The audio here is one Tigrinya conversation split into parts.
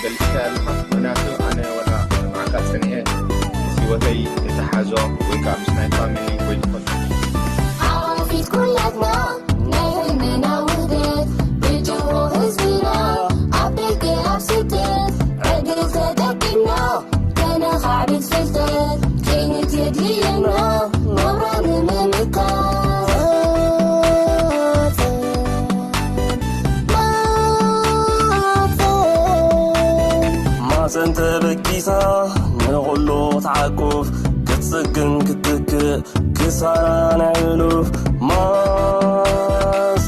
ገሊጽካ ኣለኻ። ምክንያቱ ኣነ ወላ ንዓካ ጸኒሐ ምስ ህይወተይ ዝተሓዞ ወይ ከዓ ምስ ናይ ፋሚሊ ወይ ዝኾነ ዓዋፊት ኩላትና ናይ ህልምና ውህደት ብጅሆ ህዝብና ኣብ ደገ ኣብ ስደት ዕድል ተጠቂምና ከነኻዕብት ፍልጠት ክኢልት የድልየና ናብራ ንምምካት። ማፀን ተበጊሳ ንኹሉ ክትዓቁፍ ክትፅግን ክትትክእ ክሳራ ናይ ሕሉፍ ማፀን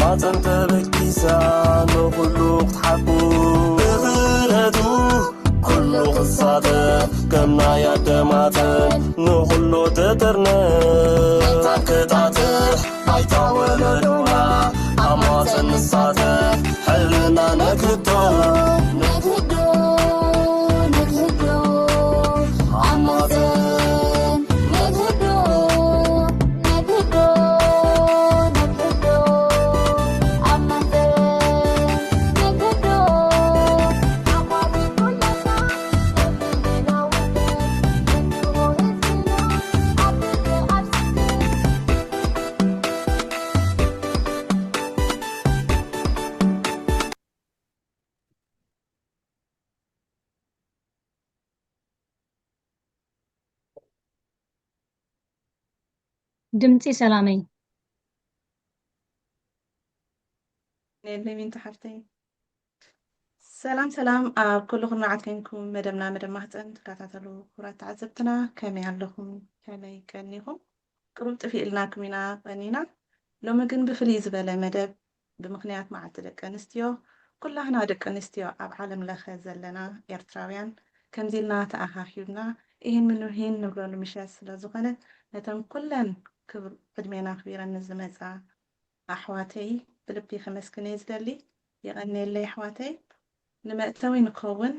ማፀን ተበጊሳ ንኹሉ ክትሓቁፍ ብኽእለቱ ኩሉ ክሳተፍ ከም ናይ ኣደ ማፀን ንኹሉ ትጥርንፍ ክጣጥሕ ኣይታ ወለዶና ኣብ ማፀን ንሳተፍ ሕልና ነክቶ ነክዶ ነክዶ ኣብ ማፀን ነክዶ ነክዶ ነክዶ ኣብ ማፀን ነክዶ ዓዋፊት ኩላትና ድምፂ ሰላመይ። የለይ ሚንቱ ሓፍተይ። ሰላም ሰላም ኣብ ኩሉ ኩርናዓት ኮንኩም መደብና መደብ ማህፀን ትከታተሉ ክቡራት ተዓዘብትና ከመይ ኣለኹም? ከመይ ቀኒኹም? ቅሩብ ጥፊእ ኢልናኩም ኢና ቀኒና። ሎሚ ግን ብፍልይ ዝበለ መደብ ብምኽንያት መዓልቲ ደቂ ኣንስትዮ ኩላህና ደቂ ኣንስትዮ ኣብ ዓለም ለኸ ዘለና ኤርትራውያን ከምዚ ኢልና ተኣኻኺብና ኢሂን ምንውሂን ንብለሉ ምሸት ስለ ዝኾነ ነተን ኩለን ክብር ዕድሜና ኣኽቢረን ንዝመፃ ኣሕዋተይ ብልቢ ከመስግን እየ ዝደሊ። የቐንየለይ ኣሕዋተይ። ንመእተዊ ንከውን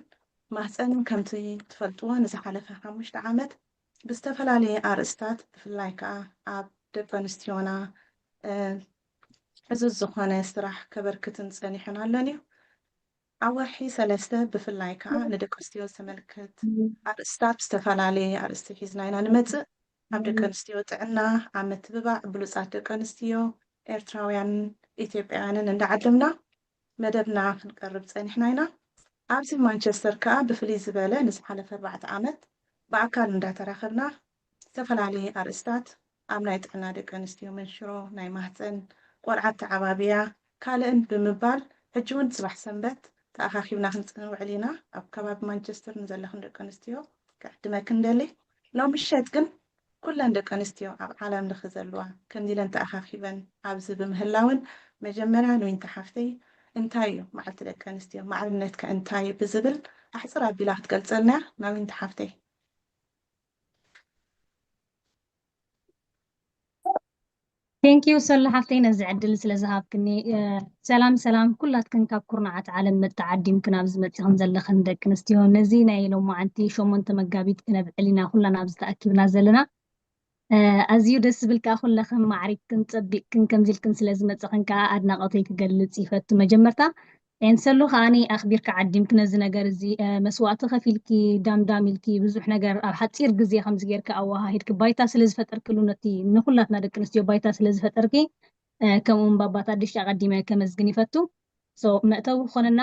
ማህፀን ከምቲ ትፈልጥዎ ንዝሓለፈ ሓሙሽተ ዓመት ብዝተፈላለየ ኣርእስታት ብፍላይ ከዓ ኣብ ደቂ ኣንስትዮና ዕዙዝ ዝኾነ ስራሕ ከበርክትን ፀኒሑን ኣሎን እዩ። ኣብ ወርሒ ሰለስተ ብፍላይ ከዓ ንደቂ ኣንስትዮ ዝተመልከት ኣርእስታት ብዝተፈላለየ ኣርእስቲ ሒዝና ኢና ንመፅእ። ኣብ ደቂ ኣንስትዮ ጥዕና፣ ኣብ ምትብባዕ ብሉፃት ደቂ ኣንስትዮ ኤርትራውያን ኢትዮጵያውያንን እንዳዓደምና መደብና ክንቀርብ ፀኒሕና ኢና። ኣብዚ ማንቸስተር ከዓ ብፍልይ ዝበለ ንዝሓለፈ ኣርባዕተ ዓመት ብኣካል እንዳተራኸብና ዝተፈላለየ ኣርእስታት ኣብ ናይ ጥዕና ደቂ ኣንስትዮ መንሽሮ፣ ናይ ማህፀን፣ ቆልዓ ኣተዓባብያ ካልእን ብምባል ሕጂ እውን ፅባሕ ሰንበት ተኣኻኺብና ክንውዕል ኢና። ኣብ ከባቢ ማንቸስተር ንዘለኽን ደቂ ኣንስትዮ ክዕድመክን ደሊ። ሎም ምሸት ግን ኩለን ደቂ ኣንስትዮ ኣብ ዓለም ለኸ ዘለዋ ከምዚ ኢለን ተኣኻኺበን ኣብዚ ብምህላውን መጀመርያ ንዊንታ ሓፍተይ እንታይ እዩ መዓልቲ ደቂ ኣንስትዮ ማዕርነት ከ እንታይ እዩ ብዝብል ኣሕፅር ኣቢላ ክትገልፀልና እያ ናብ ዊንታ ሓፍተይ። Thank you ሰሉ ሓፍተይ ነዚ ዕድል ስለ ዝሃብክኒ። ሰላም ሰላም ኩላትክን ካብ ኩርናዓት ዓለም መተዓዲምክን ኣብዚ መፂኽን ዘለኽን ደቂ ኣንስትዮ ነዚ ናይ ሎማዓንቲ ሸሞንተ መጋቢት ክነብዕል ኢና ኩላና ኣብዚ ተኣኪብና ዘለና። ኣዝዩ ደስ ዝብል ከዓ ኩለኽን ማዕሪግክን ፀቢቕክን ከምዚ ኢልክን ስለ ዝመፀኽን ከዓ ኣድናቖተይ ክገልፅ ይፈቱ። መጀመርታ ኤንሰሉ ከዓኒ ኣኽቢርካ ዓዲምኪ ነዚ ነገር እዚ መስዋእቲ ከፊልኪ ዳምዳም ኢልኪ ብዙሕ ነገር ኣብ ሓፂር ግዜ ከምዚ ጌርኪ ኣወሃሂድኪ ባይታ ስለ ዝፈጠርክሉ ነቲ ንኩላትና ደቂ ኣንስትዮ ባይታ ስለ ዝፈጠርኪ ከምኡ እውን ባባት ኣድሽ ኣቐዲመ ከመስግን ይፈቱ። So መእተዊ ክኾነና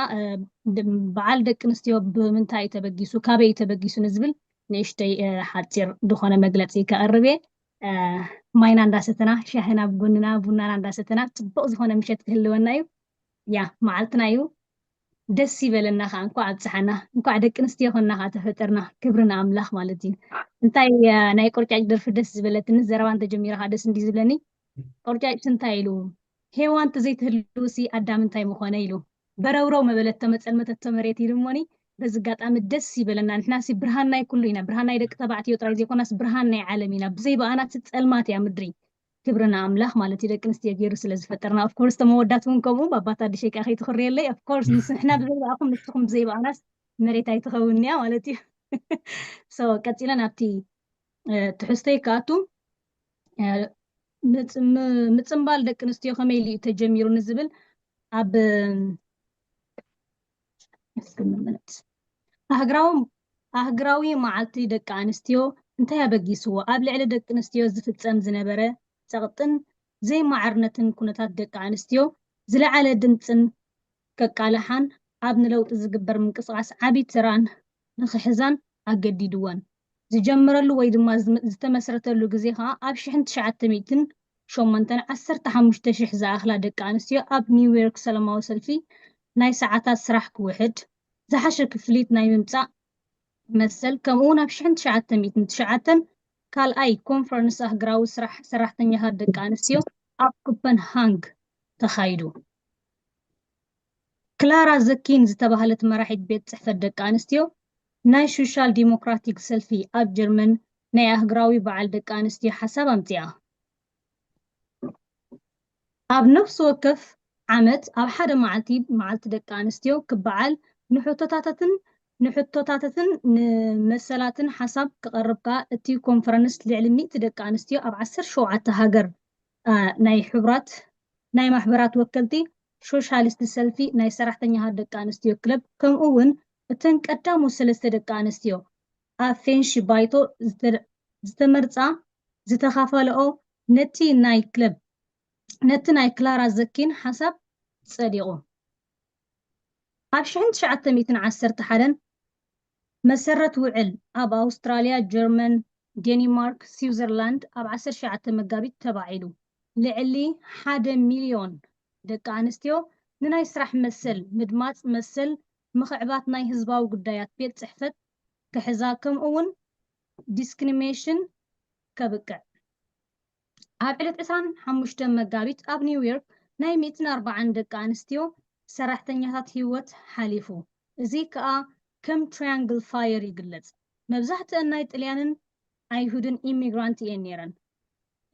በዓል ደቂ ኣንስትዮ ብምንታይ እዩ ተበጊሱ ካበይ እዩ ተበጊሱ ንዝብል ንእሽተይ ሓፂር ዝኾነ መግለፂ ከቕርብ እየ። ማይና እንዳሰተና ሻህና ኣብ ጎንና ቡናና እንዳሰተና ፅቡቕ ዝኾነ ምሸት ክህልወና እዩ። ያ መዓልትና እዩ። ደስ ይበለና ከዓ እንኳዕ ኣብፀሓና እንኳዕ ደቂ ኣንስትዮ ኮንና ከዓ ተፈጠርና ክብሪ ንኣምላኽ ማለት እዩ። እንታይ ናይ ቆርጫጭ ደርፊ ደስ ዝበለትኒ ዘረባ እንተጀሚራ ከዓ ደስ እንዲ ዝብለኒ። ቆርጫጭ እንታይ ኢሉ ሄዋን ተዘይትህልውሲ ኣዳም እንታይ ምኾነ ኢሉ በረውረው መበለቶ መፀልመተቶ መሬት ኢሉ እሞኒ በዚ ኣጋጣሚ ደስ ይበለና ንሕናሲ ብርሃን ናይ ኩሉ ኢና ብርሃን ናይ ደቂ ተባዕትዮ ጥራይ ዘይኮናስ ብርሃን ናይ ዓለም ኢና ብዘይ ብኣናሲ ፀልማት እያ ምድሪ። ክብሪ ንኣምላኽ ማለት እዩ ደቂ ኣንስትዮ ገይሩ ስለ ዝፈጠርና of course ተመወዳት እውን ከምኡ ባባት ኣዲሸይ ከዓ ከይትኽርየለይ of course ምስ ንሕና ብዘይ ብኣኹም ንስኹም ብዘይ ብኣናስ መሬት ኣይትኸውን እያ ማለት እዩ። So ቀፂለ ናብቲ ትሕዝቶይ ክኣቱ፣ ምፅምባል ደቂ ኣንስትዮ ከመይ ኢሉ እዩ ተጀሚሩ ንዝብል ኣብ ኣህግራዊ መዓልቲ ደቂ ኣንስትዮ እንታይ ኣበጊስዎ? ኣብ ልዕሊ ደቂ ኣንስትዮ ዝፍፀም ዝነበረ ፀቕጥን ዘይማዕርነትን ኩነታት ደቂ ኣንስትዮ ዝለዓለ ድምፅን ከቃልሓን ኣብ ንለውጢ ዝግበር ምንቅስቃስ ዓቢ ተራን ንክሕዛን ኣገዲድወን። ዝጀመረሉ ወይ ድማ ዝተመስረተሉ ግዜ ከዓ ኣብ ሽሕን ትሽዓተ ሚእትን ሸሞንተን ዓሰርተ ሓሙሽተ ሽሕ ዝኣኽላ ደቂ ኣንስትዮ ኣብ ኒውዮርክ ሰላማዊ ሰልፊ ናይ ሰዓታት ስራሕ ክውሕድ፣ ዝሓሸ ክፍሊት ናይ ምምፃእ መሰል፣ ከምኡ እውን ኣብ ሽሕን ትሽዓተ ሚእትን ትሽዓተን ካልኣይ ኮንፈረንስ ኣህግራዊ ስራሕ ሰራሕተኛታት ደቂ ኣንስትዮ ኣብ ኮፐንሃንግ ተኻይዱ። ክላራ ዘኪን ዝተባህለት መራሒት ቤት ጽሕፈት ደቂ ኣንስትዮ ናይ ሶሻል ዲሞክራቲክ ሰልፊ ኣብ ጀርመን ናይ ኣህግራዊ በዓል ደቂ ኣንስትዮ ሓሳብ ኣምጺኣ። ኣብ ነፍሲ ወከፍ ዓመት ኣብ ሓደ መዓልቲ፣ መዓልቲ ደቂ ኣንስትዮ ክበዓል፣ ንሕቶታታትን ንሕቶታታትን ንመሰላትን ሓሳብ ክቐርብ ከኣ እቲ ኮንፈረንስ ልዕሊ ሚእቲ ደቂ ኣንስትዮ ኣብ ዓሰርተ ሸውዓተ ሃገር ናይ ሕቡራት ናይ ማሕበራት ወከልቲ ሶሻሊስት ሰልፊ ናይ ሰራሕተኛታት ደቂ ኣንስትዮ ክለብ ከምኡ እውን እተን ቀዳሞት ሰለስተ ደቂ ኣንስትዮ ኣብ ፌንሺ ባይቶ ዝተመርፃ ዝተኻፈለኦ ነቲ ናይ ክለብ ነቲ ናይ ክላራ ዘኪን ሓሳብ ጸዲቑ። ኣብ ሽሕን ትሽዓተ ሚእትን ዓሰርተ ሓደን መሰረት ውዕል ኣብ ኣውስትራልያ፣ ጀርመን፣ ዴኒማርክ፣ ስዊዘርላንድ ኣብ ዓሰርተ ትሽዓተ መጋቢት ተባዒሉ። ልዕሊ ሓደ ሚልዮን ደቂ ኣንስትዮ ንናይ ስራሕ መሰል፣ ምድማፅ መሰል፣ ምኽዕባት ናይ ህዝባዊ ጉዳያት ቤት ጽሕፈት ክሕዛ ከምኡ እውን ዲስክሪሚኔሽን ከብቅዕ። ኣብ ዕለት ዕስራን ሓሙሽተን መጋቢት ኣብ ኒውዮርክ ናይ ሚእትን ኣርባዓን ደቂ ኣንስትዮ ሰራሕተኛታት ህይወት ሓሊፉ። እዚ ከኣ ከም ትራያንግል ፋየር ይግለጽ። መብዛሕትአን ናይ ጥልያንን ኣይሁድን ኢሚግራንት እየን ነይረን።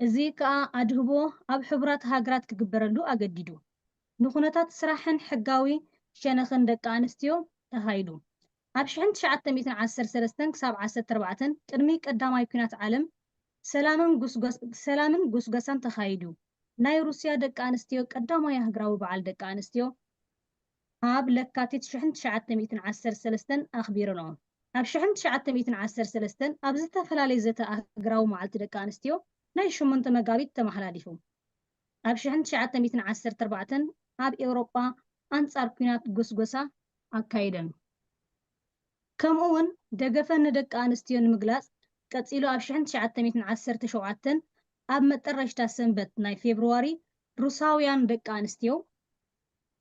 እዚ ከኣ ኣድህቦ ኣብ ሕቡራት ሃገራት ክግበረሉ ኣገዲዱ። ንኹነታት ስራሕን ሕጋዊ ሸነኽን ደቂ ኣንስትዮ ተኻይዱ። ኣብ ሽሕን ትሽዓተ ሚእትን ዓሰርተ ሰለስተን ክሳብ ዓሰርተ ኣርባዕተን ቅድሚ ቀዳማይ ኲናት ዓለም ሰላምን ጉስጓስ-፣ ሰላምን ጉስጓሳን ተኻይዱ። ናይ ሩስያ ደቂ ኣንስትዮ ቀዳማይ ኣህግራዊ በዓል ደቂ ኣንስትዮ ኣብ ለካቲት ሽሕን ትሽዓተ ሚእትን ዓሰርተ ሰለስተን ኣኽቢረንኦ። ኣብ ሽሕን ትሽዓተ ሚእትን ዓሰርተ ሰለስተን ኣብ ዝተፈላለየ ዘተ ኣህግራዊ መዓልቲ ደቂ ኣንስትዮ ናይ ሸሞንተ መጋቢት ተመሓላሊፉ። ኣብ ሽሕን ትሽዓተ ሚእትን ዓሰርተ ኣርባዕተን ኣብ ኤውሮጳ ኣንጻር ኲናት ጎስጎሳ ኣካይደን። ከምኡ እውን ደገፈን ንደቂ ኣንስትዮ ንምግላጽ ቀጺሉ ኣብ ሽሕን ትሽዓተ ሚእትን ዓሰርተ ሸውዓተን ኣብ መጠረሽታ ሰንበት ናይ ፌብርዋሪ ሩሳውያን ደቂ ኣንስትዮ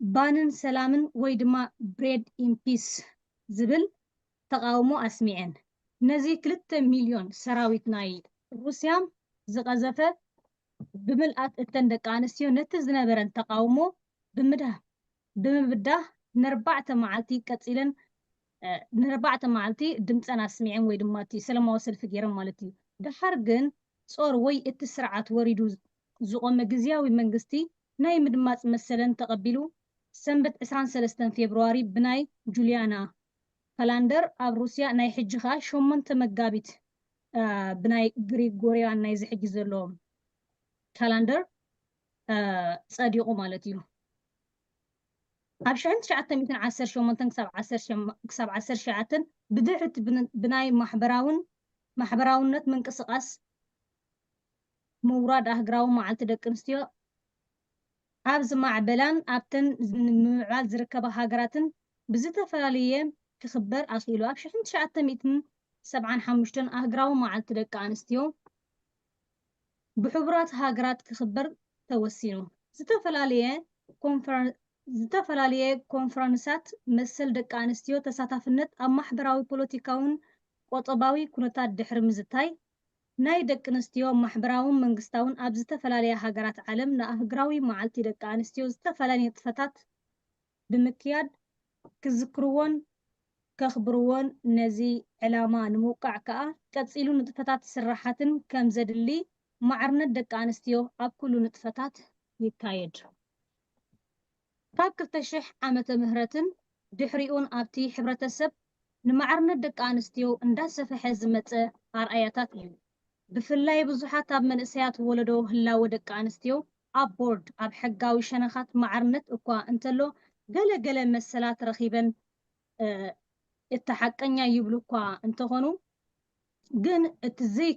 ባንን ሰላምን ወይ ድማ ብሬድ ኢን ፒስ ዝብል ተቓውሞ ኣስሚዐን። ነዚ ክልተ ሚልዮን ሰራዊት ናይ ሩስያ ዝቐዘፈ ብምልኣት እተን ደቂ ኣንስትዮ ነቲ ዝነበረን ተቓውሞ ብምዳ-፣ ብምብዳህ ንኣርባዕተ መዓልቲ ቀጺለን፣ እ፣ ንኣርባዕተ መዓልቲ ድምጸን ኣስሚዐን ወይ ድማ እቲ ሰላማዊ ሰልፊ ገይረን ማለት እዩ። ደሓር ግን ጾር ወይ እቲ ስርዓት ወሪዱ ዝቖመ ግዝያዊ መንግስቲ ናይ ምድማጽ መሰለን ተቐቢሉ ሰንበት ዕስራን ሰለስተን ፌብርዋሪ ብናይ ጁልያና ካላንደር ኣብ ሩስያ ናይ ሕጂ ኸኣ ሸሞንተ መጋቢት፣ እ፣ ብናይ ግሪጎሪያን ናይዚ ሕጂ ዘሎ ካላንደር፣ እ፣ ጸዲቑ ማለት እዩ። ኣብ ሽሕን ትሽዓተ ሚእትን ዓሰርተ ሸሞንተን ክሳብ ዓሰርተ ሸም-፣ ክሳብ ዓሰርተ ትሽዓተን ብድሕሪ እቲ ብን-፣ ብናይ ማሕበራውን ማሕበራውነት ምንቅስቓስ ምውራድ ኣህግራዊ መዓልቲ ደቂ ኣንስትዮ ኣብ ዝማዕበላን ኣብተን ንምምዕባል ዝርከባ ሃገራትን ብዝተፈላለየ ክኽበር ኣኽኢሉ። ኣብ ሽሕን ትሽዓተ ሚእትን ሰብዓን ሓሙሽተን ኣህግራዊ መዓልቲ ደቂ ኣንስትዮ ብሕቡራት ሃገራት ክኽበር ተወሲኑ። ዝተፈላለየ ኮንፈረ-፣ ዝተፈላለየ ኮንፈረንሳት መሰል ደቂ ኣንስትዮ ተሳታፍነት ኣብ ማሕበራዊ፣ ፖለቲካውን ቆጠባዊ ኩነታት ድሕሪ ምዝታይ፣ ናይ ደቂ ኣንስትዮ ማሕበራውን መንግስታውን ኣብ ዝተፈላለያ ሃገራት ዓለም ንኣህግራዊ መዓልቲ ደቂ ኣንስትዮ ዝተፈላለየ ንጥፈታት ብምክያድ ክዝክርዎን ከኽብርዎን፣ ነዚ ዕላማ ንምውቃዕ ከኣ ቀጺሉ ንጥፈታት ስራሓትን ከም ዘድሊ ማዕርነት ደቂ ኣንስትዮ ኣብ ኩሉ ንጥፈታት ይካየድ። ካብ ክልተ ሽሕ ዓመተ ምህረትን ድሕሪኡን ኣብቲ ሕብረተሰብ ንማዕርነት ደቂ ኣንስትዮ እንዳሰፈሐ ዝመጸ ኣርኣያታት እዩ። ብፍላይ ብዙሓት ኣብ መንእሰያት ወለዶ ህላወ ደቂ ኣንስትዮ ኣብ ቦርድ፣ ኣብ ሕጋዊ ሸነኻት ማዕርነት እኳ እንተሎ፣ ገለ ገለ መሰላት ረኺበን እቲ ሓቀኛ ይብሉ እኳ እንተኾኑ፣ ግን እቲ ዘይ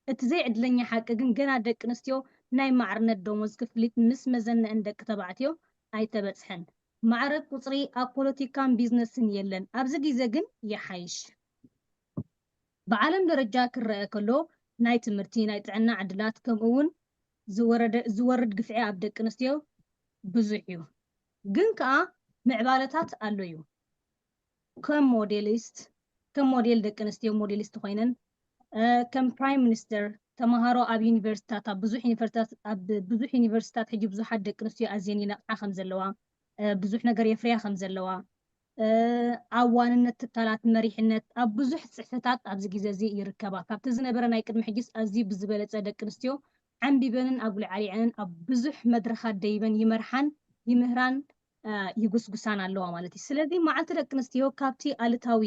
እቲ ዘይዕድለኛ ሓቂ ግን ገና ደቂ ኣንስትዮ ናይ ማዕርነት ደሞዝ ክፍሊት ምስ መዘነአን ደቂ ተባዕትዮ ኣይተበጽሐን። ማዕረ ቁጽሪ ኣብ ፖለቲካን ቢዝነስን የለን። ኣብዚ ግዜ ግን ይሓይሽ። ብዓለም ደረጃ ክረአ ከሎ ናይ ትምህርቲ፣ ናይ ጥዕና ዕድላት ከምኡ እውን ዝወረደ ዝወርድ ግፍዒ ኣብ ደቂ ኣንስትዮ ብዙሕ እዩ። ግን ከኣ ምዕባለታት ኣሎ እዩ። ከም ሞዴሊስት ከም ሞዴል ደቂ ኣንስትዮ ሞዴሊስት ኮይነን ከም ፕራይም ሚኒስተር ተምሃሮ ኣብ ዩኒቨርሲታት ኣብ ብዙሕ ዩኒቨርሲታት ኣብ ብዙሕ ዩኒቨርሲታት ሕጂ ብዙሓት ደቂ ኣንስትዮ ኣዝየን ይነቕዓ ከም ዘለዋ ብዙሕ ነገር የፍርያ ከም ዘለዋ ኣብ ዋንነት ትካላት መሪሕነት ኣብ ብዙሕ ጽሕፍታት ኣብዚ ግዜ እዚ ይርከባ። ካብቲ ዝነበረ ናይ ቅድሚ ሕጅስ ኣዝዩ ብዝበለጸ ደቂ ኣንስትዮ ዓንቢበንን ኣጉልዓሊዐንን ኣብ ብዙሕ መድረኻት ደይበን ይመርሓን ይምህራን ይጉስጉሳን ኣለዋ ማለት እዩ። ስለዚ መዓልቲ ደቂ ኣንስትዮ ካብቲ ኣሉታዊ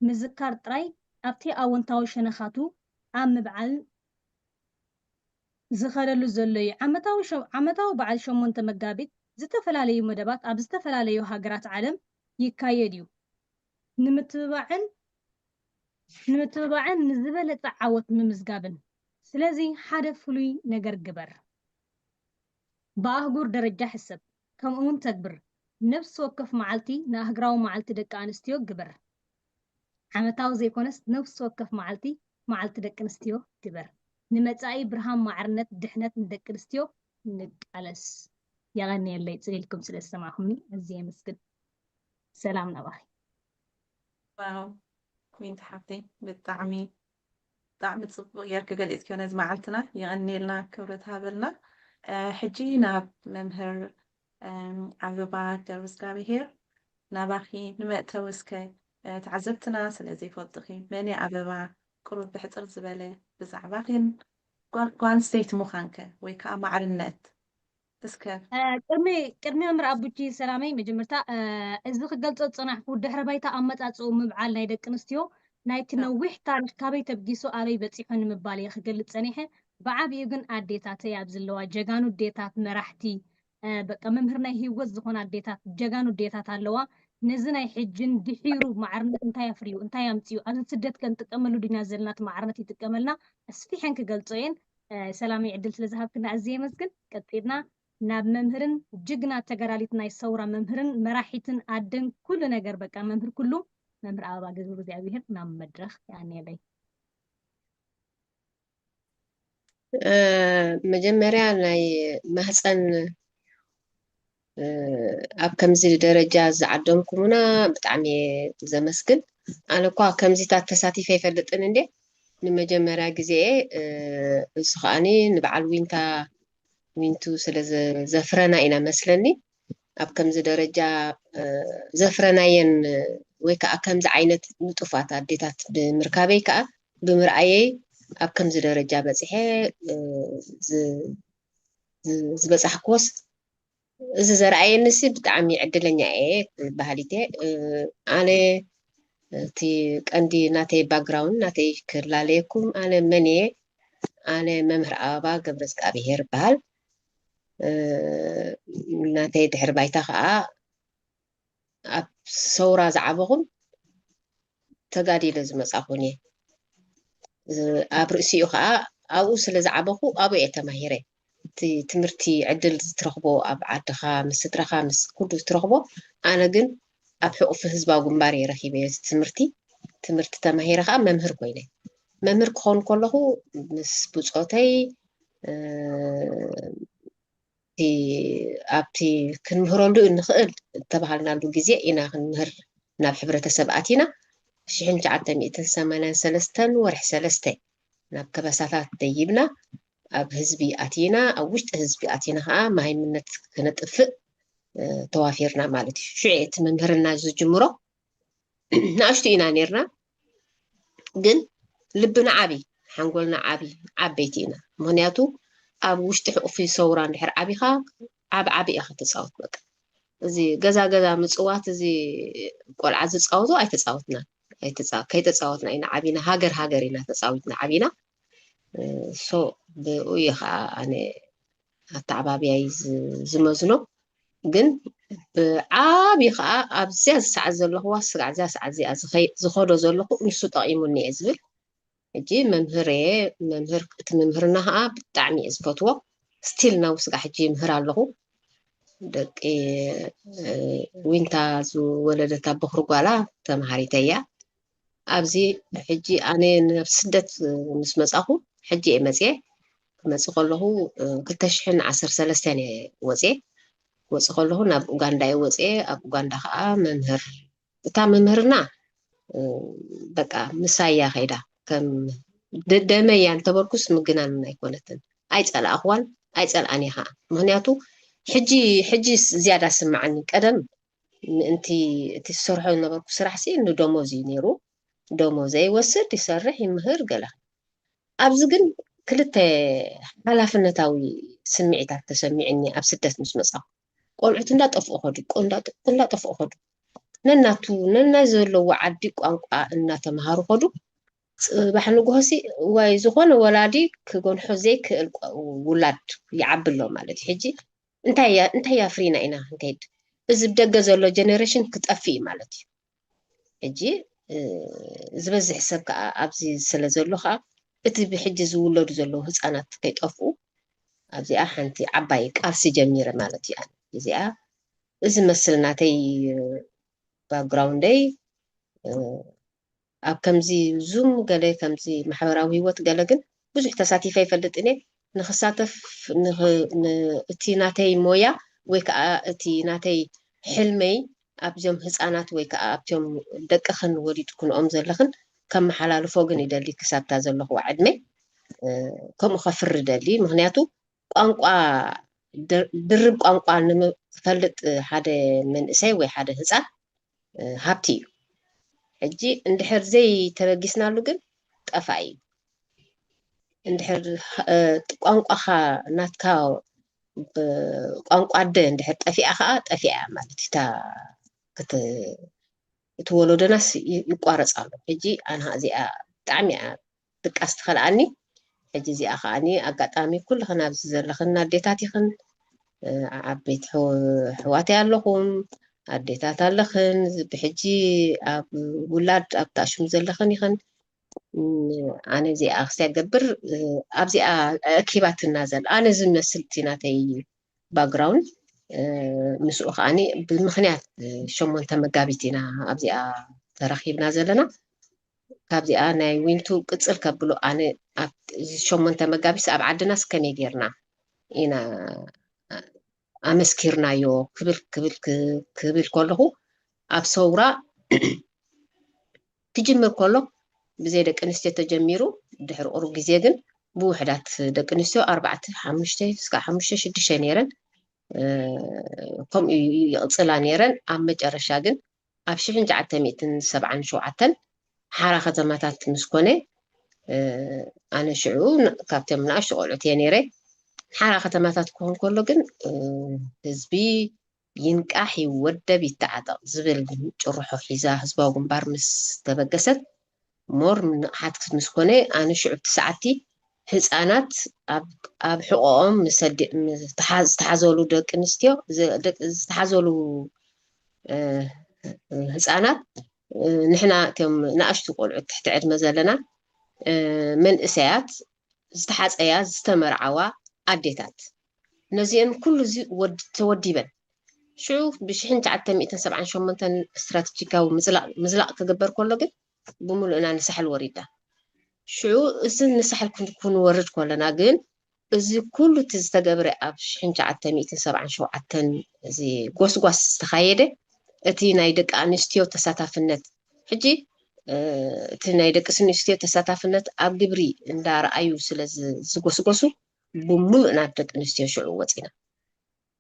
ምዝካር ጥራይ ኣብቲ ኣወንታዊ ሸነኻቱ ኣብ ምብዓል ዝኸደሉ ዘሎ እዩ። ዓመታዊ ሸ- ዓመታዊ በዓል ሸሞንተ መጋቢት ዝተፈላለዩ መደባት ኣብ ዝተፈላለዩ ሃገራት ዓለም ይካየድ እዩ። ንምትብባዕን ንምትብባዕን ንዝበለጸ ዓወት ምምዝጋብን። ስለዚ ሓደ ፍሉይ ነገር ግበር። ብኣህጉር ደረጃ ሕሰብ፣ ከምኡውን ተግብር። ነፍሲ ወከፍ መዓልቲ ንኣህግራዊ መዓልቲ ደቂ ኣንስትዮ ግበር። ዓመታዊ ዘይኮነስ ነፍሲ ወከፍ መዓልቲ መዓልቲ ደቂ ኣንስትዮ ግበር። ንመጻኢ ብርሃን ማዕርነት ድሕነት ንደቂ ኣንስትዮ ንቃለስ። የቐንየለይ ጽሊልኩም ስለ ዝሰማዕኹምኒ ኣዝየ የመስግን። ሰላም ናባኺ። ዋው ዊንቲ ሓፍተይ ብጣዕሚ ብጣዕሚ ጽቡቅ ጌርኪ ገሊጽክዮ ነዚ መዓልትና የቐንየልና ክብረት ሃበልና። ሕጂ ናብ መምህር ኣበባ ገብረዝጋብሄር ናባኺ ንመእተዊ እስከ ተዓዘብትና ስለ ዘይፈልጡኺ መን እያ ኣበባ ቁሩብ ብሕጽር ዝበለ ብዛዕባኺን ጓል ኣንስተይቲ ምዃንከ ወይ ከዓ ማዕርነት እስከ ቅድሚ ቅድሚ መምህር ኣቡጂ ሰላመይ መጀመርታ እዚ ክገልጾ ዝጸናሕኩ ድሕረ ባይታ ኣመጻጽኡ ምብዓል ናይ ደቂ ኣንስትዮ ናይቲ ነዊሕ ታሪኽ ካበይ ተብጊሱ ኣበይ በጺሑ ንምባል እየ ክገልጽ ጸኒሐ። ብዓቢኡ ግን ኣዴታተይ ኣብ ዘለዋ ጀጋኑ ኣዴታት መራሕቲ በቃ መምህር ናይ ህይወት ዝኾና ኣዴታት ጀጋኑ ኣዴታት ኣለዋ። ነዚ ናይ ሕጅን ድሒሩ ማዕርነት እንታይ ኣፍርዩ እንታይ ኣምፅዩ ኣብዚ ስደት ከ ንጥቀመሉ ድና ዘለና እቲ ማዕርነት ይጥቀመልና ኣስፊሐን ክገልፆ እየን። ሰላመይ ዕድል ስለ ዝሃብክና ኣዝየ የመስግን። ቀፂልና ናብ መምህርን ጅግና ተጋዳሊት ናይ ሰውራ መምህርን መራሒትን ኣደን ኩሉ ነገር በቃ መምህር ኩሉ መምህር ኣበባ ገብሩ እግዚኣብሔር ናብ መድረኽ የኣንየለይ። መጀመርያ ናይ ማህፀን ኣብ ከምዚ ደረጃ ዝዓደምኩምና ብጣዕሚ እየ ዘመስግን። ኣነ እኳ ከምዚታት ተሳቲፈ ኣይፈልጥን እንዴ ንመጀመርያ ግዜ እሱ ከዓኒ ንበዓል ዊንታ ዊንቱ ስለ ዘፍረና ኢና መስለኒ ኣብ ከምዚ ደረጃ ዘፍረናየን ወይ ከዓ ከምዚ ዓይነት ንጡፋት ኣዴታት ብምርካበይ ከዓ ብምርኣየይ ኣብ ከምዚ ደረጃ በፂሐ ዝበፃሕክዎስ እዚ ዘርኣየኒ ሲ ብጣዕሚ ዕድለኛ እየ ክብል በሃሊት እየ። ኣነ እቲ ቀንዲ ናተይ ባክግራውንድ ናተይ ክላለየኩም ኣነ መን እየ? ኣነ መምህር ኣበባ ገብረዝጋብሄር እበሃል። ናተይ ድሕሪ ባይታ ከዓ ኣብ ሰውራ ዝዓበኹን ተጋዲለ ዝመፃኹን እየ። ኣብ ርእሲኡ ከዓ ኣብኡ ስለ ዝዓበኹ ኣብኡ እየ ተማሂረ። እቲ ትምህርቲ ዕድል ዝትረኽቦ ኣብ ዓድኻ ምስ ስድራኻ ምስ ኩሉ ዝትረኽቦ ኣነ ግን ኣብ ሕቑፊ ህዝባዊ ግንባር እየ ረኺበ እዚ ትምህርቲ። ትምህርቲ ተማሂረ ከዓ መምህር ኮይነ። መምህር ክኾን ከለኹ ምስ ብፆተይ ኣብቲ ክንምህረሉ እንኽእል እተባሃልናሉ ግዜ ኢና ክንምህር ናብ ሕብረተሰብ ኣቲና። ሽሕን ትሽዓተ ሚእትን ሰማንያን ሰለስተን ወርሒ ሰለስተ ናብ ከበሳታት ደይብና ኣብ ህዝቢ ኣቲና ኣብ ውሽጢ ህዝቢ ኣቲና ከዓ መሃይምነት ክነጥፍእ ተዋፊርና ማለት እዩ። ሽዑ እቲ መምህርና ዝጅምሮ ንኣሽቱ ኢና ነርና ግን ልብና ዓቢ ሓንጎልና ዓቢ ዓበይቲ ኢና ምክንያቱ ኣብ ውሽጢ ሕቁፊ ሰውራ እንድሕር ዓቢኻ ዓብ ዓቢ ኢኻ ትፃወት በቃ እዚ ገዛ ገዛ ምፅዋት እዚ ቆልዓ ዝፃወቶ ኣይተፃወትና ኣይተፃ-፣ ከይተፃወትና ኢና ዓቢና። ሃገር ሃገር ኢና ተፃዊትና ዓቢና። እ፣ so ብኡ እየ ከዓ ኣነ ኣተዓባብያይ ዝ-፣ ዝመዝኖ። ግን ብዓብዪ ከዓ ኣብዚያ ዝሰዓት ዘለኹዋ ስጋዕ እዚያ ሰዓት እዚኣ ዝኸይ-፣ ዝኸዶ ዘለኹ ንሱ ጠቒሙኒ እየ ዝብል። ሕጂ መምህር እየ፣ መምህር፣ እቲ ምምህርና ከዓ ብጣዕሚ እየ ዝፈትዎ። ስቲል ናው ስጋዕ ሕጂ ይምህር ኣለኹ። ደቂ፣ እ፣ ዊንታ ዝወለደታ በኹሪ ጓላ ተምሃሪተይ እያ። ኣብዚ ሕጂ ኣነ ናብ ስደት ምስ መጻኹ፣ ሕጂ እየ መጽየ። ክመጽእ ከለኹ፣ እ፣ ክልተ ሽሕን ዓሰርተ ሰለስተን እየ ወጽየ። ክወጽእ ከለኹ ናብ ኡጋንዳ እየ ወጽየ። ኣብ ኡጋንዳ ከዓ መምህር፣ እታ መምህርና፣ እ፣ በቃ ምሳያ ከይዳ፣ ከም ደ-፣ ደመያ እንተበልኩስ ምግናን ኣይኮነትን። ኣይጸላእኽዋን፣ ኣይጸልኣን እየ ከዓ። ምኽንያቱ ሕጂ፣ ሕጂ ዝያዳ ስምዓኒ። ቀደም ምእንቲ እቲ ዝሰርሖ ዝነበርኩ ስራሕ ሲ ንደሞዝ እዩ ነይሩ። ደሞዘ ይወስድ፣ ይሰርሕ፣ ይምህር ገለ። ኣብዚ ግን ክልተ ሓላፍነታዊ ስምዒታት ተሰሚዕኒ ኣብ ስደት ምስ መጻኹ። ቆልዑት እንዳጠፍኡ ኸዱ፣ ቆ-፣ እንዳጠ-፣ እንዳጠፍኡ ኸዱ። ነናቱ፣ ነናይ ዘለዎ ዓዲ ቋንቋ እናተምሃሩ ኸዱ። ጽባሕ ንግሆሲ ዋይ ዝኾነ ወላዲ ክገንሖ ዘይክእል ቆ-፣ ውላድ ይዓቢ ኣሎ ማለት እዩ። ሕጂ እንታይ እያ፣ እንታይ እያ ፍሪና ኢና ክንከይድ? እዚ ብደገ ዘሎ ጀነሬሽን ክጠፍእ እዩ ማለት እዩ። ሕጂ፣ እ፣ ዝበዝሕ ሰብ ከዓ ኣብዚ ስለ ዘሎ ከዓ እቲ ብሕጂ ዝውለዱ ዘለዉ ህፃናት ከይጠፍኡ ኣብዚኣ ሓንቲ ዓባይ ቃልሲ ጀሚረ ማለት እዩ። ኣነ እዚኣ፣ እዚ መስል ናተይ፣ እ፣ ባክግራውንደይ፣ እ፣ ኣብ ከምዚ ዙም ገለ ከምዚ ማሕበራዊ ህይወት ገለ ግን ብዙሕ ተሳቲፈ ኣይፈልጥን እየ። ንኽሳተፍ ንኽ-፣ ን-፣ እቲ ናተይ ሞያ ወይ ከዓ እቲ ናተይ ሕልመይ ኣብዞም ህፃናት ወይ ከዓ ኣብቶም ደቅኽን ወሊድክንኦም ዘለኽን ከመሓላልፎ ግን ይደሊ ክሳብታ ዘለኽዋ ዕድመ፣ እ፣ ከምኡ ከፍሪ ደሊ። ምኽንያቱ ቋንቋ ድር-፣ ድርብ ቋንቋ ንምፈልጥ ሓደ መንእሰይ ወይ ሓደ ህፃን፣ እ፣ ሃብቲ እዩ። ሕጂ እንድሕር ዘይተበጊስናሉ ግን ጠፋኢ እዩ። እንድሕር፣ እ፣ ቋንቋኻ ናትካ፣ ብ-፣ ቋንቋ ኣደ እንድሕር ጠፊኣ ኸዓ ጠፊኣ እያ ማለት እዩ። እታ ክት-፣ እቲ ወለዶናስ ይ-፣ ይቋረፅ ኣሎ። ሕጂ ኣነ ኸዓ እዚኣ ብጣዕሚ እያ ድቃስ ትኸልኣኒ። ሕጂ እዚኣ ከዓኒ ኣጋጣሚ ኩልኽን ኣብዚ ዘለኽን ኣዴታት ኢኽን፣ እ፣ ዓበይቲ ኣሕው-፣ ኣሕዋተይ ኣለኹም፣ ኣዴታት ኣለኽን፣ ብሕጂ ኣብ ውላድ ኣብ ታሽሙ ዘለኽን ኢኽን። እ፣ ኣነ እዚኣ ክስያ ገብር፣ እ፣ ኣብዚኣ ኣኪባትና ዘላ፣ ኣነ ዝመስል እቲ ናተይ ባክግራውንድ፣ እ፣ ምስኡ ከዓኒ ብምኽንያት፣ እ፣ ሸሞንተ መጋቢት ኢና ኣብዚኣ ተራኺብና ዘለና። ካብዚኣ ናይ ዊንቱ ቅጽል ከብሎ ኣነ ኣብ ሸሞንተ መጋቢት ኣብ ዓድናስ ከመይ ጌርና ኢና ኣመስኪርናዮ ክብል፣ ክብል፣ ክ-፣ ክብል ከለኹ ኣብ ሰውራ ክጅምር ከሎ ብዘይ ደቂ ኣንስትዮ ተጀሚሩ፣ ድሕሪ ቁሩብ ግዜ ግን ብውሕዳት ደቂ ኣንስትዮ ኣርባዕተ፣ ሓሙሽተ፣ እስካብ ሓሙሽተ፣ ሽዱሽተ ነይረን፣ እ፣ ከምኡ ይቕጽላ ነይረን። ኣብ መጨረሻ ግን ኣብ ሽሕን ትሽዓተ ሚእትን ሰብዓን ሸውዓተን ሓራ ከተማታት ምስ ኮነ፣ እ፣ ኣነ ሽዑ ን-፣ ካብቶም ንኣሽቱ ቆልዑት እየ ነይረ። ሓራ ከተማታት ክኾን ከሎ ግን፣ እ፣ ህዝቢ ይንቃሕ፣ ይወደብ፣ ይተዓጠቕ ዝብል ጭርሖ ሒዛ ህዝባዊ ግንባር ምስ ተበገሰት፣ ሞር ንቕሓት ምስ ኮነ፣ ኣነ ሽዑ እቲ ሰዓቲ ህፃናት ኣብ፣ ኣብ ሕቖኦም ምስ ኣደ-፣ ምስ ተሓ-፣ ዝተሓዘሉ ደቂ ኣንስትዮ፣ ዝ-፣ ደቂ፣ ዝተሓዘሉ፣ እ፣ ህፃናት፣ እ፣ ንሕና እቶም ንኣሽቱ ቆልዑት ትሕቲ ዕድመ ዘለና፣ እ፣ መንእሰያት ዝተሓፀያ ዝተመርዓዋ ኣዴታት ነዚአን ኩሉ እዚ ወድ-፣ ተወዲበን። ሽዑ ብሽሕን ትሽዓተ ሚእትን ሰብዓን ሸሞንተን ስትራተጂካዊ ምዝላቕ፣ ምዝላቕ ክግበር ከሎ ግን ብምሉእና ንሳሕል ወሪድና። ሽዑ እዚ ንሳሕል ክን-፣ ክንወርድ ከለና ግን እዚ ኩሉ እቲ ዝተገብረ ኣብ ሽሕን ትሽዓተ ሚእትን ሰብዓን ሸውዓተን እዚ ጎስጓስ ዝተኻየደ እቲ ናይ ደቂ ኣንስትዮ ተሳታፍነት ሕጂ፣ እ፣ እቲ ናይ ደቂ ኣንስትዮ ተሳታፍነት ኣብ ግብሪ እንዳረኣዩ ስለ ዝ-፣ ዝጎስጎሱ ብምሉእ ናብ ደቂ ኣንስትዮ ሽዑ ወፂና።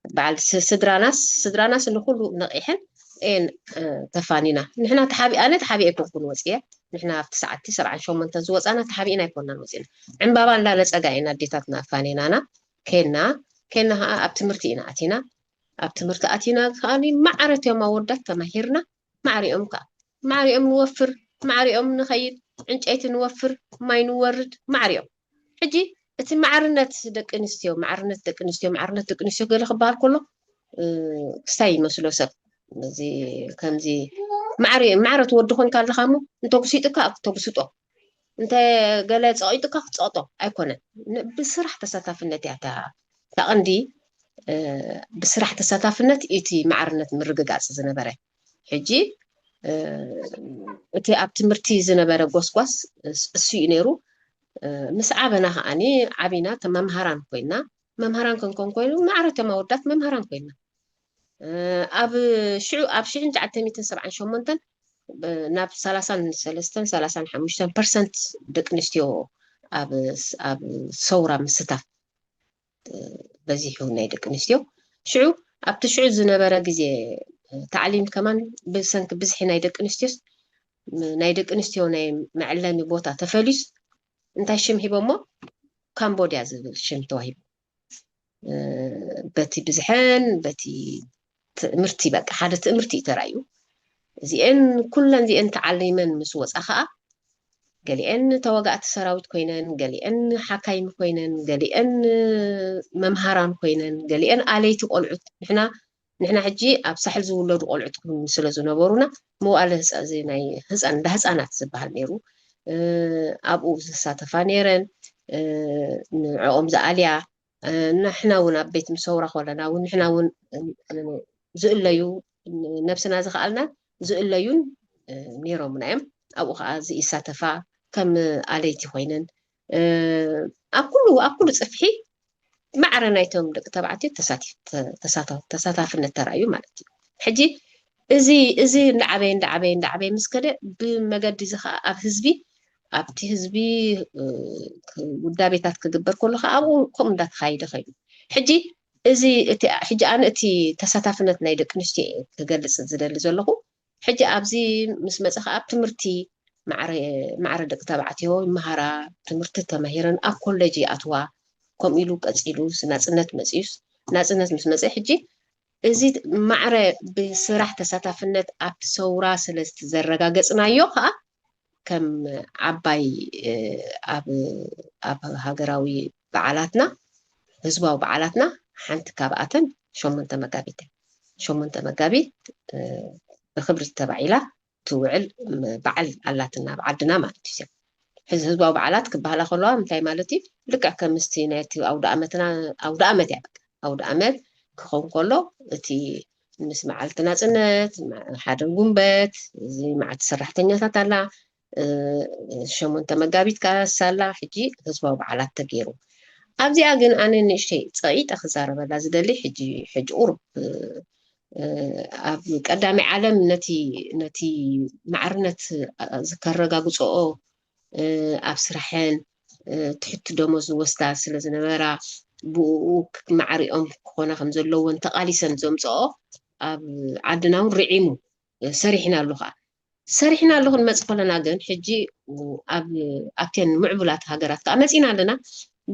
በዓል ስ-፣ ስድራናስ፣ ስድራናስ ንኹሉ ነቒሐን እየን፣ እ፣ ተፋኒና። ንሕና ተሓቢ-፣ ኣነ ተሓቢኤ ኣይኮንኩን ወፂኤ። ንሕና ኣብቲ ሰዓቲ ሰብዓን ሸሞንተን ዝወፃና ተሓቢእና ኣይኮንናን ወፂና። ዕምባባ እንዳነፀጋ እየን ኣዴታትና ኣፋኒናና። ኬና፣ ኬና ከዓ ኣብ ትምህርቲ ኢና ኣቲና። ኣብ ትምህርቲ ኣቲና ከዓኒ ማዕረ እትዮም ኣወዳት ተማሂርና፣ ማዕሪኦም ከዓ፣ ማዕሪኦም ንወፍር፣ ማዕሪኦም ንኸይድ፣ ዕንጨይቲ ንወፍር፣ ማይ ንወርድ፣ ማዕሪኦም። ሕጂ እቲ ማዕርነት ደቂ ኣንስትዮ፣ ማዕርነት ደቂ ኣንስትዮ፣ ማዕርነት ደቂ ኣንስትዮ ገለ ክበሃል ከሎ፣ እ፣ ክስታይ ይመስሎ ሰብ። እዚ ከምዚ ማዕረ፣ ማዕረ ትወዲ ኮንካ ኣለኻ እሞ፣ እንተ ጉሲጡካ ተጉስጦ፣ እንተ ገለ ጸቒጡካ ክትጸቕጦ ኣይኮነን። ን-፣ ብስራሕ ተሳታፍነት እያ እታ፣ እታ ቀንዲ፣ እ፣ ብስራሕ ተሳታፍነት እዩ እቲ ማዕርነት ምርግጋጽ ዝነበረ። ሕጂ፣ እ፣ እቲ ኣብ ትምህርቲ ዝነበረ ጎስጓስ እስ-፣ እሱ እዩ ነይሩ። እ፣ ምስ ዓበና ከዓኒ ዓቢና፣ እቶም መምሃራን ኮይና፣ መምሃራን ክንኮን ኮይኑ፣ ማዕረ እቶም ኣወዳት መምሃራን ኮይና። እ፣ ኣብ ሽዑ፣ ኣብ ሽሕን ትሽዓተ ሚእትን ሰብዓን ሸሞንተን፣ ብ-፣ ናብ ሰላሳን ሰለስተን፣ ሰላሳን ሓሙሽተን ፐርሰንት ደቂ ኣንስትዮ ኣብ ስ-፣ ኣብ ሰውራ ምስታፍ፣ እ፣ በዚሑ ናይ ደቂ ኣንስትዮ። ሽዑ፣ ኣብቲ ሽዑ ዝነበረ ግዜ፣ እ፣ ታዕሊም ከማን ብሰንኪ ብዝሒ ናይ ደቂ ኣንስትዮስ፣ ም-፣ ናይ ደቂ ኣንስትዮ ናይ መዕለሚ ቦታ ተፈልዩስ፣ እንታይ ሽም ሂቦሞ? ካምቦድያ ዝብል ሽም ተዋሂቡ። እ፣ በቲ ብዝሐን በቲ ትእምርቲ፣ በቃ ሓደ ትእምርቲ እዩ ተራእዩ። እዚኤን፣ ኩለን እዚኤን ተዓሊመን ምስ ወጻ ኸኣ፣ ገሊኤን ተዋጋእቲ ሰራዊት ኮይነን፣ ገሊኤን ሓካይም ኮይነን፣ ገሊኤን መምሃራን ኮይነን፣ ገሊኤን ኣለይቲ ቆልዑት። ንሕና፣ ንሕና ሕጂ ኣብ ሳሕል ዝውለዱ ቆልዑት ስለ ዝነበሩና፣ መዋእለ ህጻ-፣ እዚ ናይ ህጻን፣ እንዳ ህጻናት ዝበሃል ነይሩ። እ፣ ኣብኡ ዝሳተፋ ነይረን፣ እ፣ ንዕኦም ዝኣልያ፣ እ፣ ንሕና እውን ኣብ ቤት ምሰውራ ከለና እውን፣ ንሕና እውን፣ እ፣ እ፣ ዝእለዩ፣ ነብስና ዝኸኣልና ዝእለዩን፣ እ፣ ነይሮምና እዮም። ኣብኡ ኸዓ ዝይሳተፋ ከም ኣለይቲ ኮይነን፣ እ፣ ኣብ ኩሉ፣ ኣብ ኩሉ ጽፍሒ ማዕረ ናይቶም ደቂ ተባዕትዮ ተሳቲፍ-፣ ተ-፣ ተሳታ-፣ ተሳታፍነት ተራእዩ ማለት እዩ። ሕጂ እዚ፣ እዚ እንዳዓበየ፣ እንዳዓበየ፣ እንዳዓበየ ምስ ከደ፣ ብመገዲ እዚ ኸዓ ኣብ ህዝቢ፣ ኣብቲ ህዝቢ፣ እ፣ ክ-፣ ውዳቤታት ክግበር ከሎ ኸዓ ኣብኡ ከምኡ እንዳተኻየደ ኸይዱ። ሕጂ እዚ፣ እቲ፣ ሕጂ ኣነ እቲ ተሳታፍነት ናይ ደቂ ኣንስትዮ እየ ክገልጽ ዝደሊ ዘለኹ። ሕጂ ኣብዚ ምስ መጸ ኸዓ ኣብ ትምህርቲ ማዕረ፣ ማዕረ ደቂ ተባዕትዮ ይመሃራ፣ ትምህርቲ ተማሂረን ኣብ ኮሌጅ ይኣትዋ። ከምኡ ኢሉ ቀጺሉ ናጽነት መጺኡስ፣ ናጽነት ምስ መጸ ሕጂ እዚ ማዕረ ብስራሕ ተሳታፍነት ኣብቲ ሰውራ ስለ ዘረጋገጽናዮ ኸዓ ከም ዓባይ፣ እ፣ ኣብ፣ ኣብ ሃገራዊ በዓላትና፣ ህዝባዊ በዓላትና ሓንቲ ካብኣተን ሸሞንተ መጋቢት እያ። ሸሞንተ መጋቢት፣ እ፣ ብክብሪ ተባዒላ ትውዕል ም-፣ በዓል ኣላትና ኣብ ዓድና ማለት እዩ። ሕዚ ህዝባዊ በዓላት ክበሃላ ከለዋ እንታይ ማለት እዩ? ልክዕ ከምስቲ ናይቲ ኣውደ ኣመትና፣ ኣውደ ኣመት እያ በቃ። ኣውደ ኣመት ክኸውን ከሎ እቲ ምስ መዓልቲ ናጽነት፣ መ-፣ ሓደ ጉንበት፣ እዚ መዓልቲ ሰራሕተኛታት ኣላ፣ እ፣ ሸሞንተ መጋቢት ከኣ ሳላ ሕጂ ህዝባዊ በዓላት ተገይሩ። ኣብዚኣ ግን ኣነ ንእሽተይ ጸቂጠ ክዛረበላ ዝደሊ ሕጂ፣ ሕጂ ቁሩብ፣ እ፣ እ፣ ኣብ ቀዳማይ ዓለም ነቲ፣ ነቲ ማዕርነት ኣ-፣ ዝከረጋግጽኦ፣ እ፣ ኣብ ስራሐን፣ እ፣ ትሕቲ ደሞዝ ዝወስዳ ስለ ዝነበራ፣ ብእኡ ክ-፣ ማዕሪኦም ክኾና ከም ዘለወን ተቓሊሰን ዘምጽኦ ኣብ ዓድና እውን ርዒሙ፣ እ፣ ሰሪሕናሉ ኸኣ። ሰሪሕናሉ ክንመጽእ ከለና ግን፣ ሕጂ ኣብ፣ ኣብተን ምዕቡላት ሃገራት ከኣ መጺና ኣለና።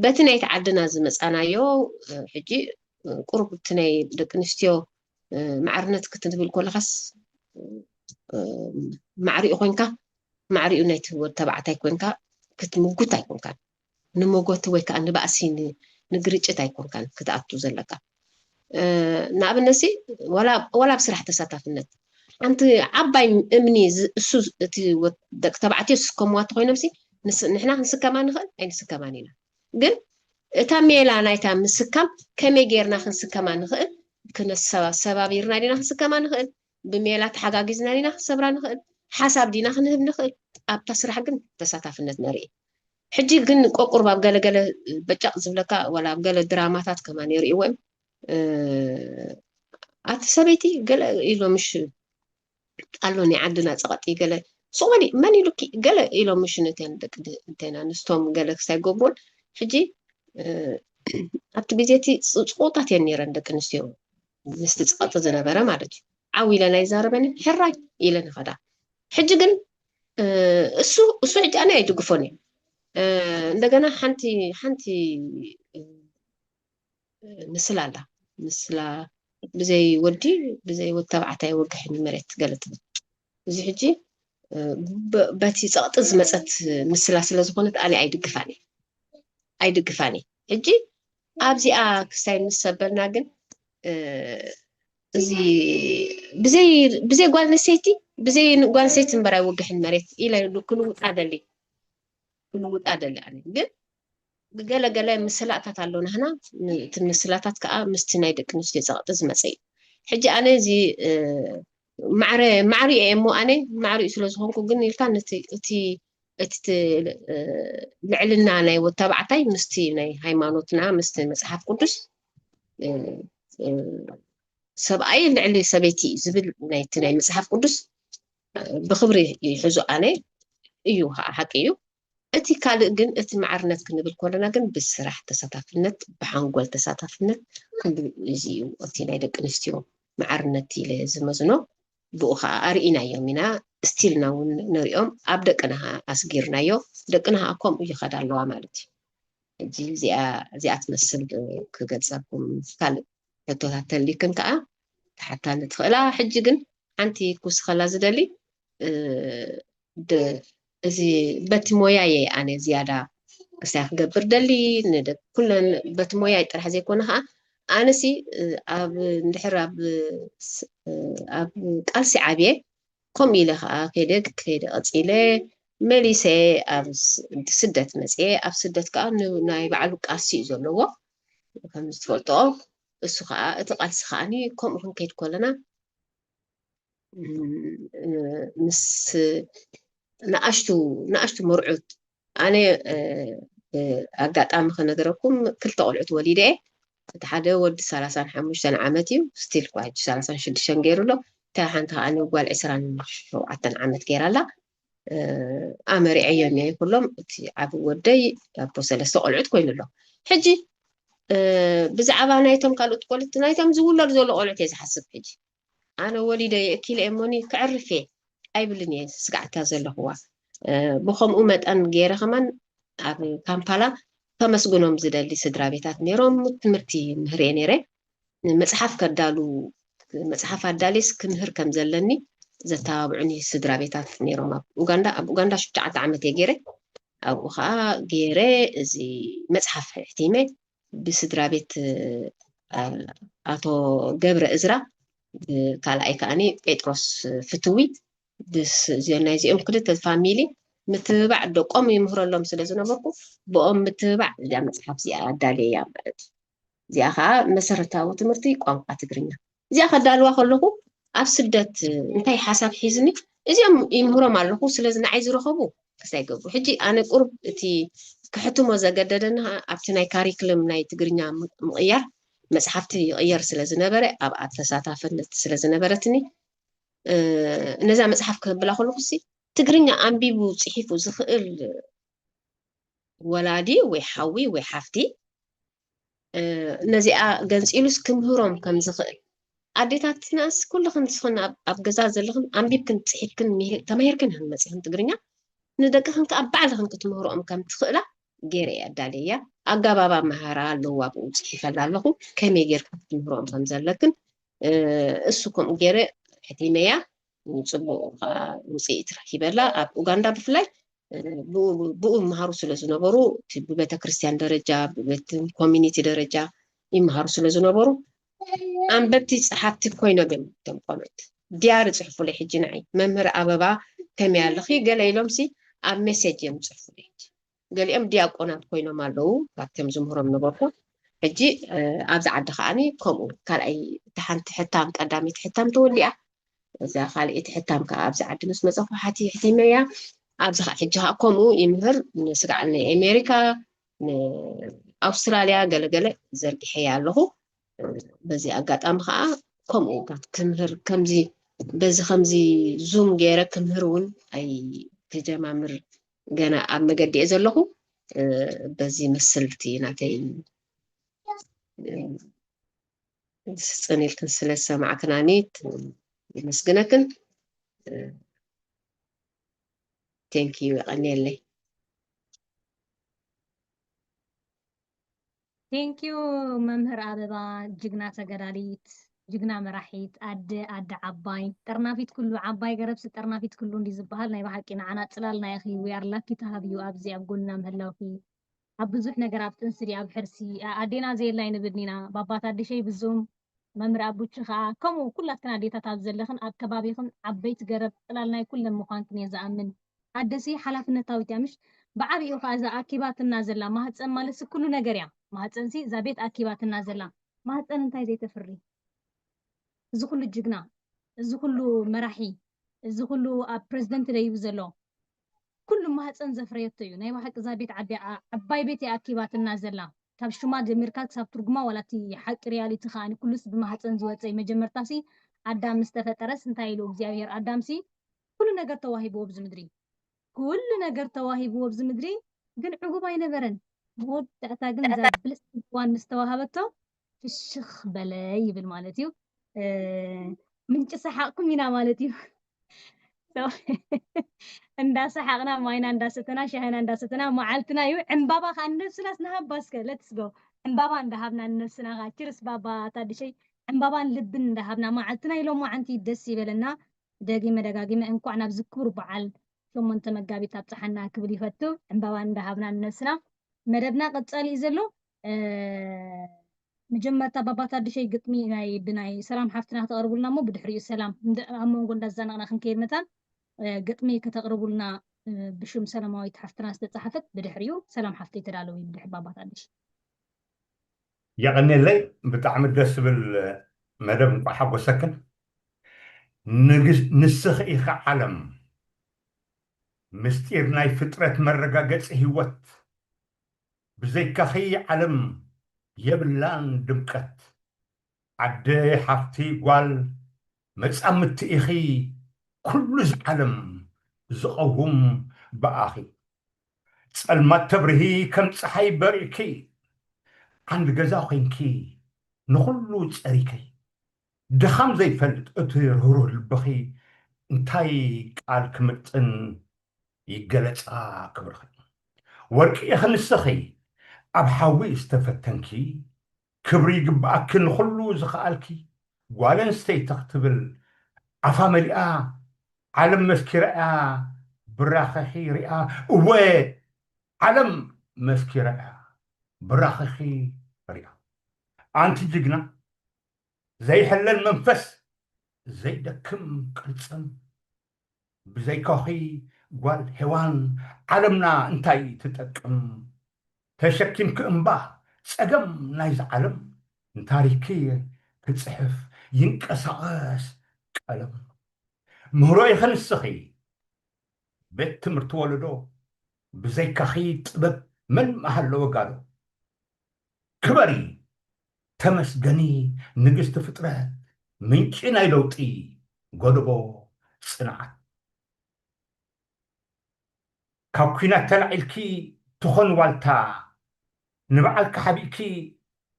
በቲ ናይቲ ዓድና ዝመጻናዮ፣ እ፣ ሕጂ፣ እ፣ ቁሩብ እቲ ናይ ደቂ ኣንስትዮ፣ እ፣ ማዕርነት ክትብል ከለኻስ፣ እ፣ ማዕሪኡ ኮይንካ፣ ማዕሪኡ ናይቲ ወዲ ተባዕታይ ኮይንካ ክትምጉት ኣይኮንካን። ንመጎቲ ወይ ከኣ ንባእሲ፣ ን-፣ ንግርጭት ኣይኮንካን ክትኣቱ ዘለካ። እ፣ ንኣብነትሲ፣ ዋላ፣ ዋላ ኣብ ስራሕ ተሳታፍነት፣ ሓንቲ ዓባይ እምኒ ዝ-፣ እሱ፣ እቲ ወ-፣ ደቂ ተባዕትዮ ዝስከምዋ እንተኾይኖምሲ፣ ንስ-፣ ንሕና ክንስከማ ንኽእል ኣይንስከማን ኢና። ግን እታ ሜላ ናይታ ምስካም ከመይ ጌርና ክንስከማ ንኽእል፣ ክነሰባ-፣ ሰባቢርና ዲና ክንስከማ ንኽእል፣ ብሜላ ተሓጋጊዝና ዲና ክንሰብራ ንኽእል፣ ሓሳብ ዲና ክንህብ ንኽእል፣ ኣብታ ስራሕ ግን ተሳታፍነት ነርኢ። ሕጂ ግን ቆቁርብ ኣብ ገለገለ በጫቕ ዝብለካ፣ ዋላ ኣብ ገለ ድራማታት ከማን የርእይዎ እዮም። እ፣ ኣቲ ሰበይቲ ገለ ኢሎምሽ ኣሎ ናይ ዓድና ጸቐጢ ገለ፣ ሱቕ በሊ፣ መን ኢሉኪ ገለ ኢሎምሽ፣ ነተን ደቂ ድ-፣ እንተና ንስቶም ገለ ክሳይ ገብሩን። ሕጂ፣ እ፣ ኣብቲ ግዜ እቲ ጽ-፣ ጽቑጣት እየን ነይረን ደቂ ኣንስትዮ፣ ምስቲ ጸቐጢ ዝነበረ ማለት እዩ። ዓው ኢለን ኣይዛረበን፣ ሕራይ ኢለን ይኸዳ። ሕጂ ግን፣ እ፣ እሱ፣ እሱ ሕጂ ኣነ ኣይድግፎን እየ። እ፣ እንደገና ሓንቲ፣ ሓንቲ፣ እ፣ ምስላ ኣላ። ምስላ ብዘይ ወዲ፣ ብዘይ ወዲ ተባዕታይ ወግሕኒ መሬት ገለ ትብል። እዚ ሕጂ፣ እ፣ ብ-፣ በቲ ጸቕጢ ዝመጸት ምስላ ስለ ዝኾነት ኣነ ኣይድግፋን እየ። ኣይድግፋን እየ። ሕጂ ኣብዚኣ ክስታይ ምስ ሰበልና ግን፣ እ፣ እዚ ብዘይ፣ ብዘይ ጓል ኣንስተይቲ፣ ብዘይ ጓል ኣንስተይቲ እምበር ኣይወግሕን መሬት ኢለ ኢሉ ክልውጣ ደሊ፣ ክልውጣ ደሊ ኣነ። ግን ገለ ገለ ምስላታት ኣሎ ናህና፣ እቲ ምስላታት ከዓ ምስቲ ናይ ደቂ ኣንስትዮ ጸቕጢ ዝመጸ እዩ። ሕጂ ኣነ እዚ፣ እ፣ ማዕረ፣ ማዕሪኡ እየ እሞ ኣነ ማዕሪኡ ስለ ዝኾንኩ ግን ኢልካ ነቲ፣ እቲ፣ እቲ ት-፣ እ፣ ልዕልና ናይ ወታባዕታይ ምስቲ ናይ ሃይማኖትና፣ ምስቲ መጽሓፍ ቅዱስ፣ እ፣ እ፣ ሰብኣይ ልዕሊ ሰበይቲ እዩ ዝብል ናይቲ ናይ መጽሓፍ ቅዱስ፣ እ፣ ብኽብሪ ይሕዞ ኣነ እዩ፣ ሓ-፣ ሓቂ እዩ። እቲ ካልእ ግን፣ እቲ ማዕርነት ክንብል ከለና ግን ብስራሕ ተሳታፍነት፣ ብሓንጎል ተሳታፍነት፣ ኩሉ እዚ እዩ። እቲ ናይ ደቂ ኣንስትዮ ማዕርነት ኢለ ዝመዝኖ ብኡ ከዓ ኣርኢናዮም ኢና። ስቲልና እውን ንሪኦም፣ ኣብ ደቅና ከዓ ኣስጊርናዮ፣ ደቅና ከዓ ከምኡ ይኸዳ ኣለዋ ማለት እዩ። ሕጂ እዚኣ፣ እዚኣ ትመስል ክገልጸልኩም። ካልእ ሕቶታት ተልይክን ከዓ ትሓታኒ ትኽእላ። ሕጂ ግን ሓንቲ ክውስኸላ ዝደሊ፣ እ፣ ድ-፣ እዚ በቲ ሞያየ ኣነ ዝያዳ ክሳይ ክገብር ደሊ፣ ንደ-፣ ኩለን በቲ ሞያይ ጥራሕ ዘይኮነ ከዓ፣ ኣነሲ፣ እ፣ ኣብ፣ እንድሕር ኣብ ስ-፣ እ፣ ኣብ ቃልሲ ዓብየ፣ ከምኡ ኢለ ከዓ ከይደ፣ ከይደ ቀፂለ፣ መሊሰ ኣብ ስ-፣ ስደት መፅየ። ኣብ ስደት ከዓ ን-፣ ናይ ባዕሉ ቃልሲ እዩ ዘለዎ፣ ከም ዝትፈልጦ። እሱ ከዓ፣ እቲ ቃልሲ ከዓኒ ከምኡ ክንከይድ ከለና፣ ም-፣ እ፣ ምስ ንኣሽቱ፣ ንኣሽቱ መርዑት፣ ኣነ፣ እ፣ እ፣ ኣጋጣሚ ክነገረኩም፣ ክልተ ቆልዑት ወሊደ እየ። እቲ ሓደ ወዲ ሰላሳን ሓሙሽተን ዓመት እዩ፣ ስቲል እኳ ሕጂ ሰላሳን ሽዱሽተን ገይሩ ኣሎ። እታ ሓንቲ ከዓ ጓል ዕስራን ሸውዓተን ዓመት ገይራ ኣላ። እ፣ ኣመሪዐዮም እየ ኩሎም። እቲ ዓቢ ወደይ ኣቦ ሰለስተ ቆልዑት ኮይኑ ኣሎ። ሕጂ፣ እ፣ ብዛዕባ ናይቶም ካልኦት ቆልዑት፣ ናይቶም ዝውለዱ ዘሎ ቆልዑት እየ ዝሓስብ። ሕጂ ኣነ ወሊደ የእኪለ እሞኒ ክዕርፍ እየ ኣይብልን እየ ስጋዕታ ዘለኽዋ። እ፣ ብኸምኡ መጠን ገይረ ከማን ኣብ ካምፓላ ከመስግኖም ዝደሊ ስድራ ቤታት ነይሮም። ትምህርቲ ምህር እየ ነይረ። መጽሓፍ ከዳሉ፣ መጽሓፍ ኣዳልየስ ክምህር ከም ዘለኒ ዘተባብዑኒ ስድራ ቤታት ነይሮም። ኣብ ኡጋንዳ፣ ኣብ ኡጋንዳ ሽዱሽተ ዓመት እየ ገይረ። ኣብኡ ኸዓ ገይረ እዚ መጽሓፍ ሕቲመ ብስድራ ቤት፣ እ፣ ኣቶ ገብረ እዝራ፣ ብ-፣ ካልኣይ ከዓኒ ጴጥሮስ ፍትዊ፣ ብስ-፣ እዚኦም ናይዚኦም ክልተ ፋሚሊ ምትብባዕ ደቆም ይምህረሎም ስለ ዝነበርኩ፣ ብኦም ምትብባዕ እዚኣ መጽሓፍ እዚኣ ኣዳልየያ ማለት እዩ። እዚኣ ኸዓ መሰረታዊ ትምህርቲ ቋንቋ ትግርኛ። እዚኣ ከዳልዋ ከለኹ ኣብ ስደት እንታይ ሓሳብ ሒዝኒ፣ እዚኦም ይምህሮም ኣለኹ፣ ስለዚ ንዓይ ዝረኸቡ ክሳይ ገብሩ። ሕጂ ኣነ ቁሩብ እቲ ክሕትሞ ዘገደደኒ ኸዓ ኣብቲ ናይ ካሪክለም ናይ ትግርኛ ም-፣ ምቕያር፣ መጽሓፍቲ ይቕየር ስለ ዝነበረ፣ ኣብኣ ተሳታፍነት ስለ ዝነበረትኒ፣ እ፣ ነዛ መጽሓፍ ክህብላ ከለኹሲ፣ ትግርኛ ኣንቢቡ ጽሒፉ ዝኽእል ወላዲ ወይ ሓዊ ወይ ሓፍቲ፣ እ፣ ነዚኣ ገንጺሉስ ክምህሮም ከም ዝኽእል፣ ኣዴታትናስ ኩልኽን ንስኽን ኣብ፣ ኣብ ገዛ ዘለኽን ኣንቢብክን ጽሒፍክን ምሂ-፣ ተማሂርክን ኢኽን መጺኽን ትግርኛ፣ ንደቅኽን ከኣ ባዕልኽን ክትምህሮኦም ከም ትኽእላ ገይረ እየ ኣዳልየያ። ኣገባብ ኣመሃህራ ኣለዋ፣ ኣብኡ ጽሒፈላ ኣለኹ፣ ከመይ ጌርክን ክትምህሮኦም ከም ዘለክን። እ፣ እሱ ከምኡ ገይረ ሕቲመያ፣ ጽቡቕ ከኣ ውጽኢት ረኺበላ። ኣብ ኡጋንዳ ብፍላይ፣ እ፣ ብኡ፣ ብኡ ይመሃሩ ስለ ዝነበሩ፣ እቲ ብቤተ ክርስቲያን ደረጃ፣ ብቤት ኮሚኒቲ ደረጃ ይመሃሩ ስለ ዝነበሩ፣ ኣንበብቲ ጸሓፍቲ ኮይኖም እዮም እቶም ቆልዑት። ዲያሪ ጽሕፉለይ ሕጂ ንዓይ፣ "መምህር ኣበባ ከመይ ኣለኺ?" ገለ ኢሎምሲ ኣብ ሜሴጅ እዮም ዝጽሕፉለይ። ገሊኦም ዲያቆናት ኮይኖም ኣለዉ፣ ካብቶም ዝምህሮም ነበርኩ። ሕጂ፣ እ፣ ኣብዚ ዓዲ ከዓኒ ከምኡ፣ ካልኣይ፣ እታ ሓንቲ ሕታም፣ ቀዳመይቲ ሕታም ተወሊኣ፣ እዛ ካልኣይቲ ሕታም ከኣ ኣብዚ ዓዲ ምስ መጸኹ ሓቲ-፣ ሕቲመያ። ኣብዚ ኸዓ፣ ሕጂ ኸዓ ከምኡ ይምህር፣ ንስጋዕ ንኣሜሪካ፣ ንኣውስትራልያ ገለገለ ዘርጊሐያ ኣለኹ። በዚ ኣጋጣሚ ኸዓ ከምኡ ክምህር፣ ከምዚ፣ በዚ ከምዚ ዙም ገይረ ክምህር እውን ኣይተጀማምር፣ ገና ኣብ መገዲ እየ ዘለኹ። እ፣ በዚ ይመስል እቲ ናተይ፣ እ፣ ስጽን ኢልክን ስለ ዝሰማዕክናኒ የመስግነክን። እ፣ ቴንክ ዩ፣ የቐንየለይ። ቴንክ ዩ መምህር ኣበባ፣ ጅግና ተጋዳሊት። ጅግና መራሒት ኣደ ኣደ ዓባይ ጠርናፊት ኩሉ ዓባይ ገረብሲ ጠርናፊት ኩሉ እንዲ ዝበሃል ናይ ብሓቂ ንዓና ጽላልና ኢኺ we are lucky to have you ኣብዚ ኣብ ጎንና ምህላውኪ ኣብ ብዙሕ ነገር ኣብ ጥንሲ ድያ ኣብ ሕርሲ ኣዴና ዘየላይ ንብድኒና ባባት ኣዲሸይ ብዙም መምህር ኣቡቺ ከዓ ከምኡ ኩላትክን ኣዴታት ኣብ ዘለኽን ኣብ ከባቢኽን ዓበይቲ ገረብ ጽላል ናይ ኩለን ምዃንክን እየ ዝኣምን ኣደሲ ሓላፍነታዊት እያ ምሽ ብዓብኡ ከዓ እዛ ኣኪባትና ዘላ ማህፀን ማለትሲ ኩሉ ነገር እያ ማህፀንሲ እዛ ቤት ኣኪባትና ዘላ ማህፀን እንታይ ዘይተፍሪ እዚ ኩሉ ጅግና እዚ ኩሉ መራሒ እዚ ኩሉ ኣብ ፕረዚደንት ደይቡ ዘሎ ኩሉ ማህፀን ዘፍረየቶ እዩ ናይ ብሓቂ እዛ ቤት ዓባይ ቤት እያ ኣኪባትና ዘላ ካብ ሽማ ጀሚርካ ክሳብ ትርጉማ ዋላ እቲ ሓቂ ሪያሊቲ ከዓ ኩሉስ ብማህፀን ዝወፀ እዩ መጀመርታሲ ኣዳም ምስ ተፈጠረስ እንታይ ኢሉ እግዚኣብሄር ኣዳምሲ ኩሉ ነገር ተዋሂብዎ ኣብዚ ምድሪ ኩሉ ነገር ተዋሂብዎ ኣብዚ ምድሪ ግን ዕጉብ ኣይነበረን መወዳእታ ግን እዛ ብልፅቲ እዋን ምስ ተዋሃበቶ ፍሽኽ በለ ይብል ማለት እዩ ምንጭ ሰሓቕኩም ኢና ማለት እዩ እንዳሰሓቕና ማይና እንዳሰተና ሻሂና እንዳሰተና መዓልትና እዩ ዕምባባ ከዓ ንነብስናስ ንሃባ እስከ let's go ዕምባባ እንዳሃብና ንነብስና ከዓ ችርስ ባባ ታድሸይ ዕምባባን ልብን እንዳሃብና መዓልትና ኢሎም መዓንቲ ደስ ይበለና ደጊመ ደጋጊመ እንኳዕ ናብዚ ክቡር በዓል ሸሞንተ መጋቢት ኣብፀሓና ክብል ይፈቱ ዕምባባ እንዳሃብና ንነብስና መደብና ቀፃሊ እዩ ዘሎ መጀመርታ ባባት ኣድሸይ ግጥሚ ናይ ብናይ ሰላም ሓፍትና ከተቕርቡልና እሞ ብድሕሪኡ ሰላም ኣብ መንጎ እንዳዛነቕና ክንከይድ መታን ግጥሚ ከተቕርቡልና ብሽም ሰላማዊት ሓፍትና ዝተፃሓፈት ብድሕሪኡ ሰላም ሓፍተይ ተዳለዊ ብድሕሪ ባባት ኣድሽ የቐኔለይ ብጣዕሚ ደስ ዝብል መደብ እንኳዕ ሓጎሰክን ንስኺ ኢኻ ዓለም ምስጢር ናይ ፍጥረት መረጋገፂ ህይወት ብዘይካኺ ዓለም የብላን ድምቀት ዓደይ ሓፍቲ ጓል መጻምድቲ ኢኺ ኩሉ እዚ ዓለም ዝቐውም ብኣኺ ጸልማት ተብርሂ ከም ጸሓይ በሪእኪ ዓንዲ ገዛ ኮይንኪ ንኹሉ ጸሪከይ ድኻም ዘይፈልጥ እቲ ርህሩህ ልብኺ እንታይ ቃል ክምጥን ይገለጻ ክብርኺ ወርቂ ኢኺ ንስኺ ኣብ ሓዊ ዝተፈተንኪ ክብሪ ይግብኣኪ ንኹሉ ዝኸኣልኪ ጓል ኣንስተይቲ ክትብል ኣፋ መሊኣ ዓለም መስኪራ እያ ብራኸኺ ሪኣ እወ ዓለም መስኪራ እያ ብራኸኺ ሪኣ ኣንቲ ጅግና ዘይሕለል መንፈስ ዘይደክም ቅልጽም ብዘይካኺ ጓል ሄዋን ዓለምና እንታይ ትጠቅም ተሸኪምኪ እምባ ጸገም ናይዚ ዓለም ንታሪክኪ ክጽሕፍ ይንቀሳቐስ ቀለም ምህሮ ኢኺ ንስኺ ቤት ትምህርቲ ወለዶ ብዘይካኺ ጥበብ መን ምሃለወ ጋዶ ክበሪ ተመስገኒ ንግስቲ ፍጥረት ምንጪ ናይ ለውጢ ጎደቦ ጽንዓት ካብ ኲናት ተላዒልኪ ትኾን ዋልታ ንበዓልኪ ሓቢእኪ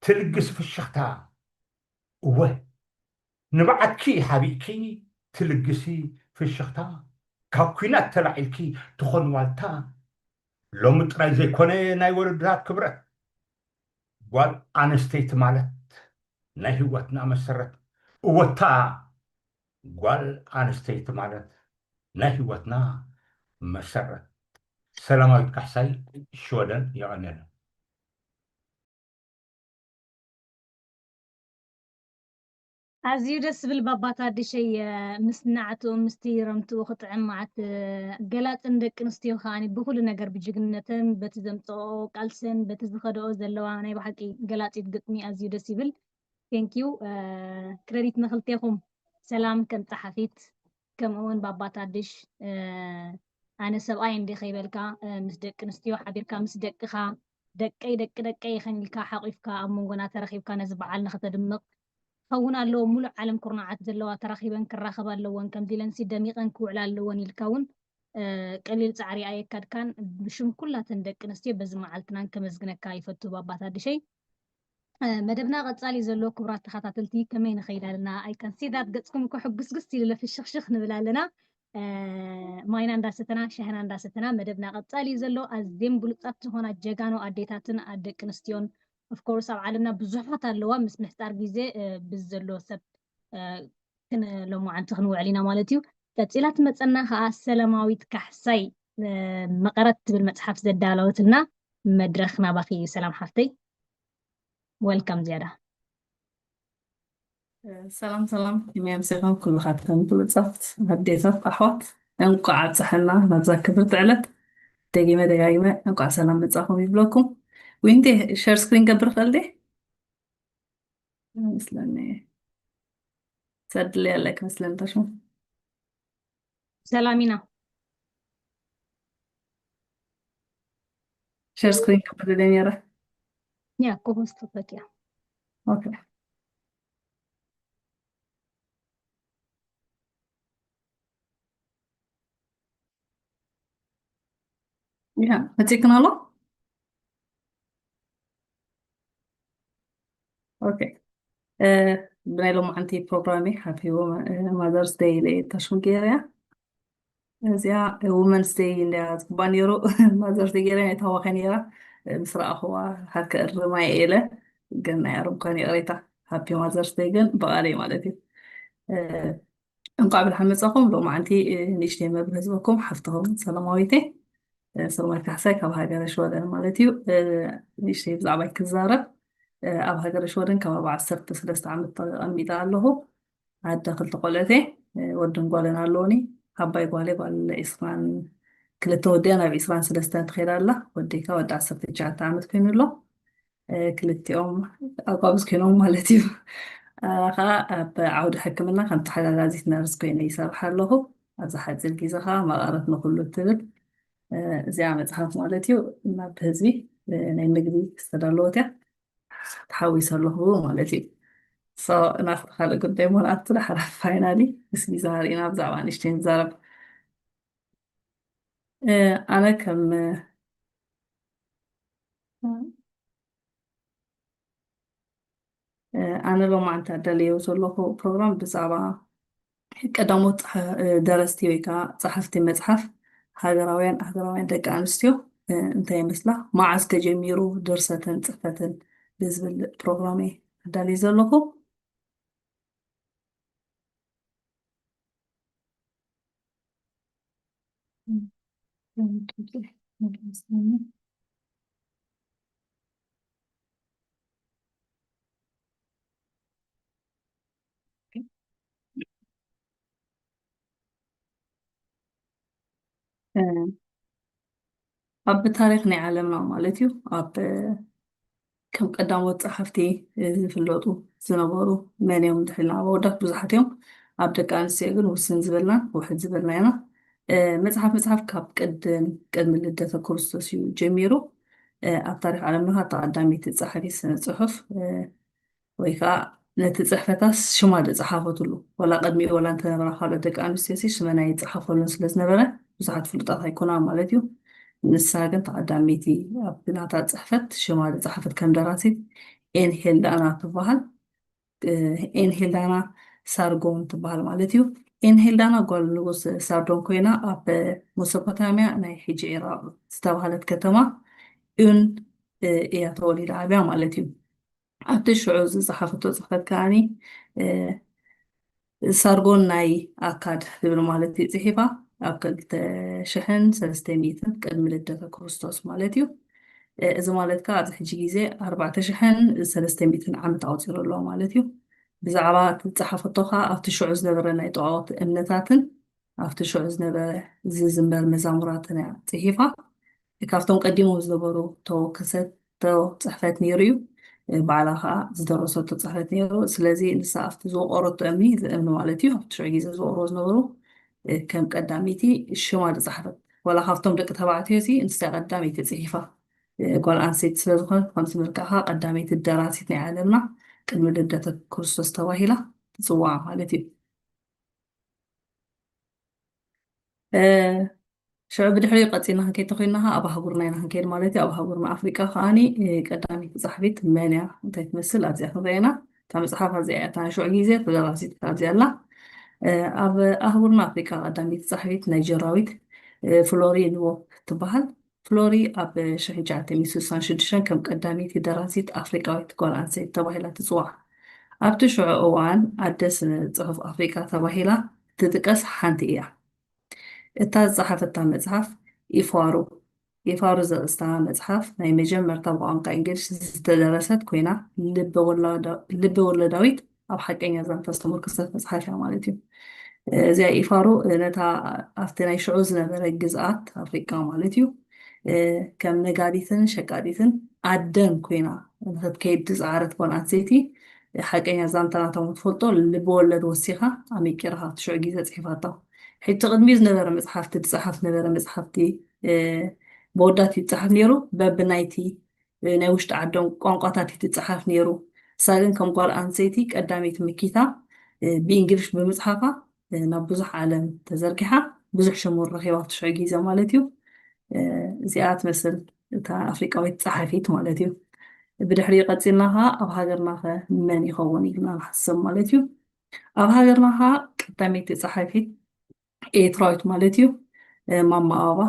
ትልግሲ ፍሽኽታ እወ ንብዓትኪ ሓቢእኪ ትልግሲ ፍሽኽታ ካብ ኲናት ተላዒልኪ ትኾን ዋልታ ሎሚ ጥራይ ዘይኮነ ናይ ወለዶታት ክብረት ጓል ኣንስተይቲ ማለት ናይ ህይወትና መሰረት እወታ ጓል ኣንስተይቲ ማለት ናይ ህይወትና መሰረት ሰላማዊት ካሕሳይ ሽወደን የቐንየልና ኣዝዩ ደስ ዝብል ባባታ ኣዲሸይ ምስ ናዕትኡ ምስቲ ረምትኡ ክጥዕም መዓት ገላፅን ደቂ ኣንስትዮ ከዓ ብኩሉ ነገር ብጅግንነተን በቲ ዘምፅኦ ቃልሰን በቲ ዝኸደኦ ዘለዋ ናይ ብሓቂ ገላፂት ግጥሚ ኣዝዩ ደስ ይብል thank you ክረዲት ንክልቴኩም ሰላም ከም ፀሓፊት ከምኡ እውን ባባታ ኣዲሽ ኣነ ሰብኣይ እንዲ ከይበልካ ምስ ደቂ ኣንስትዮ ሓቢርካ ምስ ደቅኻ ደቀይ ደቂ ደቀይ ይኸን ኢልካ ሓቂፍካ ኣብ መንጎና ተረኺብካ ነዚ በዓል ንክተድምቕ ክኸውን ኣለዎ ሙሉእ ዓለም ኩርናዓት ዘለዋ ተራኺበን ክራኸባ ኣለወን ከምዚ ኢለንሲ ደሚቐን ክውዕላ ኣለወን ኢልካ እውን ቀሊል ፃዕሪ ኣየካድካን ብሽም ኩላተን ደቂ ኣንስትዮ በዚ መዓልትናን ከመዝግነካ ይፈቱ ባባት ኣድሸይ መደብና ቀፃሊ ዘሎ ክቡራት ተኸታተልቲ ከመይ ንኸይድ ኣለና ኣይከንሲዳት ገፅኩም እኮ ሕጉስጉስ ኢሉ ለፍሽኽሽኽ ንብል ኣለና ማይና እንዳሰተና ሻህና እንዳሰተና መደብና ቀፃሊ እዩ ዘሎ ኣዝየን ብሉፃት ዝኾና ጀጋኑ ኣዴታትን ደቂ ኣንስትዮን ኦፍኮርስ ኣብ ዓለምና ብዙሓት ኣለዋ ምስ ምሕፃር ግዜ ብዘሎ ሰብ እ፣ ክን-፣ ሎማዓንቲ ክንውዕል ኢና ማለት እዩ። ቀጺላ ትመጸና ከኣ ሰላማዊት ካሕሳይ፣ እ፣ መቐረት ትብል መጽሓፍ ዘዳለወትልና መድረኽ ናባኺ እዩ ሰላም ሓፍተይ። ወልካም ዝያዳ። ሰላም ሰላም፣ ከመይ ኣምሲኹም ኩልኻትኩም ብሉጻት ኣዴታት ኣሕዋት? እንቋዕ ኣብጽሐና ናብዛ ክብርቲ ዕለት። ደጊመ ደጋጊመ እንቋዕ ሰላም መጻኹም ይብለኩም። ዊንቲ፣ ሸር ስክሪን ገብር ኸልዴ? መስለኒ ሰድል ያለ ክመስለኒ ተሽሙ። ሰላም ኢና። ሸር ስክሪን ገብር ነይረ። ያ፣ ኮሆስት ፈትያ። ኦኬ። ያ፣ መጺእክን ኣሎ? ኦኬ። እ፣ ብናይ ሎማዓንቲ ፕሮግራመይ ሃፒ ማዘርስ ደይ ኢለ እየ ታሽሙ ገይረያ። እዚኣ ውመንስ ደይ እንድያ ዝግባ ነይሩ። ማዘርስ ደይ ገይረ እየ ታዋኸ ነይራ። እ፣ ምስ ረኣኽዋ ሃከ እርማ እየ ኢለ፣ ግን ናይ ኣረምኳን ይቕሬታ። ሃፒ ማዘርስ ደይ ግን ብቓለይ ማለት እዩ። እ፣ እንኳዕ ብደሓን መጻኹም። ሎማዓንቲ፣ እ፣ ንእሽተይ መብርሂ ዝህበኩም ሓፍትኹም ሰላማዊት እየ። እ፣ ሰላማዊት ካሕሳይ ካብ ሃገረ ሽወደን ማለት እዩ። እ፣ ንእሽተይ ብዛዕባይ ክዛረብ፣ እ፣ ኣብ ሃገረ ሽወደን ከባቢ ዓሰርተ ሰለስተ ዓመት ተቐሚጠ ኣለኹ። ኣደ ክልተ ቆልዑት እየ። እ፣ ወድን ጓልን ኣለዉኒ። ዓባይ ጓለይ ጓል ዒስራን ክልተ ወዲኣ ናብ ዒስራን ሰለስተን ትኸይድ ኣላ። ወደይ ከኣ ወዲ ዓሰርተ ትሽዓተ ዓመት ኮይኑ ኣሎ። እ፣ ክልቲኦም ኣጓብዝ ኮይኖም ማለት እዩ። እ፣ ኸኣ ኣብ ዓውዲ ሕክምና ከም ተሓጋጋዚት ነርስ ኮይነ ይሰርሕ ኣለኹ። ኣብዚ ሓጺር ግዜ ኸኣ መቐረት ንኹሉ እትብል፣ እ፣ እዚኣ መጽሓፍ ማለት እዩ፣ ናብ ህዝቢ፣ እ፣ ናይ ምግቢ ዝተዳለወት እያ። ተሓዊሰ ኣለኹ ማለት እዩ። ሶ፣ ናብቲ ካልእ ጉዳይ እሞ ንኣቱ ዳሕራ ፋይናሊ፣ እስኪ ዛሪና ብዛዕባ ንእሽተይ ንዛረብ። እ፣ ኣነ ከም፣ እ፣ እ፣ ኣነ ሎማዓንቲ ኣዳልዮ ዘለኹ ፕሮግራም ብዛዕባ ቀዳሞት ጸሓ-፣ እ፣ ደረስቲ ወይ ከዓ ጸሓፍቲ መጽሓፍ ሃገራውያን ኣህጉራውያን ደቂ ኣንስትዮ፣ እ፣ እንታይ ይመስላ፣ መዓስ ከ ጀሚሩ ድርሰትን ጽሕፈትን ብዝብል ፕሮግራም እየ ኣዳልዮ ዘለኹ። እ፣ ኣብ ታሪኽ ናይ ዓለምና ማለት እዩ፣ ኣብ፣ እ፣ ከም ቀዳሞት ጸሓፍቲ፣ እ፣ ዝፍለጡ ዝነበሩ መን እዮም እንድሕር ኢልና፣ ኣብ ኣወዳት ብዙሓት እዮም፣ ኣብ ደቂ ኣንስትዮ ግን ውስን ዝበልና፣ ውሕድ ዝበልና ኢና። እ፣ መጽሓፍ፣ መጽሓፍ ካብ ቅድም፣ ቅድሚ ልደተ ክርስቶስ እዩ ጀሚሩ። እ፣ ኣብ ታሪኽ ዓለምና እታ ቀዳመይቲ ጸሓፊት ስነ ጽሑፍ፣ እ፣ ወይ ከዓ ነቲ ጽሕፈታስ ሽማ ዝጸሓፈትሉ፣ ዋላ ቅድሚኡ ዋላ እንተነበራ ካልኦት ደቂ ኣንስትዮሲ ሽመን ኣይጸሓፈሉን ስለ ዝነበረ፣ ብዙሓት ፍሉጣት ኣይኮናን ማለት እዩ። ንሳ ግን ተቐዳመይቲ ኣብ ናታ ጽሕፈት ሽማ ዝጸሓፈት ከም ደራሲት ኤን ሄልዳና ትበሃል። እ፣ ኤን ሄልዳና ሳርጎን ትበሃል ማለት እዩ። ኤን ሄልዳና ጓል ንጉስ ሳርዶን ኮይና፣ ኣብ መሶፖታምያ ናይ ሕጂ ኢራቕ ዝተባህለት ከተማ ኡን፣ እ፣ እያ ተወሊዳ ዓብያ ማለት እዩ። ኣብቲ ሽዑ ዝጸሓፈቶ ጽሕፈት ከኣኒ፣ እ፣ ሳርጎን ናይ ኣካድ ዝብል ማለት እዩ ጽሒፋ፣ ኣብ ክልተ ሽሕን ሰለስተ ሚእትን ቅድሚ ልደተ ክርስቶስ ማለት እዩ። እ፣ እዚ ማለት ከኣ ኣብዚ ሕጂ ግዜ ኣርባዕተ ሽሕን ሰለስተ ሚእትን ዓመት ኣቑጺሩ ኣሎ ማለት እዩ። ብዛዕባ እቲ ዝጸሓፈቶ ከኣ ኣብቲ ሽዑ ዝነበረ ናይ ጣኦት እምነታትን ኣብቲ ሽዑ ዝነበረ ዝዝመር መዛሙራትን እያ ጽሒፋ። ካብቶም ቀዲሞም ዝነበሩ ተወከሰቶ ጽሕፈት ነይሩ እዩ። ባዕላ ኸኣ ዝደረሰቶ ጽሕፈት ነይሩ። ስለዚ ንሳ ኣብቲ ዝወቐረቶ እምኒ ዝእምኑ ማለት እዩ። ኣብቲ ሽዑ ግዜ ዝወቕርዎ ዝነበሩ፣ ከም ቀዳመይቲ ሽማ ዝጸሓፈት። ዋላ ካብቶም ደቂ ተባዕትዮ እዚ ንሳ ቀዳመይቲ ጽሒፋ። ጓል ኣንስተይቲ ስለ ዝኾነት፣ ከምዚ ምልክዕኻ ቀዳመይቲ ደራሲት ናይ ዓለምና ቅድሚ ልደተ ክርስቶስ ተባሂላ ትጽዋዕ ማለት እዩ። እ፣ ሽዑ ብድሕሪኡ ቀጺልና ክንከይድ ተኾይንና ኸዓ ኣብ ኣህጉርና ኢና ክንከይድ ማለት እዩ። ኣብ ኣህጉርና ኣፍሪቃ ከዓኒ፣ እ፣ ቀዳመይቲ ጸሓፊት መን እያ፣ እንታይ ትመስል፣ ኣብዚኣ ክንሪኣ ኢና። እታ መጽሓፍ ኣብዚኣ እያ፣ እታ ናይ ሽዑ ግዜ ተደራሲት ኣብዚኣ ኣላ። እ፣ ኣብ ኣህጉርና ኣፍሪቃ ቀዳመይቲ ጸሓፊት ናይጀራዊት፣ እ፣ ፍሎሪ ንዎፕ ትበሃል። ፍሎሪ ኣብ ሽሕ ትሽዓተ ሚእቲ ስሳን ሽዱሽተን ከም ቀዳመይቲ ደራሲት ኣፍሪቃዊት ጓል ኣንስተይቲ ተባሂላ ትጽዋዕ። ኣብቲ ሽዑ እዋን ኣደ ስነ ጽሑፍ ኣፍሪቃ ተባሂላ ትጥቀስ ሓንቲ እያ። እታ ዝጸሓፈታ መጽሓፍ ኢፋሩ፣ ኢፋሩ ዘርእስታ መጽሓፍ ናይ መጀመርታ ብቋንቋ እንግሊሽ ዝተደረሰት ኮይና፣ ልበ ወለዳዊት ኣብ ሓቀኛ ዛንታ ዝተመርኮሰት መጽሓፍ እያ ማለት እዩ። እዚኣ ኢፋሩ ነታ ኣብቲ ናይ ሽዑ ዝነበረ ግዝኣት ኣፍሪቃ ማለት እዩ፣ ከም ነጋዲትን ሸቃጢትን ኣደን ኮይና ንክትከይድ ዝጸዓረት ጓል ኣንስተይቲ፣ ሓቀኛ ዛንታ ናቶም ትፈልጦ ልበወለድ ወሲኻ ኣመቂራ ካብቲ ሽዑ ግዜ ጽሒፋቶ። ሕጂ ቅድሚ ዝነበረ መጽሓፍቲ ዝጸሓፍ ነበረ መጽሓፍቲ ብወዳት ይጸሓፍ ነይሩ፣ በብናይቲ ናይ ውሽጢ ዓዶም ቋንቋታት ይትጸሓፍ ነይሩ። እሳ ግን ከም ጓል ኣንሰይቲ ቀዳመይቲ ምኪታ ብእንግሊሽ ብምጽሓፋ ናብ ብዙሕ ዓለም ተዘርጊሓ፣ ብዙሕ ሽሙር ረኺባ ኣብቲ ሽዑ ግዜ ማለት እዩ። እዚኣ ትመስል እታ ኣፍሪቃዊት ጸሓፊት ማለት እዩ። ብድሕሪኡ ቀጺልና ኸዓ ኣብ ሃገርና ኸ መን ይኸውን ኢልና ንሓስብ ማለት እዩ። ኣብ ሃገርና ኸዓ ቀዳመይቲ ጸሓፊት ኤርትራዊት ማለት እዩ። ማማ ኣበባ፣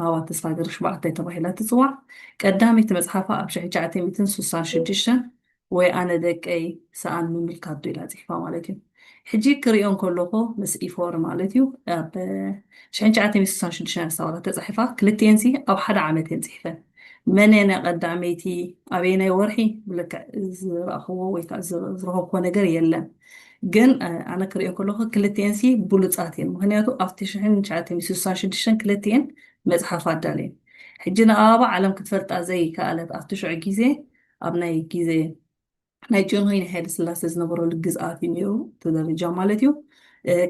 ኣበባ ተስፋ ገርሽ በዓታይ ተባሂላ ትጽዋዕ። ቀዳመይቲ መጽሓፋ ኣብ ሽሕን ትሽዓተ ሚእትን ስሳን ሽዱሽተን ወይ ኣነ ደቀይ ሰኣን ምምልካት ዶ ኢላ ጽሒፋ ማለት እዩ። ሕጂ ክሪኦ እንከለኹ ምስ ኢፎር ማለት እዩ፣ ኣብ ሽሕን ትሽዓተ ሚእትን ስሳን ሽዱሽተን ኣስታወላ ተጻሒፋ፣ ክልቲኤንሲ ኣብ ሓደ ዓመት እየን ጽሒፈን። መን እየን ቀዳመይቲ፣ ኣበየናይ ወርሒ ብልክዕ ዝረእኽዎ ወይ ከዓ ዝረኸብክዎ ነገር የለን። ግን ኣነ ክሪኦ ከለኹ ክልቲኤንሲ ብሉጻት እየን። ምክንያቱ ኣብቲ ሽሕን ትሽዓተ ሚእትን ስሳን ሽዱሽተን ክልቲኤን መጽሓፍ ኣዳልየን። ሕጂ ንኣበባ ዓለም ክትፈልጣ ዘይከኣለት ኣብቲ ሽዑ ግዜ ኣብ ናይ ግዜ ናይ ጃንሆይ ናይ ሃይለ ስላሴ ዝነበረሉ ግዝኣት እዩ ነይሩ፣ እቲ ደረጃ ማለት እዩ።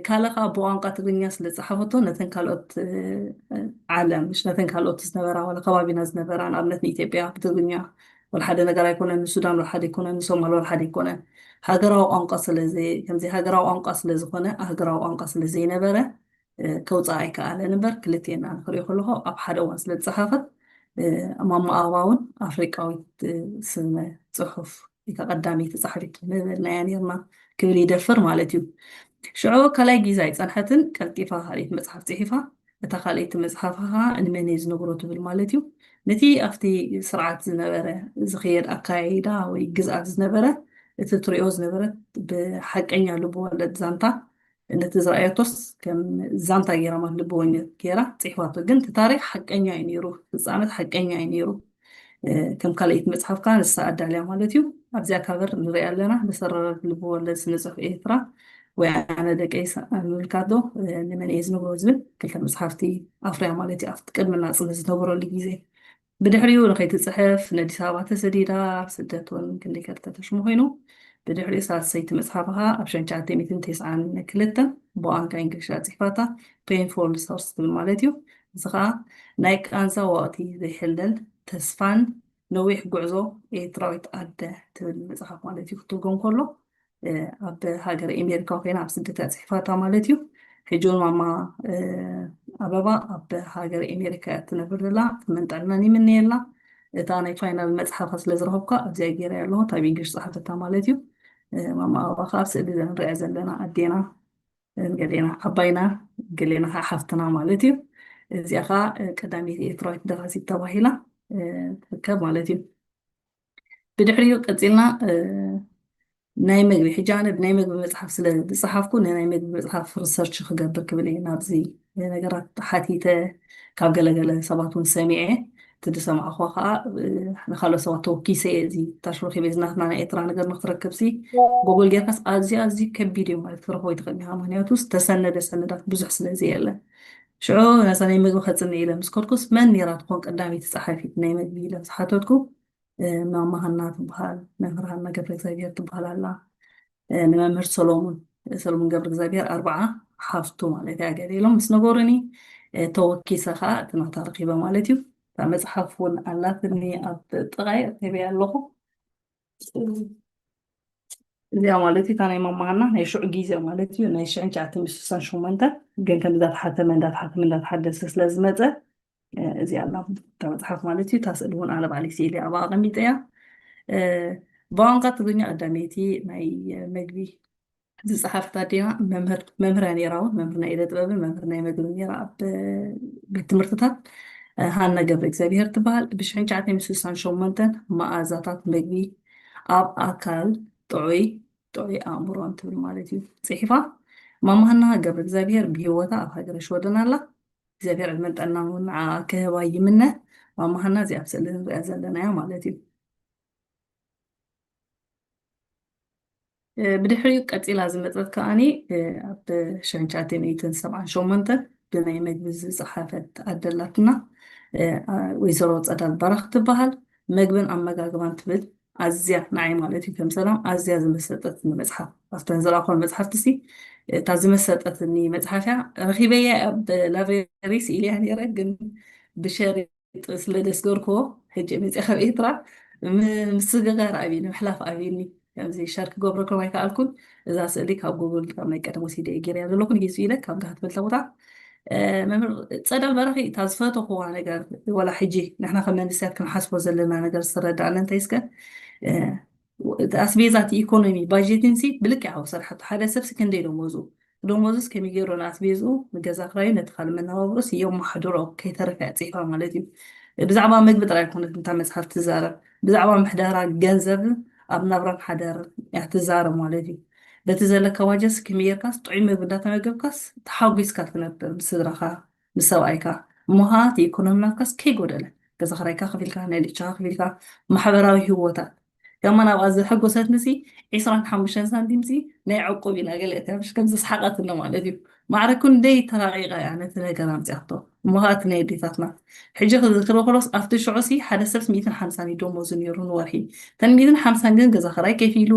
ካልእ ከዓ ብቋንቋ ትግርኛ ስለ ዝጸሓፈቶ ነተን ካልኦት ዓለም፣ ምሽ ነተን ካልኦት ዝነበራ ዋላ ከባቢና ዝነበራ ንኣብነት ንኢትዮጵያ ብትግርኛ ወላ ሓደ ነገር ኣይኮነን፣ ንሱዳን ወላ ሓደ ኣይኮነን፣ ንሶማል ወላ ሓደ ኣይኮነን። ሃገራዊ ቋንቋ ስለ ከምዚ ሃገራዊ ቋንቋ ስለ ዝኾነ ሃገራዊ ቋንቋ ስለ ዘይነበረ ከውፅኣ ኣይከኣለን እምበር ክልቲኤን ንኽሪኦ ከለኹ ኣብ ሓደ እዋን ስለ ዝፀሓፈት ማማ ኣበባ እውን ኣፍሪቃዊት ስነ ፅሑፍ እታ ቀዳመይቲ ጸሓፊት ምበልናያ ነርና ክብል ይደፍር ማለት እዩ። ሽዑ ካልኣይ ግዜ ኣይጸንሐትን፣ ቀልጢፋ ካልኣይቲ መጽሓፍ ጽሒፋ። እታ ካልኣይቲ መጽሓፋ ኸኣ ንመን እየ ዝነግሮ ትብል ማለት እዩ። ነቲ ኣብቲ ስርዓት ዝነበረ ዝኸየድ ኣካያይዳ ወይ ግዝኣት ዝነበረ እቲ ትሪኦ ዝነበረት ብሓቀኛ ልብወለድ ዛንታ ነቲ ዝረኣየቶስ ከም ዛንታ ገይራ ማለት ልቢ ወለድ ገይራ ጽሒፋቶ። ግን እቲ ታሪኽ ሓቀኛ እዩ ነይሩ፣ ፍጻመት ሓቀኛ እዩ ነይሩ። ከም ካልኣይቲ መጽሓፍ ከኣ ንሳ ኣዳልያ ማለት እዩ። ኣብዚኣ ካቨር ንሪኣ ኣለና፣ ንሰረረት ልቢ ወለድ ስነ ጽሑፍ ኤርትራ ወይ ኣነ ደቀይ ምምልካት ዶ ንመን እየ ዝነግሮ ዝብል ክልተ መጽሓፍቲ ኣፍርያ ማለት እዩ። ኣብቲ ቅድሚ ናጽነት ዝነበረሉ ግዜ ብድሕሪኡ ንኸይትጽሕፍ ንኣዲስ ኣበባ ተሰዲዳ ኣብ ስደት እውን ክንደይ ከርተ ተሽሙ ኮይኑ ብድሕሪኡ ሳልሰይቲ መጽሓፋ ኣብ ሽሕን ትሽዓተ ሚእትን ተስዓን ክልተን ብቋንቋ እንግሊሽ ጽሒፋታ ፔንፉል ሪሶርስ ትብል ማለት እዩ። እዚ ኸኣ ናይ ቃንዛ ወቕቲ ዘይሕለል ተስፋን ነዊሕ ጉዕዞ ኤርትራዊት ኣደ ትብል መጽሓፍ ማለት እዩ ክትርጎም ከሎ ኣብ ሃገረ ኤሜሪካ ኮይና ኣብ ስደት እያ ጽሒፋታ ማለት እዩ። ሕጂ እውን ማማ ኣበባ ኣብ ሃገረ ኤሜሪካ እያ ትነብር ዘላ። ዕድመን ጥዕናን ይምነየላ። እታ ናይ ፋይናል መጽሓፋ ስለ ዝረኸብኳ ኣብዚኣ ገይረ ኣለኹ፣ እታ ብእንግሊሽ ዝጸሓፈታ ማለት እዩ። ማማ ኣበባ ከዓ ኣብ ስእሊ ንሪኣ ዘለና ኣዴና ገሌና ዓባይና ገሌና ከዓ ሓፍትና ማለት እዩ። እዚኣ ከዓ ቀዳመይቲ ኤርትራዊት ደራሲት ተባሂላ ትርከብ ማለት እዩ። ብድሕሪኡ ቀፂልና ናይ መግቢ፣ ሕጂ ኣነ ብናይ መግቢ መፅሓፍ ስለ ዝፀሓፍኩ ንናይ መግቢ መፅሓፍ ሪሰርች ክገብር ክብል እየ ናብዚ ነገራት ሓቲተ፣ ካብ ገለገለ ሰባት እውን ሰሚዐ። እቲ ዝሰማዕኹዋ ከዓ ንካልኦት ሰባት ተወኪሰ እየ። እዚ ታሽረኪ ቤዝናትና ናይ ኤርትራ ነገር ንክትረክብሲ ጎግል ጌርካስ ኣዝዩ ኣዝዩ ከቢድ እዩ ማለት ክትረክቦ ይትኽእል ኢኻ። ምክንያቱ ዝተሰነደ ሰነዳት ብዙሕ ስለ ዘየለ። ሽዑ ነዛ ናይ መግቢ ከፅንዕ ኢለ ምስ ከድኩስ መን ነይራ ትኾን ቀዳመይቲ ፀሓፊት ናይ መግቢ ኢለ ምስ ሓተትኩ ማማ ሃና ትበሃል፣ መምህር ሃና ገብረ እግዚኣብሔር ትበሃል ኣላ። ንመምህር ሰሎሙን ሰሎሙን ገብረ እግዚኣብሔር ኣርባዓ ሓፍቱ ማለት እያ ገለ ኢሎም ምስ ነገሩኒ ተወኪሰ ከዓ እቲ ናታ ረኪበ ማለት እዩ። እታ መፅሓፍ እውን ኣላትኒ ኣብ ጥቓይ ረኪበያ ኣለኹ። እዚኣ ማለት እዩ እታ ናይ ማማ ሃና ናይ ሽዑ ግዜ ማለት እዩ ናይ ሽሕን ትሽዓተ ሚእትን ስሳን ሸሞንተ ግን ከም እንዳተሓተመ እንዳተሓተመ እንዳተሓደሰ ስለ ዝመፀ እዚኣ ኣላ እታ መፅሓፍ ማለት እዩ። እታ ስእሊ እውን ኣነ ባዕለይ ስኢለ ኣብኣ ኣቐሚጠያ። ብቋንቋ ትግርኛ ቀዳመይቲ ናይ መግቢ ዝፀሓፈት ኣዴና መምህር መምህር እያ ነይራ እውን መምህር ናይ ኢደ ጥበብን መምህር ናይ መግብን ነይራ ኣብ ቤት ትምህርትታት። ሃና ገብረ እግዚኣብሔር ትበሃል። ብሽሕን ትሽዓተ ሚእትን ስሳን ሸሞንተን መኣዛታት መግቢ ኣብ ኣካል ጥዑይ ጥዑይ ኣእምሮን ትብል ማለት እዩ ጽሒፋ። ማማሃና ገብረ እግዚኣብሔር ብህይወታ ኣብ ሃገረ ሽወደን ኣላ። እግዚኣብሔር ዕድመን ጥዕናን እውን ንዓ ክህባ ይምነ። ማማሃና እዚኣ ኣብ ስእሊ ንሪኣ ዘለና እያ ማለት እዩ። ብድሕሪኡ ቀፂላ ዝመፀት ከዓኒ ኣብ ሸንቻቴ ሚእትን ሰብዓን ሸሞንተን ብናይ መግቢ ዝፀሓፈት ኣደላትና ወይዘሮ ፀዳል በራኽ ትበሃል። መግብን ኣመጋግባን ትብል ኣዝያ ንዓይ ማለት እዩ ከም ሰላም ኣዝያ ዝመሰጠትኒ መፅሓፍ ኣብተን ዝረኣኹን መፅሓፍቲ ሲ እታ ዝመሰጠትኒ መፅሓፍ እያ። ረኺበያ ኣብ ላይብረሪ ስኢለያ ነይረ ግን ብሸሪ ስለ ደስገርክዎ ሕጂ መፅእ ካብ ኤርትራ ምስግጋር ኣብኒ ምሕላፍ ኣብኒ ከምዚ ሸር ክገብረኩም ኣይከኣልኩን። እዛ ስእሊ ካብ ጉግል ካብ ናይ ቀደም ወሲደ ገይረያ ዘለኹ ንጊሱ ኢለ ካብ ጋህት በልታ ቦታ መምህር ፀዳል በራኺ እታ ዝፈተኽዋ ነገር ወላ ሕጂ ንሕና ከም መንእሰያት ክንሓስቦ ዘለና ነገር ዝተረዳእነ እንታይ እስከ ኣስቤዛ እቲ ኢኮኖሚ ባጀትን ሲ ብልክዕ ኣው ሰርሓቱ ሓደ ሰብሲ ክንደይ ደሞዙ ደሞዙስ ከመይ ገይሩ ንኣስቤዝኡ ንገዛ ክራዩ ነቲ ካልእ መነባብሮስ የመሓድሮ ከይተረፈ እያ ፅሒፋ ማለት እዩ። ብዛዕባ መግቢ ጥራይ ኣይኮነት እንታ መፅሓፍ ትዛረብ ብዛዕባ ምሕደራ ገንዘብ ኣብ ናብራን ሓደር እያ ትዛረብ ማለት እዩ። በቲ ዘለካ ዋጀስ ከመይ ጌርካስ ጥዑይ ምግቢ እንዳተመገብካስ ተሓጒስካ ትነብር ምስ ስድራኻ ምስ ሰብኣይካ እሞ ከዓ እቲ ኢኮኖሚ ናትካስ ከይጎደለ ገዛ ክራይካ ከፊልካ ናይ ልቻኻ ከፊልካ ማሕበራዊ ህይወታት ከማን ኣብኣ ዘሐጎሰትኒ ሲ ዒስራን ሓሙሽተን ሳንቲም ሲ ናይ ዕቁብ ኢና ገለ እያ ምሽ ከም ዘስሓቐትኒ ማለት እዩ። ማዕረ ክንደይ ተራቒቐ እያ ነቲ ነገር ኣምፅኣቶ እሞ ከዓ እቲ ናይ ኣዴታትና ሕጂ ክዝክሮ ከሎስ ኣብቲ ሽዑ ሲ ሓደ ሰብ ሚእትን ሓምሳን እዩ ደሞዙ ነይሩ ንወርሒ። እተን ሚእትን ሓምሳን ግን ገዛ ክራይ ከፊሉ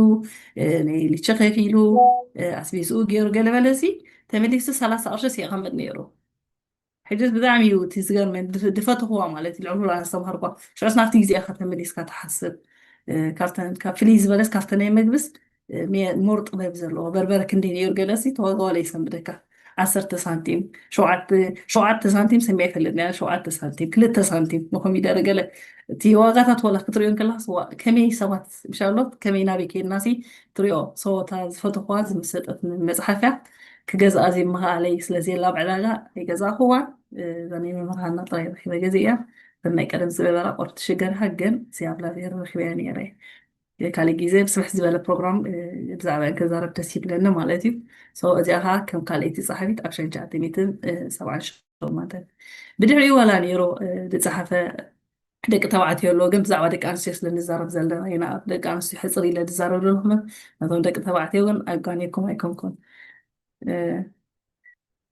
ናይ ልቺ ከፊሉ ኣስቤዝኡ ገይሩ ገለ በለ ሲ ተመሊሱ ሰላሳ ቅርሺ ሲ የቐምጥ ነይሩ። ሕጅስ ብጣዕሚ እዩ እቲ ዝገርመን ድፈትኽዋ ማለት እዩ ልዕሉ ኣስተምሃርኳ ሽዑስ ናብቲ ግዜ ኢኻ ተመሊስካ ትሓስብ ካብተን ካብ ፍልይ ዝበለስ ካብተ ናይ መግብስ ሞር ጥበብ ዘለዎ በርበረ ክንደይ ነይሩ ገለሲ ተዋጋዋለ ይሰንብደካ ዓሰርተ ሳንቲም ሸውዓተ ሳንቲም ሰሚዐ ይፈልጥ ነ ሸውዓተ ሳንቲም ክልተ ሳንቲም ንኮሚደረ ገለ እቲ ዋጋታት ወላ ክትሪኦ ከለካ ከመይ ሰባት ምሻሎ ከመይ ናበይ ከይድናሲ ትሪኦ ሰቦታ ዝፈትኽዋ ዝመሰጠት መፅሓፍያ ክገዝኣ ዘይምኽኣለይ ስለዘየላ ኣብ ዕዳጋ ኣይገዛእኽዋን። እዛ ናይ መምህር ሃና ጥራይ ረኺበ ገዚአ። እተን ናይ ቀደም ዝነበራ ቁርት ሽገር ሃገን እዚ ኣብ ላብሔር ረኺበያ ነይረ። ካልእ ግዜ ብስፍሕ ዝበለ ፕሮግራም ብዛዕባ ክዛረብ ደስ ይብለኒ ማለት እዩ። እዚኣ ከዓ ከም ካልኣይቲ ፀሓፊት ኣብ ሸንቻ ኣተሚትን ሰብዓን ሸሞንተን ብድሕሪኡ ዋላ ነይሩ ዝፀሓፈ ደቂ ተባዕትዮ ኣለዎ ግን ብዛዕባ ደቂ ኣንስትዮ ስለ ንዛረብ ዘለና ኢና ደቂ ኣንስትዮ ሕፅር ኢለ ዝዛረብ ዘለኹ ነቶም ደቂ ተባዕትዮ ግን ኣጋንየኩም ኣይኮንኩን።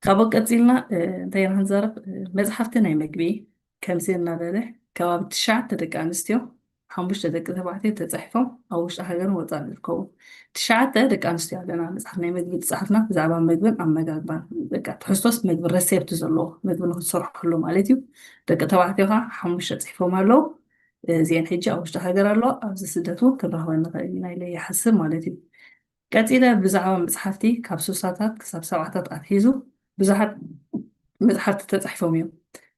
ካብኡ ቀፂልና እንታይ ኢና ክንዛረብ መፅሓፍቲ ናይ መግቢ ከምዚ እናበለ ከባቢ ትሽዓተ ደቂ ኣንስትዮ ሓሙሽተ ደቂ ተባዕትዮ ተፃሒፎም ኣብ ውሽጢ ሃገርን ወፃእን ይርከቡ። ትሽዓተ ደቂ ኣንስትዮ ኣለና መፅሓፍ ናይ መግቢ ዝፀሓፍና ብዛዕባ መግብን ኣመጋግባን በቃ ትሕዝቶስ መግቢ ረሴፕቲ ዘለዎ መግቢ ንክንሰርሐሉ ማለት እዩ። ደቂ ተባዕትዮ ከዓ ሓሙሽተ ፅሒፎም ኣለዉ። እዚአን ሕጂ ኣብ ውሽጢ ሃገር ኣለዋ ኣብዚ ስደት እውን ክንረኽበን ንኽእል ኢና ኢለ ይሓስብ ማለት እዩ። ቀፂለ ብዛዕባ መፅሓፍቲ ካብ ሱሳታት ክሳብ ሰብዓታት ኣትሒዙ ብዙሓት መፅሓፍቲ ተፃሒፎም እዮም።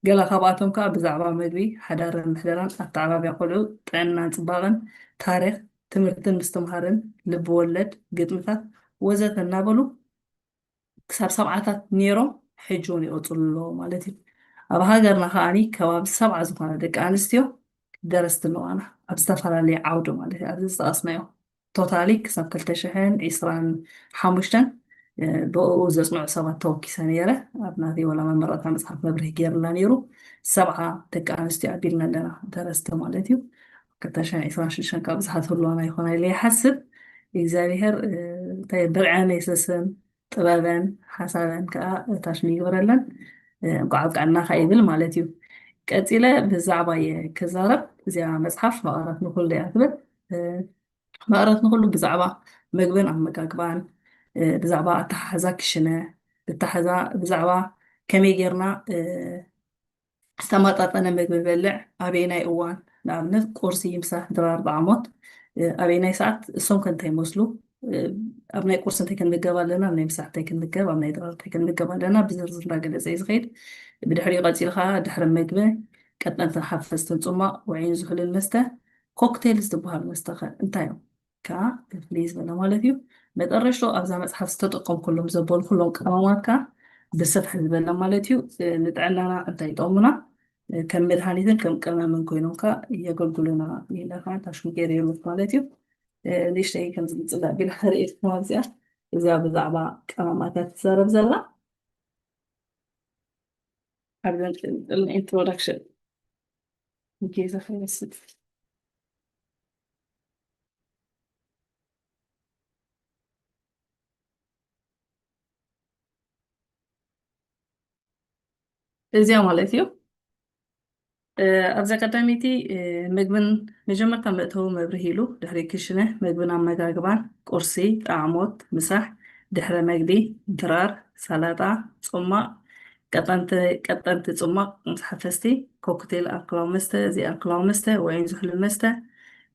ገለ ካብኣቶም ከዓ ብዛዕባ መግቢ፣ ሓዳርን ምሕደራን፣ ኣተዓባብያ ቆልዑ፣ ጥዕናን ፅባቐን፣ ታሪክ፣ ትምህርትን ምስትምሃርን፣ ልቢ ወለድ፣ ግጥምታት ወዘተ እናበሉ ክሳብ ሰብዓታት ነይሮም ሕጂ እውን ይቕፅሉ ኣለዎ ማለት እዩ። ኣብ ሃገርና ከዓኒ ከባቢ ሰብዓ ዝኾነ ደቂ ኣንስትዮ ደረስቲ ኣለዋና ኣብ ዝተፈላለየ ዓውዲ ማለት እዩ ኣብዚ ዝጠቐስናዮ ቶታሊ ክሳብ ክልተ ሽሕን ዕስራን ሓሙሽተን ብኡ ዘፅንዑ ሰባት ተወኪሰ ነይረ ኣብ ናተይ ወላ መመረቕታ መፅሓፍ መብርሂ ገይርላ ነይሩ ሰብዓ ደቂ ኣንስትዮ ኣቢልና ኣለና ደረስቲ ማለት እዩ ክልተ ሽሕን ዕስራን ሽዱሽተን ካብ ብዙሓት ህልዋና ይኾና ኢለ ይሓስብ እግዚኣብሔር እንታይ ብርዐን የሰስን ጥበበን ሓሳበን ከዓ ታሽሚ ይግበረለን እንኳዕ ኣብቃዕና ከዓ ይብል ማለት እዩ ቀፂለ ብዛዕባ እየ ክዛረብ እዚኣ መፅሓፍ መቐረት ንኩሉ እያ ትብል መቐረት ንኩሉ ብዛዕባ ምግብን ኣመጋግባን ብዛዕባ ኣተሓሕዛ ክሽነ ብዛዕባ ከመይ ጌርና ዝተመጣጠነ ምግቢ በልዕ ኣበየናይ እዋን ንኣብነት ቁርሲ ምሳሕ ድራር ጣዕሞት ኣበየናይ ሰዓት እሶም ከ እንታይ ይመስሉ ኣብ ናይ ቁርሲ እንታይ ክንምገብ ኣለና ኣብ ናይ ምሳሕ እንታይ ክንምገብ ኣብ ናይ ድራር እንታይ ክንምገብ ኣለና ብዝርዝር እንዳገለፀ እዩ ዝኸይድ ብድሕሪኡ ቀፂልካ ድሕሪ ምግቢ ቀጠንትን ሓፈስትን ፅሟቅ ውዒን ዝሑልን መስተ ኮክቴል ዝበሃል መስተ ከ እንታይ እዮም ከዓ ፍልይ ዝበለ ማለት እዩ። መጠረሽቶ ኣብዛ መፅሓፍ ዝተጠቀምኩሎም ዘበልኩሎም ቅመማት ከዓ ብስፍሕ ዝበለ ማለት እዩ። ንጥዕናና እንታይ ይጠቅሙና ከም መድሃኒትን ከም ቅመምን ኮይኖም ከዓ የገልግሉና ኢለ ከዓ ታሽሙ ገይረ የሉት ማለት እዩ። ንእሽተይ ከምዚ ጽላእ ቢላ ክርኢ ኢልኩም ኣብዚኣ። እዚኣ ብዛዕባ ቀመማት እያ ትዛረብ ዘላ። ኣብ ዘንጥልጥል ኢንትሮዳክሽን ጌዛ ከይወስድ። እዚኣ ማለት እዩ። ኣብዛ ቀዳመይቲ ምግብን መጀመርታ መእተዊ መብርሂ ኢሉ፣ ድሕሪ ክሽነ ምግብን ኣመጋግባን፣ ቁርሲ፣ ጣዕሞት፣ ምሳሕ፣ ድሕረ መግቢ፣ ድራር፣ ሰላጣ፣ ጽሟቕ፣ ቀጠንቲ ጽሟቕ፣ ምሳሕ ፈስቲ፣ ኮክቴል፣ ኣልኮላዊ መስተ፣ ዘይኣልኮላዊ መስተ፣ ወይን፣ ዝሑል መስተ፣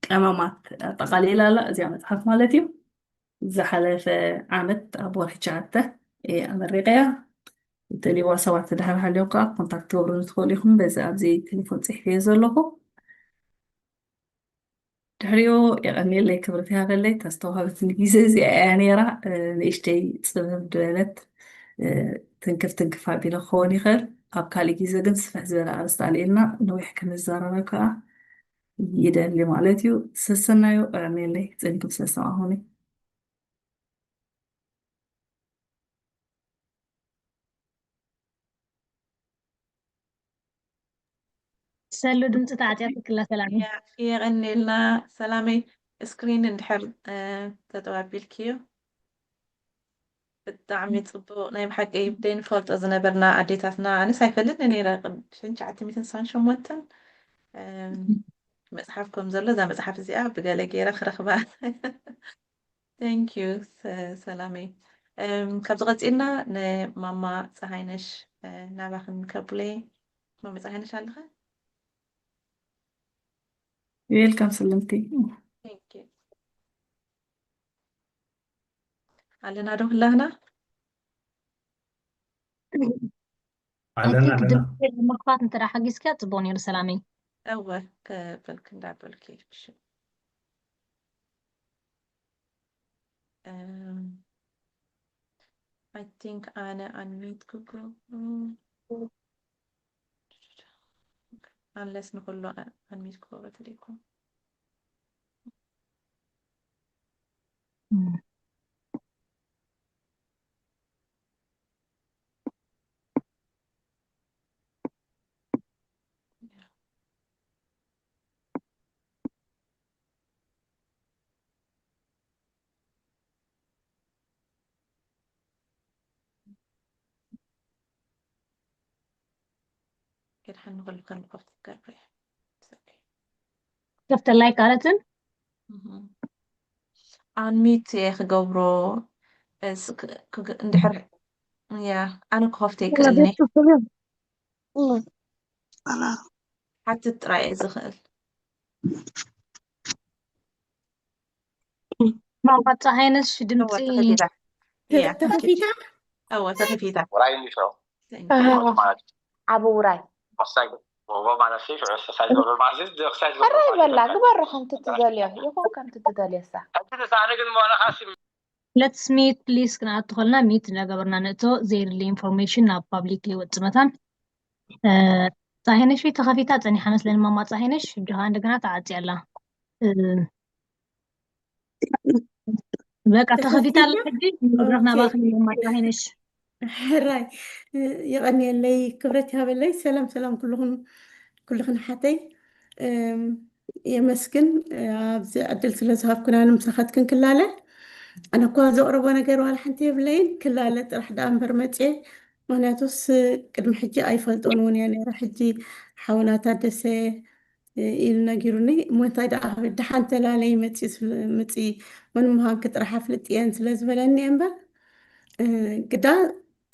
ቀመማት ኣጠቓሊላ ኣላ እዚኣ መጽሓፍ ማለት እዩ። ዝሓለፈ ዓመት ኣብ ወርሒ ትሽዓተ እየ ኣመሪቀያ። እተልይዋ ሰባት ድሕር ሃልዮም ከዓ ኮንታክት ትገብሩኒ ትኽእሉ ኢኹም። በዚ ኣብዚ ቴሌፎን ፅሒፈዮ ዘለኹ። ድሕሪኡ የቐንየለይ፣ ክብረት ይሃበለይ። ተስተውሃበትኒ ግዜ እዚኣ እያ ነይራ። ንእሽተይ ፅብብ ዝበለት ትንክፍ ትንክፍ ኣቢለ ክኸውን ይኽእል። ኣብ ካሊእ ግዜ ግን ስፍሕ ዝበለ ኣርስቲ ኣልዒልና ነዊሕ ክንዘራረብ ከዓ ይደሊ ማለት እዩ። ሰሰናዩ፣ የቐንየለይ ፅንክፍ ስለዝሰማዕኹኒ። ሰሉ ድምፂ ተዓፅያ ትክላ ሰላም። የቐኔልና ሰላመይ። ስክሪን እንድሕር ተጠባቢልክዮ ብጣዕሚ ፅቡቅ ናይ ብሓቂ ዘይንፈልጦ ዝነበርና ኣዴታትና ኣነስ ኣይፈልጥን ነይረ። ቅድሚ ሽንቻዓቲ ሚትን ሳን ሸሞንተን መፅሓፍ ከም ዘሎ እዛ መፅሓፍ እዚኣ ብገለ ገይረ ክረኽባ። Thank you ሰላመይ። ካብዚ ቀፂልና ንማማ ፀሃይነሽ ናባኽን ከብለይ። ማማ ፀሃይነሽ ኣለኸ? Welcome ሰለምቲ። ኣለና ዶ ኩላህና? ኣለና ኣለና። ድምፂ ምኽፋት እንተ ሓጊዝካ ፅቡቅ ነይሩ ሰላመይ። እወ ከበልክ እንዳበልክ ይልክሽ። Um, I think ኣነ ኣንሚት ክገብሮ unless ንኩሉ ኣንሚት ክገብሮ ተደይኮ ከፍተላይ ቃለትን ኣንሚት እየ ክገብሮ እንድሕር ያ ኣነ ክኸፍቶ ይክእልኒ ሓትት ጥራይ እየ ዝኽእል ማማ ፀሃይነሽ ድምፂ ተኸፊታ እወ ተኸፊታ ውራይ እንዲሾ ዓቢ ውራይ ሕራይ በላ ግበሮ ከምቲ ትደልዮ ይኹን ከምቲ ትደልዮ እሳ Let's mute please ክንኣቱ ከለና ሚት እናገበርና ንእቶ። ዘየድሊ ኢንፎርሜሽን ናብ ፓብሊክ ይወጽእ መታን። ፀሃይነሽ ተኸፊታ ጸኒሓ መስለኒ ማማ ፀሃይነሽ ሕጂ ከዓ እንደገና ተዓፅያ ኣላ። በቃ ተኸፊታ ኣላ ሕጂ። መድረኽ ናባኺ ማማ ፀሃይነሽ። ሕራይ የቐንየለይ፣ ክብረት ይሃበለይ። ሰላም ሰላም ኩልኹም ኩልኽን ሓተይ። የመስግን ኣብዚ ዕድል ስለ ዝሃብኩና ንምሳኻትክን ክላለ። ኣነ እኳ ዘቕርቦ ነገር ዋላ ሓንቲ የብለይን፣ ክላለ ጥራሕ ደኣ እምበር መፅየ። ምክንያቱስ ቅድሚ ሕጂ ኣይፈልጦን እውን እየ ነይረ። ሕጂ ሓውና ታደሰ ኢሉ ነጊሩኒ። እሞ እንታይ ደኣ ደሓን ተላለይ መፂ ምፂ መን ምዃንኪ ጥራሕ ኣፍልጥየን ስለ ዝበለኒ እየ እምበር ግዳ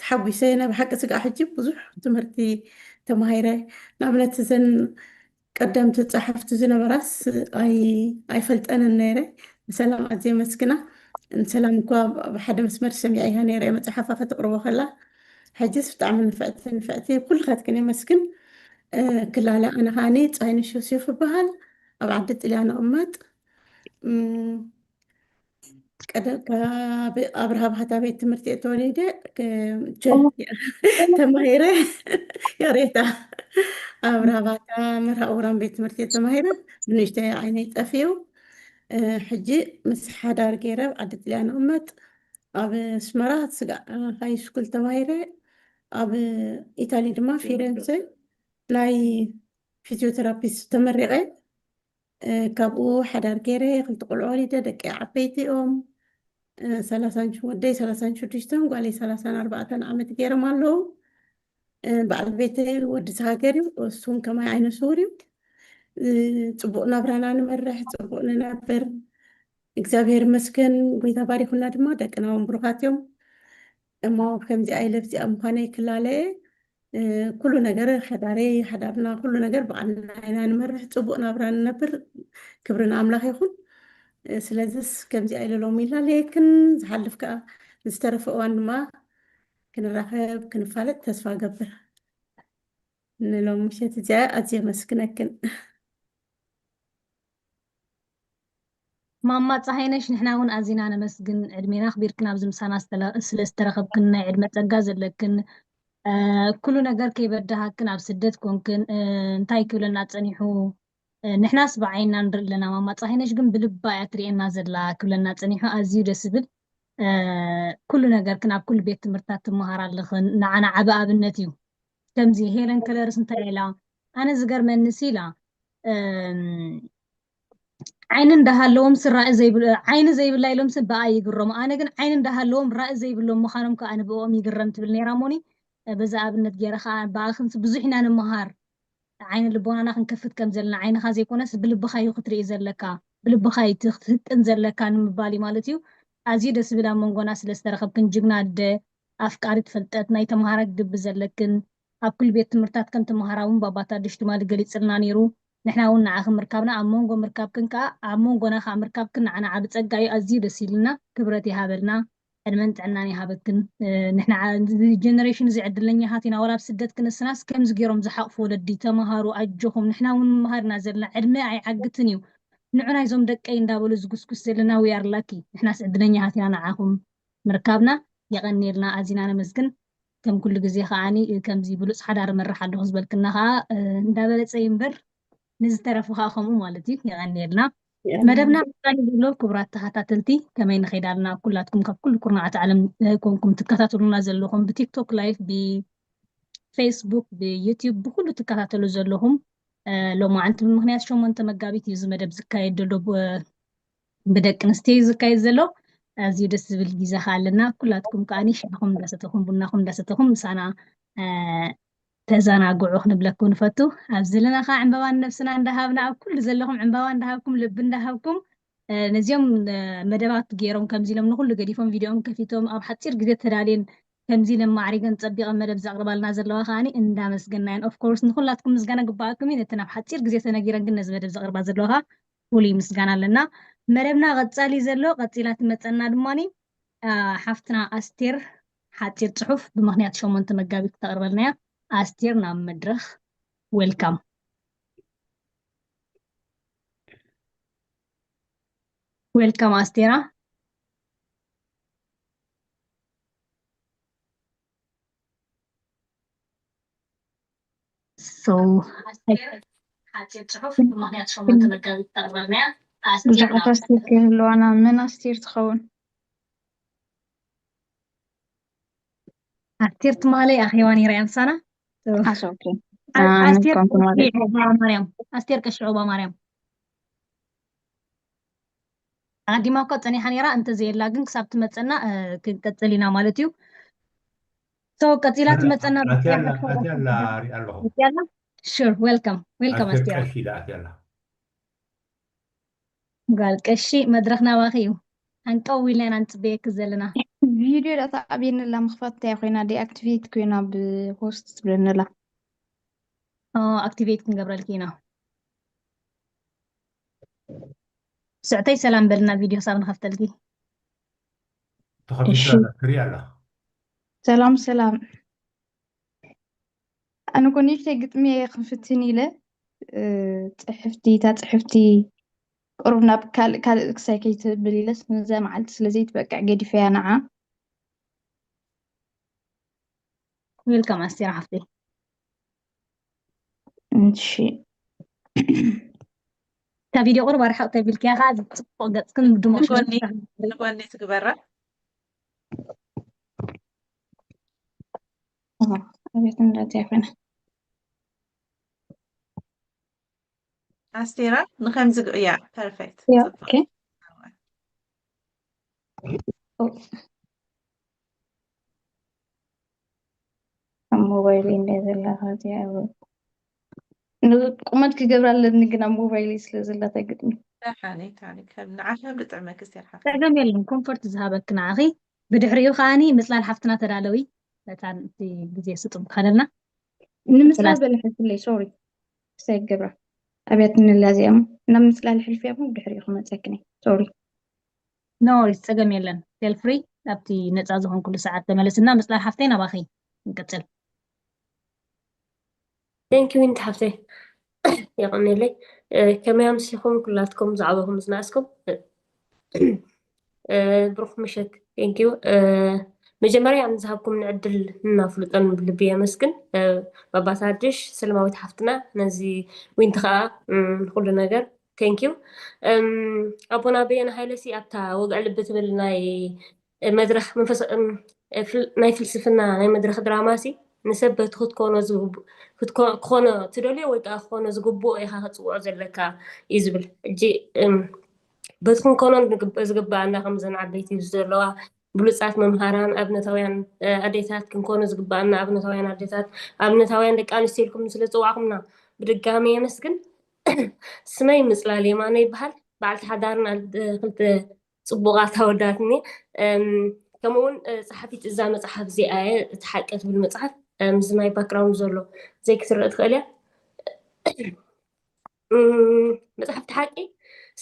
ተሓጒሰ ኢና። ብሓቂ ስጋዕ ሕጂ ብዙሕ ትምህርቲ ተማሂረ። ንኣብነት እዘን ቀደምቲ ጸሓፍቲ ዝነበራስ ኣይፈልጠንን ነይረ። ንሰላም ኣዝየ የመስግና። ንሰላም እኳ ብሓደ መስመር ሰሚዐያ ነይረ መጽሓፋ ከተቕርቦ ከላ። ሕጅስ ብጣዕሚ ንፍዕቲ ንፍዕቲ ኩልኻትክን የመስግን። ክላለ ኣነ ከዓኒ ጻይንሽ ዮሴፍ እበሃል። ኣብ ዓዲ ጥልያን እቕመጥ። ቀደም ካብ ኣብርሃ ባህታ ቤት ትምህርቲ እየ ተወሊደ። ተማሂረ ይቕሬታ ኣብርሃ ባህታ መርሃ እውራን ቤት ትምህርቲ እየ ተማሂረ። ብንእሽተይ ዓይነይ ጠፊኡ። ሕጂ ምስ ሓዳር ገይረ ኣብ ዓዲ ጥልያን እቕመጥ። ኣብ ኣስመራ ስጋ ሃይ ስኩል ተማሂረ፣ ኣብ ኢታሊ ድማ ፊረንሰ ናይ ፊዚዮቴራፒስት ተመሪቐ። ካብኡ ሓዳር ገይረ፣ ክልተ ቆልዑ ወሊደ፣ ደቂ ዓበይቲ እዮም። ሰላሳን ወደይ ሰላሳን ሽዱሽተን ጓለይ ሰላሳን ኣርባዕተን ዓመት ገይሮም ኣለዉ። በዓል ቤተይ ወዲ ሃገር እዩ፣ እሱን ከማይ ዓይነ ስውር እዩ። ጽቡቕ ናብራና ንመርሕ፣ ጽቡቕ ንነብር። እግዚኣብሔር ይመስገን፣ ጎይታ ባሪኹና ድማ፣ ደቅና እውን ብሩኻት እዮም። እሞ ከምዚኣ ኢለ ኣብዚኣ ምዃነይ ክላለየ፣ ኩሉ ነገር ሓዳረይ፣ ሓዳርና፣ ኩሉ ነገር ባዕልና ኢና ንመርሕ፣ ጽቡቕ ናብራ ንነብር። ክብሪ ንኣምላኽ ይኹን። ስለዚስ ከምዚኣ ኢለ ሎሚ ይላለየክን፣ ዝሓልፍ ከኣ ዝተረፈ እዋን ድማ ክንራኸብ፣ ክንፋለጥ ተስፋ እገብር። ንሎም ምሸት እዚኣ ኣዝየ ኣመስግነክን። ማማ ፀሃይነሽ፣ ንሕና እውን ኣዚና ነመስግን። ዕድሜና ኣኽቢርክን ኣብዚ ምሳና ዝተለ-፣ ስለ ዝተረኸብክን፣ ናይ ዕድመ ጸጋ ዘለክን፣ እ፣ ኩሉ ነገር ከይበደሃክን፣ ኣብ ስደት ኮንክን፣ እ፣ እንታይ ክብለና ጸኒሑ፣ እ፣ ንሕናስ ብዓይንና ንርኢ ኣለና። ማማ ፀሃይነሽ ግን ብልባ እያ ትርእየና ዘላ ክብለና ጸኒሑ። ኣዝዩ ደስ ዝብል፣ እ፣ ኩሉ ነገርክን ኣብ ኩሉ ቤት ትምህርትታት ትመሃራ ኣለኽን። ንዓና ዓቢ ኣብነት እዩ። ከምዚ ሄለን ከለርስ እንታይ ኢላ? ኣነ ዝገርመንስ ኢላ፣ እም፣ ዓይኒ እንዳሃለዎም ራኢ ዘይብል-፣ ዓይኒ ዘይብላ ኢሎም ስ ብኣ ይግረሙ። ኣነ ግን ዓይኒ እንዳሃለዎም ራኢ ዘይብሎም ምዃኖም ከኣ ኣነ ብኦም ይግረም ትብል ነይራ። ሞኒ፣ እ፣ በዛ ኣብነት ገይረ ከኣ ብኣኽንስ ብዙሕ ኢና ንምሃር። ዓይኒ ልቦናና ክንከፍት ከም ዘለና፣ ዓይንኻ ዘይኮነስ ብልብኻ እዩ ክትርኢ ዘለካ፣ ብልብኻ እዩ ትህቅን ዘለካ ንምባል እዩ ማለት እዩ። ኣዝዩ ደስ ዝብል ኣብ መንጎና ስለ ዝተረኸብክን ጅግና ኣደ፣ ኣፍቃሪት ፍልጠት፣ ናይ ተምሃራይ ግቢ ዘለክን፣ ኣብ ኩሉ ቤት ትምህርታት ከም ትምሃራ እውን ባባታ ድሽ ትማሊ ገሊጽልና ነይሩ። ንሕና እውን ንዓኺ ምርካብና፣ ኣብ መንጎ ምርካብክን ከኣ፣ ኣብ መንጎና ከኣ ምርካብክን ንዓና ዓቢ ጸጋ እዩ። ኣዝዩ ደስ ኢሉና፣ ክብረት ይሃበልና፣ ዕድመን ጥዕናን ይሃበክን። እ፣ ንሕና ዓ-፣ እዚ ጀነሬሽን እዚ ዕድለኛታት ኢና፣ ዋላ ኣብ ስደት ክንስናስ ከምዚ ገይሮም ዝሓቕፉ ወለዲ፣ ተምሃሩ፣ ኣጆኹም፣ ንሕና እውን ንምሃር ኢና ዘለና፣ ዕድመ ኣይዓግትን እዩ። ንዑ ናይዞም ደቀይ እንዳበሉ ዝጉስጉስ ዘለና፣ we are lucky። ንሕናስ ዕድለኛታት ኢና ንዓኹም ምርካብና። የቐንየልና፣ ኣዚና ነመስግን። ከም ኩሉ ግዜ ከዓኒ፣ እ፣ ከምዚ ብሉጽ ሓዳር እመርሕ ኣለኹ ዝበልክና ከኣ፣ እ፣ እንዳበለጸ ይንበር፣ ንዝተረፉ ከኣ ከምኡ ማለት እዩ። የቐንየልና። የቐንየልና። መደብና ቀጻሊ ዘሎ፣ ክቡራት ተኸታተልቲ፣ ከመይ ንኸይድ ኣለና? ኩላትኩም ካብ ኩሉ ኩርናዓት ዓለም፣ እ፣ ኮንኩም ትከታተሉና ዘለኹም፣ ብቲክቶክ ላይፍ፣ ብፌስቡክ፣ ብዩትዩብ፣ ብኩሉ ትከታተሉ ዘለኹም፣ እ፣ ሎማዓንቲ ብምኽንያት ሸሞንተ መጋቢት እዩ እዚ መደብ ዝካየድ ዘሎ፣ ብ-፣ ብደቂ ኣንስትዮ እዩ ዝካየድ ዘሎ። ኣዝዩ ደስ ዝብል ግዜ ከኣ ኣለና። ኩላትኩም ከዓኒ ሻሂኹም እንዳሰተኹም፣ ቡናኹም እንዳሰተኹም ምሳና፣ እ፣ ተዘናግዑ ክንብለኩም ንፈቱ። ኣብዚ ዘለና ከኣ ዕምባባ ንነብስና እንዳሃብና፣ ኣብ ኩሉ ዘለኹም ዕምባባ እንዳሃብኩም፣ ልቢ እንዳሃብኩም፣ እ፣ ነዚኦም፣ እ፣ መደባት ገይሮም ከምዚ ኢሎም ንኹሉ ገዲፎም ቪድዮኦም ከፊቶም ኣብ ሓጺር ግዜ ተዳልየን ከምዚ ኢለን ማዕሪገን ጸቢቐን መደብ ዘቕርባልና ዘለዋ ከዓኒ እንዳመስገናየን። ኦፍ ኮርስ ንኹላትኩም ምስጋና ግባኣኩም እዩ። ነተን ኣብ ሓጺር ግዜ ተነጊረን ግን ነዚ መደብ ዘቕርባ ዘለዋ ከኣ ፍሉይ ምስጋና ኣለና። መደብና ቀጻሊ ዘሎ፣ ቀጺላ ትመጸና ድማኒ፣ እ፣ ሓፍትና ኣስቴር ሓጺር ጽሑፍ ብምኽንያት ሸሞንተ መጋቢት ክተቕርበልና እያ። ኣስቴር ናብ መድረኽ። ዌልካም። ዌልካም ኣስቴራ። So፣ ሓጺር ጽሑፍ ብምኽንያት ሸሞንተ መጋቢት ተቕርበልና እያ። ኣስቴር ብዙሓት ናብ ኣስቴር ክህልዋና፣ መን ኣስቴር ትኸውን? ኣስቴር ትማሊ ኣኼባ ነይራ እያ ምሳና። So፣ ኣስ-፣ ኦኬ። ኣ-፣ ኣነ ኣስቴር ኮንኩ ማለት ቀሺ ዑቕባ ማርያም። ኣስቴር ቀሺ ዑቕባ ማርያም። ኣቐዲማ እኮ ጸኒሓ ነይራ፣ እንተዘየላ ግን ክሳብ ትመጸና፣ እ፣ ክንቀጽል ኢና ማለት እዩ። So፣ ቀጺላ ኣትያ-፣ ትመጸና ኣትያ ኣላ፣ ኣትያ ኣላ፣ ሪኣ ኣለኹ። ኣትያ ኣላ? Sure፣ ዌልካም፣ ዌልካም ኣስቴር ኣስቴር። ቀሺ ኢላ ኣትያ ኣላ። ጓል ቀሺ፣ መድረኽ ናባኺ እዩ። ሃንቀው ኢልና ኢና ንጽበየኪ ዘለና። ቪድዮ ዳታ ኣብየኒ ኣላ፣ ምኽፋት እንታይ ኮይና፣ ዲኣክቲቬት ኮይና ብሆስት ትብለኒ ኣላ። ኦ፣ ኣክቲቬት ክንገብረልኪ ኢና። ስዕተይ ሰላም በልና፣ ቪድዮ ሳብ ንኸፍተልኪ። ተኸፊቱ እሺ። ኣላ፣ ትርኢ ኣላ። ሰላም፣ ሰላም። ኣነ እኮ ንእሽተይ ግጥሚ እየ ክፍትን ኢለ፣ እ፣ ጽሕፍቲ፣ እታ ጽሕፍቲ ቁሩብ ናብ ካልእ፣ ካልእ ክሳይ ከይትብል ኢለስ፣ ነዛ መዓልቲ ስለ ዘይትበቅዕ ገዲፈያ ንዓ። ዌልካም ኣስቴር ሓፍተይ። እሺ። እታ ቪድዮ ቁሩብ ኣርሓቕ ተቢልክያ ከዓ ጽቡቕ ገጽክን ድሙቕ ንጎኒ ሽኮር ንጎኒ ትግበራ። ኣቤት እንደዚያ ኮይና ኣስቴራ ንከምዚ ግ- ያ ፐርፌክት ያ ጽቡቅ ኦኬ ኣብ ሞባይል እንደ ዘለኻ እዚኣ ቁመት ክገብራ ኣለኒ ግን ኣብ ሞባይል ስለ ዘላ ተግጥሚ ሓኒ ታኒ ከም ንዓሽ ኣብ ልጥዕመ ክስቴር ሓፍ ጸገም የለን ኮንፈርት ዝሃበክ ንዓኺ ብድሕሪኡ ከዓኒ ምጽላል ሓፍትና ተዳለዊ መታን እቲ ግዜ ስጡም ከለና ንምጽላል በለ ሕልፍለይ ሶሪ ክሳይ ገብራ ኣብያት ንላዚያ እሞ ናብ ምጽላል ሕልፍያ እሞ ብድሕሪኡ ክመጸክኒ ሶሪ ኖ ወሪስ ጸገም የለን ፌል ፍሪ ኣብቲ ነጻ ዝኾንኩሉ ሰዓት ተመለስና ምጽላል ሓፍተይ ናባኺ ንቅጽል ቴንክ ዩ ዊንቲ ሓፍተይ የቐኔለይ ከመይ ኣምሲኹም ኩላትኩም ዝዓበኹም ዝነኣስኩም ብሩኽ ምሸት ቴንክ ዩ መጀመርያ ንዝሃብኩም ንዕድል እናፍልጠን ብልቢ የመስግን ባባታ ኣድሽ ሰለማዊት ሓፍትና ነዚ ዊንቲ ከዓ ንኩሉ ነገር ቴንክ ዩ ኣቦና በየነ ሃይለሲ ኣብታ ወግዕ ልቢ ትብል ናይ መድረኽ መንፈስ ናይ ፍልስፍና ናይ መድረኽ ድራማ ሲ ንሰብ በቲ ክትኮኖ ዝግቡ- ክትኮ- ክኾኖ ትደልዮ ወይ ከዓ ክኾኖ ዝግብኦ ኢኻ ክፅውዖ ዘለካ እዩ ዝብል ሕጂ እም፣ በቲ ክንኮኖ ንግብ- ዝግብኣና ከምዘን ዓበይቲ ዘለዋ ብሉፃት መምሃራን ኣብነታውያን እ፣ ኣዴታት ክንኮኖ ዝግብኣና ኣብነታውያን ኣዴታት ኣብነታውያን ደቂ ኣንስትዮ ኢልኩም ስለ ዝፅዋዕኩምና ብድጋሚ የመስግን ስመይ ምፅላል የማነ ይበሃል በዓልቲ ሓዳርን ኣድ- ክልተ ፅቡቓት ኣወዳትኒ ከምኡውን ፀሓፊት እዛ መፅሓፍ እዚኣ እየ እቲ ሓቂ ትብል መፅሓፍ ምስዚ ናይ ባክግራውንድ ዘሎ ዘይክትረእ ትኽእል እያ መፅሓፍ እቲ ሓቂ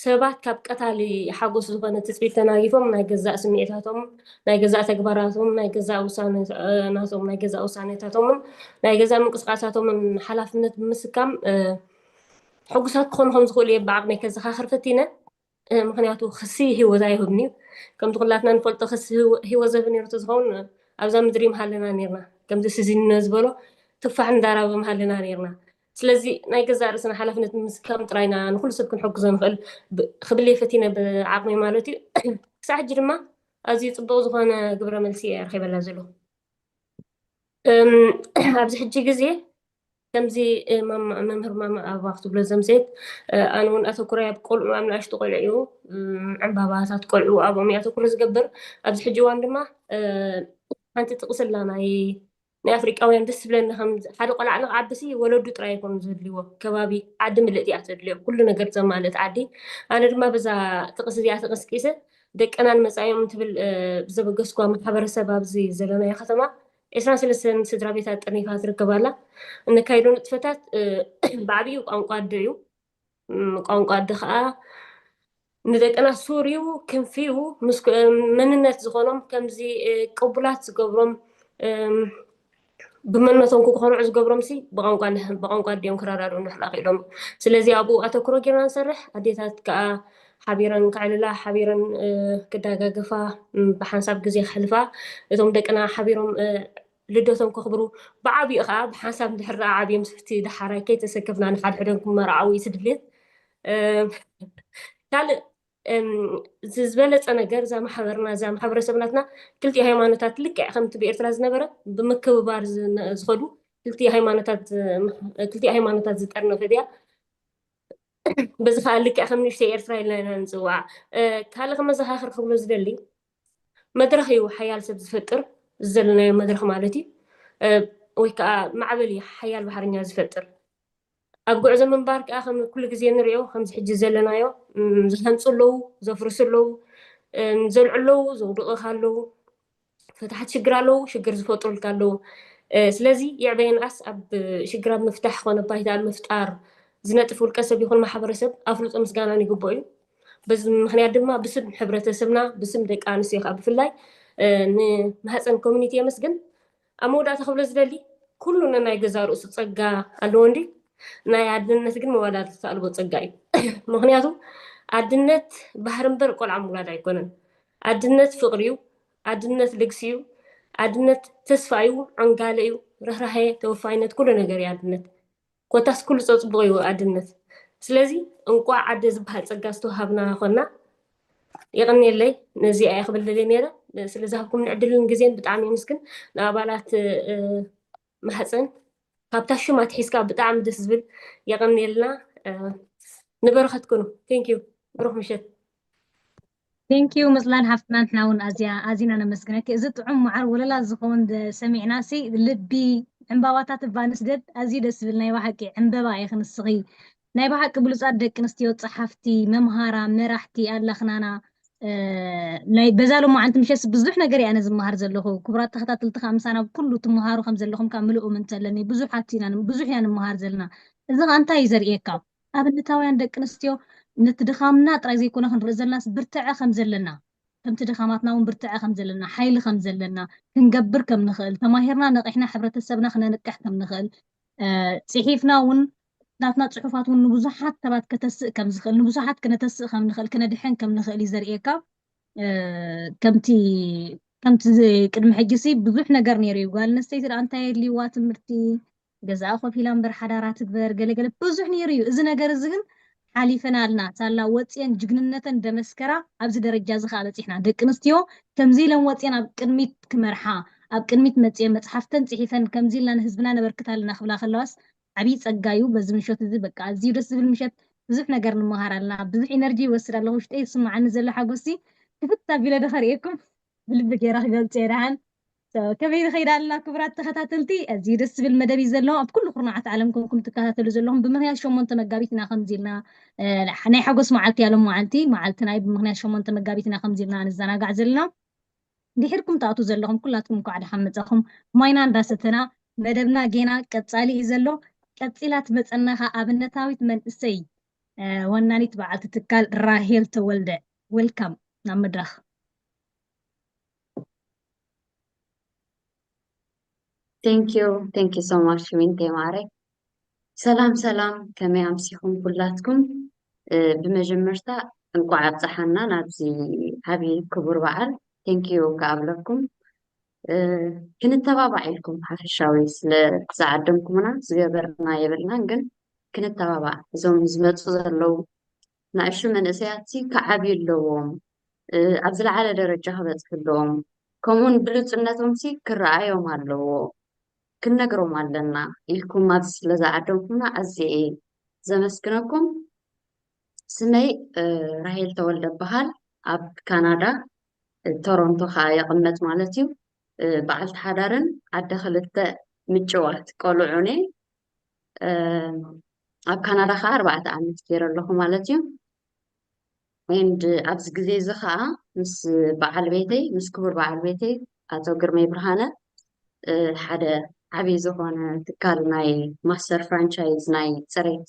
ሰባት ካብ ቀታሊ ሓጎስ ዝኾነ ትፅቢት ተናጊፎም ናይ ገዛእ ስምዒታቶም ናይ ገዛእ ተግባራቶም ናይ ገዛእ ውሳነናቶም ናይ ገዛእ ውሳኔታቶምን ናይ ገዛእ ምንቅስቃሳቶምን ሓላፍነት ብምስካም ሕጉሳት ክኾኑ ከም ዝኽእሉ እየ ብዓቕመይ ከዘኻኽር ፈቲነ ምክንያቱ ክሲ ህይወት ኣይህብን እዩ ከምቲ ኩላትና ንፈልጦ ክሲ ህይወት ዘብ ነሩ ተዝኸውን ኣብዛ ምድሪ ምሃለና ነርና ከምዚ ስዚንነ ዝበሎ ትፋሕ ንዳራበ ምሃለና ነርና ስለዚ ናይ ገዛእ ርእስና ሓላፍነት ምስካም ጥራይና ንኩሉ ሰብ ክንሕግዞ ንኽእል ክብል ፈቲነ ብዓቕሚ ማለት እዩ ክሳዕ ሕጂ ድማ ኣዝዩ ፅቡቅ ዝኾነ ግብረ መልሲ እየ ረኪበላ ዘለኹ ኣብዚ ሕጂ ግዜ ከምዚ መምህር ማማ ኣበባ ክትብሎ ዘምሰየት ኣነ እውን ኣተኩረ ኣብ ቆልዑ ኣብ ንኣሽቱ ቆልዑ እዩ ዕምባባታት ቆልዑ ኣብኦም ኣተኩረ ዝገብር ኣብዚ ሕጂ እዋን ድማ ሓንቲ ጥቅስላ ናይ ናይ ኣፍሪቃውያን ደስ ዝብለኒ ከም ሓደ ቆልዓ ንክዓብሲ ወለዱ ጥራይ ይኮኑ ዘድልዎ ከባቢ ዓዲ ምልእቲ እያ ተድልዮ ኩሉ ነገር ዘማልእት ዓዲ ኣነ ድማ በዛ ጥቅስ እዚኣ ተቀስቂሰ ደቀናን መፃኢኦም ትብል ብዘበገስኳ ማሕበረሰብ ኣብዚ ዘለናዮ ከተማ ዕስራን ሰለስተን ስድራ ቤታት ጠርኒፋ ትርከብ ኣላ። እነካይዶ ንጥፈታት ብዓብዩ ቋንቋ ኣደ እዩ። ቋንቋ ኣደ ከዓ ንደቅና ሱር እዩ፣ ክንፊ እዩ፣ ምስ መንነት ዝኾኖም ከምዚ ቅቡላት ዝገብሮም ብመንነቶም ክኮርዑ ዝገብሮም ሲ ብቋንቋ ኣዲኦም ክረዳድኡ ንሕላ ክኢሎም እዩ። ስለዚ ኣብኡ ኣተኩሮ ጌርና ንሰርሕ። ኣዴታት ከዓ ሓቢረን ከዕልላ፣ ሓቢረን ክደጋገፋ፣ ብሓንሳብ ግዜ ከሕልፋ፣ እቶም ደቅና ሓቢሮም ልደቶም ከኽብሩ፣ ብዓብዩ ከዓ ብሓንሳብ እንድሕር ደኣ ዓብዮም ስፍቲ ደሓራይ ከይተሰከፍና ንሓድሕዶም ክመርዓው እዩ እቲ ድሌት። ካልእ ዝበለፀ ነገር እዛ ማሕበርና እዛ ማሕበረሰብናትና ክልቲኡ ሃይማኖታት ልክዕ ከምቲ ብኤርትራ ዝነበረ ብምክብባር ዝኸዱ ክልቲኡ ሃይማኖታት ዝጠርነፈ ድያ በዚ ከዓ ልክዕ ከም ንእሽተይ ኤርትራ ኢልና ኢና ንፅዋዓ ካልእ ከመዘኻኽር ክብሎ ዝደሊ መድረኽ እዩ ሓያል ሰብ ዝፈጥር ዘለናዮ መድረኽ ማለት እዩ ወይ ከዓ ማዕበል እዩ ሓያል ባሕርኛ ዝፈጥር ኣብ ጉዕዞ ምንባር ከዓ ከም ኩሉ ግዜ ንሪኦ ከምዚ ሕጂ ዘለናዮ ዝሃንፁ ኣለዉ ዘፍርሱ ኣለዉ ዘልዑ ኣለዉ ዘውድቕኻ ኣለዉ ፈታሕቲ ሽግር ኣለዉ ሽግር ዝፈጥሩልካ ኣለዉ ስለዚ ይዕበየንኣስ ኣብ ሽግር ኣብ ምፍታሕ ኮነ ባይታ ኣብ ምፍጣር ዝነጥፍ ውልቀ ሰብ ይኹን ማሕበረሰብ ኣፍልጦ ምስጋናን ይግብኦ እዩ በዚ ምክንያት ድማ ብስም ሕብረተሰብና ብስም ደቂ ኣንስትዮ ከዓ ብፍላይ ንማህፀን ኮሚኒቲ የመስግን ኣብ መወዳእታ ክብሎ ዝደሊ ኩሉ ነናይ ገዛ ርእሱ ፀጋ ኣለዎ እንዲ ናይ ኣድነት ግን መወዳድርቲ ኣልቦ ፀጋ እዩ ምክንያቱ ኣድነት ባህሪ እምበር ቆልዓ ምውላድ ኣይኮነን ኣድነት ፍቅሪ እዩ ኣድነት ልግሲ እዩ ኣድነት ተስፋ እዩ ዕንጋለ እዩ ርህራሄ ተወፋይነት ኩሉ ነገር እዩ ኣድነት ኮታስ ኩሉ ፀፅቡቅ እዩ ኣድነት ስለዚ እንቋዕ ኣደ ዝበሃል ጸጋ ዝተዋሃብና ኮና። የቐንየለይ። ነዚኣ እየ ክብል ደልየ ነይረ። ስለ ዝሃብኩምኒ ዕድልን ግዜን ብጣዕሚ የመስግን። ንኣባላት ማሕፀን ካብታ ሽም ኣትሒዝካ ብጣዕሚ ደስ ዝብል። የቐንየልና። ንበረኸት ኩኑ። Thank you። ብሩኽ ምሸት። Thank you መፅላል ሓፍትና፣ ንሕና እውን ኣዝያ ኣዚና ነመስግነኪ። እዚ ጥዑም መዓር ወለላ ዝኸውን ሰሚዕና ሲ ልቢ ዕምባባታት እባ ንስደድ። ኣዝዩ ደስ ዝብል ናይ ብሓቂ ዕምበባ ኢኺ ንስኺ። ናይ ብሓቂ ብሉፃት ደቂ ኣንስትዮ ፀሓፍቲ፣ መምሃራ፣ መራሕቲ ኣለኽናና። ናይ በዛ ሎማዓንቲ ምሸት ብዙሕ ነገር እየ ኣነ ዝመሃር ዘለኹ። ክቡራት ተኸታተልቲ ከዓ ምሳና ኩሉ ትመሃሩ ከም ዘለኹም ከዓ ምሉእ እምንቶ ኣለኒ። ብዙሓት ኢና ብዙሕ ኢና ንምሃር ዘለና። እዚ ከዓ እንታይ እዩ ዘርእየካ? ኣብነታውያን ደቂ ኣንስትዮ ነቲ ድኻምና ጥራይ ዘይኮነ ክንርኢ ዘለናስ ብርትዐ ከም ዘለና፣ ከምቲ ድኻማትና እውን ብርትዐ ከም ዘለና፣ ሓይሊ ከም ዘለና፣ ክንገብር ከም ንኽእል፣ ተማሂርና ነቒሕና ሕብረተሰብና ክነንቅሕ ከም ንኽእል፣ ፅሒፍና እውን ናትና ፅሑፋት እውን ንብዙሓት ሰባት ከተስእ ከም ዝኽእል፣ ንብዙሓት ክነተስእ ከም ንኽእል፣ ክነድሕን ከም ንኽእል እዩ ዘርእየካ። ከምቲ ከምቲ ቅድሚ ሕጂ ሲ ብዙሕ ነገር ነይሩ እዩ። ጓል ኣንስተይቲ ደኣ እንታይ የድልይዋ? ትምህርቲ፣ ገዛኣ ኮፍ ኢላ እምበር ሓዳራ ትግበር፣ ገለገለ ብዙሕ ነይሩ እዩ። እዚ ነገር እዚ ግን ሓሊፈናልና፣ ሳላ ወፅየን ጅግንነተን ደመስከራ ኣብዚ ደረጃ እዚ ከዓ በፂሕና። ደቂ ኣንስትዮ ከምዚ ኢለን ወፅየን ኣብ ቅድሚት ክመርሓ፣ ኣብ ቅድሚት መፅየን መፅሓፍተን ፅሒፈን ከምዚ ኢልና ንህዝብና ነበርክት ኣለና ክብላ ከለዋስ ዓብዪ ፀጋ እዩ። በዚ ምሸት እዚ በቃ ኣዝዩ ደስ ዝብል ምሸት፣ ብዙሕ ነገር ንምሃር ኣለና። ብዙሕ ኢነርጂ ይወስድ ኣለኹ፣ ውሽጠይ ዝስማዓኒ ዘሎ ሓጎሲ ክፍት ኣቢለ ዶ ከርእየኩም? ብልቢ ገይረ ክገልፅ እየ ደሓን። ከመይ ንኸይድ ኣለና ክቡራት ተኸታተልቲ? ኣዝዩ ደስ ዝብል መደብ እዩ ዘሎ። ኣብ ኩሉ ኩርናዓት ዓለም ኮንኩም ትከታተሉ ዘለኹም ብምኽንያት ሸሞንተ መጋቢት ኢና ከምዚ ኢልና ናይ ሓጎስ መዓልቲ እያ ሎም መዓልቲ፣ መዓልቲ ናይ ብምኽንያት ሸሞንተ መጋቢት ኢና ከምዚ ኢልና ንዘናጋዕ ዘለና። ድሒርኩም ትኣቱ ዘለኹም ኩላትኩም እንኳዕ ደሓን መጻኹም። ማይና እንዳሰተና መደብና ጌና ቀጻሊ እዩ ዘሎ። ቀጺላ ትመጸና ኸኣ ኣብነታዊት መንእሰይ ወናኒት በዓልቲ ትካል ራሄል ተወልደ። Welcome ናብ መድረኽ። Thank you, thank you so much ዊንቴ ማረይ። ሰላም ሰላም፣ ከመይ ኣምሲኹም ኩላትኩም? ብመጀመርታ እንቋዕ ኣብፀሓና ናብዚ ዓብዪ ክቡር በዓል። Thank you ከኣብለኩም። ክንተባባዕ ኢልኩም ሓፈሻዊ ስለ ዝዓደምኩምና ዝገበርና የብልናን፣ ግን ክንተባባዕ እዞም ዝመፁ ዘለዉ ንኣሽቱ መንእሰያት ሲ ክዓብዩ ኣለዎም፣ ኣብ ዝለዓለ ደረጃ ክበፅሑ ኣለዎም፣ ከምኡውን ብሉፅነቶም ሲ ክረኣዮም ኣለዎ፣ ክንነግሮም ኣለና ኢልኩም ኣብዚ ስለ ዝዓደምኩምና ኣዝየ እየ ዘመስግነኩም። ስመይ ራሄል ተወልደ እበሃል። ኣብ ካናዳ ቶሮንቶ ከዓ የቕመጥ ማለት እዩ። በዓልቲ ሓዳርን ኣደ ክልተ ምጭዋት ቆልዑን እየ። ኣብ ካናዳ ከዓ ኣርባዕተ ዓመት ገይረ ኣለኹ ማለት እዩ። And ኣብዚ ግዜ እዚ ከዓ ምስ በዓል ቤተይ ምስ ክቡር በዓል ቤተይ ኣቶ ግርመይ ብርሃነ ሓደ ዓብዪ ዝኾነ ትካል ናይ ማስተር ፍራንቻይዝ ናይ ፅሬት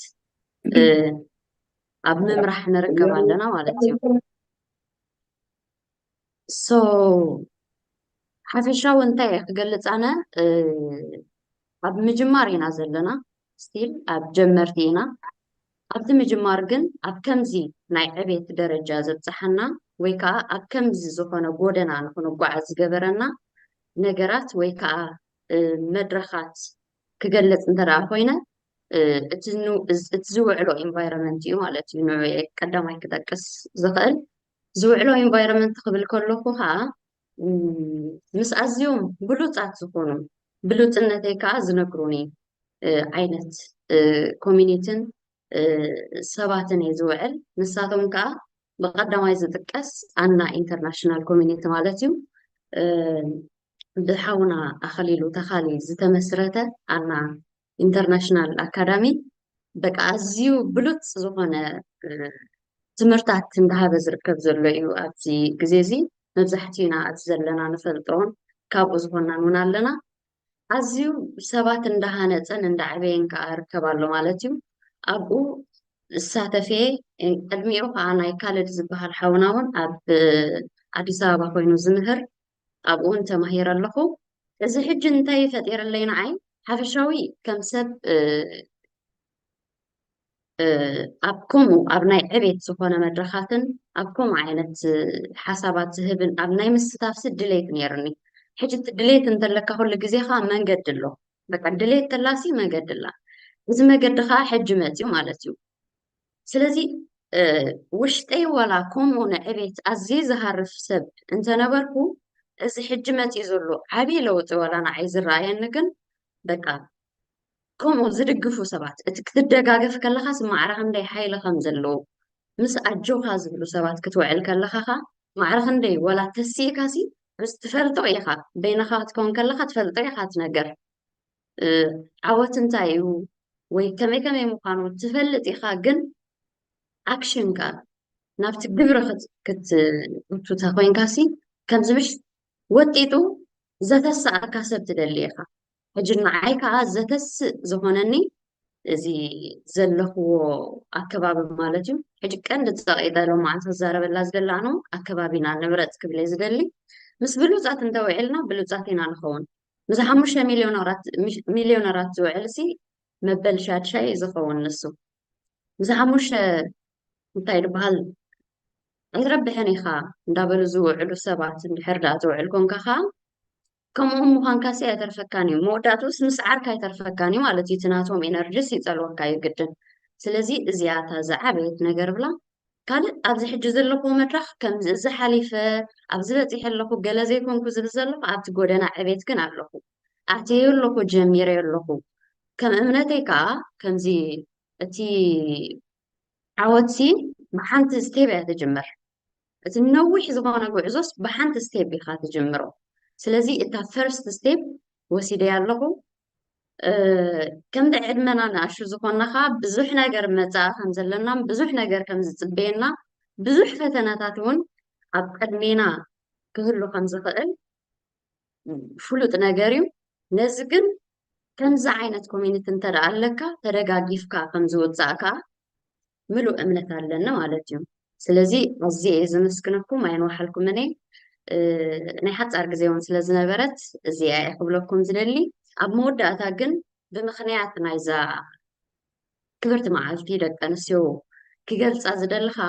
ኣብ ምምራሕ ንርከብ ኣለና ማለት እዩ። So ሓፈሻዊ እንታይ እየ ክገልፅ ኣነ፣ ኣብ ምጅማር ኢና ዘለና፣ still ኣብ ጀመርቲ ኢና። ኣብቲ ምጅማር ግን ኣብ ከምዚ ናይ ዕቤት ደረጃ ዘብፅሓና ወይ ከዓ ኣብ ከምዚ ዝኾነ ጎደና ንክንጓዓዝ ዝገበረና ነገራት ወይ ከዓ መድረኻት ክገልፅ እንተ ደኣ ኮይነ፣ እቲ ዝውዕሎ environment እዩ ማለት እዩ። ንዑ ቀዳማይ ክጠቅስ ዝኽእል ዝውዕሎ environment ክብል ከለኹ ከዓ ምስ ኣዝዮም ብሉፃት ዝኾኑ ብሉፅነተይ ከዓ ዝነግሩኒ ዓይነት ኮሚኒቲን ሰባትን እየ ዝውዕል። ንሳቶም ከዓ ብቐዳማይ ዝጥቀስ ኣና ኢንተርናሽናል ኮሚኒቲ ማለት እዩ። ብሓውና ኣኸሊሉ ተኻሊ ዝተመስረተ ኣና ኢንተርናሽናል ኣካዳሚ በቃ ኣዝዩ ብሉፅ ዝኾነ ትምህርታት እንዳሃበ ዝርከብ ዘሎ እዩ ኣብዚ ግዜ እዚ። መብዛሕትኡና ኣብዚ ዘለና ንፈልጦን ካብኡ ዝኾንናን እውን ኣለና። ኣዝዩ ሰባት እንዳሃነፀን እንዳዕበየን ከዓ ይርከብ ኣሎ ማለት እዩ። ኣብኡ ዝሳተፍ እየ። ቅድሚኡ ከዓ ናይ ካልድ ዝበሃል ሓውና እውን ኣብ ኣዲስ ኣበባ ኮይኑ ዝምህር ኣብኡ እውን ተማሂረ ኣለኹ። እዚ ሕጂ እንታይ ፈጢረለይ ንዓይ ሓፈሻዊ ከም ሰብ ኣብ ከምኡ ኣብ ናይ ዕቤት ዝኾነ መድረኻትን ኣብ ከምኡ ዓይነት ሓሳባት ዝህብን ኣብ ናይ ምስታፍሲ ድሌት ነይርኒ። ሕጂ እቲ ድሌት እንተለካ ኩሉ ግዜ ከዓ መንገዲ ኣሎ። በቃ ድሌት ተላሲ መንገዲ ኣላ። እዚ መገዲ ከዓ ሕጂ መፅዩ ማለት እዩ። ስለዚ ውሽጠይ ዋላ ከምኡ ንዕቤት ኣዝየ ዝሃርፍ ሰብ እንተነበርኩ፣ እዚ ሕጂ መፂኡ ዘሎ ዓብዪ ለውጢ ዋላ ንዓይ ዝረኣየኒ ግን በቃ ከምኡ ዝድግፉ ሰባት፣ እቲ ክትደጋገፍ ከለኻስ ማዕረ ክንደይ ሓይሊ ከም ዘለዎ፣ ምስ ኣጆኻ ዝብሉ ሰባት ክትውዕል ከለኻ ኸዓ ማዕረ ክንደይ ዋላ ተሲእካሲ ምስ ትፈልጦ ኢኻ፣ በይንኻ ክትከውን ከለኻ ትፈልጦ ኢኻ እቲ ነገር ዓወት እንታይ እዩ ወይ ከመይ ከመይ ምዃኑ ትፈልጥ ኢኻ፣ ግን ኣክሽንካ ናብቲ ግብሪ ክትእቱ ተኮይንካሲ ከምዚ ምሽ ወጢጡ ዘተሰኣካ ሰብ ትደሊ ኢኻ። ሕጂ ንዓይ ከዓ ዘተስእ ዝኾነኒ እዚ ዘለኽዎ ኣከባቢ ማለት እዩ። ሕጂ ቀንዲ ፀቂጠ ሎማዓንቲ ክዛረበላ ዝደላኖ ኣከባቢና ንምረፅ ክብለ ዝደሊ፣ ምስ ብሉፃት እንተውዒልና ብሉፃት ኢና ንኸውን። ምስ ሓሙሽተ ሚሊዮነራት ዝውዕል ሲ መበል ሻድሻይ ዝኸውን ንሱ። ምስ ሓሙሽተ እንታይ ዝበሃል ኣይትረብሕን ኢኻ እንዳበሉ ዝውዕሉ ሰባት እንድሕር ደኣ ትውዕል ኮንካ ከዓ ከምኦም ምዃንካሲ ኣይተርፈካን እዩ። መወዳእትኡስ ምስዓርካ ኣይተርፈካን እዩ ማለት እዩ። እቲ ናቶም ኤነርጂስ ይጸልወካ እዩ ግድን። ስለዚ እዚኣ እታ ዝዓበየት ነገር ብላ። ካልእ ኣብዚ ሕጂ ዘለኹዎ መድረኽ ከምዚ እዚ ሓሊፈ ኣብዚ በጺሐ ኣለኹ ገለ ዘይኮንኩ ዝብል ዘለኹ ኣብቲ ጎደና ዕቤት ግን ኣለኹ። ኣትየ ኣለኹ ጀሚረ ኣለኹ። ከም እምነተይ ከዓ ከምዚ እቲ ዓወትሲ ብሓንቲ ስቴፕ እያ ትጅምር። እቲ ነዊሕ ዝኾነ ጉዕዞስ ብሓንቲ ስቴፕ ኢኻ ትጅምሮ። ስለዚ እታ ፈርስት ስቴፕ ወሲደያ ኣለኹ። ከምቲ ዕድመና ንኣሹ ዝኾንና ከዓ ብዙሕ ነገር መፃኢ ከም ዘለናን ብዙሕ ነገር ከም ዝፅበየና ብዙሕ ፈተናታት እውን ኣብ ቅድሜና ክህሉ ከም ዝኽእል ፍሉጥ ነገር እዩ። ነዚ ግን ከምዚ ዓይነት ኮሚኒቲ እንተ ደኣ ኣለካ ተደጋጊፍካ ከም ዝውፃእ ከዓ ምሉእ እምነት ኣለኒ ማለት እዩ። ስለዚ ኣዝየ እየ ዝምስግነኩም፣ ኣየንዋሓልኩምን እየ። ናይ ሓፃር ግዜ እውን ስለ ዝነበረት እዚኣ እየ ክብለኩም ዝደሊ። ኣብ መወዳእታ ግን ብምኽንያት ናይዛ ክብርቲ መዓልቲ ደቂ ኣንስትዮ ክገልፃ ዝደሊ ከዓ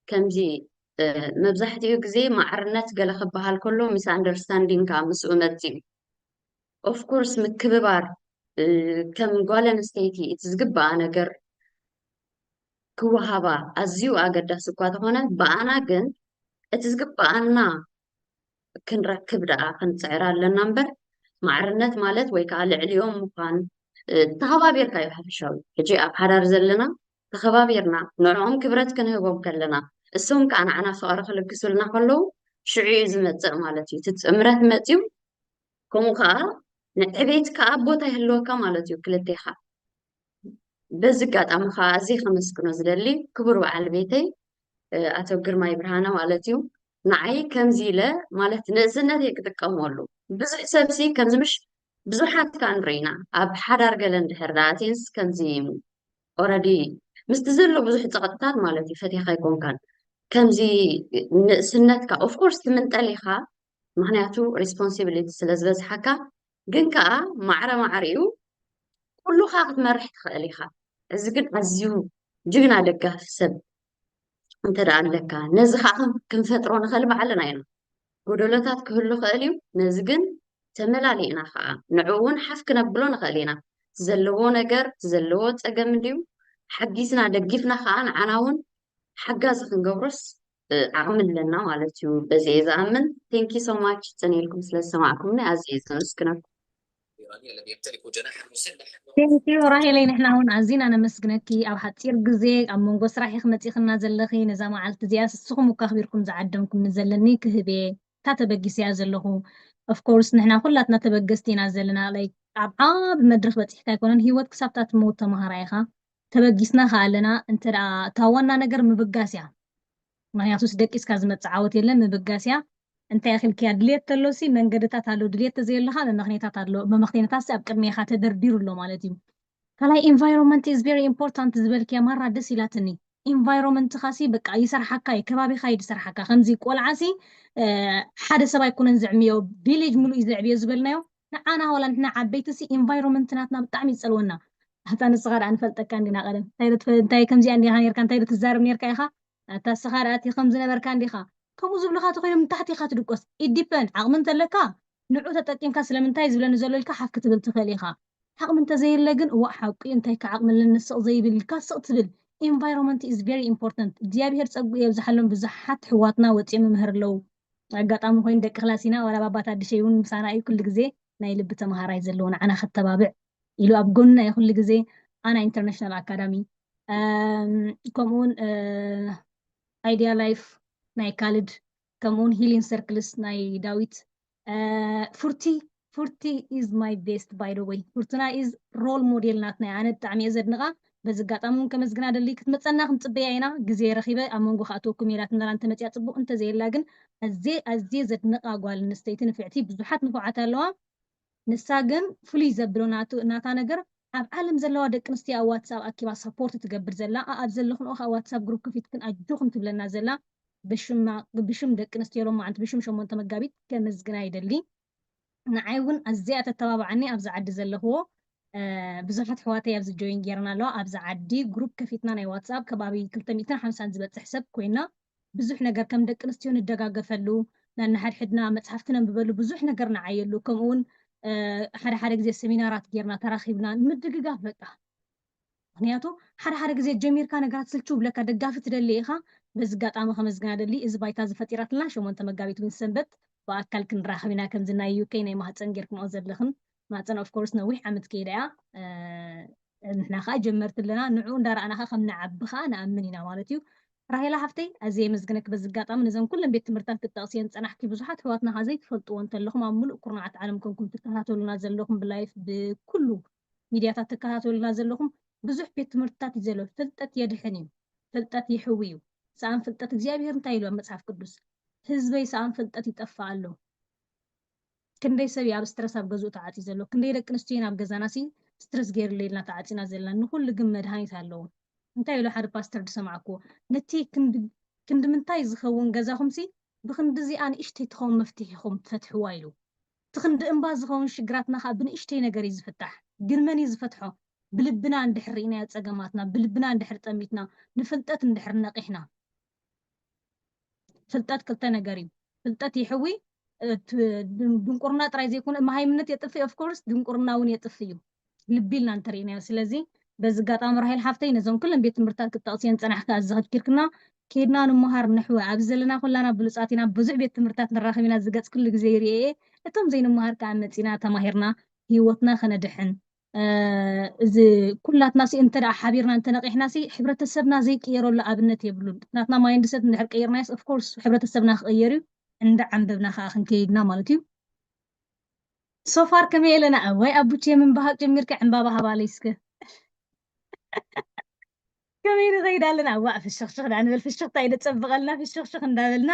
ከምዚ መብዛሕትኡ ግዜ ማዕርነት ገለ ክበሃል ከሎ ሚስ ኣንደርስታንዲንግ ከዓ ምስኡ መፅኡ። ኦፍኮርስ ምክብባር ከም ጓል ኣንስተይቲ እቲ ዝግበኣ ነገር ክወሃባ ኣዝዩ ኣገዳሲ እኳ ተኾነ ብኣና ግን እቲ ዝግበኣና ክንረክብ ደኣ ክንፅዕር ኣለና እምበር ማዕርነት ማለት ወይ ከዓ ልዕሊኦም ምዃን ተኸባቢርካ እዩ ሓፈሻዊ። ሕጂ ኣብ ሓዳር ዘለና ተኸባቢርና ንዕኦም ክብረት ክንህቦም ከለና እሶም ከዓ ንዓና ፍቕሪ ክልግሱልና ከለዉ ሽዑ እዩ ዝመፅእ ማለት እዩ። እቲ ጥምረት መፅዩ ከምኡ ከዓ ንዕቤት ከዓ ቦታ ይህልወካ ማለት እዩ ክልቴኻ። በዚ ኣጋጣሚ ከዓ ኣዝየ ከመስግኖ ዝደሊ ክቡር በዓል ቤተይ ኣቶ ግርማይ ብርሃነ ማለት እዩ። ንዓይ ከምዚ ኢለ ማለት ንእስነት እየ ክጥቀመሉ። ብዙሕ ሰብሲ ከምዚ ምሽ ብዙሓት ከዓ ንርኢና ኣብ ሓዳር ገለ እንድሕር ደኣ ኣትየንስ ከምዚ ኦረዲ ምስቲ ዘሎ ብዙሕ ፀቕጥታት ማለት እዩ ፈቲኻ ኣይኮንካን ከምዚ ንእስነትካ ኦፍኮርስ ትምንጠል ኢኻ ምክንያቱ ሪስፖንሲቢሊቲ ስለ ዝበዝሓካ ግን ከዓ ማዕረ ማዕሪኡ ኩሉኻ ክትመርሕ ትኽእል ኢኻ። እዚ ግን ኣዝዩ ጅግና ደጋፊ ሰብ እንተ ደኣ ኣለካ ነዚ ከዓ ክንፈጥሮ ንኽእል ባዕልና ኢና። ጎደሎታት ክህሉ ይኽእል እዩ። ነዚ ግን ተመላሊእና ከዓ ንዕኡ እውን ሓፍ ክነብሎ ንኽእል ኢና። ዘለዎ ነገር ዘለዎ ፀገም እንድዩ ሓጊዝና ደጊፍና ከዓ ንዓና እውን ሓጋዚ ክንገብሮስ ዓቕሚ ኣለና ማለት እዩ። በዚ እየ ዝኣምን። Thank you so much ፅን ኢልኩም ስለ ዝሰማዕኩምኒ ኣዝየ እየ ዘመስግነኩም። Thank you ራሄለይ፣ ንሕና እውን ኣዚና ነመስግነኪ። ኣብ ሓፂር ግዜ ኣብ መንጎ ስራሕኺ መፂኽና ዘለኺ ነዛ መዓልቲ እዚኣ ስስኹም እኳ ኣኽቢርኩም ዝዓደምኩምኒ ዘለኒ ክህብ እየ። እታ ተበጊሰያ ዘለኹ of course ንሕና ኩላትና ተበገስቲ ኢና ዘለና። Like ኣብ ዓቢ መድረኽ በፂሕካ ኣይኮነን፣ ህይወት ክሳብ እታ ትመውት ተምሃራ ኢኻ። ተበጊስና ከኣ ኣለና። እንተ ደኣ እታ ዋና ነገር ምብጋስ እያ። ምክንያቱ ደቂስካ ዝመጽእ ዓወት የለን፣ ምብጋስ እያ። እንታይ ኣኺልክያ ድልየት ተሎሲ መንገድታት ኣሎ፣ ድልየት ተዘየለኻ መመኽነይታት ኣሎ። መመኽነይታትሲ ኣብ ቅድሜኻ ተደርዲሩ ኣሎ ማለት እዩ። ካልኣይ environment is very important ዝበልክያ ማራ ደስ ኢላትኒ። ኢንቫይሮመንትኻሲ በቃ ይሰርሓካ እዩ፣ ከባቢኻ እዩ ዝሰርሓካ። ከምዚ ቆልዓሲ ሓደ ሰብ ኣይኮነን ዘዕብዮ፣ ቪሌጅ ሙሉእ እዩ ዘዕብዮ ዝበልናዮ። ንዓና ዋላ ንሕና ዓበይትሲ ኢንቫይሮመንት ናትና ብጣዕሚ ይጸልወና። ኣታ ንስኻ ደኣ ንፈልጠካ እንዲና ቀደም እንታይ ከምዚኣ እንዲኻ ነርካ እንታይ ትዛረብ ነርካ ኢኻ ኣታ ስኻ ደኣ እቲ ከም ዝነበርካ እንዲኻ ከምኡ ዝብሉኻ ተኾይኖም ንታሕቲ ኢኻ ትድቆስ። It depend ዓቕሚ እንተለካ ንዑ ተጠቂምካ ስለምንታይ ዝብለኒ ዘሎ ኢልካ ሓፍ ክትብል ትኽእል ኢኻ። ዓቕሚ እንተዘየለ ግን እዋእ ሓቂ እንታይ ከዓቕሚ ኣለኒ ስቕ ዘይብል ኢልካ ስቕ ትብል። Environment is very important። እግዚኣብሔር ጸጉ የብዝሓሎም። ብዙሓት ሕዋትና ወፂኦም መምህር ኣለዉ። ኣጋጣሚ ኮይኑ ደቂ ክላሲና ዋላ ባባት ኣዲሸይ እውን ምሳና እዩ። ኩሉ ግዜ ናይ ልቢ ተምሃራይ ዘለዎ ንዓና ከተባብዕ ኢሉ ኣብ ጎንና እዩ ኩሉ ግዜ። ኣና ኢንተርናሽናል ኣካዳሚ ከምኡውን ኣይዲያ ላይፍ ናይ ካልድ ከምኡውን ሂሊንግ ሰርክልስ ናይ ዳዊት። ፉርቲ ፉርቲ is my best by the way። ፍርቱና is role model ናትና። ኣነ ብጣዕሚ እየ ዘድንቓ። በዚ ኣጋጣሚ እውን ከመስግና ደሊ። ክትመፀና ክንፅበያ ኢና። ግዜ ረኺበ ኣብ መንጎ ክኣትወኩም ኢላትና እንተመፅያ ፅቡቕ፣ እንተዘየላ ግን ኣዝየ ኣዝየ ዘድንቓ ጓል ኣንስተይቲ ንፍዕቲ። ብዙሓት ንፉዓት ኣለዋ። ንሳ ግን ፍሉይ ዘብሎ ናቱ- ናታ ነገር ኣብ ዓለም ዘለዋ ደቂ ኣንስትዮ ኣብ ዋትሳፕ ኣኪባ ሰፖርት ትገብር ዘላ፣ ኣኣብ ዘለኽንኦ ከዓ ዋትሳፕ ግሩፕ ከፊትክን ኣጆኹም ትብለና ዘላ፣ ብሽማ- ብሽም ደቂ ኣንስትዮ ሎማዓንቲ ብሽም ሸሞንተ መጋቢት ከመስግና ይደሊ። ንዓይ እውን ኣዝያ ተተባብዓኒ። ኣብዚ ዓዲ ዘለኽዎ ብዙሓት ኣሕዋተይ ኣብዚ ጆይን ጌርና ኣለዋ። ኣብዚ ዓዲ ግሩፕ ከፊትና ናይ ዋትሳፕ ከባቢ ክልተ ሚእትን ሓምሳን ዝበፅሕ ሰብ ኮይና ብዙሕ ነገር ከም ደቂ ኣንስትዮ ንደጋገፈሉ፣ ነንሓድሕድና መፅሓፍቲ ነንብበሉ፣ ብዙሕ ነገር ንዓየሉ። ከምኡ እውን ሓደ ሓደ ግዜ ሰሚናራት ጌርና ተራኺብና ንምድግጋፍ በቃ። ምክንያቱ ሓደ ሓደ ግዜ ጀሚርካ ነገራት ስልችው ብለካ፣ ደጋፊ ትደሊ ኢኻ። በዚ ኣጋጣሚ ከመስግና ደሊ። እዚ ባይታ ዝፈጢራትና ሸሞንተ መጋቢት እውን ሰንበት ብኣካል ክንራኸብ ኢና። ከምዚ ናይ ዩኬ ናይ ማህፀን ጌርክንኦ ዘለኽን ማህፀን ኦፍ ኮርስ ነዊሕ ዓመት ከይዳ እያ። ንሕና ከዓ ጀመርቲ ኣለና። ንዕኡ እንዳረኣና ከዓ ከም ንዓቢ ከዓ ንኣምን ኢና ማለት እዩ። ራሄላ ሓፍተይ ኣዝየ የመስግነኪ። በዚ ኣጋጣሚ ነዘን ኩለን ቤት ትምህርትታት ክትጠቕስየን ዝጸናሕኪ ብዙሓት ኣሕዋትና ከዓ ዘይትፈልጥዎ እንተለኹም ኣብ ምሉእ ኩርናዓት ዓለም ኮንኩም ትከታተሉና ዘለኹም ብላይፍ ብኩሉ ሚድያታት ትከታተሉና ዘለኹም ብዙሕ ቤት ትምህርትታት እዩ ዘሎ። ፍልጠት የድሕን እዩ። ፍልጠት ይሕዊ እዩ። ሰኣን ፍልጠት እግዚኣብሔር እንታይ ኢሉ ኣብ መጽሓፍ ቅዱስ? ህዝበይ ሰኣን ፍልጠት ይጠፍእ ኣሎ። ክንደይ ሰብ ኣብ ስትረስ ኣብ ገዝኡ ተዓፂ ዘሎ፣ ክንደይ ደቂ ኣንስትዮ ኣብ ገዛና ሲ ስትረስ ገይርለ ኢልና ተዓፂና ዘለና። ንኩሉ ግን መድሃኒት ኣለዎ። እንታይ ኢሉ ሓደ ፓስተር ዝሰማዕኩዎ፣ ነቲ ክንዲ ምንታይ ዝኸውን ገዛኹም ሲ ብክንዲ እዚኣ ንእሽተይ ትኸውን መፍትሒ ኢኹም ትፈትሕዋ ኢሉ። እቲ ክንዲ እምባ ዝኸውን ሽግራትና ከዓ ብንእሽተይ ነገር እዩ ዝፍታሕ። ግን መን እዩ ዝፈትሖ? ብልብና እንድሕር ርኢናዮ ፀገማትና፣ ብልብና እንድሕር ጠሚትና፣ ንፍልጠት እንድሕር ነቂሕና። ፍልጠት ክልተ ነገር እዩ። ፍልጠት ይሕዊ። ድንቁርና ጥራይ ዘይኮነ መሃይምነት የጥፍእ፣ ኦፍ ኮርስ ድንቁርና እውን የጥፍእ እዩ። ልቢ ኢልና እንተርኢናዮ። ስለዚ በዚ ኣጋጣሚ ራሄል ሓፍተይ ነዞም ኩለን ቤት ትምህርታት ክጠቕስየን ዝጸናሕካ ኣዘኽኪርክና። ኬድና ንምሃር ንሕወ። ኣብዚ ዘለና ኩላና ብሉጻት ኢና። ብዙሕ ቤት ትምህርታት ንራኸብ ኢና። ዝገጽ ኩሉ ግዜ ይርኤ እየ። እቶም ዘይንምሃር ከኣ መጺና ተማሂርና ህይወትና ከነድሕን እዚ ኩላትና ሲ እንተ ደኣ ሓቢርና እንተነቂሕና ሲ ሕብረተሰብና ዘይቅየረሉ ኣብነት የብሉን። ናትና ማይንድሰት እንድሕር ቀይርናዮስ ኦፍ ኮርስ ሕብረተሰብና ክቕየር እዩ። እንዳ ዓንበብና ከዓ ክንከይድና ማለት እዩ። ሶፋር ከመይ ኣለና? እዋይ ኣቡቼ ምንባሃቅ ጀሚርካ ዕምባባ ሃባለይ እስከ። ከመይ ንኸይድ ኣለና? እዋእ ፍሽኽሽኽ ደኣ ንበል። ፍሽኽታ እዩ ደጸብቐልና። ፍሽኽሽኽ እንዳበልና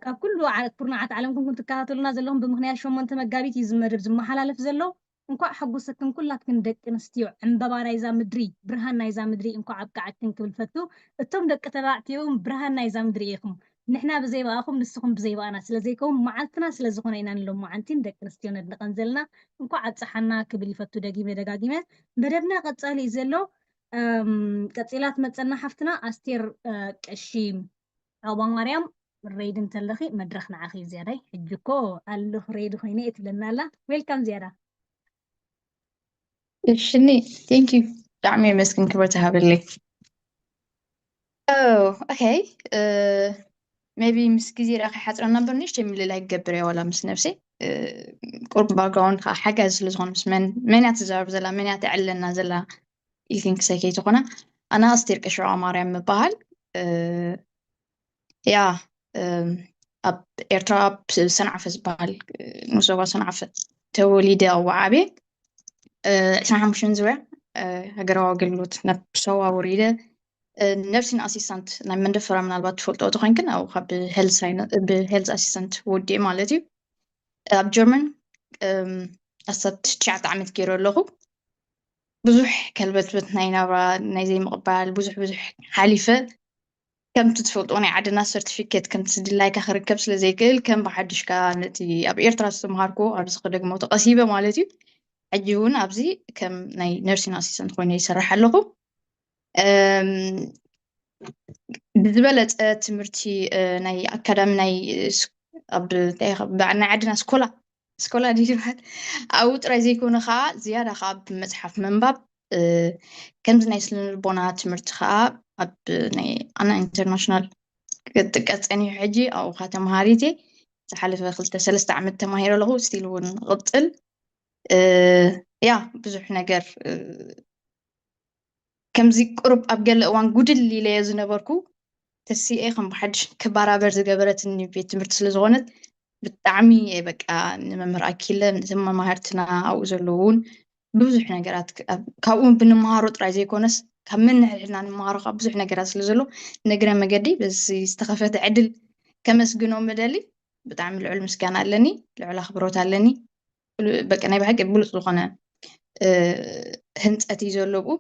ካብ ኩሉ ኩርናዓት ዓለም ኩንኩም ትከታተሉና ዘለኹም ብምኽንያት ሸሞንተ መጋቢት እዩ ዝመደብ ዝመሓላለፍ ዘሎ። እንኳዕ ሓጎሰክን ኩላትክን ደቂ ኣንስትዮ ዕምበባ ናይዛ ምድሪ ብርሃን ናይዛ ምድሪ እንኳዕ ኣብቅዓክን ክብል ፈቱ። እቶም ደቂ ተባዕትዮ እውን ብርሃን ናይዛ ምድሪ ኢኹም። ንሕና ብዘይበኣኹም ንስኹም ብዘይበኣና ስለዘይከውን መዓልትና ስለዝኾነ ኢና ንሎም መዓንቲን ደቂ ኣንስትዮ ነድንቐን ዘለና። እንኳዕ ኣብፀሓና ክብል ይፈቱ ደጊመ ደጋጊመ። መደብና ቀፃሊ እዩ ዘሎ። ቀፂላ ትመፀና ሓፍትና ኣስቴር ቀሺ ዓቕባ ማርያም። ሬድ እንተለኺ መድረኽ ንዓኺ እዩ ዝያዳይ። ሕጂ እኮ ኣለኹ ሬድ ኮይነ እየ ትብለና ኣላ። ዌልካም ዝያዳ። እሽኒ ቴንክ ዩ ብጣዕሚ የመስግን ክብረት ሃበለይ። ኦኬ ሜቢ ምስ ግዜ ዳ ከይሓፅረና እምበር ንእሽተይ ምልላይ ክገብር እየ ዋላ ምስ ነብሰይ ቁርብ ባክግራውንድ ከዓ ሓጋዚ ስለ ዝኾነ ምስ መን መን እያ ትዛረብ ዘላ መን እያ ተዕልለና ዘላ ኢቲንክ ሰይ ከይትኾና ኣነ ኣስቴር ቀሽዋ ማርያም ምበሃል ያ ኣብ ኤርትራ ኣብ ሰንዓፈ ዝበሃል ንሶባ ሰንዓፈ ተወሊደ ኣብ ወዓቤ ዕስራን ሓሙሽተን ዙርያ ሃገራዊ ኣገልግሎት ናብ ሶባ ወሪደ ነርሲን ኣሲስታንት ናይ መንደፈራ ምናልባት ትፈልጦ ተኮይንክን ኣብ ካብ ብሄልዝ ኣሲስታንት ወዲኤ ማለት እዩ ኣብ ጀርመን ኣስታት ትሽዓተ ዓመት ገይረ ኣለኹ ብዙሕ ከልበትበት ናይ ናብራ ናይ ዘይምቕባል ብዙሕ ብዙሕ ሓሊፈ ከምቲ ትፈልጦ ናይ ዓድና ሰርቲፊኬት ከምቲ ድላይካ ክርከብ ስለ ዘይክእል ከም ብሓድሽ ከኣ ነቲ ኣብ ኤርትራ ዝተምሃርኩዎ ኣብዚ ክደግሞ ተቐሲበ ማለት እዩ። ሕጂ እውን ኣብዚ ከም ናይ ነርሲን ኣሲስተንት ኮይነ ይሰርሕ ኣለኹ። ብዝበለፀ ትምህርቲ ናይ ኣካዳሚ ናይ ኣብ ናይ ዓድና ስኮላ ስኮላ ድዩ ዝበሃል ኣብኡ ጥራይ ዘይኮነ ከዓ ዝያዳ ከዓ ብመፅሓፍ ምንባብ ከምዚ ናይ ስነ ልቦና ትምህርቲ ከዓ ኣብ ናይ ኣና ኢንተርናሽናል ክጥቀስ ፀኒሑ። ሕጂ ኣብኡ ከዓ ተምሃሪት እየ። ዝሓለፈ ክልተ ሰለስተ ዓመት ተማሂረ ኣለኹ። ስቲል እውን እቕፅል። ያ ብዙሕ ነገር ከምዚ ቅሩብ ኣብ ገለ እዋን ጉድል ኢለዮ ዝነበርኩ ተሲኤ ከም ብሓድሽ ክባራበር ዝገበረትኒ ቤት ትምህርቲ ስለ ዝኾነት ብጣዕሚ እየ በቃ ንመምህር ኣኪለ፣ ነቶም መማህርትና ኣብኡ ዘለዉ እውን ብብዙሕ ነገራት ካብኡ ብንመሃሮ ጥራይ ዘይኮነስ ካብ መነሕድሕድና ንመሃሮ ካብ ብዙሕ ነገራት ስለ ዘሎ ንግረ መገዲ በዚ ዝተኸፈተ ዕድል ከመስግኖ ምደሊ። ብጣዕሚ ልዑል ምስጋና ኣለኒ፣ ልዑል ኣኽብሮት ኣለኒ። በቃ ናይ ብሓቂ ብሉፅ ዝኾነ ህንፀት እዩ ዘሎ ብኡ።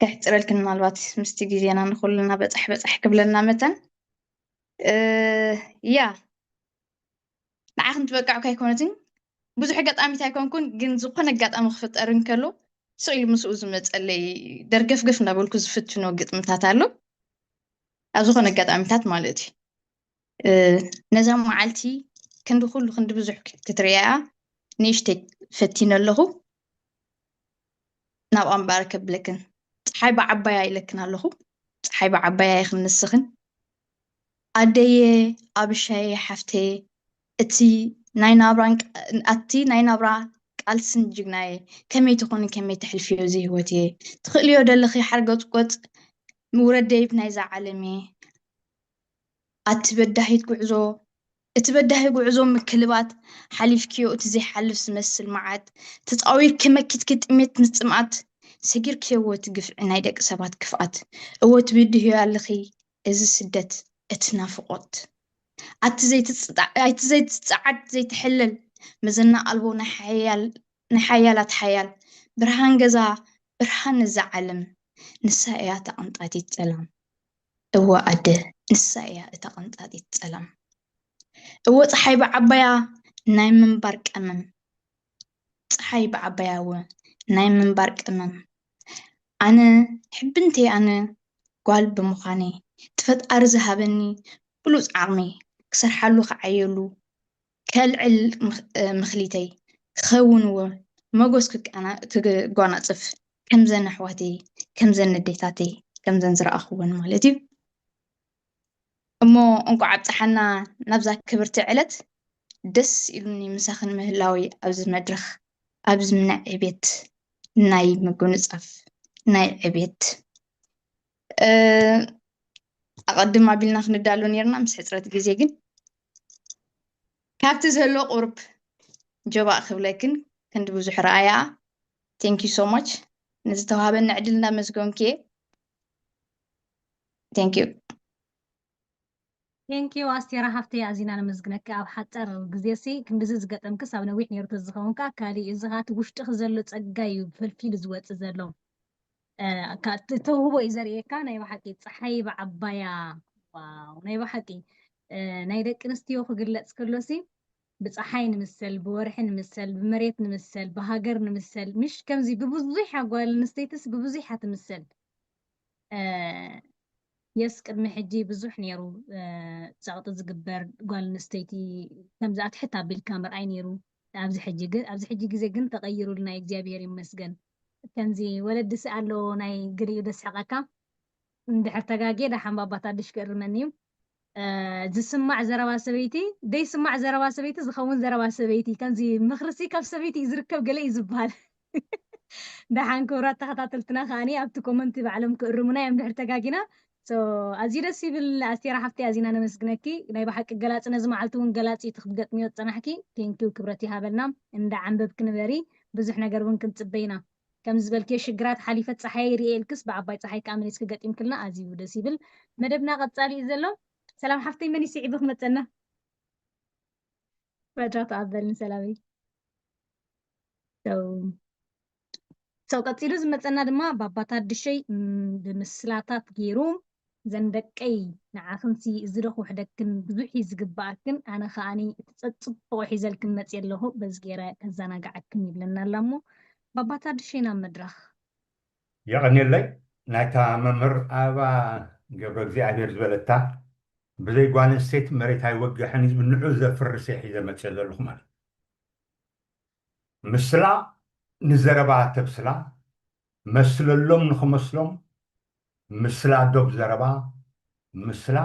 ከሕፅረልክን ምናልባት ምስቲ ግዜና ንኩልና በፃሕ በፃሕ ክብለና መተን ያ ንዓኽን ትበቃዕኩ ኣይኮነትን። ብዙሕ ኣጋጣሚት ኣይኮንኩን፣ ግን ዝኾነ ኣጋጣሚ ክፍጠር እንከሎ ስቕ ኢሉ ምስኡ ዝመፀለይ ደርገፍገፍ እናበልኩ ዝፍትኖ ግጥምታት ኣሎ ኣብ ዝኾነ ኣጋጣሚታት ማለት እዩ። ነዛ መዓልቲ ክንዲ ኩሉ ክንዲ ብዙሕ ክትርእያ ንእሽተይ ፈቲነ ኣለኹ። ናብኣ እምበኣር ከብለክን ፀሓይ ብዓባያ ኢለክን ኣለኹ። ፀሓይ ብዓባያ ኢኽን ንስኽን ኣደየ፣ ኣብሻየ፣ ሓፍተየ፣ እቲ ናይ ናብራን ኣቲ ናይ ናብራ ቃልስን ጅግናየ፣ ከመይ ትኾኒ ከመይ ተሕልፍዮ እዚ ህይወትየ፣ ትኽእልዮ ደለኺ ሓርገፅጎፅ ምውረደይብ ናይዛ ዓለምየ። ኣቲ በዳሂት ጉዕዞ እቲ በዳሂ ጉዕዞ ምክልባት ሓሊፍክዮ እቲ ዘይሓልፍ ዝመስል መዓት ተፃዊርኪ መኪትኪ ጥሜት ምስ ፅምኣት ሰጊርክዮ እወ እቲ ግፍዒ ናይ ደቂ ሰባት ክፍኣት እወ ትብድህዮ ኣለኺ እዚ ስደት እቲ ናፍቖት ኣቲ ዘይትፅዓድ ዘይትሕለል መዘና ኣልቦ ናይ ሓያላት ሓያል ብርሃን ገዛ ብርሃን እዛ ዓለም ንሳ እያ እታ ቅንጣቲት ፀላም እወ ኣደ ንሳ እያ እታ ቅንጣጢት ጸላም። እወ ጸሓይ ብዓባያ ናይ ምንባር ቀመም ጸሓይ ብዓባያ እወ ናይ ምንባር ቀመም ኣነ ሕብንተይ ኣነ ጓል ብምዃነይ እቲ ፈጣሪ ዝሃበኒ ብሉፅ ዓቕሚ ክሰርሓሉ ክዓየሉ ከልዕል ምኽሊተይ ክኸውን እወ መጎስ ክጓናፅፍ ከምዘን ኣሕዋተይ ከምዘን ኣዴታተይ ከምዘን ዝረኣኽወን ማለት እዩ። እሞ እንቋዕ ኣብፀሓና ናብዛ ክብርቲ ዕለት ደስ ኢሉኒ ምሳኽን ምህላወይ ኣብዚ መድረኽ ኣብዚ ናይ ዕቤት ናይ ምጉንፃፍ ናይ ዕቤት ኣቐድም ኣቢልና ክንዳሎ ነርና ምስ ሕፅረት ግዜ ግን ካብቲ ዘሎ ቁርብ ጀባእ ክብለክን ክንዲ ብዙሕ ረኣያ thank you so much ንዝተዋሃበኒ ዕድል እንዳመስገንኩ እየ thank you thank you ኣስቴራ ሃፍተይ ኣዚና ነመስግነኪ ኣብ ሓፀር ግዜ ሲ ክንድዚ ዝገጠምክስ ኣብ ነዊሕ ነይሩ ተዝኸውን ከዓ ካሊእ እዚ ከዓ እቲ ውሽጥኺ ዘሎ ፀጋ እዩ ፈልፊሉ ዝወፅእ ዘሎ ተውህቦ እዩ ዘርእየካ ናይ ብሓቂ ፀሓይ ብዓባያ ዋው ናይ ብሓቂ ናይ ደቂ ኣንስትዮ ክግለፅ ከሎሲ ብፀሓይ ንምሰል ብወርሒ ንምሰል ብመሬት ንምሰል ብሃገር ንምሰል ምሽ ከምዚ ብብዙሕ ጓል ኣንስተይትስ ብብዙሕ ትምሰል የስ ቅድሚ ሕጂ ብዙሕ ነይሩ ፀቕጢ ዝግበር ጓል ኣንስተይቲ ከምዚ ኣትሕት ኣቢልካ ምርኣይ ነይሩ ኣብዚ ሕጂ ግን ኣብዚ ሕጂ ግዜ ግን ተቐይሩልና እግዚኣብሔር ይመስገን ከምዚ ወለዲ ስኣሎ ናይ ግሪኡ ደስሕቐካ እንድሕር ተጋጌ ደሓን ባባታ ድሽ ክእርመኒ እዩ ዝስማዕ ዘረባ ሰበይቲ ደይስማዕ ዘረባ ሰበይቲ ዝኸውን ዘረባ ሰበይቲ ከምዚ ምኽርሲ ካብ ሰበይቲ እዩ ዝርከብ ገለ እዩ ዝበሃል ደሓን ክብራት ተኸታተልትና ከዓኒ ኣብቲ ኮመንቲ ባዕሎም ክእርሙና እዮም ድሕር ተጋጊና ኣዝዩ ደስ ይብል ኣስቴራ ሓፍቲ ኣዚና ነመስግነኪ ናይ ብሓቂ ገላፂ ነዚ መዓልቲ እውን ገላፂ እቲ ክትገጥምዮ ዝፀናሕኪ ቴንኪው ክብረት ይሃበልና እንዳ ዓንበብኪ ንበሪ ብዙሕ ነገር እውን ክንፅበይና ከም ዝበልክዮ ሽግራት ሓሊፈ ፀሓይ ርእየ ኢልክስ ብዓባይ ፀሓይ ከዓ መሊስኪ ገጢምክልና ኣዝዩ ደስ ይብል መደብና ቀፃሊ እዩ ዘሎ ሰላም ሓፍተይ መን ይስዒቡ ክመፀና ረጃ ተኣበልኒ ሰላመይ ሰው ቀፂሉ ዝመፀና ድማ ባባታት ድሸይ ብምስላታት ገይሩ ዘን ደቀይ ንዓኽንሲ እዚ ዶ ክውሕደክን ብዙሕ እዩ ዝግበኣክን ኣነ ከዓኒ እቲ ፀፅቡቕ ሒዘልክን መፅየ ኣለኹ በዚ ገይረ ከዘናግዓክን ይብለና ኣላ እሞ ባባታ ድሸይ ናብ መድረኽ የቐንየለይ ናይታ መምህር ኣበባ ገብረ እግዚኣብሔር ዝበለታ ብዘይ ጓል ኣንስተይቲ መሬት ኣይወግሕን እዩ ዝብል ንዑ ዘፍርስ እየ ሒዘ መፅየ ዘለኹ ማለት ምስላ ንዘረባ ተብስላ መስለሎም ንኽመስሎም ምስላ ዶብ ዘረባ፣ ምስላ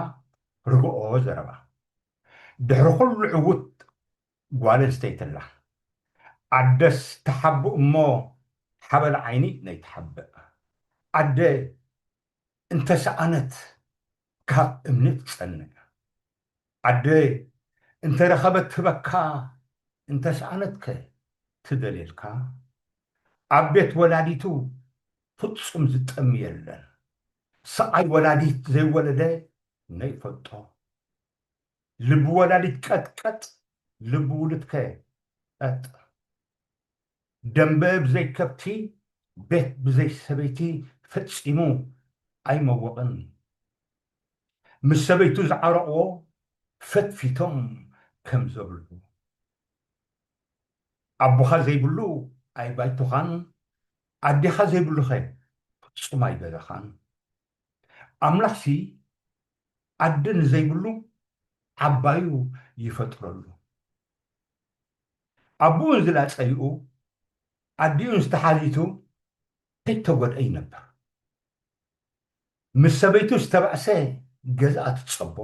ርግኦ ዘረባ። ድሕሪ ኩሉ ዕውት ጓል ኣንስተይቲ ኣላ። ኣደስ ትሓብእ እሞ ሓበል ዓይኒ ነይትሓብእ። ኣደ እንተሰኣነት ካብ እምኒ ትጸንዕ። ኣደ እንተረኸበት ትህበካ፣ እንተሰኣነትከ ትደልየልካ። ኣብ ቤት ወላዲቱ ፍጹም ዝጠሚ የለን። ሰቓይ ወላዲት ዘይወለደ ነይፈልጦ። ልቢ ወላዲት ቀጥቀጥ፣ ልቢ ውሉድከ ቀጥ። ደንበ ብዘይ ከብቲ፣ ቤት ብዘይ ሰበይቲ ፈጺሙ ኣይመወቕን። ምስ ሰበይቱ ዝዓረቕዎ ፈትፊቶም ከም ዘብልዑ። ኣቦኻ ዘይብሉ ኣይባይቶኻን፣ ኣዴኻ ዘይብሉኸ ፍጹም ኣይገዛኻን። ኣምላኽሲ ኣደ ንዘይብሉ ዓባዩ ይፈጥረሉ። ኣቦኡን ዝላጸይኡ፣ ኣዲኡን ዝተሓዚቱ ከይተጎድአ ይነብር። ምስ ሰበይቱ ዝተባእሰ ገዛ ትጸቦ፣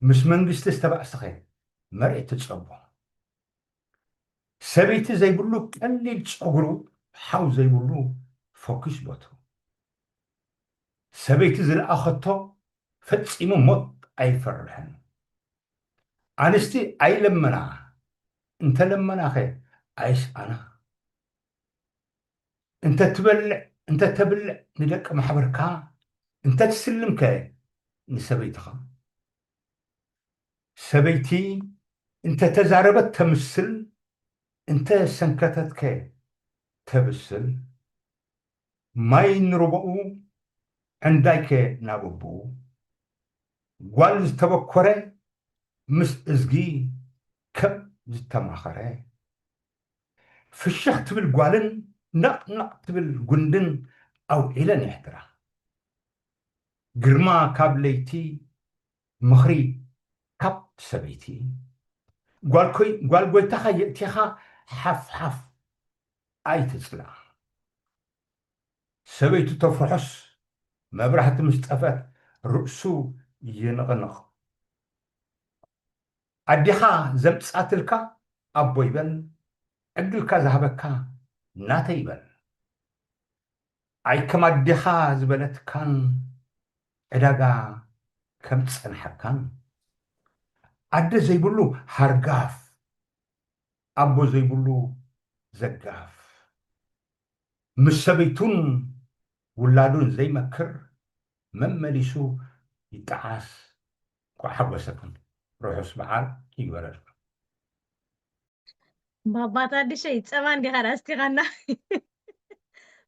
ምስ መንግስቲ ዝተባእሰኸ መሬት ትጸቦ። ሰበይቲ ዘይብሉ ቀሊል ጸጉሩ፣ ሓው ዘይብሉ ፈኲስ በትሩ። ሰበይቲ ዝለኣኸቶ ፈጺሙ ሞት ኣይፈርሕን። ኣንስቲ ኣይለመና፣ እንተለመናኸ ኣይስኣና። እንተትበልዕ፣ እንተተብልዕ ንደቂ ማሕበርካ፣ እንተትስልምከ ንሰበይትኻ። ሰበይቲ እንተተዛረበት ተምስል፣ እንተሰንከተትከ ተብስል። ማይ ንሩባኡ፣ ዕንዳይከ ናብ ኣቦኡ። ጓል ዝተበኮረ ምስ እዝጊ ከም ዝተማኸረ። ፍሽኽ ትብል ጓልን ነቕነቕ ትብል ጉንድን ኣውዒለን የሕድራ። ግርማ ካብ ለይቲ፣ ምኽሪ ካብ ሰበይቲ። ጓል ኮይ-፣ ጓል ጎይታኻ የእቲኻ ሓፍ ሓፍ ኣይትጽላእ። ሰበይቱ ተፍርሖስ መብራህቲ ምስ ጠፍአት ርእሱ ይንቕንቕ። ኣዴኻ ዘምጻትልካ ኣቦይ በል፣ ዕድልካ ዝሃበካ ናተይ በል። ኣይ ከም ኣዴኻ ዝበለትካን ዕዳጋ ከም ዝጸንሓካን። ኣደ ዘይብሉ ሃርጋፍ፣ ኣቦ ዘይብሉ ዘጋፍ። ምስ ሰበይቱን ውላዱን ዘይመክር መመሊሱ ይጠዓስ። እንኳዕ ሓጎሰኩም። ርሑስ በዓል ይግበረልኩም። ባባ ታደሸይ፣ ጸባ እንዲኻ ደኣ ኣስቲኻና።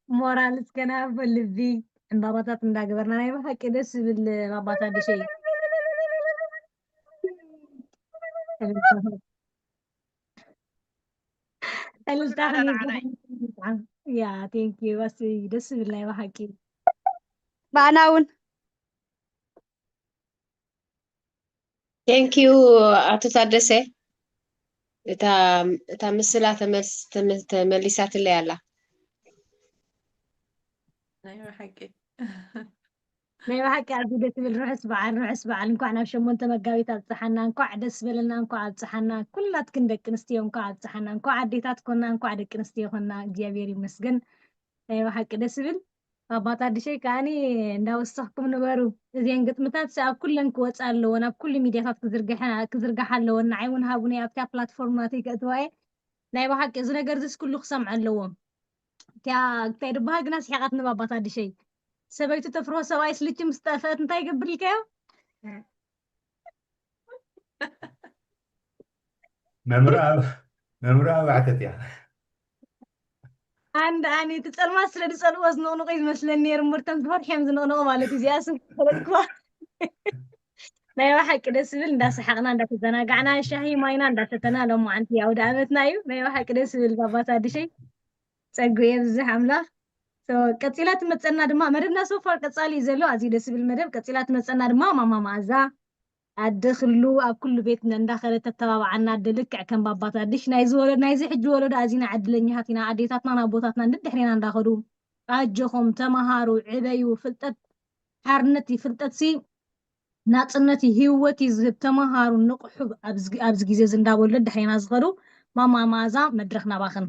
ሞራል እስከ ንሃቦ ልቢ ዕምባባታት እንዳገበርና። ናይ ብሓቂ ደስ ዝብል ባባ ታደሸይ። እልልታኽን ይብዛሕ። ያ፣ ቴንክ ዩ። ኣስ-፣ ደስ ዝብል ናይ ብሓቂ። ባዕና እውን። ቴንክ ዩ ኣቶ ታደሰ። እታ፣ እታ ምስላ ተመልስ-፣ ተመ-፣ ተመሊሳትለይ ኣላ። ናይ ብሓቂ። ናይ ብሓቂ ኣዝዩ ደስ ዝብል ርሑስ በዓል፣ ርሑስ በዓል። እንኳዕ ናብ ሸሞንተ መጋቢት ኣብፀሓና፣ እንኳዕ ደስ በለና፣ እንኳዕ ኣብፀሓና። ኩላትክን ደቂ ኣንስትዮ እንኳዕ ኣብፀሓና፣ እንኳዕ ኣዴታት ኮና፣ እንኳዕ ደቂ ኣንስትዮ ኮና። እግዚኣብሔር ይመስገን። ናይ ብሓቂ ደስ ዝብል። ኣባ ታድሸይ ከዓኒ እንዳወሰኽኩም ንበሩ። እዚአን ግጥምታት ኣብ ኩለን ክወፃ ኣለወን፣ ኣብ ኩሉ ሚድያታት ክዝርግሓ፣ ክዝርግሓ ኣለወን። ንዓይ እውን ሃቡኒ ኣብታ ፕላትፎርም ናተይ ከእትዋ እየ። ናይ ብሓቂ እዚ ነገር እዚስ ኩሉ ክሰምዖ ኣለዎ። እቲያ እንታይ ድበሃል ግና ስሒቓትኒ ባባ ታድሸይ። ሰበይቱ ተፍርሆ ሰብኣይ ስልቺ ምስ ጠፍአት እንታይ ይገብር ኢልካዮ? መምህር ኣብ መምህር ኣብ ኣሕተት እያ። ኣንድ ኣኒ እቲ ጸልማት ስለ ዝጸልዎ ዝንቕንቑ እዩ ዝመስለኒ ነይሩ። ምርተን ዝፈርሕ እዮም ዝንቕንቑ ማለት እዩ። እዚኣ ስም ፈለጥኩዋ። ናይ ብሓቂ ደስ ዝብል እንዳሰሓቕና እንዳተዘናጋዕና ሻሂ ማይና እንዳሰተና ሎማዓንቲ ኣውደ ዓመትና እዩ። ናይ ብሓቂ ደስ ዝብል ባባ ታድሸይ ጸጉ የብዝሕ ኣምላኽ። So ቀጺላ ትመጸና ድማ መደብና so far ቀጻሊ እዩ ዘሎ። ኣዝዩ ደስ ዝብል መደብ። ቀጺላ ትመጸና ድማ ማማ መኣዛ ኣደ ክሉ ኣብ ኩሉ ቤት እንዳኸደት ተተባብዓና ኣደ ልክዕ ከም ባባ ታድሽ ናይዚ ወለዶ ናይዚ ሕጂ ወለዶ ኣዚና ዕድለኛታት ኢና። ኣዴታትናን ኣቦታትናን ደድሕሬና እንዳኸዱ ኣጆኹም ተመሃሩ፣ ዕበዩ። ፍልጠት ሓርነት እዩ። ፍልጠት ሲ ናጽነት እዩ፣ ህይወት እዩ ዝህብ። ተመሃሩ፣ ንቕሑ። ኣብዚ ኣብዚ ግዜ እዚ እንዳበሉ ደሓይና ዝኸዱ። ማማ መኣዛ፣ መድረኽ ናባኽን።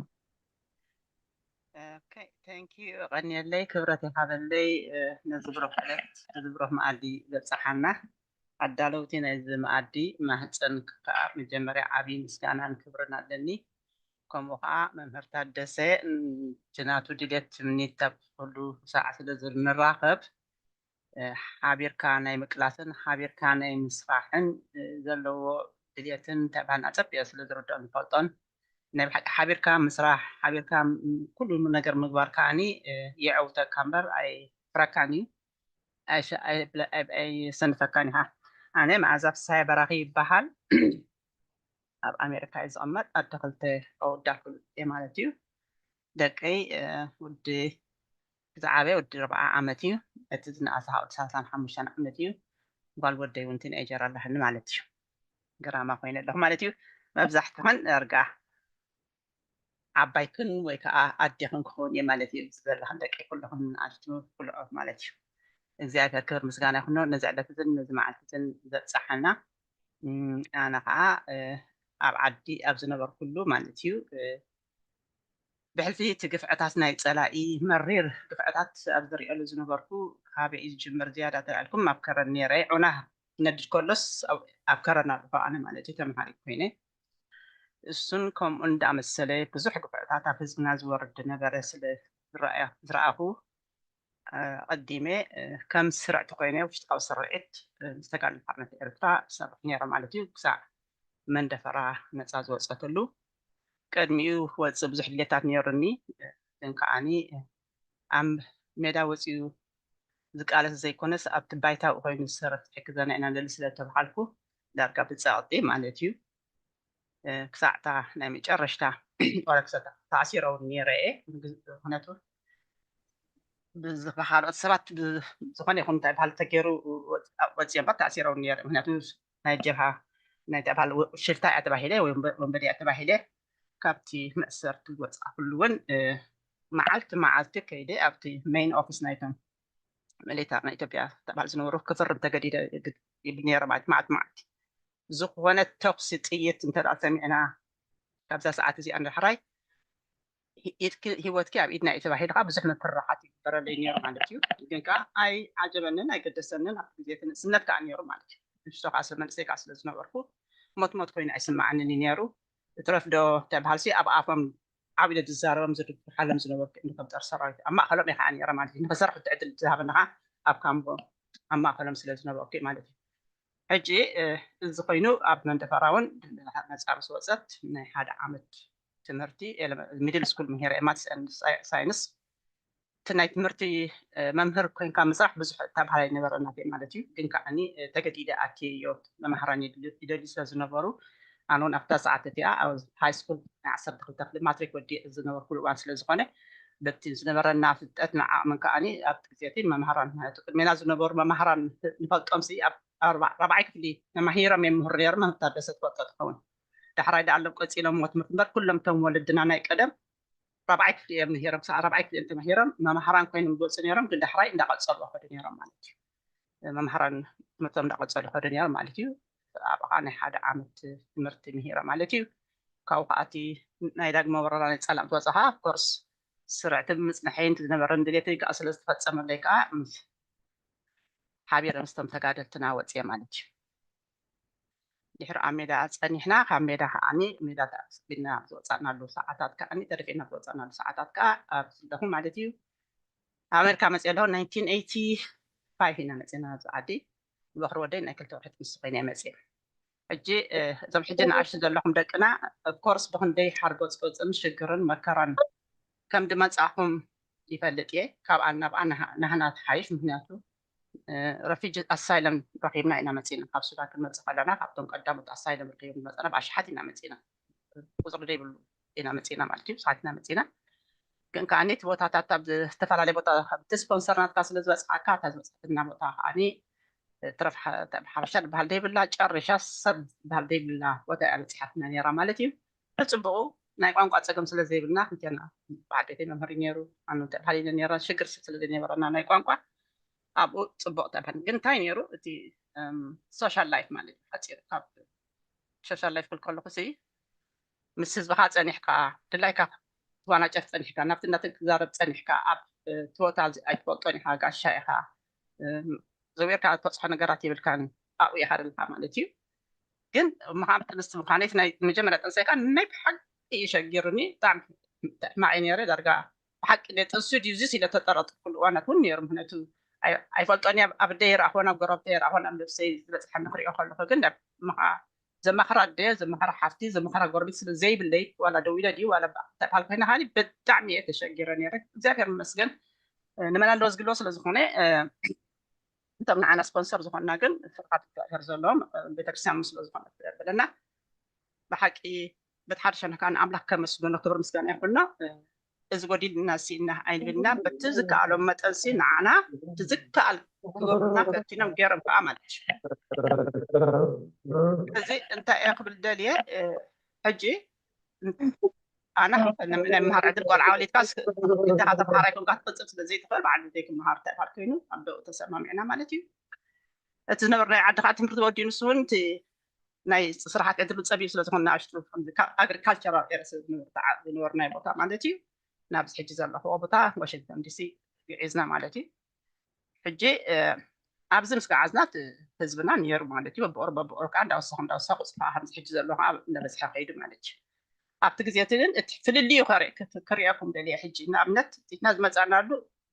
Okay, thank you። ቀንየለይ፣ ክብረት ይሃበለይ። ነዚ ብሩኽ ዕለት፣ ነዚ ብሩኽ መኣዲ ዘብጽሓና ኣዳለውቲ ናይዚ መኣዲ ማህፀን ከዓ መጀመርያ ዓብዪ ምስጋናን ክብርን ኣለኒ። ከምኡ ከዓ መምህር ታደሰ፣ እቲ ናቱ ድሌት ትምኒት ኣብ ኩሉ ሰዓት ስለ ዝንራኸብ፣ ሓቢርካ ናይ ምቅላስን ሓቢርካ ናይ ምስራሕን ዘለዎ ድሌትን እንታይ ባህልና ፀቢቐ ስለ ዝርድኦን ዝፈልጦን፣ ናይ ብሓቂ ሓቢርካ ምስራሕ፣ ሓቢርካ ኩሉ ነገር ምግባር ከዓኒ የዐውተካ እምበር ኣይፍረካን እዩ። ኣይሰንፈካን ኢኻ። ኣነ መኣዛ ፍስሃየ በራኺ ይበሃል። ኣብ ኣሜሪካ እየ ዝቕመጥ። ኣደ ክልተ ኣወዳት ክልተ ማለት እዩ። ደቀይ ወዲ ዝዓበየ ወዲ ኣርብዓ ዓመት እዩ። እቲ ዝነኣሰ ወዲ ሰላሳን ሓሙሽተን ዓመት እዩ። ጓል ወደይ እውን ቲንኤጀር ኣለሃኒ ማለት እዩ። ግራማ ኮይነ ኣለኹ ማለት እዩ። መብዛሕትኽን እርጋ ዓባይክን ወይ ከዓ ኣዴኽን ክኸውን እየ ማለት እዩ። ዘለኽን ደቂ ኩልኽን ንኣሽቱ ኩልኦት ማለት እዩ። እግዚኣብሔር ክብር ምስጋና ይኹኖ ነዚ ዕለት እዝን ነዚ መዓልቲ እዝን ዘብፅሓና። ኣነ ከዓ ኣብ ዓዲ ኣብ ዝነበርኩሉ ማለት እዩ ብሕልፊ እቲ ግፍዕታት ናይ ፀላኢ መሪር ግፍዕታት ኣብ ዝሪእሉ ዝነበርኩ ካበይ እዩ ዝጅምር ዝያዳ ተላልኩም ኣብ ከረን ነይረ ዑና ክነድድ ከሎስ ኣብ ከረን ኣለኹ ኣነ ማለት እዩ ተምሃሪ ኮይነ እሱን ከምኡ እንዳመሰለ ብዙሕ ግፍዕታት ኣብ ህዝብና ዝወርድ ነበረ ስለ ዝረኣኹ ኣቐዲመ ከም ስርዕቲ ኮይነ ውሽጣዊ ስርዒት ምስ ተጋድሎ ሓርነት ኤርትራ ዝሰርሕ ነይረ ማለት እዩ። ክሳዕ መንደፈራ ነፃ ዝወፀትሉ ቅድሚኡ ክወፅእ ብዙሕ ድሌታት ነይሩኒ። ግን ከዓኒ ኣብ ሜዳ ወፂኡ ዝቃለስ ዘይኮነስ ኣብቲ ባይታዊ ኮይኑ ዝሰርሕ ዝሕግዘና ኢና ንደሊ ስለ ተባሃልኩ ዳርጋ ብፀቕጢ ማለት እዩ ክሳዕታ ናይ መጨረሽታ ወረክሰ ተኣሲረ እውን ነይረ እየ። ምክንያቱ ብካልኦት ሰባት ዝኾነ ይኹን እንታይ በሃል ተገይሩ ወፂኦም በር ተኣሲረ እውን ነይረ። ምክንያቱ ናይ ጀብሃ ናይ እንታይ በሃል ሽፍታ እያ ተባሂለ ወይ ወንበዴ እያ ተባሂለ ካብቲ መእሰርቲ ዝወፃእኩሉ እውን መዓልቲ መዓልቲ ከይደ ኣብቲ ሜይን ኦፊስ ናይቶም ሚሊታር ናይ ኢትዮጵያ ተባሃል ዝነበሩ ክፍርም ተገዲደ ይብል ነይረ ማለት መዓልቲ መዓልቲ ዝኾነ ተኩሲ ጥይት እንተ ሰሚዕና ካብዛ ሰዓት እዚኣ ንዳሕራይ ህይወትኪ ኣብ ኢድና እዩ ተባሂሉ ከዓ ብዙሕ ምፍርራሓት ይግበረለይ ነይሩ ማለት እዩ። ግን ከዓ ኣይዓጀበንን ኣይገደሰንን ኣብ ግዜ እቲ ንእስነት ከዓ ነይሩ ማለት እዩ። ንሽቶ ከዓ ሰብ መንእሰይ ከዓ ስለ ዝነበርኩ ሞት ሞት ኮይኑ ኣይስማዓንን እዩ ነይሩ። እትረፍዶ ተባሃልሲ ኣብ ኣፎም ዓው ኢለ ዝዛረቦም ዝድግሓሎም ዝነበርኩ እንድከምጠር ሰራዊት ኣብ ማእኸሎም እየ ከዓ ነይረ ማለት እዩ። ንክሰርሕ እቲ ዕድል ዝሃበኒ ከዓ ኣብ ካምቦ ኣብ ማእኸሎም ስለ ዝነበርኩ ማለት እዩ። ሕጂ እዚ ኮይኑ ኣብ መንደፈራ እውን ነፃ ምስ ወፀት ናይ ሓደ ዓመት ትምህርቲ ሚድል ስኩል ምሂረ ማትስ ሳይንስ እቲ ናይ ትምህርቲ መምህር ኮይንካ ምስራሕ ብዙሕ ተባሃላይ ነበረ እናተ ማለት እዩ። ግን ከዓኒ ተገዲደ ኣትየዮ መማህራን ይደልዩ ስለ ዝነበሩ ኣነ እውን ኣብታ ሰዓት እቲኣ ኣብ ሃይ ስኩል ናይ ዓሰርተ ክልተ ክፍሊ ማትሪክ ወዲእ ዝነበርኩሉ እዋን ስለ ዝኾነ በቲ ዝነበረና ፍልጠት ንዓቕምን ከዓኒ ኣብቲ ግዜ እቲ መምሃራን ማለት ቅድሜና ዝነበሩ መምሃራን ንፈልጦም ሲ ኣብ ራብዓይ ክፍሊ ተማሂሮም እዮም ምህሩ ነይሮም መምህር ታደሰ ትፈልጦ ትኸውን ዳሕራይ ዳኣሎም ቀፂሎም ሞ ትምህርቲ እምበር ኩሎም እቶም ወለድና ናይ ቀደም ራብዓይ ክፍሊ እዮም ምሂሮም ክሳዕ ራብዓይ ክፍሊ እዮም ተማሂሮም መምሃራን ኮይኖም ዝወፁ ነይሮም ግን ዳሕራይ እንዳቐፀሉ ከዱ ነይሮም ማለት እዩ መምሃራን ትምህርቶም እንዳቐፀሉ ከዱ ነይሮም ማለት እዩ ኣብኣ ናይ ሓደ ዓመት ትምህርቲ ምሂረ ማለት እዩ ካብኡ ከዓ እቲ ናይ ዳግመ ወረራ ናይ ፀላም ትወፅኻ ኮርስ ስርዕቲ ብምፅንሐይን ዝነበረን ድሌተይ ከዓ ስለ ዝተፈፀመለይ ከዓ ምስ ሓቢረ ምስቶም ተጋደልትና ወፅየ ማለት እዩ ድሕሪ ኣብ ሜዳ ፀኒሕና ካብ ሜዳ ከዓኒ ሜዳ ተኣስቢና ዝወፃእናሉ ሰዓታት ከዓኒ ተደፊእና ዝወፃእናሉ ሰዓታት ከዓ ኣብ ዘለኹ ማለት እዩ ኣሜሪካ መፅየ ኣለኹ ናይንቲን ኤይቲ ፋይቭ ኢና መፅና ኣብዚ ዓዲ በኽሪ ወደይ ናይ ክልተ ወርሒ ጥንሲ ኮይነ መፅየ ሕጂ እዞም ሕጂ ንኣሽቱ ዘለኹም ደቅና ኮርስ ብክንደይ ሓርጎ ፀውፅን ሽግርን መከራን ከም ድመፃኹም ይፈልጥ እየ ካብኣ ናብኣ ናህና ትሓይሽ ምክንያቱ ረፊጂ ኣሳይለም ረኪብና ኢና መፂና ካብ ሱዳን ክንመፅእ ከለና ካብቶም ቀዳሞት ኣሳይለም ረኪቦም ዝመፀና ብኣሽሓት ኢና መፂና ቁፅሪ ዘይብሉ ኢና መፂና ማለት እዩ ብስሓት ኢና መፂና ግን ከዓ ነቲ ቦታታት ኣብ ዝተፈላለየ ቦታ እቲ ስፖንሰር ናትካ ስለ ዝበፅዓካ እታ ዝበፅሐትና ቦታ ከዓ ትረፍ ሓበሻ ዝበሃል ዘይብላ ጨሪሻ ሰብ ዝበሃል ዘይብላ ቦታ እያ በፂሓትና ነራ ማለት እዩ ብፅቡቁ ናይ ቋንቋ ፀገም ስለ ዘይብልና ክልቴና በዓል ቤተይ መምህር እዩ ነይሩ፣ ኣነ እንታይ ባህል ኢለ ነይረ፣ ሽግር ስለ ዘይነበረና ናይ ቋንቋ ኣብኡ ፅቡቕ ተባህል። ግን እንታይ ነይሩ እቲ ሶሻል ላይፍ ማለት እዩ ሓፂር ካብ ሶሻል ላይፍ ክብል ከለኹ ሲ ምስ ህዝብኻ ፀኒሕካ ድላይካ ትዋናጨፍ ፀኒሕካ ናብቲ ናተን ክዛረብ ፀኒሕካ ኣብ ቶታል ኣይትፈልጦን ኢኻ፣ ጋሻ ኢኻ፣ ዘዊርካ ትበፅሖ ነገራት የብልካን፣ ኣብኡ ኢኻ ዘለኻ ማለት እዩ። ግን መሃም ጥንስቲ ምዃነይ ናይ መጀመርያ ጥንሰይካ ናይ ብሓቂ እዩ ሸጊሩኒ። ብጣዕሚ ሕማቕ እዩ ነይረ። ዳርጋ ብሓቂ ጥንሱ ድዩ ዚስ ኢለ ተጠረጥኩሉ እዋናት እውን ነይሩ። ምክንያቱ ኣይፈልጦን እያ። ኣብ ደይ ረኣኾን ኣብ ጎረብተይ ረኣኾን ኣብ ነብሰይ ዝበፅሐኒ ክሪኦ ከለኹ ግን ምኻ ዘማኽራ ኣደ፣ ዘማኽራ ሓፍቲ፣ ዘማኽራ ጎረቤት ስለ ዘይብለይ ዋላ ደው ኢለ ድዩ ዋላ እንታይ በሃል ኮይና ሃሊ ብጣዕሚ እየ ተሸጊረ ነይረ። እግዚኣብሔር ይመስገን ንመን ኣለዎ ዝግልዎ ስለ ዝኾነ እቶም ንዓና ስፖንሰር ዝኾንና ግን ፍርሃት እግዚኣብሔር ዘለዎም ቤተክርስትያን ስለ ዝኾነ ብለና ብሓቂ በቲ ሓደ ሸነኽ ከዓ ንኣምላኽ ከመስግኖ ክብሪ ምስጋና ይኹኖ። እዚ ጎዲልና ሲ ኢና ኣይንብልና በቲ ዝከኣሎም መጠን ሲ ንዓና እቲ ዝከኣል ክገብሩና ፈቲኖም ገይሮም ከዓ ማለት እዩ። እዚ እንታይ እየ ክብል ደልየ ሕጂ ኣና ናይ ምሃር ዕድል ቆልዓ ወሊድካ ግዴኻ ተምሃራይ ኮንካ ትቅፅል ስለ ዘይትኽእል በዓል ቤተይ ክመሃር እንታይ በሃል ኮይኑ ኣብ ደኡ ተሰማሚዕና ማለት እዩ። እቲ ዝነበርናዮ ዓዲ ከዓ ትምህርቲ ወዲኡ ንሱ እውን እቲ ናይ ስራሓት ዕድሉ ፀቢብ ስለ ዝኾነ ንኣሽቱ ኣግሪካልቸራል ኤርያ ዝነበርናዮ ቦታ ማለት እዩ። ናብዚ ሕጂ ዘለኽዎ ቦታ ዋሽንግተን ዲሲ ግዒዝና ማለት እዩ። ሕጂ ኣብዚ ምስ ገዓዝና ህዝብና ነይሩ ማለት እዩ። በብኦር በብኦር ከዓ እንዳወሰኹ እንዳወሰኹ ፅፋ ከምዚ ሕጂ ዘሎ ከዓ እንዳበዝሐ ከይዱ ማለት እዩ። ኣብቲ ግዜ እቲ ግን እቲ ፍልልዩ ክርእየኩም ደልየ ሕጂ ንኣብነት ኢትና ዝመፃናሉ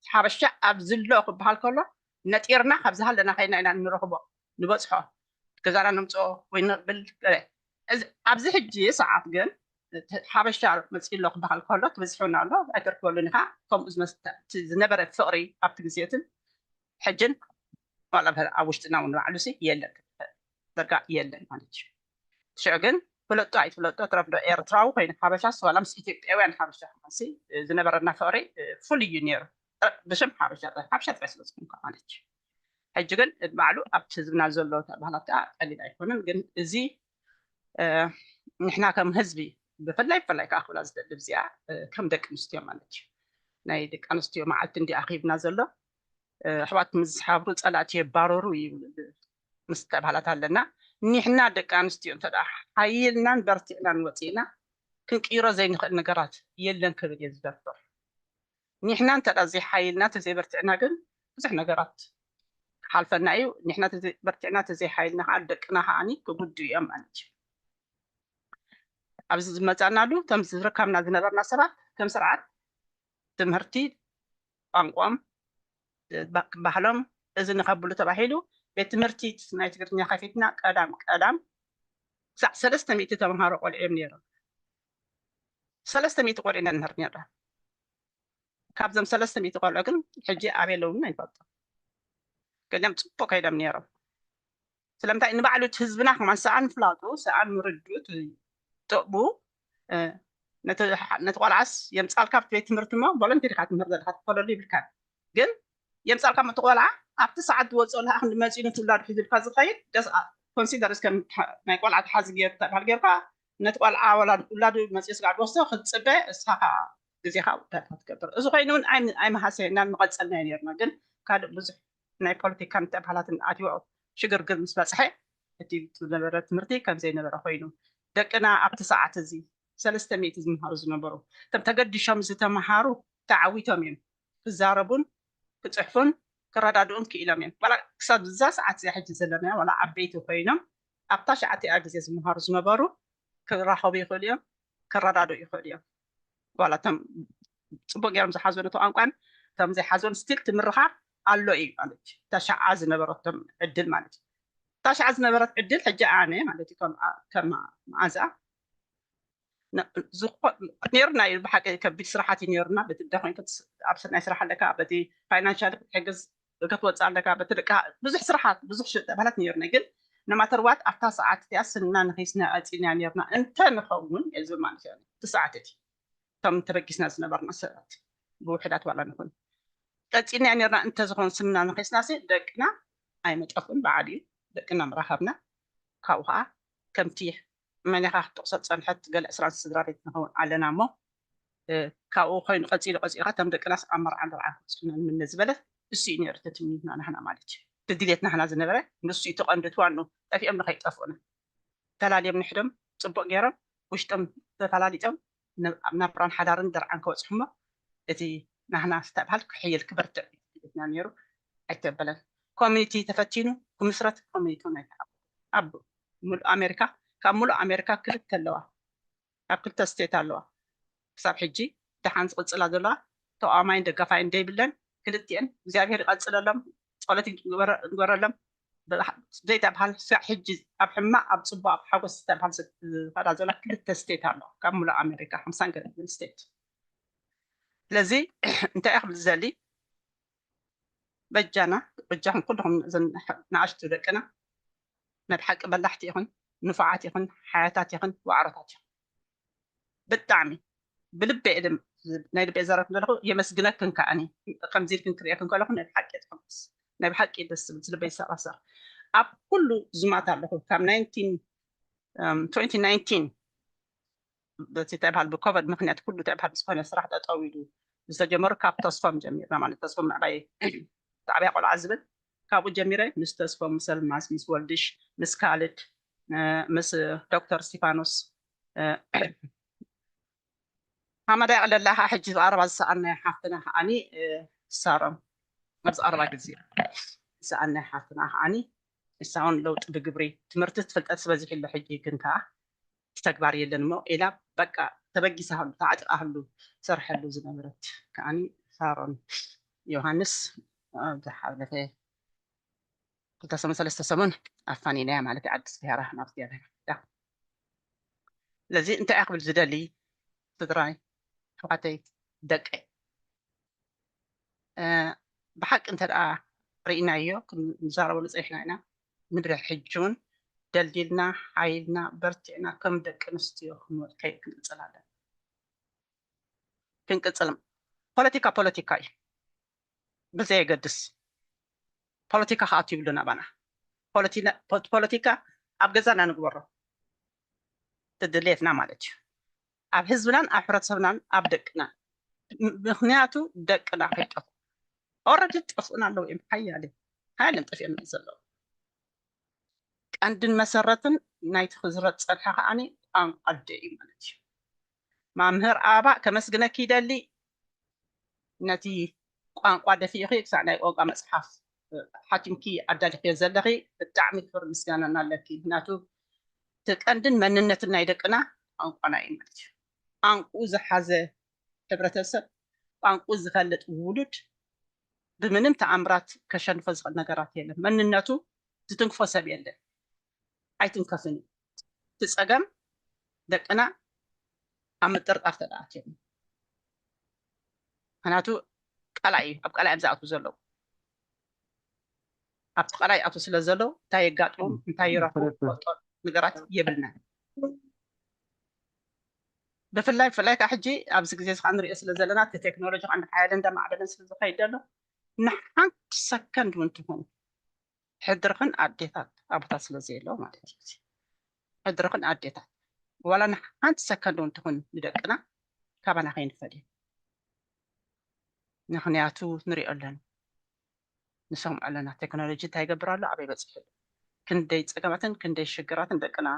ሓበሻ ኣብ ዝሎ ክበሃል ከሎ ነጢርና ካብ ዝሃለና ከይና ኢና ንረኽቦ ንበፅሖ ገዛና ንምፅኦ ወይ ንብል። ኣብዚ ሕጂ ሰዓት ግን ሓበሻ መፅኡ ኣሎ ክበሃል ከሎ ትበዝሑና ኣሎ ኣይተርክበሉን ኢኻ። ከምኡ ዝነበረ ፍቕሪ ኣብቲ ግዜትን ሕጅን ኣብ ውሽጥና እውን ባዕሉ ሲ የለን ደርጋ የለን ማለት እዩ። ሽዑ ግን ፍለጦ ኣይትፍለጦ ትረፍዶ ኤርትራዊ ኮይኑ ሓበሻ ዋላ ምስ ኢትዮጵያውያን ሓበሻ ሲ ዝነበረና ፍቕሪ ፍሉይ እዩ ነይሩ። ብሽም ሓበሻ ጥራይ ሓበሻ ጥራይ ስለ ዝኾንካ ማለት እዩ። ሕጂ ግን ባዕሉ ኣብቲ ህዝብና ዘሎ ባህላት ከዓ ቀሊል ኣይኮነን። ግን እዚ ንሕና ከም ህዝቢ ብፍላይ ብፍላይ ከዓ ክብላ ዝደሊ እዚኣ ከም ደቂ ኣንስትዮ ማለት እዩ ናይ ደቂ ኣንስትዮ መዓልቲ እንዲ ኣኺብና ዘሎ ኣሕዋት ምስ ዝሓብሩ ፀላእቲ የባረሩ ይብል ምስ ተባህላት ኣለና። ኒሕና ደቂ ኣንስትዮ እንተ ሓይልናን በርቲዕናን ወፂእና ክንቅይሮ ዘይንኽእል ነገራት የለን ክብል እየ ዝደፍር። ኒሕና እንተ ዘይሓይልና ተዘይበርቲዕና ግን ብዙሕ ነገራት ክሓልፈና እዩ። ኒሕና በርቲዕና ተዘይሓይልና ከዓ ደቅና ከዓኒ ክጉዱ እዮም ማለት እዩ። ኣብዚ ዝመፃናሉ እቶም ዝርከብና ዝነበርና ሰባት ከም ስርዓት ትምህርቲ ቋንቋም ባህሎም እዚ ንኸብሉ ተባሂሉ ቤት ትምህርቲ ናይ ትግርኛ ከፊትና ቀዳም ቀዳም ክሳዕ ሰለስተ ሚእቲ ተምሃሮ ቆልዑ እዮም ነይሮም። ሰለስተ ሚእቲ ቆልዑ ኢና ንምህር ነርና። ካብዞም ሰለስተ ሚእቲ ቆልዑ ግን ሕጂ ኣበይ ኣለውና ይፈልጦ። ገሊኦም ፅቡቅ ከይዶም ነይሮም። ስለምንታይ ንባዕሉ እቲ ህዝብና ከማን ሰኣን ፍላጡ ሰኣን ምርድኡ ጥቕቡ ነቲ ቆልዓስ የምፃልካ ኣብቲ ቤት ትምህርቲ እሞ ቮለንቲር ኢካ ትምህር ዘለካ ትከለሉ ይብልካ። ግን የምፃልካ እቲ ቆልዓ ኣብቲ ሰዓት ዝወፅኦ ለካ ክንዲ መፂኡ ነቲ ውላዱ ሒዙልካ ዝኸይድ ደስ ኮንሲደር እስከ ናይ ቆልዓ ተሓዚ ገይሩ ተባሃል ገይርካ ነቲ ቆልዓ ወላ ውላዱ መፂኡ ስጋዕ ዝወስዶ ክትፅበ እስኻ ከዓ ግዜኻ ውዳድካ ትገብር። እዚ ኮይኑ እውን ኣይመሃሰየናን ንቐፀልናዮ ነርና። ግን ካልእ ብዙሕ ናይ ፖለቲካ ምትእባላትን ኣትዮ ሽግርግር ምስ በፅሐ እቲ ዝነበረ ትምህርቲ ከም ዘይነበረ ኮይኑ ደቅና ኣብቲ ሰዓት እዚ ሰለስተ ሚእቲ ዝምሃሩ ዝነበሩ እቶም ተገዲሾም ዝተምሃሩ ተዓዊቶም እዮም ክዛረቡን ክፅሕፉን ክረዳድኡን ክኢሎም እዮም። ዋላ ክሳብ እዛ ሰዓት እዚኣ ሕጂ ዘለና ዋላ ዓበይቲ ኮይኖም ኣብታ ሸዓቲኣ ግዜ ዝምሃሩ ዝነበሩ ክራኸቡ ይኽእሉ እዮም፣ ክረዳድኡ ይኽእሉ እዮም። ዋላ እቶም ፅቡቅ ገይሮም ዝሓዝዎ ነቲ ቋንቋን እቶም ዘይሓዝዎን ስቲል ትምርኻብ ኣሎ እዩ ማለት እዩ። እታ ሸዓ ዝነበረቶም ዕድል ማለት እዩ። እታ ሸዓ ዝነበረት ዕድል ሕጂ ኣነ ማለት እዩ ከም መዓዛ ነርና እዩ ብሓቂ ከቢድ ስራሓት እዩ ነርና። በቲ ደኾይን ኣብ ናይ ስራሕ ኣለካ በቲ ፋይናንሻል ክትሕግዝ ክትወፅእ ኣለካ በቲ ደቂ ብዙሕ ስራሓት ብዙሕ ሽጠ ባህላት ነርና ግን ነማተርዋት ኣብታ ሰዓት እቲኣ ስና ንኺስና ኣፂና ነርና እንተ ንኸውን እዚ ማለት እዩ እቲ ሰዓት እቲ እቶም ተበጊስና ዝነበርና ሰባት ብውሕዳት ዋላ ንኹን ቀፂልና ነርና እንተዝኾን ስምና ንኺስናሲ ደቅና ኣይመጠፉን በዓል እዩ ደቅና ምራኸብና ካብኡ ከዓ ከምቲ መን ኢኻ ክትጠቕሶ ዝጸንሐት ገለ ዕስራን ስድራ ቤት ንኸውን ኣለና እሞ፣ እ፣ ካብኡ ኮይኑ ቀጺሉ ቀጺልካ እቶም ደቅናስ ኣብ መርዓን ደርዓን ክበጽሑና ንምነ ዝበለት፣ እሱ እዩ ነይሩ እቲ ትምኒትና ናህና ማለት እዩ። እቲ ድሌት ናህና ዝነበረ ንሱ እዩ እቲ ቀንዲ እቲ ዋንኡ፣ ጠፊኦም ንኸይጠፍኡና። ተላልዮም ንሕዶም ጽቡቕ ገይሮም ውሽጦም ተፈላሊጦም ን-፣ ኣብ ናብራን ሓዳርን ደርዓን ከበጽሑሞ፣ እቲ ናህና ዝተብሃል ክሕይል ክበርትዕ እዩ ድሌትና ነይሩ። ኣይተበለን። ኮሚኒቲ ተፈቲኑ ክምስረት ኮሚኒቲ እውን ኣይተሓበ። ኣብ ሙሉእ ኣሜሪካ፣ ካብ ሙሉእ ኣሜሪካ ክልተ ኣለዋ፣ ኣብ ክልተ ስቴት ኣለዋ። ክሳብ ሕጂ ደሓን ዝቕጽላ ዘለዋ ተቓዋማይን ደጋፋይን ደይብለን፣ ክልቲኤን እግዚኣብሔር ይቐጽለሎም፣ ጸሎት ይግበረ-፣ ይግበረሎም። ብሓ-፣ ዘይተብሃል ስጋዕ ሕጂ ኣብ ሕማቕ፣ ኣብ ጽቡቕ፣ ኣብ ሓጎስ ዝተብሃል ዝኸዳ ዘለዋ ክልተ ስቴት ኣለዋ ካብ ሙሉእ ኣሜሪካ ሓምሳን ገለ ስቴት። ስለዚ እንታይ እየ ክብል ዝደሊ፣ በጃና፣ በጃኹም ኩልኹም እዘን ንኣሽቱ ደቅና፣ ናይ ብሓቂ በላሕቲ ኢኹን፣ ንፉዓት ኢኹን፣ ሓያታት ኢኹን፣ ዋዕሮታት ኢኹን። ብጣዕሚ ብልበ እየ ደም-፣ ናይ ልበ ዘረብኩ ዘለኹ፣ የመስግነክን ከኣኒ። ከምዚ ኢልክን ክርእየክን ከለኹ ናይ ብሓቂ እየ ትሕጎስ። ናይ ብሓቂ ደስ ዝብል፣ ልበይ ይሰራሰር። ኣብ ኩሉ ዙማት ኣለኹ፣ ካብ ናይንቲን፣ እም፣ ትዌንቲ ናይንቲን በቲ እንታይ በሃል ብኮቨድ ምኽንያት ኩሉ እንታይ በሃል ዝኾነ ስራሕ ጠጠው ኢሉ ዝተጀመሩ ካብ ተስፎም ጀሚርና ማለት ተስፎም ናዕባይ ጣዕብያ ቆልዓ ዝብል ካብኡ ጀሚረ ምስ ተስፎም፣ ምስ ኣልማዝ፣ ምስ ወልድሽ፣ ምስ ካልድ፣ እ፣ ምስ ዶክተር እስቲፋኖስ፣ እ፣ ሓመዳ ይቕለላ ከዓ ሕጂ ብቐረባ ዝሰኣናያ ሓፍትና ከዓኒ፣ እ፣ ሳሮን ኣብዚ ቀረባ ግዜ ዝሰኣናያ ሓፍትና ከዓኒ ንሳ እውን ለውጢ ብግብሪ ትምህርቲ ፍልጠት ዝበዚሕሎ ሕጂ ግን ከዓ ተግባር የለን እሞ ኢላ በቃ ተበጊሳሉ ተዓጢቓሉ ትሰርሐሉ ዝነበረት ከዓኒ ሳሮን ዮሃንስ ኣብ ዝሓለፈ ክልተ ሰሙን ሰለስተ ሰሙን ኣፋኒናያ ማለት እዩ። ኣዲስ ብሄራ ናብ እግዚኣብሔር ዳ ስለዚ እንታይ እያ ክብል ዝደሊ ስድራይ ኣሕዋተይ ደቀይ እ፣ ብሓቂ እንተ ደኣ ርኢናዮ ክንዛረበሉ ጸኒሕና ኢና። ምድሪ ሕጂ እውን ደልዲልና ሓይልና በርቲዕና ከም ደቂ ኣንስትዮ ክንወ-፣ ከይ-፣ ክንቅጽል ኣለና። ክንቅጽል ፖለቲካ ፖለቲካ እዩ ብዘየገድስ ፖለቲካ ክኣቱ ይብሉን ኣባና ፖለቲና-፣ ፖ-፣ ፖለቲካ ኣብ ገዛና ንግበሮ ትድልየትና ማለት እዩ ኣብ ህዝብናን ኣብ ሕብረተሰብናን ኣብ ደቅናን ም-፣ ምክንያቱ ደቅና ከይጠፉ ኦረዲ ጠፍኡና ኣለዉ እዮም ሓያለ ሓያለን ጠፊኦምና ዘለዉ ቀንድን መሰረትን ናይቲ ክዝረት ፀንሐ ከዓኒ ቋንቋ ኣደ እዩ ማለት እዩ መምህር ኣበባ ከመስግነኪ ይደሊ ነቲ ቋንቋ ደፊእኺ ክሳዕ ናይ ቋንቋ መፅሓፍ ሓቲምኪ ኣዳሊኽዮ ዘለኺ ብጣዕሚ ክብሪ ምስጋና ኣለኪ ምክንያቱ እቲ ቀንድን መንነትን ናይ ደቅና ቋንቋና እዩ ማለት እዩ ቋንቁ ዝሓዘ ሕብረተሰብ ቋንቁ ዝፈልጥ ውሉድ ብምንም ተኣምራት ከሸንፎ ዝኽእል ነገራት የለን መንነቱ ዝትንክፎ ሰብ የለን ኣይትንከፍን እዩ እቲ ፀገም ደቅና ኣብ ምጥርጣር ተደኣትዮም ምክንያቱ ቀላይ እዩ ኣብ ቀላይ እዮም ዝኣትዉ ዘለዉ ኣብቲ ቀላይ ይኣትዉ ስለ ዘለዉ እንታይ የጋጥሞም እንታይ ይረኽቡ ፈልጦ ነገራት የብልና ብፍላይ ብፍላይ ከዓ ሕጂ ኣብዚ ግዜ ከዓ ንሪኦ ስለ ዘለና እቲ ቴክኖሎጂ ከዓ እንዳሓየለ እንዳማዕበለን ስለ ዝኸይድ ዘሎ ንሓንቲ ሰከንድ እውን ትኹን ሕድርኽን ኣዴታት ኣቦታት ስለ ዘየለዉ ማለት እዩ ሕድርኽን ኣዴታት ዋላ ንሓንቲ ሰከንድ እውን ትኹን ንደቅና ካባና ከይንፈል እዩ ምክንያቱ ንሪኦ ኣለና ንሰምዖ ኣለና ቴክኖሎጂ እንታይ ይገብር ኣሎ ኣበይ በፅሑ ክንደይ ፀገማትን ክንደይ ሽግራትን ደቅና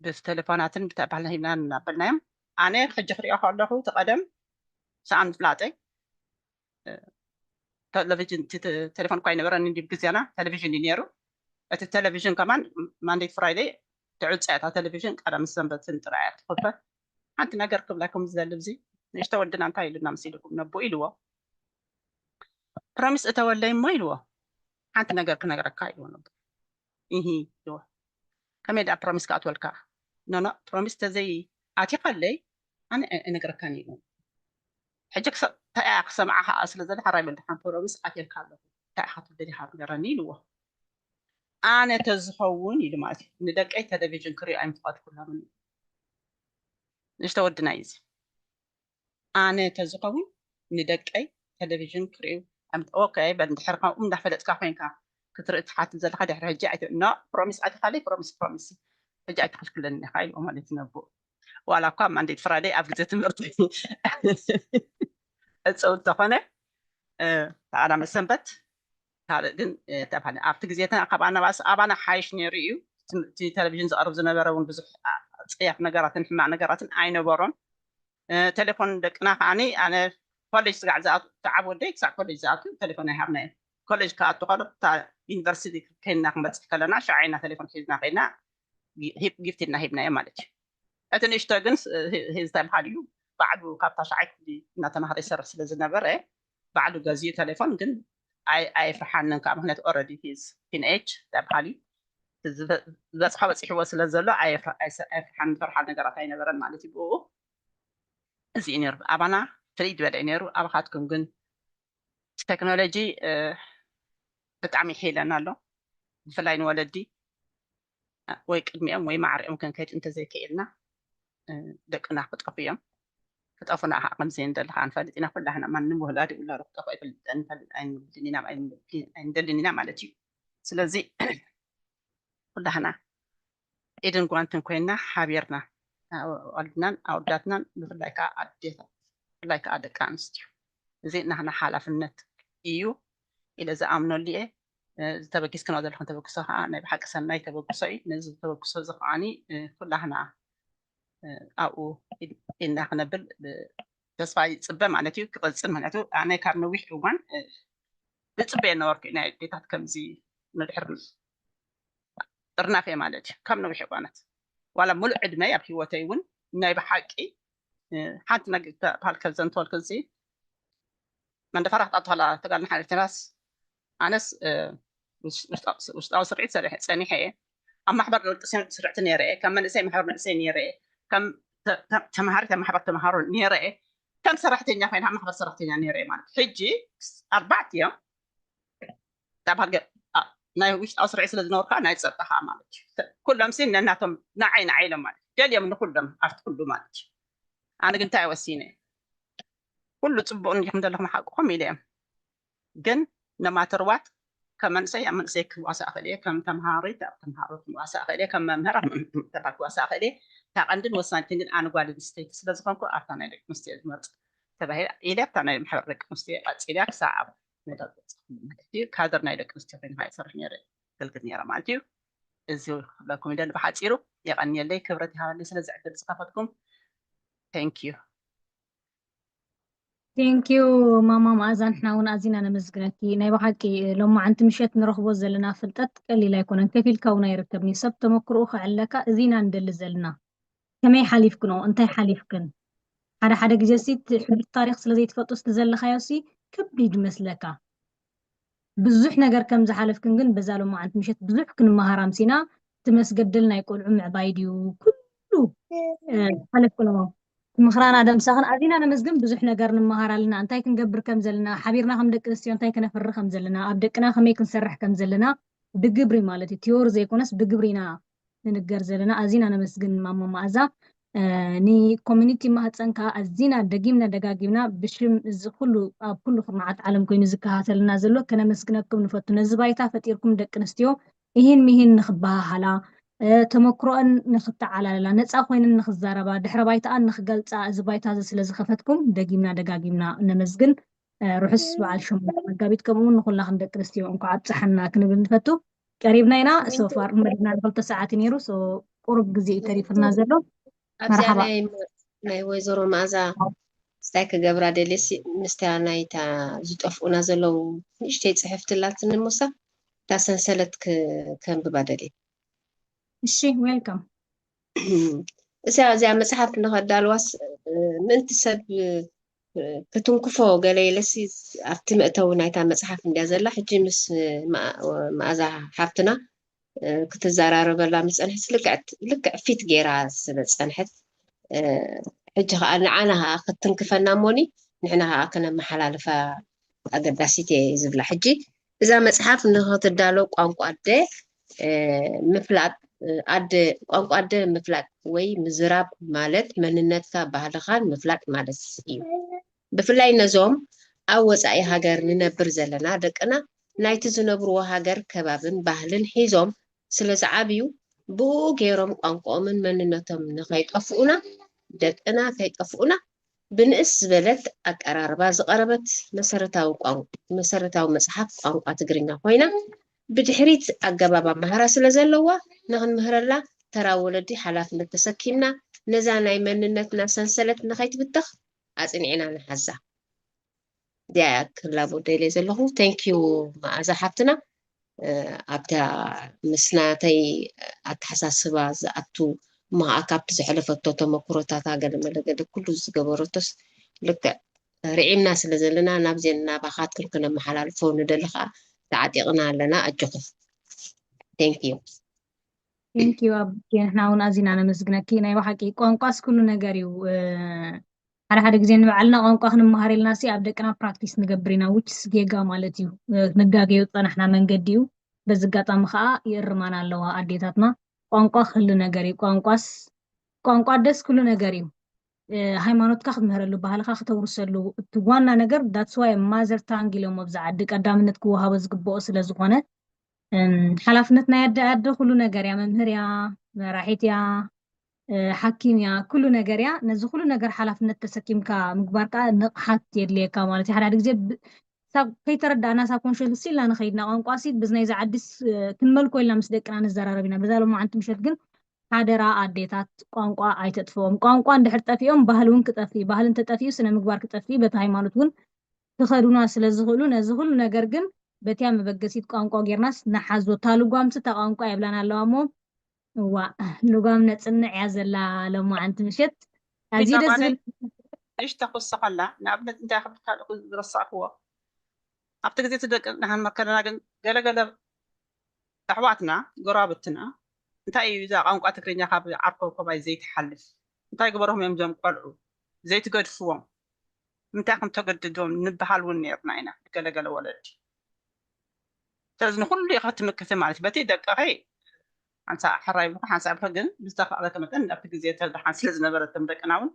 ብቴሌፎናትን ብተባህልና ሂብና እናበልናዮም ኣነ ሕጂ ክሪኦ ከለኹ እቲ ቀደም ሰኣን ምፍላጠይ ቴሌቪዥን ቴሌፎን እኳ ይነበረን እንዲ ግዜና ቴሌቪዥን እዩ ነይሩ እቲ ቴሌቪዥን ከማን ማንዴት ፍራይደይ ትዕፀ እታ ቴሌቪዥን ቀዳም ሰንበትን ጥራይ እያ ትኽፈት ሓንቲ ነገር ክብለኩም ዝደሊ ብዚ ንእሽተ ወድና እንታይ ኢሉና ምስ ኢልኩም ነቦ ኢልዎ ፕሮሚስ እተወለይ እሞ ኢልዎ ሓንቲ ነገር ክነግረካ ኢልዎ ነቦ ኢሂ ኢልዎ ከመይ ደኣ ፕሮሚስ ክኣትወልካ ኖኖ ፕሮሚስ ተዘይ ኣቲኻለይ ኣነ እነግረካን ኢልዎ ሕጂ ተያ ክሰምዓ ከዓ ስለ ዘለ ሓራይ በል ድሓን ፕሮሚስ ኣትየልካ ኣለኹ እንታይ ኢኻ ትብል ኢኻ ንገረኒ ኢልዎ ኣነ ተዝኸውን ኢሉ ማለት እዩ ንደቀይ ቴሌቪዥን ክሪኦ ኣይምፍቐድኩሎምን ንእሽተ ወድና እዩ እዚ ኣነ ተዝኸውን ንደቀይ ቴሌቪዥን ክሪኡ ኦኬ በል እንድሕር ከምኡ እንዳፈለጥካ ኮይንካ ክትርኢ ትሓትት ዘለካ ድሕሪ ሕጂ ኣይት ኖ ፕሮሚስ ኣቲኻለይ ፕሮሚስ ፕሮሚስ ሕጂ ኣይትኽልክለኒ ኢኻ ኢልዎ ማለት እዩ ነቦ። ዋላ እኳ ማንዴት ፍራይደይ ኣብ ግዜ ትምህርቲ እፀው እንተኾነ ተቐዳመ ሰንበት ካልእ ግን ተባለ ኣብቲ ግዜና ካብ ኣናባስ ኣባና ሓይሽ ነይሩ እዩ። እቲ ቴሌቪዥን ዝቐርብ ዝነበረ እውን ብዙሕ ፀያፍ ነገራትን ሕማቕ ነገራትን ኣይነበሮን። ቴሌፎን ደቅና ከዓኒ ኣነ ኮሌጅ ስጋዕ ዝኣቱ ተዓብ ወደይ ክሳዕ ኮሌጅ ዝኣቱ ቴሌፎን ኣይሃብናዮ። ኮሌጅ ክኣቱ ከሎ እታ ዩኒቨርሲቲ ከይና ክንበፅሕ ከለና ሸዓይና ቴሌፎን ሒዝና ከይና ጊፍት ኢልና ሂብናዮ ማለት እዩ። እቲ ንእሽቶ ግን እንታይ በሃል እዩ ባዕሉ ካብታ ሸዓይ ክፍሊ እናተማሃረ ይሰርሕ ስለ ዝነበረ ባዕሉ ገዚኡ ቴሌፎን ግን ኣይፍርሓንን ከዓ ምክንያቱ ኦረዲ ሂዝ ቲንኤጅ እንታይ በሃል እዩ ዝበፅሖ በፂሕዎ ስለ ዘሎ ኣይፍርሓን ዝፈርሓ ነገራት ኣይነበረን ማለት እዩ። ብኡ እዚ እዩ ነይሩ ኣባና ፍልይ ዝበለ እዩ ነይሩ። ኣባኻትኩም ግን ቴክኖሎጂ ብጣዕሚ ይሒለን ኣሎ ብፍላይ ንወለዲ ወይ ቅድሚኦም ወይ ማዕሪኦም ክንከይድ እንተዘይክኢልና ደቅና ክጠፉ እዮም። ክጠፉና ከዓ ከምዘይ ንደሊ ከዓ ንፈልጥ ኢና። ኩላህና ማንም ወላዲ ውላዱ ክጠፉ ኣይፈልጠን ኣይንደልን ኢና ማለት እዩ። ስለዚ ኩላህና ኢድን ጓንትን ኮይና ሓቢርና ኣዋልድናን ኣወዳትናን ብፍላይ ከዓ ኣዴታት ብፍላይ ከዓ ደቂ ኣንስትዮ እዚ ናህና ሓላፍነት እዩ ኢለ ዝኣምነሉ እየ። ዝተበጊስክኖ ዘለኹም ተበግሶ ከዓ ናይ ብሓቂ ሰናይ ተበግሶ እዩ። ነዚ ተበግሶ እዚ ከዓ ኩላህና ኣብኡ ኢልና ክነብል ተስፋ ይፅበ ማለት እዩ። ክቐፅል ምክንያቱ ኣነ ካብ ነዊሕ እዋን ዝፅበየ ነበርኩ ናይ ኣዴታት ከምዚ ንድሕር ጥርናፈ ማለት እዩ። ካብ ነዊሕ እዋናት ዋላ ሙሉእ ዕድመይ ኣብ ህይወተይ እውን ናይ ብሓቂ ሓንቲ ነገር ተባሃል ከዘንተወልክንሲ መንደፈራ ክጣጥፋላ ተጋልና ሓሊፍናስ ኣነስ ውሽጣዊ ስርዒት ሰሪሐ ፀኒሐ እየ። ኣብ ማሕበር ደቂ ስርዕቲ ነይረ እየ። ከም መንእሰይ ማሕበር መንእሰይ ነይረ እየ። ከም ተምሃሪት ኣብ ማሕበር ተምሃሮ ነይረ እየ። ከም ሰራሕተኛ ኮይና ኣብ ማሕበር ሰራሕተኛ ነይረ እየ ማለት ሕጂ ኣርባዕቲኦም ናይ ውሽጣዊ ስርዒት ስለ ዝነበርካ ናይ ፀጥታ ከዓ ማለት እዩ። ኩሎም ሲ ነናቶም ንዓይ ንዓይ ኢሎም ማለት ደልዮም ንኩሎም ኣብቲ ኩሉ ማለት እዩ። ኣነ ግን እንታይ ወሲነ ኩሉ ፅቡቅ እንዲኹም ዘለኹም ሓቅኹም ኢለ እዮም። ግን ነማተርዋት ከም መንእሰይ ኣብ መንእሰይ ክዋሳእ ክእል እየ፣ ከም ተምሃሪት ኣብ ተምሃሮ ክዋሳእ ክእል እየ፣ ከም መምህር ኣብ መምህር ክዋሳእ ክእል እየ። እታ ቀንድን ወሳኒትን ግን ኣነ ጓል ኣንስተይቲ ስለ ዝኾንኩ ኣብታ ናይ ደቂ ኣንስትዮ ዝመርፅ ተባሂለ ኢለ ኣብታ ናይ ማሕበር ደቂ ኣንስትዮ ቀፂለ ክሳብ ኣብ መደብ በፅኹ ማለት እዩ። ካድር ናይ ደቂ ኣንስትዮ ኮይነ ከዓ ይሰርሕ ነይረ የገልግል ነይረ ማለት እዩ። እዚ ክብለኩም ይደሊ ብሓፂሩ። የቐንየለይ፣ ክብረት ይሃበለይ ስለዚ ዕድል ዝኸፈትኩም። Thank you። Thank you ማማ መኣዛ፣ ንሕና እውን ኣዚና ነመስግነኪ። ናይ ብሓቂ ሎማዓንቲ ምሸት ንረኽቦ ዘለና ፍልጠት ቀሊል ኣይኮነን፣ ከፊልካ እውን ኣይርከብን እዩ። ሰብ ተመክሮኡ ከዕለካ እዚና ንደሊ ዘለና። ከመይ ሓሊፍክንኦ? እንታይ ሓሊፍክን? ሓደ ሓደ ግዜ ሲ እቲ ሕሉፍ ታሪኽ ስለ ዘይትፈልጦ እስቲ ዘለኻዮ ሲ ከቢድ ይመስለካ። ብዙሕ ነገር ከም ዝሓለፍክን ግን በዛ ሎማዓንቲ ምሸት ብዙሕ ክንመሃር ኣምሲና። እቲ መስገደል ናይ ቆልዑ ምዕባይ ድዩ? ኩሉ ዝሓለፍክንኦ ምኽራን ኣደምሳኽን ኣዚና ነመስግን። ብዙሕ ነገር ንመሃር ኣለና። እንታይ ክንገብር ከም ዘለና፣ ሓቢርና ከም ደቂ ኣንስትዮ እንታይ ክነፍሪ ከም ዘለና፣ ኣብ ደቅና ከመይ ክንሰርሕ ከም ዘለና ብግብሪ ማለት እዩ። ቲዮሪ ዘይኮነስ ብግብሪ ኢና ንንገር ዘለና። ኣዚና ነመስግን ማማ መኣዛ። ኒ ኮሚኒቲ ማህፀን ከዓ ኣዚና ደጊምና ደጋጊምና ብሽም እዚ ኩሉ ኣብ ኩሉ ኩርናዓት ዓለም ኮይኑ ዝከታተልና ዘሎ ከነመስግነኩም ንፈቱ። ነዚ ባይታ ፈጢርኩም ደቂ ኣንስትዮ እሂን ምሂን ንክበሃሃላ፣ ተመክሮአን ንክተዓላልላ፣ ነፃ ኮይነን ንክዛረባ፣ ድሕረ ባይታኣን ንክገልፃ እዚ ባይታ እዚ ስለ ዝከፈትኩም ደጊምና ደጋጊምና ነመስግን። ርሑስ በዓል ሸሞንተ መጋቢት ከምኡ እውን ንኩላክን ደቂ ኣንስትዮ እንኳዕ ኣብፀሐና ክንብል ንፈቱ። ቀሪብና ኢና። ሶፋር መደብና ንክልተ ሰዓት እዩ ነይሩ። ቁሩብ ግዜ እዩ ተሪፍና ዘሎ። ኣብዚኣ መርሓባ። ናይ ናይ ወይዘሮ መኣዛ እንታይ ክገብራ ደልየ ሲ ምስታ ናይታ ዝጠፍኡና ዘለዉ ንእሽተይ ጽሕፍቲ ኣላትኒ እሞሳ እታ ሰንሰለት ክ- ከንብባ ደልየ። እሺ፣ ዌልካም። እዚኣ እዚኣ መጽሓፍ ንኸዳልዋስ ምእንቲ ሰብ ክትንክፎ ገለ ኢለሲ ኣብቲ መእተዊ ናይታ መጽሓፍ እንድያ ዘላ። ሕጂ ምስ መኣ- መኣዛ ሓፍትና ክትዘራረበላ ምስ ጸንሐስ ልክዕ ልክዕ ፊት ገይራ ስለ ዝጸንሐት ሕጂ ከዓ ንዓና ከዓ ክትትንክፈና እሞኒ ንሕና ከዓ ክነመሓላልፋ ኣገዳሲት እየ ዝብላ። ሕጂ እዛ መፅሓፍ ንክትዳሎ ቋንቋ ኣደ ምፍላጥ ኣደ ቋንቋ ኣደ ምፍላጥ ወይ ምዝራብ ማለት መንነትካ ባህልኻን ምፍላጥ ማለት እዩ። ብፍላይ ነዞም ኣብ ወፃኢ ሃገር ንነብር ዘለና ደቅና ናይቲ ዝነብርዎ ሃገር ከባብን ባህልን ሒዞም ስለ ዝዓብዩ ብኡ ገይሮም ቋንቋኦምን መንነቶም ንኸይጠፍኡና፣ ደቅና ከይጠፍኡና ብንእስ ዝበለት ኣቀራርባ ዝቐረበት መሰረታዊ ቋን- መሰረታዊ መጽሓፍ ቋንቋ ትግርኛ ኮይና፣ ብድሕሪት ኣገባብ ኣመሃራ ስለ ዘለዋ፣ ንኽንምህረላ ተራ ወለዲ ሓላፍነት ተሰኪምና፣ ነዛ ናይ መንነትና ሰንሰለት ንኸይትብተኽ ኣጽኒዕና ንሓዛ። እዚኣ ክላቦ ደልየ ዘለኹ። Thank you መኣዛ ሓፍትና። ኣብታ ምስ ናተይ ኣተሓሳስባ ዝኣቱ፣ እሞ ከዓ ካብቲ ዘሕለፈቶ ተመክሮታታ ገለ መለ ገለ ኩሉ ዝገበረቶስ ልክዕ ርዒምና ስለ ዘለና፣ ናብዜን ናባኻትክን ክነመሓላልፎ ንደሊ ከዓ ተዓጢቕና ኣለና። ኣጆኹም። Thank you። Thank you ኣቡኪ፣ ንሕና እውን ኣዚና ነመስግነኪ። ናይ ብሓቂ ቋንቋስ ኩሉ ነገር እዩ። ሓደ ሓደ ግዜ ንባዕልና ቋንቋ ክንመሃር ኢልና ሲ ኣብ ደቅና ፕራክቲስ ንገብር ኢና፣ which is ጌጋ ማለት እዩ። ንጋገዮ ዝፀናሕና መንገዲ እዩ። በዚ ኣጋጣሚ ከዓ ይእርማና ኣለዋ ኣዴታትና። ቋንቋ ክህሉ ነገር እዩ። ቋንቋስ ቋንቋ ደስ ክሉ ነገር እዩ። ሃይማኖትካ ክትምህረሉ፣ ባህልካ ክተውርሰሉ፣ እቲ ዋና ነገር that's why mother tongue ኢሎም ኣብዚ ዓዲ ቀዳምነት ክወሃቦ ዝግብኦ ስለ ዝኾነ ሓላፍነት ናይ ኣደ ኣደ ኩሉ ነገር እያ። መምህር እያ፣ መራሒት እያ፣ ሓኪም እያ፣ ኩሉ ነገር እያ። ነዚ ኩሉ ነገር ሓላፍነት ተሰኪምካ ምግባር ከዓ ንቕሓት የድልየካ ማለት እዩ። ሓደ ሓደ ግዜ ሳብ ከይተረዳእና ሳብ ኮንሽስ ኢልና ንኸይድና ቋንቋ ሲ ብዚ ናይዚ ዓዲስ ክንመልኮ ኢልና ምስ ደቅና ንዘራረብ ኢና። በዛ ሎማዓንቲ ምሸት ግን ሓደራ ኣዴታት ቋንቋ ኣይተጥፍኦም። ቋንቋ እንድሕር ጠፊኦም ባህሊ እውን ክጠፍእ፣ ባህሊ እንተጠፊኡ ስነ ምግባር ክጠፍእ፣ በቲ ሃይማኖት እውን ክኸዱና ስለ ዝኽእሉ ነዚ ኩሉ ነገር ግን በቲያ መበገሲት ቋንቋ ጌርናስ ንሓዞ። እታ ልጓምቲ እታ ቋንቋ የብላን ኣለዋ እሞ እዋ ልጓም ነጽንዕ እያ ዘላ ሎማዓንቲ ምሸት። ኣዝዩ ደስ ዝብል ንእሽተ ክውስኸላ ንኣብነት እንታይ ክብል ካልእ ዝረሳዕክዎ ኣብቲ ግዜ እቲ ደቂ ንሃንመር ከለና ግን ገለገለ ኣሕዋትና ጎረባብትና እንታይ እዩ እዛ ቋንቋ ትግርኛ ካብ ዓርኮ ኮባይ ዘይትሓልፍ እንታይ ግበርኩም እዮም እዞም ቆልዑ ዘይትገድፍዎም እንታይ ከም ተገድዶም ንበሃል እውን ነርና ኢና ገለገለ ወለዲ ስለዚ ንኩሉ ኢኻ ትምክቲ ማለት በቲ ደቅኺ ሓንሳ ሕራይ ብልኩ ሓንሳ ብልኩ ግን ብዝተፈቐደኪ መጠን ኣብቲ ግዜ ተድሓን ስለ ዝነበረ እቶም ደቅና እውን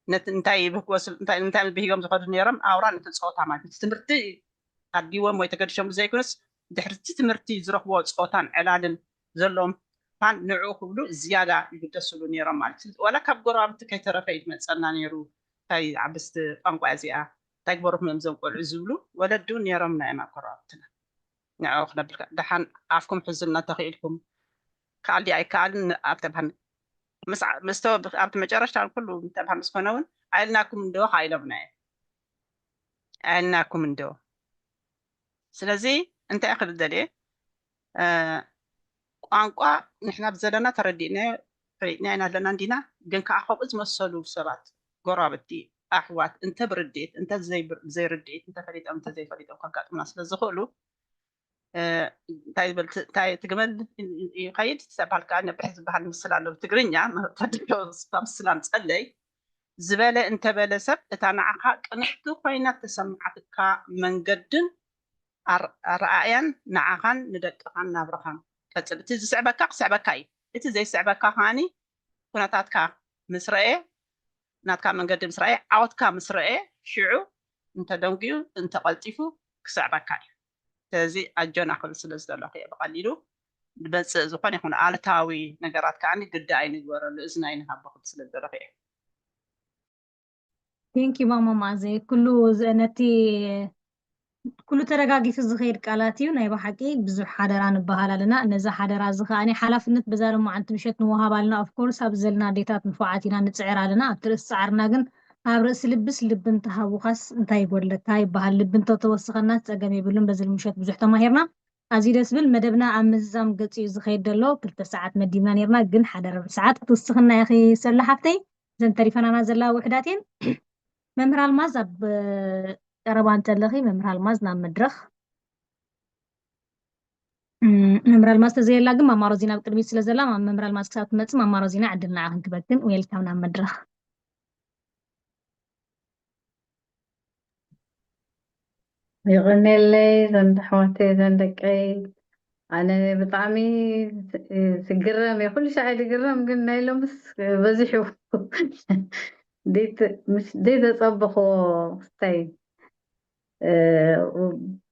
ነቲ እንታይ ይብህግዎ እንታይ እንታይ ብሂጎም ዝኸዱ ነይሮም ኣውራ ነቲ ፀወታ ማለት እቲ ትምህርቲ ኣዲዎም ወይ ተገድሾም ዘይኮነስ ድሕርቲ ትምህርቲ ዝረኽብዎ ፀወታን ዕላልን ዘለዎም ፋን ንዕኡ ክብሉ ዝያዳ ይግደስሉ ነይሮም ማለት እዩ። ወላ ካብ ጎረባብቲ ከይተረፈ እዩ ዝመፀና ነይሩ እንታይ ዓብስቲ ቋንቋ እዚኣ እንታይ ግበሩኩም እዮም እዞም ቆልዑ ዝብሉ ወለዲ እውን ነይሮምና እዮም ኣብ ጎረባብትና። ንዕኡ ክነብልካ ደሓን ኣፍኩም ሕዙልና ተኽኢልኩም ከኣል ድዩ ኣይከኣልን ኣብቲ ብሃን ምስ ኣብቲ መጨረሽታ ኩሉ ተብሃ ምስ ኮነ እውን ኣየልናኩም እንዶ ከኣ ኢሎምና እዮም ኣየልናኩም እንዶ ስለዚ እንታይ ክብል ደልየ ቋንቋ ንሕና ብዘለና ተረዲእናዮ ፈሊጥና ኢና ኣለና እንዲና ግን ከዓ ከምኡ ዝመሰሉ ሰባት ጎረባብቲ ኣሕዋት እንተ ብርድኢት እንተ ዘይርድኢት እንተ ፈሊጦም እንተ ዘይፈሊጦም ከጋጥሙና ስለ ዝኽእሉ እንታይ ዝበል እንታይ ትግመል ይኸይድ ተባል ከዓ ነብሕ ዝበሃል ምስል ኣሎ ብትግርኛ ተድሎ ምስላ ምፀለይ ዝበለ እንተበለ ሰብ እታ ንዓኻ ቅንዕቲ ኮይና ተሰምዓትካ መንገድን ኣረኣእያን ንዓኻን ንደቅኻን ናብርኻን ቀፅል እቲ ዝስዕበካ ክስዕበካ እዩ እቲ ዘይስዕበካ ከዓኒ ኩነታትካ ምስ ረእየ ናትካ መንገዲ ምስ ረእየ ዓወትካ ምስ ረእየ ሽዑ እንተደንጉዩ እንተቐልጢፉ ክስዕበካ እዩ ስለዚ ኣጆና ክብል ስለ ዝደለኹ እየ ብቐሊሉ ዝመፅእ ዝኾነ ይኹን ኣሉታዊ ነገራት ከዓ ግዳ ኣይንግበረሉ እዝና ኣይንሃቦ ክብል ስለ ዝደለኹ እየ ቴንኪ ማማ ማዘ ኩሉ ነቲ ኩሉ ተረጋጊፉ ዝኸይድ ቃላት እዩ ናይ ብሓቂ ብዙሕ ሓደራ ንበሃል ኣለና ነዚ ሓደራ እዚ ከዓ ሓላፍነት በዛ ሎማዓንቲ ምሸት ንወሃብ ኣለና ኦፍኮርስ ኣብ ዘለና ኣዴታት ንፉዓት ኢና ንፅዕር ኣለና ኣብቲ ርእሲ ፃዕርና ግን ኣብ ርእሲ ልብስ ልቢ እንተሃቡኻስ እንታይ ይጎድለካ ይበሃል ልቢ እንተተወስኸናስ ፀገም የብሉን በዚ ምሸት ብዙሕ ተማሂርና ኣዝዩ ደስ ዝብል መደብና ኣብ ምዝዛም ገፂ እዩ ዝኸይድ ዘሎ ክልተ ሰዓት መዲብና ነርና ግን ሓደ ረብዒ ሰዓት ክትውስኽና ኢኺ ሰላ ሓፍተይ እዘን ተሪፈናና ዘለዋ ውሕዳት እየን መምህር ኣልማዝ ኣብ ቀረባ እንተለኺ መምህር ኣልማዝ ናብ መድረኽ መምህር ኣልማዝ ተዘየላ ግን ማማሮ ዚና ኣብ ቅድሚት ስለ ዘላ መምህር ኣልማዝ ክሳብ ትመፅእ ማማሮ ዚና ዕድል ንዓ ክንክበክን ዌልካም ናብ መድረኽ ይቐኔለይ ዘንዳ ኣሕዋተይ ዘንደቀይ ኣነ ብጣዕሚ ትግረም እየ ኩሉ ሻዕ ድግረም ግን ናይ ሎምስ በዚሑ ዘይተፀበኽዎ ክስታይ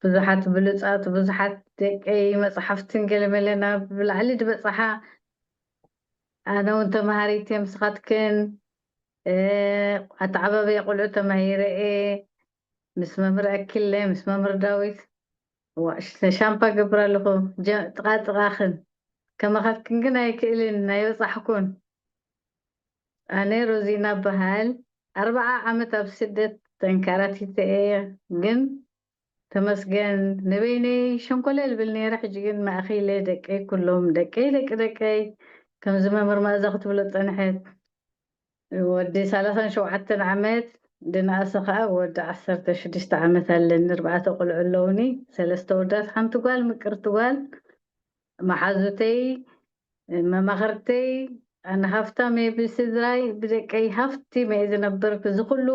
ብዙሓት ብሉፃት ብዙሓት ደቀይ መፅሓፍትን ገለመለ ናብ ላዕሊ ድበፅሓ ኣነ እውን ተማሃሪት እየ ምስኻትክን። ኣተዓባበየ ቆልዑ ተማሂረ እየ ምስ መምህር ኣኪለ፣ ምስ መምህር ዳዊት። ሻምፓ ገብር ኣለኹ። ጥቓ ጥቓኽን ከማኻትክን ግን ኣይክእልን ኣይበፃሕኩን። ኣነ ሮዚና በሃል። ኣርባዓ ዓመት ኣብ ስደት ተንከራቲተ እየ፣ ግን ተመስገን ንበይነይ ሸንኮለል ብል ነይረ። ሕጂ ግን ማእኺለ ደቀይ ኩሎም ደቀይ ደቂ ደቀይ ከምዚ መምህር ማእዛ ክትብሎ ጸንሐት። ወዲ ሰላሳን ሸውዓተን ዓመት ድንኣሰ ከዓ ወዲ ዓሰርተ ሽዱሽተ ዓመት ኣለኒ። ኣርባዕተ ቆልዑ ኣለውኒ፣ ሰለስተ ወዳት ሓንቲ ጓል ምቅርቲ ጓል። መሓዙተይ፣ መማኽርተይ፣ ኣነ ሃፍታም እየ ብስድራይ፣ ብደቀይ ሃፍቲም እየ ዝነብር። እዚ ኩሉ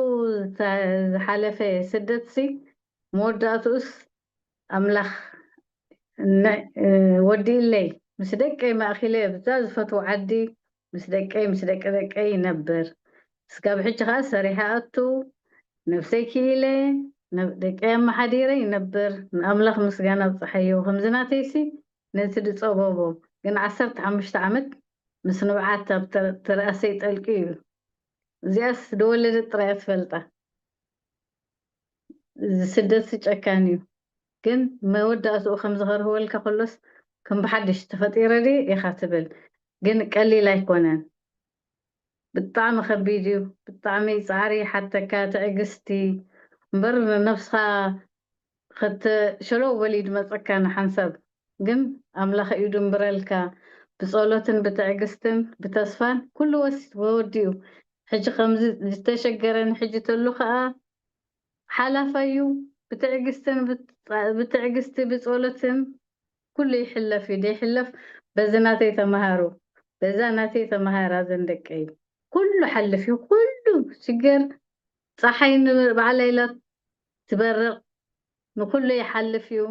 ዝሓለፈ ስደትሲ መወዳእትኡስ ኣምላኽ ወዲእለይ ምስ ደቀይ ማእኪለ ብዛ ዝፈትዎ ዓዲ ምስ ደቀይ ምስ ደቂ ደቀይ ይነብር። እስካብ ሕጂ ከዓ ሰሪሐ ኣቱ ነብሰይ ክኢለ ደቀይ ኣመሓዲረ ይነብር። ንኣምላኽ ምስጋና ኣብፅሓዮ። ከምዚ ናተይሲ ነቲ ዝፀበቦ ግን ዓሰርተ ሓሙሽተ ዓመት ምስ ንብዓት ኣብ ተረኣሰይ ጠልቂ እዩ። እዚኣስ ዝወለደት ጥራይ እያ ትፈልጣ። እዚ ስደትሲ ጨካን እዩ። ግን መወዳእትኡ ከም ዝኸርህወልካ ከሎስ ከም ብሓድሽ ተፈጢረ ድየ ኢኻ ትብል። ግን ቀሊል ኣይኮነን። ብጣዕሚ ከቢድ እዩ። ብጣዕሚ ፃዕሪ ይሓተካ፣ ትዕግስቲ እምበር ንነብስኻ ሸለው በል እዩ ዝመፀካ ንሓንሳብ። ግን ኣምላኽ እዩ ድንብረልካ ብፀሎትን ብትዕግስትን ብተስፋን ኩሉ ወስ ወወዲኡ። ሕጂ ከምዚ ዝተሸገረ ንሕጂ ተሉ ከዓ ሓላፋይ እዩ። ብትዕግስትን ብትዕግስቲ ብፀሎትን ኩሉ ይሕለፍ እዩ ደይሕለፍ። በዚ ናተይ ተምሃሩ፣ በዛ ናተይ ተምሃራ ዘን ደቀይ። ኩሉ ሓልፍ እዩ። ኩሉ ሽግር ፀሓይ ንባዕላ ኢላ ትበርቕ፣ ንኩሉ ይሓልፍ እዩ።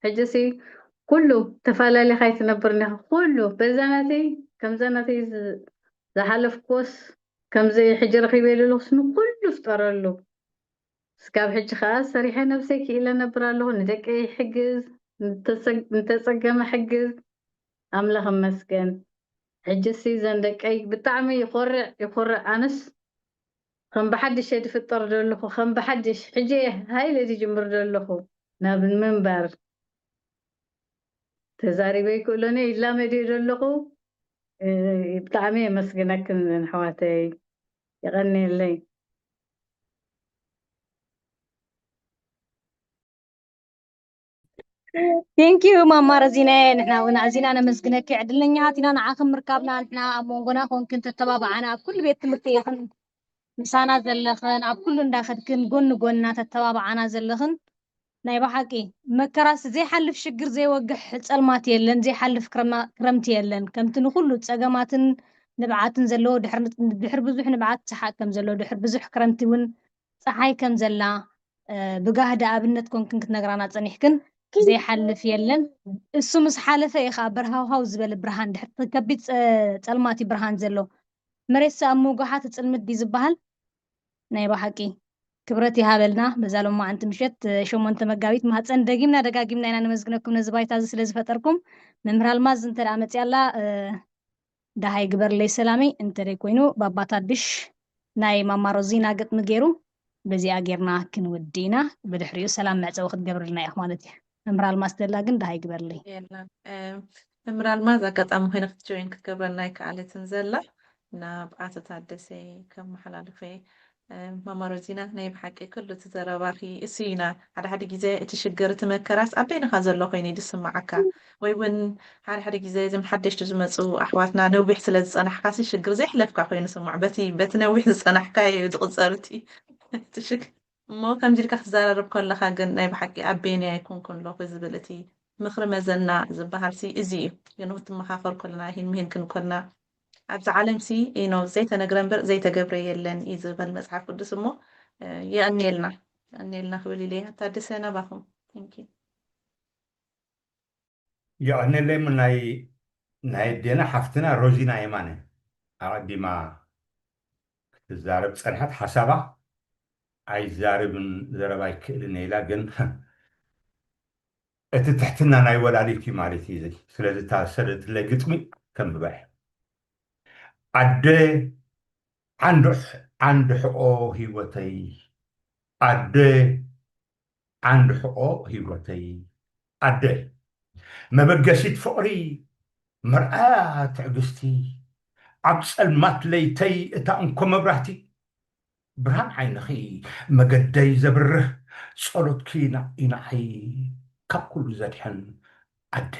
ሕጂሲ ኩሉ ተፈላለኻ ኣይትነብርን ኢኻ። ኩሉ በዛ ናተይ ከምዛ ናተይ ዝሓለፍኩዎስ ከምዚ ሕጂ ረኺበ ዘለኹስ ንኩሉ ፍጠረሉ። እስካብ ሕጂ ከዓ ሰሪሐ ነብሰይ ክኢለ ነብር ኣለኹ። ንደቀይ ይሕግዝ፣ ንተፀገመ ሕግዝ። ኣምላኽ እመስገን። ሕጂሲ ዘን ደቀይ ብጣዕሚ ይኮርዕ ይኮርዕ። ኣነስ ከም ብሓድሽ እየ ዝፍጠር ዘለኹ፣ ከም ብሓድሽ ሕጂ እየ ሃይለ ዝጅምር ዘለኹ ናብ ምንባር። ተዛሪበ ይክእሎን እየ ይላመድ እየ ዘለኹ። ብጣዕሚ የመስግነክን ዘን ኣሕዋተይ፣ የቐንየለይ። Thank you ማማ ረዚናየ። ንሕና እውን ኣዚና ነመስግነኪ። ዕድለኛታት ኢና ንዓኺ ምርካብና። ንሕና ኣብ መንጎና ኮንክን ተተባብዓና ኣብ ኩሉ ቤት ትምህርቲ ኢኽን ምሳና ዘለኽን ኣብ ኩሉ እንዳኸድክን ጎኒ ጎንና ተተባብዓና ዘለኽን ናይ ብሓቂ መከራስ ዘይሓልፍ ሽግር ዘይወግሕ ፀልማት የለን፣ ዘይሓልፍ ክረምቲ የለን። ከምቲ ንኩሉ ፀገማትን ንብዓትን ዘለዎ ድሕሪ ብዙሕ ንብዓት ሰሓቅ ከም ዘሎ ድሕሪ ብዙሕ ክረምቲ እውን ፀሓይ ከም ዘላ ብጋህዲ ኣብነት ኮንክን ክትነግራና ፀኒሕክን ዘይሓልፍ የለን። እሱ ምስ ሓለፈ እዩ ከዓ በርሃውሃው ዝበለ ብርሃን ድሕሪ ከቢድ ፀልማት እዩ ብርሃን ዘሎ። መሬትሲ ኣብ ምውጋሓ ትፅልምት ድዩ ዝበሃል? ናይ ብሓቂ ክብረት ይሃበልና። በዛ ሎማዓንቲ ምሸት ሸሞንተ መጋቢት ማህፀን ደጊምና ደጋጊምና ኢና ነመስግነኩም ነዚ ባይታ እዚ ስለ ዝፈጠርኩም። መምህር ኣልማዝ እንተ ደኣ መፅያ ኣላ ደሃይ ግበርለይ ሰላመይ፣ እንተ ደይ ኮይኑ ባባ ታድሽ ናይ ማማ ሮዚና ግጥሚ ገይሩ በዚኣ ጌርና ክንውዲ ኢና። ብድሕሪኡ ሰላም መዕፀዊ ክትገብርልና ኢኽ ማለት እዩ። መምህር ኣልማዝ ተላ ግን ደሃይ ግበርለይ። መምህር ኣልማዝ ኣጋጣሚ ኮይነ ክትጆይን ክትገብረና ኣይከኣለትን ዘላ ናብ ኣቶ ታደሰ ከመሓላልፈ። ማማ ሮዚና ናይ ብሓቂ ኩሉ እቲ ዘረባኺ እሱ ኢና ሓደ ሓደ ግዜ እቲ ሽግር እቲ መከራስ ኣብ በይንኻ ዘሎ ኮይኑ እዩ ዝስማዓካ ወይ እውን ሓደ ሓደ ግዜ እዞም ሓደሽቲ ዝመፁ ኣሕዋትና ነዊሕ ስለ ዝፀናሕካሲ ሽግር ዘይሕለፍካ ኮይኑ ስማዕ በቲ በቲ ነዊሕ ዝፀናሕካ እዩ ዝቕፀር እቲ እቲ ሽግር እሞ ከምዚ ኢልካ ክትዘራረብ ከለኻ ግን ናይ ብሓቂ ኣብ በይነይ ኣይኮንኩን ኣለኹ ዝብል እቲ ምኽሪ መዘና ዝበሃል ሲ እዚ እዩ። ግን ክትመኻኸር ከለና ሂን ምሂን ክንኮና ኣብዚ ዓለም ሲ ኢኖ ዘይተነግረ እምበር ዘይተገብረ የለን እዩ ዝበል መፅሓፍ ቅዱስ እሞ የቐንየልና የቐንየልና ክብል ኢለ ኣታደሰ ናባኹም። Thank you። የቐንየለይ እሞ ናይ ናይ ኣዴና ሓፍትና ሮዚና የማነ ኣቐዲማ ክትዛረብ ፀንሐት ሓሳባ ኣይዛርብን ዘረባ ኣይክእልን ኢላ ግን እቲ ትሕትና ናይ ወላዲት እዩ ማለት እዩ። ስለዚ እታ ዝሰደትለይ ግጥሚ ከንብባ እየ። ኣደ ዓንዲ ዓንዲ ሕቆ ህይወተይ፣ ኣደ ዓንዲ ሕቆ ህይወተይ፣ ኣደ መበገሲት ፍቕሪ፣ መርኣያ ትዕግስቲ፣ ኣብ ጸልማት ለይተይ እታ እንኮ መብራህቲ፣ ብርሃን ዓይንኺ መገደይ ዘብርህ፣ ጸሎትኪ ንዓይ ካብ ኩሉ ዘድሕን ኣደ።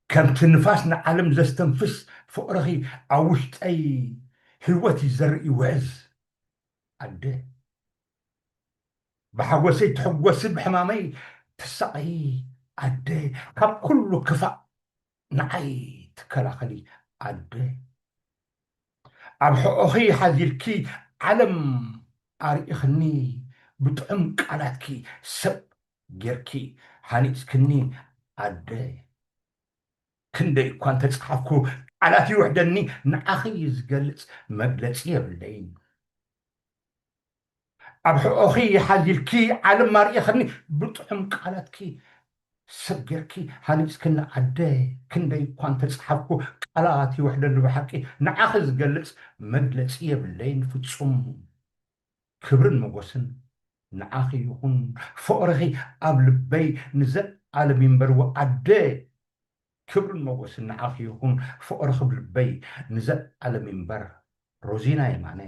ከምቲ ንፋስ ንዓለም ዘስተንፍስ ፍቕርኺ ኣብ ውሽጠይ ህይወት ይዘርእ ይውሕዝ ኣደ። ብሓጎሰይ ትሕጎሲ ብሕማመይ ትሳቐዪ ኣደ። ካብ ኩሉ ክፋእ ንዓይ ትከላኸሊ ኣደ። ኣብ ሕቖኺ ሓዚልኪ ዓለም ኣርኢኽኒ ብጥዑም ቃላትኪ ሰብ ጌርኪ ሃኒጽክኒ ኣደ። ክንደይ እኳ እንተጸሓፍኩ ቃላት ይውሕደኒ ንዓኺ ዝገልጽ መግለጺ የብለይን። ኣብ ሕቖኺ ሓዚልኪ ዓለም ኣርኢኽኒ ብጥዑም ቃላትኪ ሰብ ጌርኪ ሃኒጽክኒ ኣደ። ክንደይ እኳ እንተጸሓፍኩ ቃላት ይውሕደኒ ብሓቂ ንዓኺ ዝገልጽ መግለጺ የብለይን ፍጹም። ክብርን ሞጎስን ንዓኺ ይኹን ፍቕርኺ ኣብ ልበይ ንዘለኣለም ይንበር ኣደ። ክብርን ሞጎስን ንዓኺ ይኹን ፍቕርኺ ኣብ ልበይ ንዘለኣለም ይንበር። ሮዚና የማነ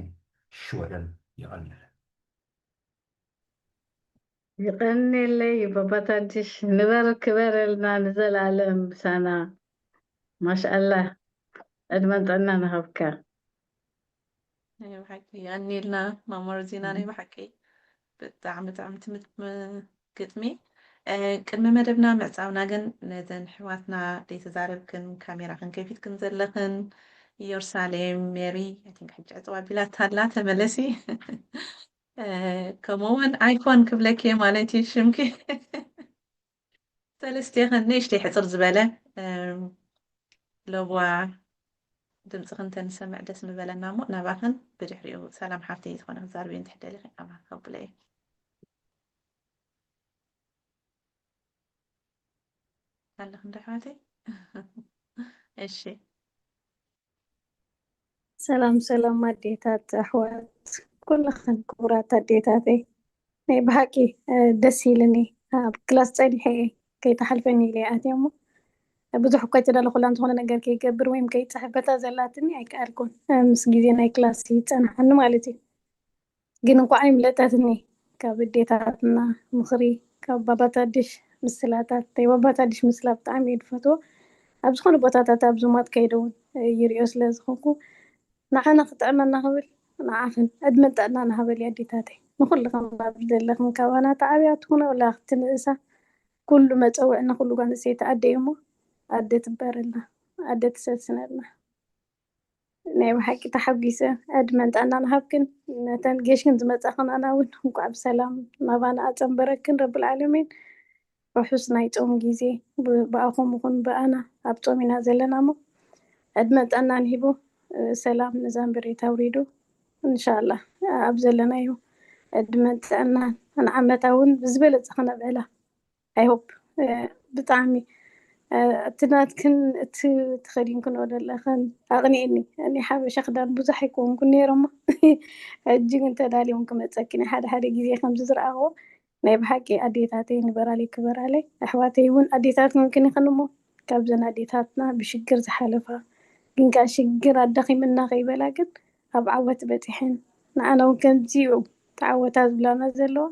ሽወደን። ይቐንል። ይቐንየለይ ባባታድሽ ንበር ክበረልና ንዘለኣለም ምሳና። ማሻኣላ ዕድመን ጥዕናን ይሃብካ። ናይ ብሓቂ ይቐንየልና ማማ ሮዚና ናይ ብሓቂ ብጣዕሚ ጥዕምቲ ግጥሚ። ቅድሚ መደብና ምዕፃውና ግን ነዘን ኣሕዋትና ዘይተዛረብክን ካሜራኽን ከፊትክን ዘለኽን ኢየሩሳሌም ሜሪ I think ሕጂ ዕፅዋ ቢላታ ኣላ ተመለሲ። ከምኡ እውን ኣይኮን ክብለኪ ማለት እዩ ሽምኪ። ሰለስቴኽን ንእሽተይ ሕፅር ዝበለ ለብዋ ድምፅኽን እንተንሰምዕ ደስ ምበለና እሞ ናባኽን ብድሕሪኡ ሰላም ሓፍተይ ዝኾነ ክዛርብ እየ እንድሕር ደሊኺ ናባኽን ከብሎ እየ። ኣለኽን ዶ ኣሕዋተይ? እሺ። ሰላም ሰላም ኣዴታት ኣሕዋት ኩልኽን ክቡራት ኣዴታተይ ናይ ብሓቂ ደስ ኢልኒ ኣብ ክላስ ፀኒሐ እየ ከይተሓልፈኒ ኢለ ኣትየ እሞ ብዙሕ እኳ ኣይተዳለኹላን ዝኾነ ነገር ከይገብር ወይም ከይፅሕፍ በታ ዘላትኒ ኣይከኣልኩን ምስ ግዜ ናይ ክላስ ይፀንሓኒ ማለት እዩ ግን እንኳዕ ኣይምለጠትኒ ካብ ኣዴታትና ምኽሪ ካብ ባባታድሽ ምስላታት ናይ ባባታድሽ ምስላ ብጣዕሚ እየ ዝፈትዎ ኣብ ዝኾነ ቦታታት ኣብ ዙማት ከይደ እውን ይሪኦ ስለ ዝኾንኩ ንዓና ክጥዕመና ክብል ንዓኽን ዕድመን ጥዕናን ሃበሊ ኣዴታተይ ንኹልኽን ኣብ ዘለኽን ካባና ተዓብያ ትኹና ወላ ክትንእሳ ኩሉ መፀውዕና ኩሉ ጓል ኣንስተይቲ ኣደ እዩ እሞ ኣደ ትበረልና ኣደ ትሰስነልና ናይ ብሓቂ ተሓጒሰ ዕድመን ጥዕናን ሃብክን ነተን ጌሽክን ዝመፃኽን ኣና እውን እንኳዕ ብሰላም ናባና ኣፀንበረክን ረብል ዓለሚን ርሑስ ናይ ጾም ግዜ ብኣኹም ይኹን ብኣና ኣብ ጾም ኢና ዘለና እሞ ዕድመን ጥዕናን ሂቡ ሰላም ንዛ መሬት ኣውሪዱ እንሻላ ኣብ ዘለናዮ ዕድመን ጥዕናን ንዓመታ እውን ብዝበለፀ ክነብዕላ I hope ብጣዕሚ እቲ ናትክን እቲ ተኸዲንክንኦ ዘለኽን ኣቕኒእኒ እኒ ሓበሻ ክዳን ብዙሕ ኣይከውንኩን ነይረ እሞ ሕጂ ግን ተዳልዮም ክመፀኪ ናይ ሓደ ሓደ ግዜ ከምዚ ዝረኣኽዎ ናይ ብሓቂ ኣዴታተይ ንበራለይ ክበራለይ ኣሕዋተይ እውን ኣዴታት ኮንክን ይኽን እሞ ካብዘን ኣዴታትና ብሽግር ዝሓለፋ ግን ከዓ ሽግር ኣዳኺምና ከይበላ ግን ኣብ ዓወት በፂሐን ንዓና እውን ከምዚ እዩ ተዓወታ ዝብላና ዘለዋ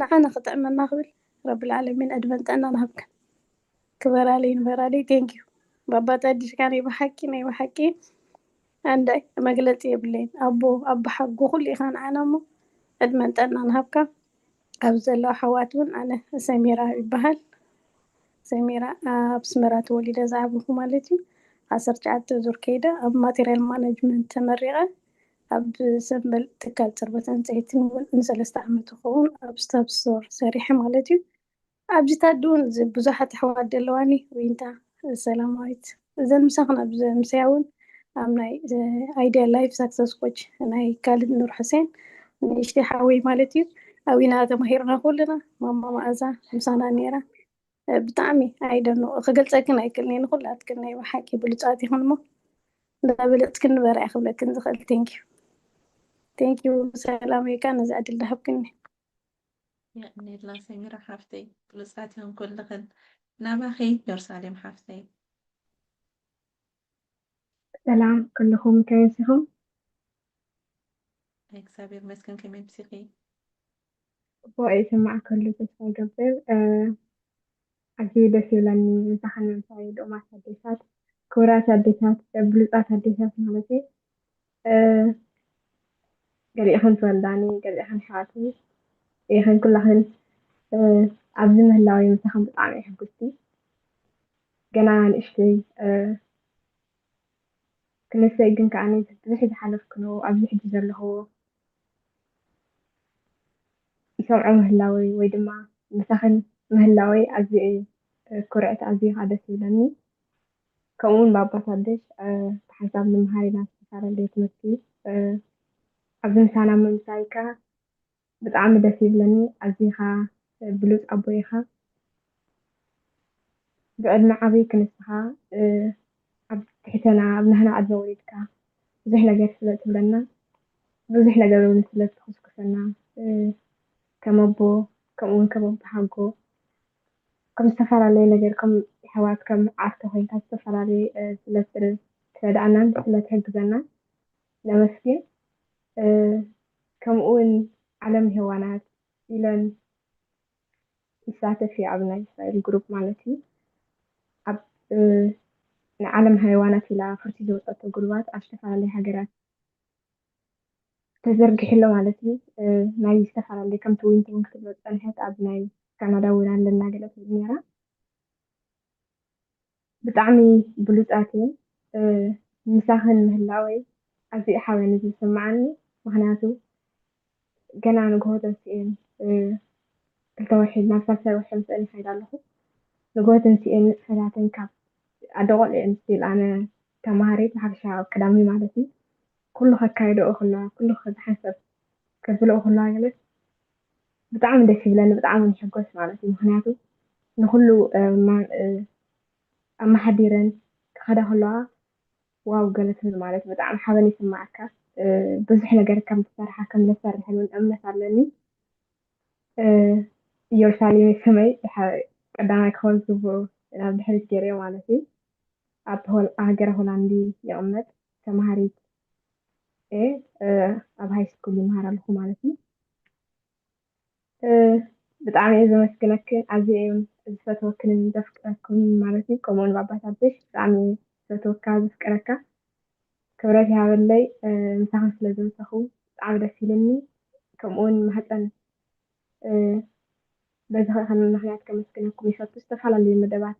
ንዓና ክጥዕመና ክብል ረብል ዓለሚን ዕድመን ጥዕናን ሃብክን ክበራለይ ንበራለይ thank you ባባ ታዲሽ ከዓ ናይ ብሓቂ ናይ ብሓቂ ኣንዳይ መግለፂ የብለይን ኣቦ ኣቦ ሓጎ ኩሉ ኢኻ ንዓና እሞ ዕድመን ጥዕናን ሃብካ ኣብዚ ዘለዉ ኣሕዋት እውን ኣነ ሰሚራ ይበሃል ሰሚራ ኣብ ኣስመራ ተወሊደ ዝዓበኹ ማለት እዩ ዓሰርተ ትሽዓተ ዙር ከይደ ኣብ material management ተመሪቐ ኣብ ሰንበል ትካል ፅርበት ዕንፀይትን እውን ንሰለስተ ዓመት ክኸውን ኣብ stop store ሰሪሐ ማለት እዩ ኣብዚ ታዲ እውን ብዙሓት ኣሕዋት ዘለዋኒ ዊንታ ሰላማዊት እዘን ምሳኽን ኣብ ምሳያ እውን ኣብ ናይ idea life success coach ናይ ካልድ ኑር ሕሴን ንእሽተይ ሓወይ ማለት እዩ ኣብና ተማሂርና ኩልና ማማ መኣዛ ምሳና ነይራ ብጣዕሚ ኣይደኖ ክገልፀክን ኣይክእልን ንኩላትክን ናይ ብሓቂ ብሉፃት ይኹን እሞ እንዳበለጽክኒ በርያ ክብለክን ዝኽእል። Thank you, thank you ሰላም ወይ ከዓ ነዚ ዕድል ዝሃብክኒ። የቐንየልና ሰሚራ ሓፍተይ፣ ብሉጻት ኢኹም ኩልኽን። ናባኺ ዮርሳሌም ሓፍተይ። ሰላም ኩልኹም፣ ከመይ ኣምሲኹም? እግዚኣብሔር ይመስገን፣ ከመይ ኣምሲኺ? ጽቡቕ እየ ዝስማዕ ከሎ ተስፋ ይገብር። ኣዝዩ ደስ ይብለኒ ምሳኽን ምምሳይ ልኡማት ኣዴታት፣ ክቡራት ኣዴታት፣ ብሉጻት ኣዴታት ማለት እዩ። ገሊእኽን ትወልዳኒ፣ ገሊእኽን ኣሕዋተይ ኢኽን ኩላኽን። ኣብዚ ምህላወይ ምሳኽን ብጣዕሚ እየ ሕጉስቲ። ገና ንእሽተይ ክንሰይ ግን ከዓኒ ብዙሕ ዝሓለፍክንዎ ኣብዚ ሕጂ ዘለኽዎ ይሰምዖ ምህላወይ ወይ ድማ ምሳኽን ምህላወይ ኣዝየ እየ ኩርዕቲ፣ ኣዝዩ ከዓ ደስ ይብለኒ። ከምኡ እውን ብኣባት ኣደሽ ብሓንሳብ ንመሃር ኢና ዝተፈላለየ ትምህርቲ ኣብዚ ምሳና ምምሳይ ከዓ ብጣዕሚ ደስ ይብለኒ። ኣዝኻ ብሉጽ ኣቦ ኢኻ። ብዕድመ ዓብይ ክንስኻ ኣብ ትሕተና ኣብ ናህና ዕድመ ወሪድካ ብዙሕ ነገር ስለ ትብለና፣ ብዙሕ ነገር እውን ስለ ትኹስኩሰና ከም ኣቦ፣ ከምኡ እውን ከም ኣቦ ሓጎ፣ ከም ዝተፈላለየ ነገር፣ ከም ኣሕዋት፣ ከም ዓርኪ ኮይንካ ዝተፈላለየ ስለ ትረድኣናን ስለ ትሕግዘናን ነመስግን። ከምኡ እውን ዓለም ሄዋናት ኢለን ይሳተፍ እየ ኣብ ናይ እስራኤል ግሩፕ ማለት እዩ። ኣብ ንዓለም ሃይዋናት ኢላ ፍርቲ ዘውፀቶ ግሩባት ኣብ ዝተፈላለየ ሃገራት ተዘርጊሑ ኣሎ ማለት እዩ። ናይ ዝተፈላለየ ከም ትዊን ትዊን ክትብሎ ዝፀንሐት ኣብ ናይ ካናዳ እውን ኣለና ገለ ትብል ነራ። ብጣዕሚ ብሉፃት እየን። ምሳኽን ምህላወይ ኣዝዩ ሓበን እዩ ዝስምዓኒ። ምኽንያቱ ገና ንግሆ ተንሲኤን ክልተ ወርሒ ናብ ሳልሳይ ወርሒ ምስአን ይኸይድ ኣለኹ። ንግሆ ተንሲኤን ንጥፈታተን ካብ ኣደ ቆልዑ እየን ስቲል ኣነ ተምሃሪት ብሓፈሻ ቀዳሚ ማለት እዩ። ኩሉ ከካይደኦ ከለዋ ኩሉ ዝሓንሰብ ከብልኦ ከለዋ ገለ ብጣዕሚ ደስ ይብለኒ፣ ብጣዕሚ ንሕጎስ ማለት እዩ። ምኽንያቱ ንኹሉ ኣመሓዲረን ክኸዳ ከለዋ ዋው ገለ ትብል ማለት ብጣዕሚ ሓበን ይስማዓካ። ብዙሕ ነገር ከም ትሰርሓ ከም ዘሰርሐን እውን እምነት ኣለኒ። ኢየሩሳሌም ስመይ ቀዳማይ ክኸውን ዝግብኡ ናብ ድሕሪት ገይረዮ ማለት እዩ። ኣብ ሃገረ ሆላንዲ ይቕመጥ ተምሃሪት እየ። ኣብ ሃይ ስኩል ይምሃር ኣለኹ ማለት እዩ። ብጣዕሚ እየ ዘመስግነክን ኣዝየ እየ ዝፈትወክንን ዘፍቅረክን ማለት እዩ። ከምኡውን ባባታትሽ ብጣዕሚ እየ ዝፈትወካ ዘፍቅረካ። ክብረት ይሃበለይ ምሳኽን ስለ ዘምሰኹ ብጣዕሚ ደስ ኢልኒ። ከምኡውን ማህፀን በዚ ከም ምክንያት ከመስግነኩም ይፈቱ። ዝተፈላለዩ መደባት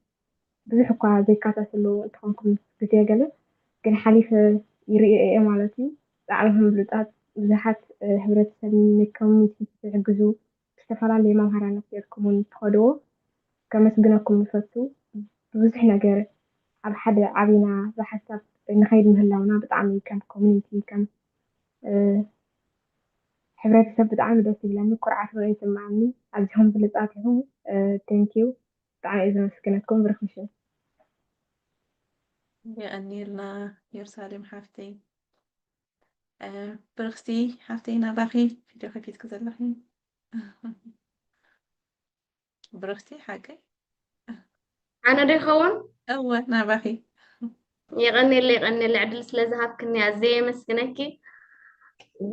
ብዙሕ እኳ ዘይካታተሉ እንተኾንኩም ግዜ ገለ ግን ሓሊፈ ይርእዮ እየ ማለት እዩ። ብጣዕሚ ከም ብሉፃት ብዙሓት ሕብረተሰብ ኮሚኒቲ ትሕግዙ ብዝተፈላለየ መምሃራናት ጌርኩም እውን ትኸድዎ ከመስግነኩም ይፈቱ። ብብዙሕ ነገር ኣብ ሓደ ዓቢና ብሓሳብ ንኸይድ ምህላውና ብጣዕሚ ከም ኮሚኒቲ ከም ሕብረተሰብ ብጣዕሚ ደስ ይብለኒ፣ ኩርዓት እውን ይስምዓኒ። ኣዚኹም ብሉፃት ኢኹም። ቴንኪዩ ብጣዕሚ እየ ዘመስግነኩም። ብሩኽ ምሽት። የቐንየልና ኢየሩሳሌም ሓፍተይ። ብርኽቲ ሓፍተይ ናባኺ ቪድዮ ከፊትኪ ዘለኺ። ብርኽቲ ሓቀይ ኣነ ዶ ይኸውን? እወ ናባኺ። የቐንየለይ የቐንየለይ ዕድል ስለ ዝሃብክኒ ኣዝየ የመስግነኪ።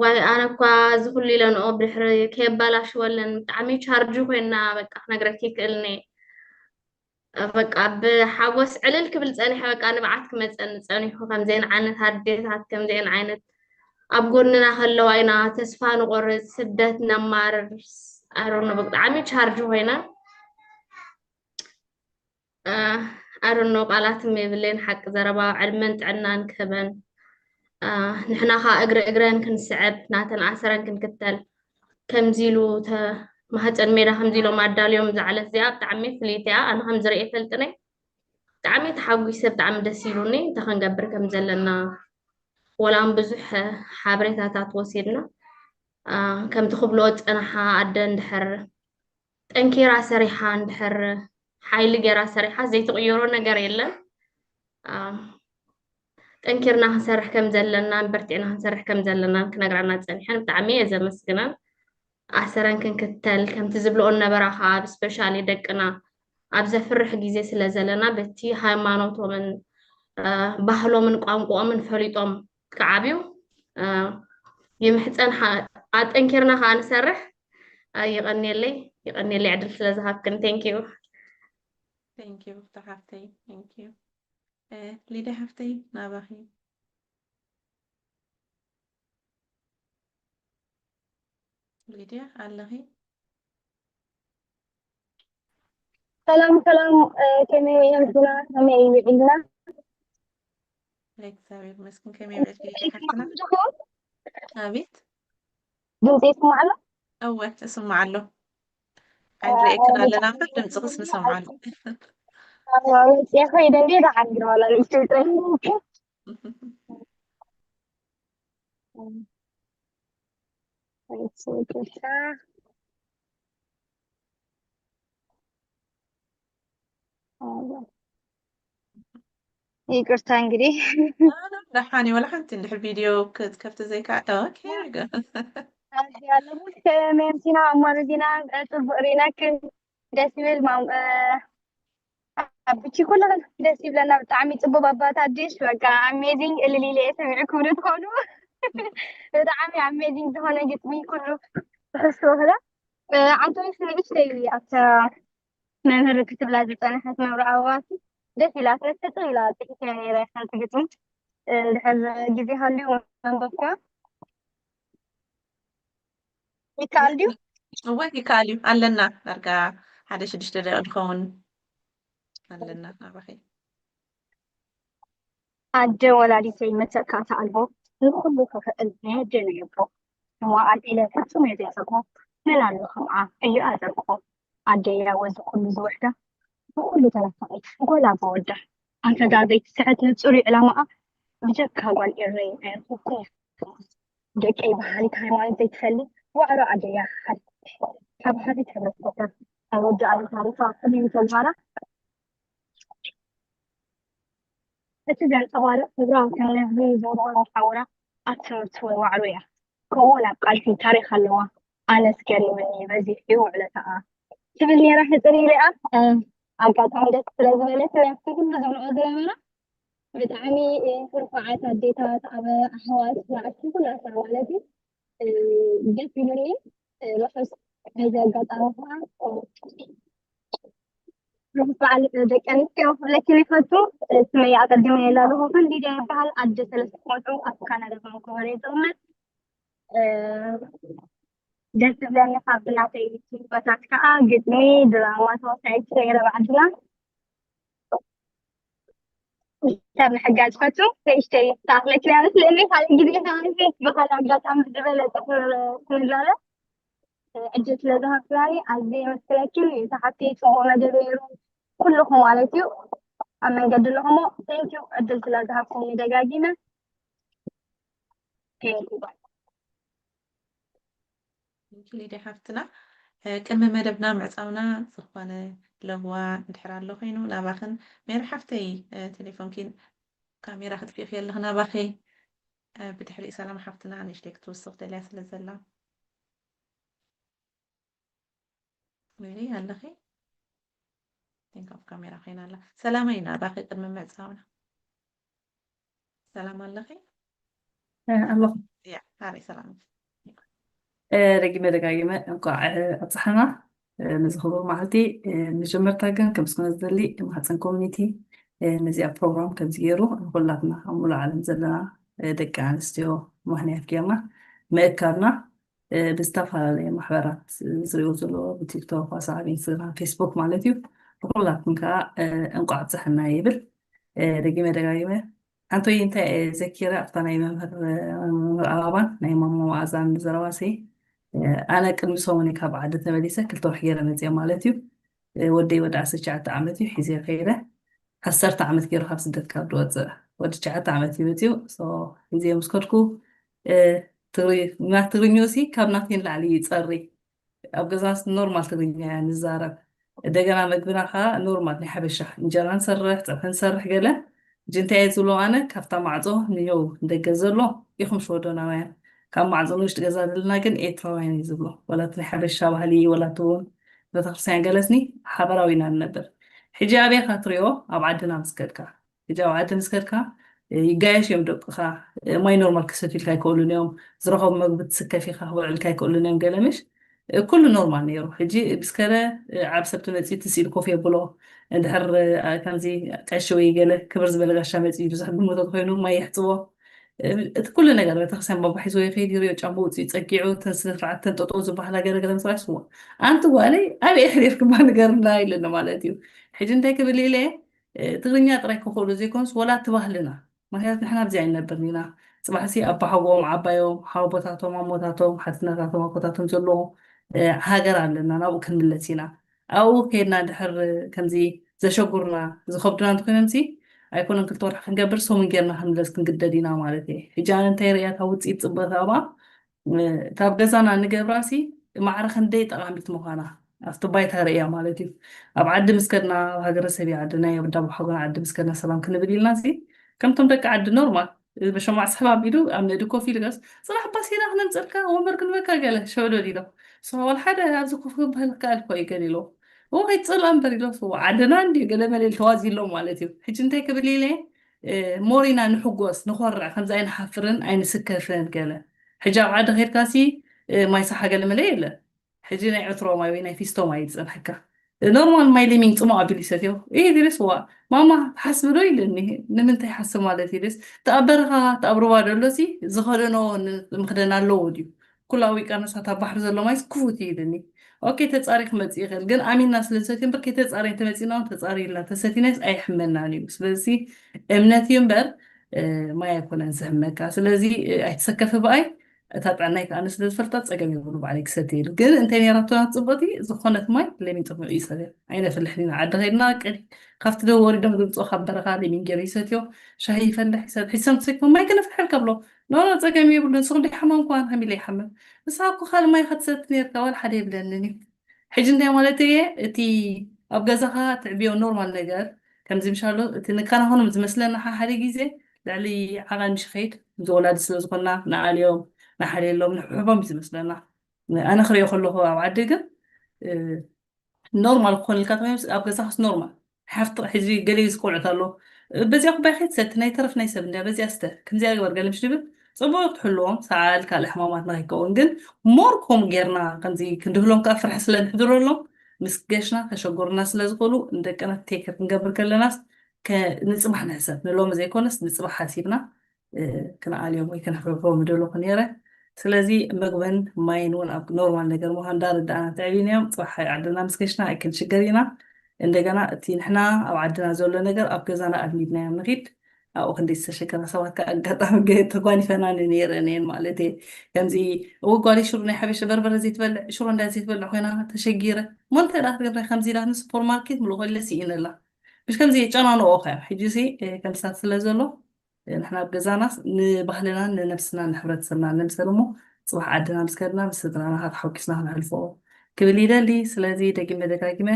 ዋይ ኣነ እኳ እዚ ኩሉ ኢለንኦ ብድሕሪ ከየባላሽወለን ብጣዕሚ ቻርጅ ኮይና በቃ ክነግረኪ ይክእልኒ። በቃ ብሓጎስ ዕልል ክብል ጸኒሐ። በቃ ንብዓት ክመጸኒ ጸኒሑ። ከምዚአን ዓይነት ኣዴታት ከምዚአን ዓይነት ኣብ ጎንና ከለዋ ኢና ተስፋ ንቆርጽ፣ ስደት ነማርር። ኣሮኖ ብጣዕሚ ቻርጅ ኮይና ኣሮኖ ቃላት የብለይን ሓቂ ዘረባ ዕድመን ጥዕናን ክህበን። ንሕና ኸዓ እግሪ እግረን ክንስዕብ ናተን ኣሰረን ክንክተል ከምዚ ኢሉ ማህፀን ሜዳ ከምዚ ኢሎም ኣዳልዮም ዝዓለት እዚኣ ብጣዕሚ ፍልይቲ እያ። ኣነ ከምዝርኢ ፈልጥነ ብጣዕሚ ተሓጒሰ ብጣዕሚ ደስ ኢሉኒ። እንታይ ክንገብር ከም ዘለና ወላን ብዙሕ ሓበሬታታት ወሲድና ከምቲ ክብሎ ፀናሓ ኣደ እንድሕር ጠንኪራ ሰሪሓ እንድሕር ሓይሊ ገይራ ሰሪሓ ዘይትቕየሮ ነገር የለን። ጠንኪርና ክንሰርሕ ከም ዘለናን በርቲዕና ክንሰርሕ ከም ዘለናን ክነግራና ጸኒሐን። ብጣዕሚ እየ ዘመስግነን። ኣሰረን ክንክተል ከምቲ ዝብልኦ ነበራ ከዓ ብስፔሻሊ ደቅና ኣብ ዘፍርሕ ግዜ ስለ ዘለና በቲ ሃይማኖቶምን ባህሎምን ቋንቋኦምን ፈሊጦም ክዓብዩ ይምሕፀን። ኣጠንኪርና ከዓ ንሰርሕ። ይቐንየለይ። ይቐንየለይ ዕድል ስለ ዝሃብክን። Thank you። Thank you ተሓፍተይ። Thank you። ሊዳ ሓፍተይ ናባኺ። ሊድያ ኣለኺ? ሰላም ሰላም፣ ከመይ ውዒልክና? ከመይ ውዒልና? እግዚኣብሔር ይመስገን። ከመይ ውዒልኪ ሊድያ ሓፍትና? ኣቤት። ድምፂ ይስማዕ ኣሎ? እወ፣ እስማዕ ኣሎ። ኣይንርእየክን ኣለና እምበር ድምፅኽስ ንሰምዓሉ። መፅያ ከይደ እንዴ ደሓን ግን ዋላ ንእሽተይ ጥራይ። ይቅርታ እንግዲህ ደሓን ወላ ሓንቲ እንድሕር ቪድዮ ክትከፍቲ ዘይከኣል። ኦኬ። ኣለሙስ ከመምሲና እሞ ርዚና ጽቡቅ ሪናክን ደስ ይብል። ማም- እ፣ ኣብቲ ኩሉ ደስ ይብለና። ብጣዕሚ ጽቡቅ ኣባት ኣዲስ በቃ ኣሜዚንግ እልል ኢለ እየ ሰሚዕኩም ዶ ትኾኑ? ብጣዕሚ ኣሜዚንግ ዝኾነ ግጥሚ ኩሉ ትሕዝቶ ክላ ኣንቶኒስ ንእሽተይ ኣብታ መምህር ክትብላ ዝጸንሐት መብርኣዋሲ ደስ ኢላትኒ። ሕጽር ኢላ ጽሒፈያ ነይረ ሓንቲ ግጥሚ። እንድሕር ግዜ ሃልዩ መንበብኩዋ። ይከኣል ድዩ? እወ ይከኣል እዩ ኣለና። ዳርጋ ሓደ ሽዱሽተ ደቂቕ ዝኸውን ኣለና ናባኺ። ኣደ ወላዲተይ መተካእታ ኣልቦ ንኹሉ ክኽእል ናይ ኣደና የቦ ንዋ ኣልዒለ ፍጹም እየ ዘይጸግቦ መን ኣሎ ከምኣ እዩ ኣዘርግቦ ኣደያ ወዚ ኩሉ ዝውሕዳ ብኹሉ ተናፋቒት ጓል ኣቦ ወዳ ኣንፈጋ ዘይትስሕት ንጹር እዩ ዕላማኣ ብጀካ ጓል ኤረይ ኣይረኸብኩን እየ ደቀይ በሃሊት ሃይማኖት ዘይትፈሊ ዋዕሮ ኣደያ ሓድ ካብ ሓዲት ሕብረተሰብ ካብ ወዲ ኣሉ ታሪኻ ቅድሚ ተግባራ እቲ ዘንጸባርቕ ክብራ ከም ነብሪ ዝውርወር መሓውራ ኣብ ትምህርቲ እውን ዋዕሮ እያ ከምኡ እውን ኣብ ቃልሲ ታሪኽ ኣለዋ ኣነስ ገሪምኒ በዚሑ ውዕለታኣ ትብል ነይራ ሕፅር ኢለኣ ኣጋጣሚ ደስ ስለ ዝበለት ናብቲ ኩሉ ዝብልኦ ዝነበራ ብጣዕሚ ርፉዓት ኣዴታት ኣብ ኣሕዋት ንኣሽቱ ኩላትና ማለት እዩ ደስ ኢሉኒ ርሑስ በዚ ኣጋጣሚ ከዓ ርሑስ በዓል ደቂ ኣንስትዮ ክብለክን ይፈቱ ስመይ ኣቀድመ የላለኹ ክንዲደ ይበሃል ኣደ ሰለስተ ቆልዑ ኣብ ካናዳ ቫንኮቨር እየ ዝቕመጥ ደስ ዝብለኒ ካብ ናተይ ትግበታት ከዓ ግጥሚ ድራማ ተዋሳኢት ነይረ ባዕድና ሰብ ምሕጋዝ ፈቱ ንእሽተይ ተኣኽለኪ መስለኒ ካልእ ግዜ ተመልሰ ብካልእ ኣጋጣሚ ዝበለፀ ክንዛረብ ዕድል ስለ ዝሃብክናኒ ኣዝየ የመስግነኪ። ንእታ ሓፍተይ ፅቡቕ መደብ ነይሩ ኩልኹም ማለት እዩ ኣብ መንገዲ ኣለኹሞ thank you ዕድል ስለ ዝሃብኩምኒ ደጋጊመ thank you bye። Thank you ሊድያ ሓፍትና። ቅድሚ መደብና ምዕፃውና ዝኾነ ለዋ እንድሕር ኣሎ ኮይኑ ናባኽን ሜሪ ሓፍተይ ቴሌፎንኪን ካሜራ ክትፊእኺ ኣለኽ ናባኺ ብድሕሪኡ ሰላም ሓፍትና ንእሽተይ ክትውስኽ ደልያ ስለ ዘላ ሜሪ ኣለኺ ቲንክ ኣብ ካሜራ ኮይና ኣላ ሰላመይ ናባኺ ቅድሚ ምዕፃውና ሰላም ኣለኺ ኣለኹ ያ ሃበይ ሰላም ደጊመ ደጋጊመ እንኳዕ ኣብፅሓና ነዚ ክቡር መዓልቲ መጀመርታ ግን ከምስክነ ዝደሊ ማህፀን ኮሚኒቲ ነዚኣ ፕሮግራም ከምዚ ገይሩ ንኩላትና ኣብ ሙሉእ ዓለም ዘለና ደቂ ኣንስትዮ ምክንያት ጌርና ምእካብና ብዝተፈላለየ ማሕበራት ዝሪኦ ዘለዎ ብቲክቶክ ዋሳብ ኢንስታግራም ፌስቡክ ማለት እዩ ንኩላትኩም ከዓ እንቋዕ ኣብፅሐና ይብል ደጊመ ደጋጊመ ኣንቶይ እንታይ እየ ዘኪረ ኣብታ ናይ መምህር መምህር ኣባባን ናይ ማማ መኣዛን ዘረባሲ ኣነ ቅድሚ ሰሙን ካብ ዓዲ ተመሊሰ ክልተ ወርሒ ገይረ መፅየ ማለት እዩ ወደይ ወዲ ዓሰርተ ትሽዓተ ዓመት እዩ ሒዘ ከይደ ዓሰርተ ዓመት ገይሩ ካብ ስደት ካብ ዝወፅእ ወዲ ትሽዓተ ዓመት እዩ መፅዩ ሒዘ ምስ ከድኩ ትግርኛ ሲ ካብ ናተይ ንላዕሊ ይፀሪ ኣብ ገዛና ኖርማል ትግርኛ እያ ንዛረብ እንደገና መግብና ከዓ ኖርማል ናይ ሓበሻ እንጀራ ንሰርሕ ፀብሒ ንሰርሕ ገለ ሕጂ እንታይ እየ ዝብሎ ኣነ? ካብታ ማዕፆ ንየው ደገ ዘሎ ኢኹም ሽወደናውያን፣ ካብ ማዕፆ ንውሽጢ ገዛ ዘለና ግን ኤርትራውያን እዩ ዝብሎ። ወላ እቲ ናይ ሓበሻ ባህሊ፣ ወላ እቲ እውን ቤተክርስትያን ገለስኒ፣ ሓበራዊ ኢና ንነብር። ሕጂ ኣበይ ኢኻ ትሪኦ? ኣብ ዓድና ምስ ከድካ። ሕጂ ኣብ ዓዲ ምስ ከድካ፣ እ፣ ይጋየሽ እዮም ደቅኻ። እ፣ ማይ ኖርማል ክሰትዩልካ ኣይክእሉን እዮም። ዝረኸቡ መግቢ ትስከፍ ኢኻ፣ ክበልዑልካ ኣይክእሉን እዮም ገለ ምሽ። እ፣ ኩሉ ኖርማል ነይሩ። ሕጂ ብስከለ፣ እ፣ ዓብ ሰብ ተመጺኡ ትስኢል ኮፍ የብሎ። እንድሕር፣ እ፣ ከምዚ ቀሺ ወይ ገለ ክብር ዝበለ ጋሻ መጺኡ ብዙሕ ግምቶት ኮይኑ ማይ የሕጽቦ። እ፣ እቲ ኩሉ ነገር ቤተክርስትያን ባባ ሒዝዎ ይኸይድ፣ ይሪኦ ጫማ ውጽኡ ጸጊዑ፣ እተን ስነ ስርዓት ተን ጠጠው ዝበሃላ ገለ ገለ ምስ ረኣየ፣ ስዋ፣ ኣንቲ ጓለይ ኣበይ ኢኺ ነርክባ ንገርና ኢለኒ ማለት እዩ። ሕጂ እንታይ ክብል ኢለ፣ እ፣ ትግርኛ ጥራይ ክኽእሉ ዘይኮኑስ ወላ እቲ ባህልና። ምክንያቱ ንሕና ኣብዚ ኣይንነብርን ኢና። ጽባሕሲ ኣባሓጎኦም ዓባዮም፣ ሓወቦታቶም፣ ኣሞታቶም፣ ሓትነታቶም፣ ኣቦታቶም ዘለዎ፣ እ፣ ሃገር ኣለና። ናብኡ ክንምለስ ኢና። ኣብኡ ከይድና ድሕር ከምዚ ዘሸጉርና፣ ዝኸብዱና እንተኾይኖምሲ፣ ኣይኮነን ክልተ ወርሒ ክንገብር፣ ሰሙን ጌርና ክንምለስ ክንግደድ ኢና ማለት እየ። ሕጂ ኣነ እንታይ ርእያ እታ ውጽኢት ጽብቕቲ ኣብኣ፣ እ፣ እታ ኣብ ገዛና ንገብራሲ ማዕረ ክንደይ ጠቓሚት ምዃና ኣብቲ ባይታ ርእያ ማለት እዩ። ኣብ ዓዲ ምስ ከድና፣ ኣብ ሃገረ ሰብ ዓድና፣ ኣብ እንዳ ኣቦሓጎና ዓዲ ምስ ከድና ሰላም ክንብል ኢልናሲ፣ ከምቶም ደቂ ዓዲ ኖርማል፣ እ፣ ብሸማዕ ስሕብ ኣቢሉ ኣብ ንእዲ ኮፍ ኢሉ ገስ፣ "ጽባሕ ባስ ኢና ክነምጸልካ፣ ወንበር ክንበካ" ገለ ሸውደድ ኢሎም። ስዋ ወላ ሓደ ኣብዚ ኮፍ ክበሃል ክኣል እኮ እዩ ገለ ኢሎ። "እዎ ከይትጸልኦ እምበር" ኢሎ። ስዋ ዓድና እንድዩ ገለ መለ ኢሉ ተዋዚሎም ማለት እዩ። ሕጂ እንታይ ክብል ኢለ፣ እ፣ ሞር ኢና ንሕጎስ፣ ንኾርዕ፣ ከምዚ ኣይንሓፍርን ኣይንስከፍን ገለ። ሕጂ ኣብ ዓዲ ከይድካሲ፣ እ፣ ማይ ሳሓ ገለ መለ የለን። ሕጂ ናይ ዕትሮ ማይ ወይ ናይ ፊስቶ ማይ እዩ ዝጸንሐካ። ኖርማል ማይ ሊሚን ጽሙቕ ኣቢሉ ይሰትዮ። ይሄ ድረስ ዋ፣ "ማማ፣ ትሓስቢ ዶ?" ኢለኒ። "ንምንታይ ሓስብ ማለት?" ኢለስ፣ "እቲ ኣብ በረኻ፣ እቲ ኣብ ሩባ ደሎሲ ዝኸደኖ ን-፣ ምኽደን ኣለዎ ድዩ? ኩሉ ኣብ ውቅያኖሳት ኣብ ባሕሪ ዘሎ ማይስ ክፉት እዩ" ኢለኒ። ኦኬ፣ ተጻሪ ክመጽእ ይኽእል፣ ግን ኣሚንና ስለ ዝሰትዮ እምበር፣ ከይተጻረየ እንተመጺእና እውን ተጻሪ ኢልና ተሰቲናስ ኣይሕመናን እዩ። ስለዚ እምነት እዩ እምበር፣ እ፣ ማይ ኣይኮነን ዝሕመካ። ስለዚ፣ እ፣ ኣይትሰከፊ ብኣይ፣ እታ ጥዕናይ ከኣ ኣነ ስለ ዝፈልጣ ጸገም የብሉ ባዕለይ ክሰቲ ኢሉ። ግን እንታይ ነይራቶ ናት ጽብቕቲ፣ ዝኾነት ማይ ለሚን ጥቕሚ እዩ ሰትያ። ኣይነፍልሕን ኢና። ዓዲ ከይድና ቀዲ ካብቲ ደው ወሪዶም ዝምጽኡ ካብ በረኻ ለሚን ገይሩ ይሰትዮ። ሻሂ ይፈልሕ፣ ይሰ-፣ ሒሶም ተሰኪፎም ማይ ክነፍልሐልካ ብሎ። "ኖ፣ ኖ፣ ጸገም የብሉ። ንስኹም ደይ ሓመምኳ፣ ከመይ ኢለ ይሓምም? ንስኻ እኮ ካልእ ማይ ኢኻ ትሰቲ ነይርካ፣ ዋላ ሓደ የብለንን እዩ።" ሕጂ እንታይ ማለት እየ? እቲ ኣብ ገዛኻ ትዕብዮ ኖርማል ነገር፣ ከምዚ ምሻሎ፣ እቲ ንካናኾኖም ዝመስለና ሓ-፣ ሓደ ግዜ ልዕሊ ዓቐን ምሽ ኸይድ፣ እዚ ወላዲ ስለ ዝኾንና፣ ንኣልዮም፣ ንሓልየሎም፣ ንሕብሕቦም እዩ ዝመስለና። ኣነ ክሪኦ ከለኹ ኣብ ዓዲ ግን፣ እ፣ ኖርማል ክኾንልካ ተባሂሉ፣ ኣብ ገዛኻስ ኖርማል። ሓፍቲ ሕጂ ገለ ግዜ ቆልዑት ኣሎ፣ "በዚኣ ኩባያ ከይትሰቲ፣ ናይ ተረፍ ናይ ሰብ እንድያ፣ በዚኣ ስተ፣ ከምዚኣ ግበር" ገለ ምሽ ድብል፣ ጽቡቕ ክትሕልዎም፣ ሰዓል፣ ካልእ ሕማማት ንኸይከውን። ግን ሞር ከምኡ ጌርና ከምዚ ክንድህሎም ከኣ ፍርሒ ስለ ንሕድረሎም፣ ምስ ገሽና ከሸጉርና ስለ ዝኽእሉ፣ ንደቅና ቴክር ክንገብር ከለናስ፣ ከ-፣ ንጽባሕ ንሕሰብ፣ ንሎሚ ዘይኮነስ ንጽባሕ ሓሲብና፣ እ፣ ክንኣልዮም ወይ ክንሕብሕቦም ምደለኹ ነይረ። ስለዚ ምግብን ማይን እውን ኣብ ኖርማል ነገር ምዃን እንዳረዳእና እንተዕቢናዮም፣ ጽባሕ ዓድና ምስ ገሽና ኣይክንሽገር ኢና። እንደገና እቲ ንሕና ኣብ ዓድና ዘሎ ነገር ኣብ ገዛና ኣልሚድናዮም ንኺድ። ኣብኡ ክንደይ ዝተሸገራ ሰባት ከኣ ኣጋጣሚ ገ-፣ ተጓኒፈና ነይረን እየን ማለት እየ። ከምዚ፣ "እወ ጓለይ ሽሮ ናይ ሓበሻ በርበረ ዘይትበልዕ፣ ሽሮ እንዳ ዘይትበልዕ ኮይና ተሸጊረ። እሞ እንታይ ደኣ ክትገብር ከምዚ?" ኢላትኒ ሱፐርማርኬት ምልእኮ ኢለ ስኢነላ። ምሽ ከምዚ የጨናንቆ ከ ሕጂሲ፣ እ፣ ከምስታት ስለ ዘሎ፣ ንሕና ኣብ ገዛናስ ንባህልናን ንነብስናን ንሕብረተሰብናን ንምሰል እሞ፣ ጽባሕ ዓድና ምስ ከድና ምስ ስድራና ተሓጒስና ክነሕልፎ ክብል ይደሊ። ስለዚ ደጊመ ደጋጊመ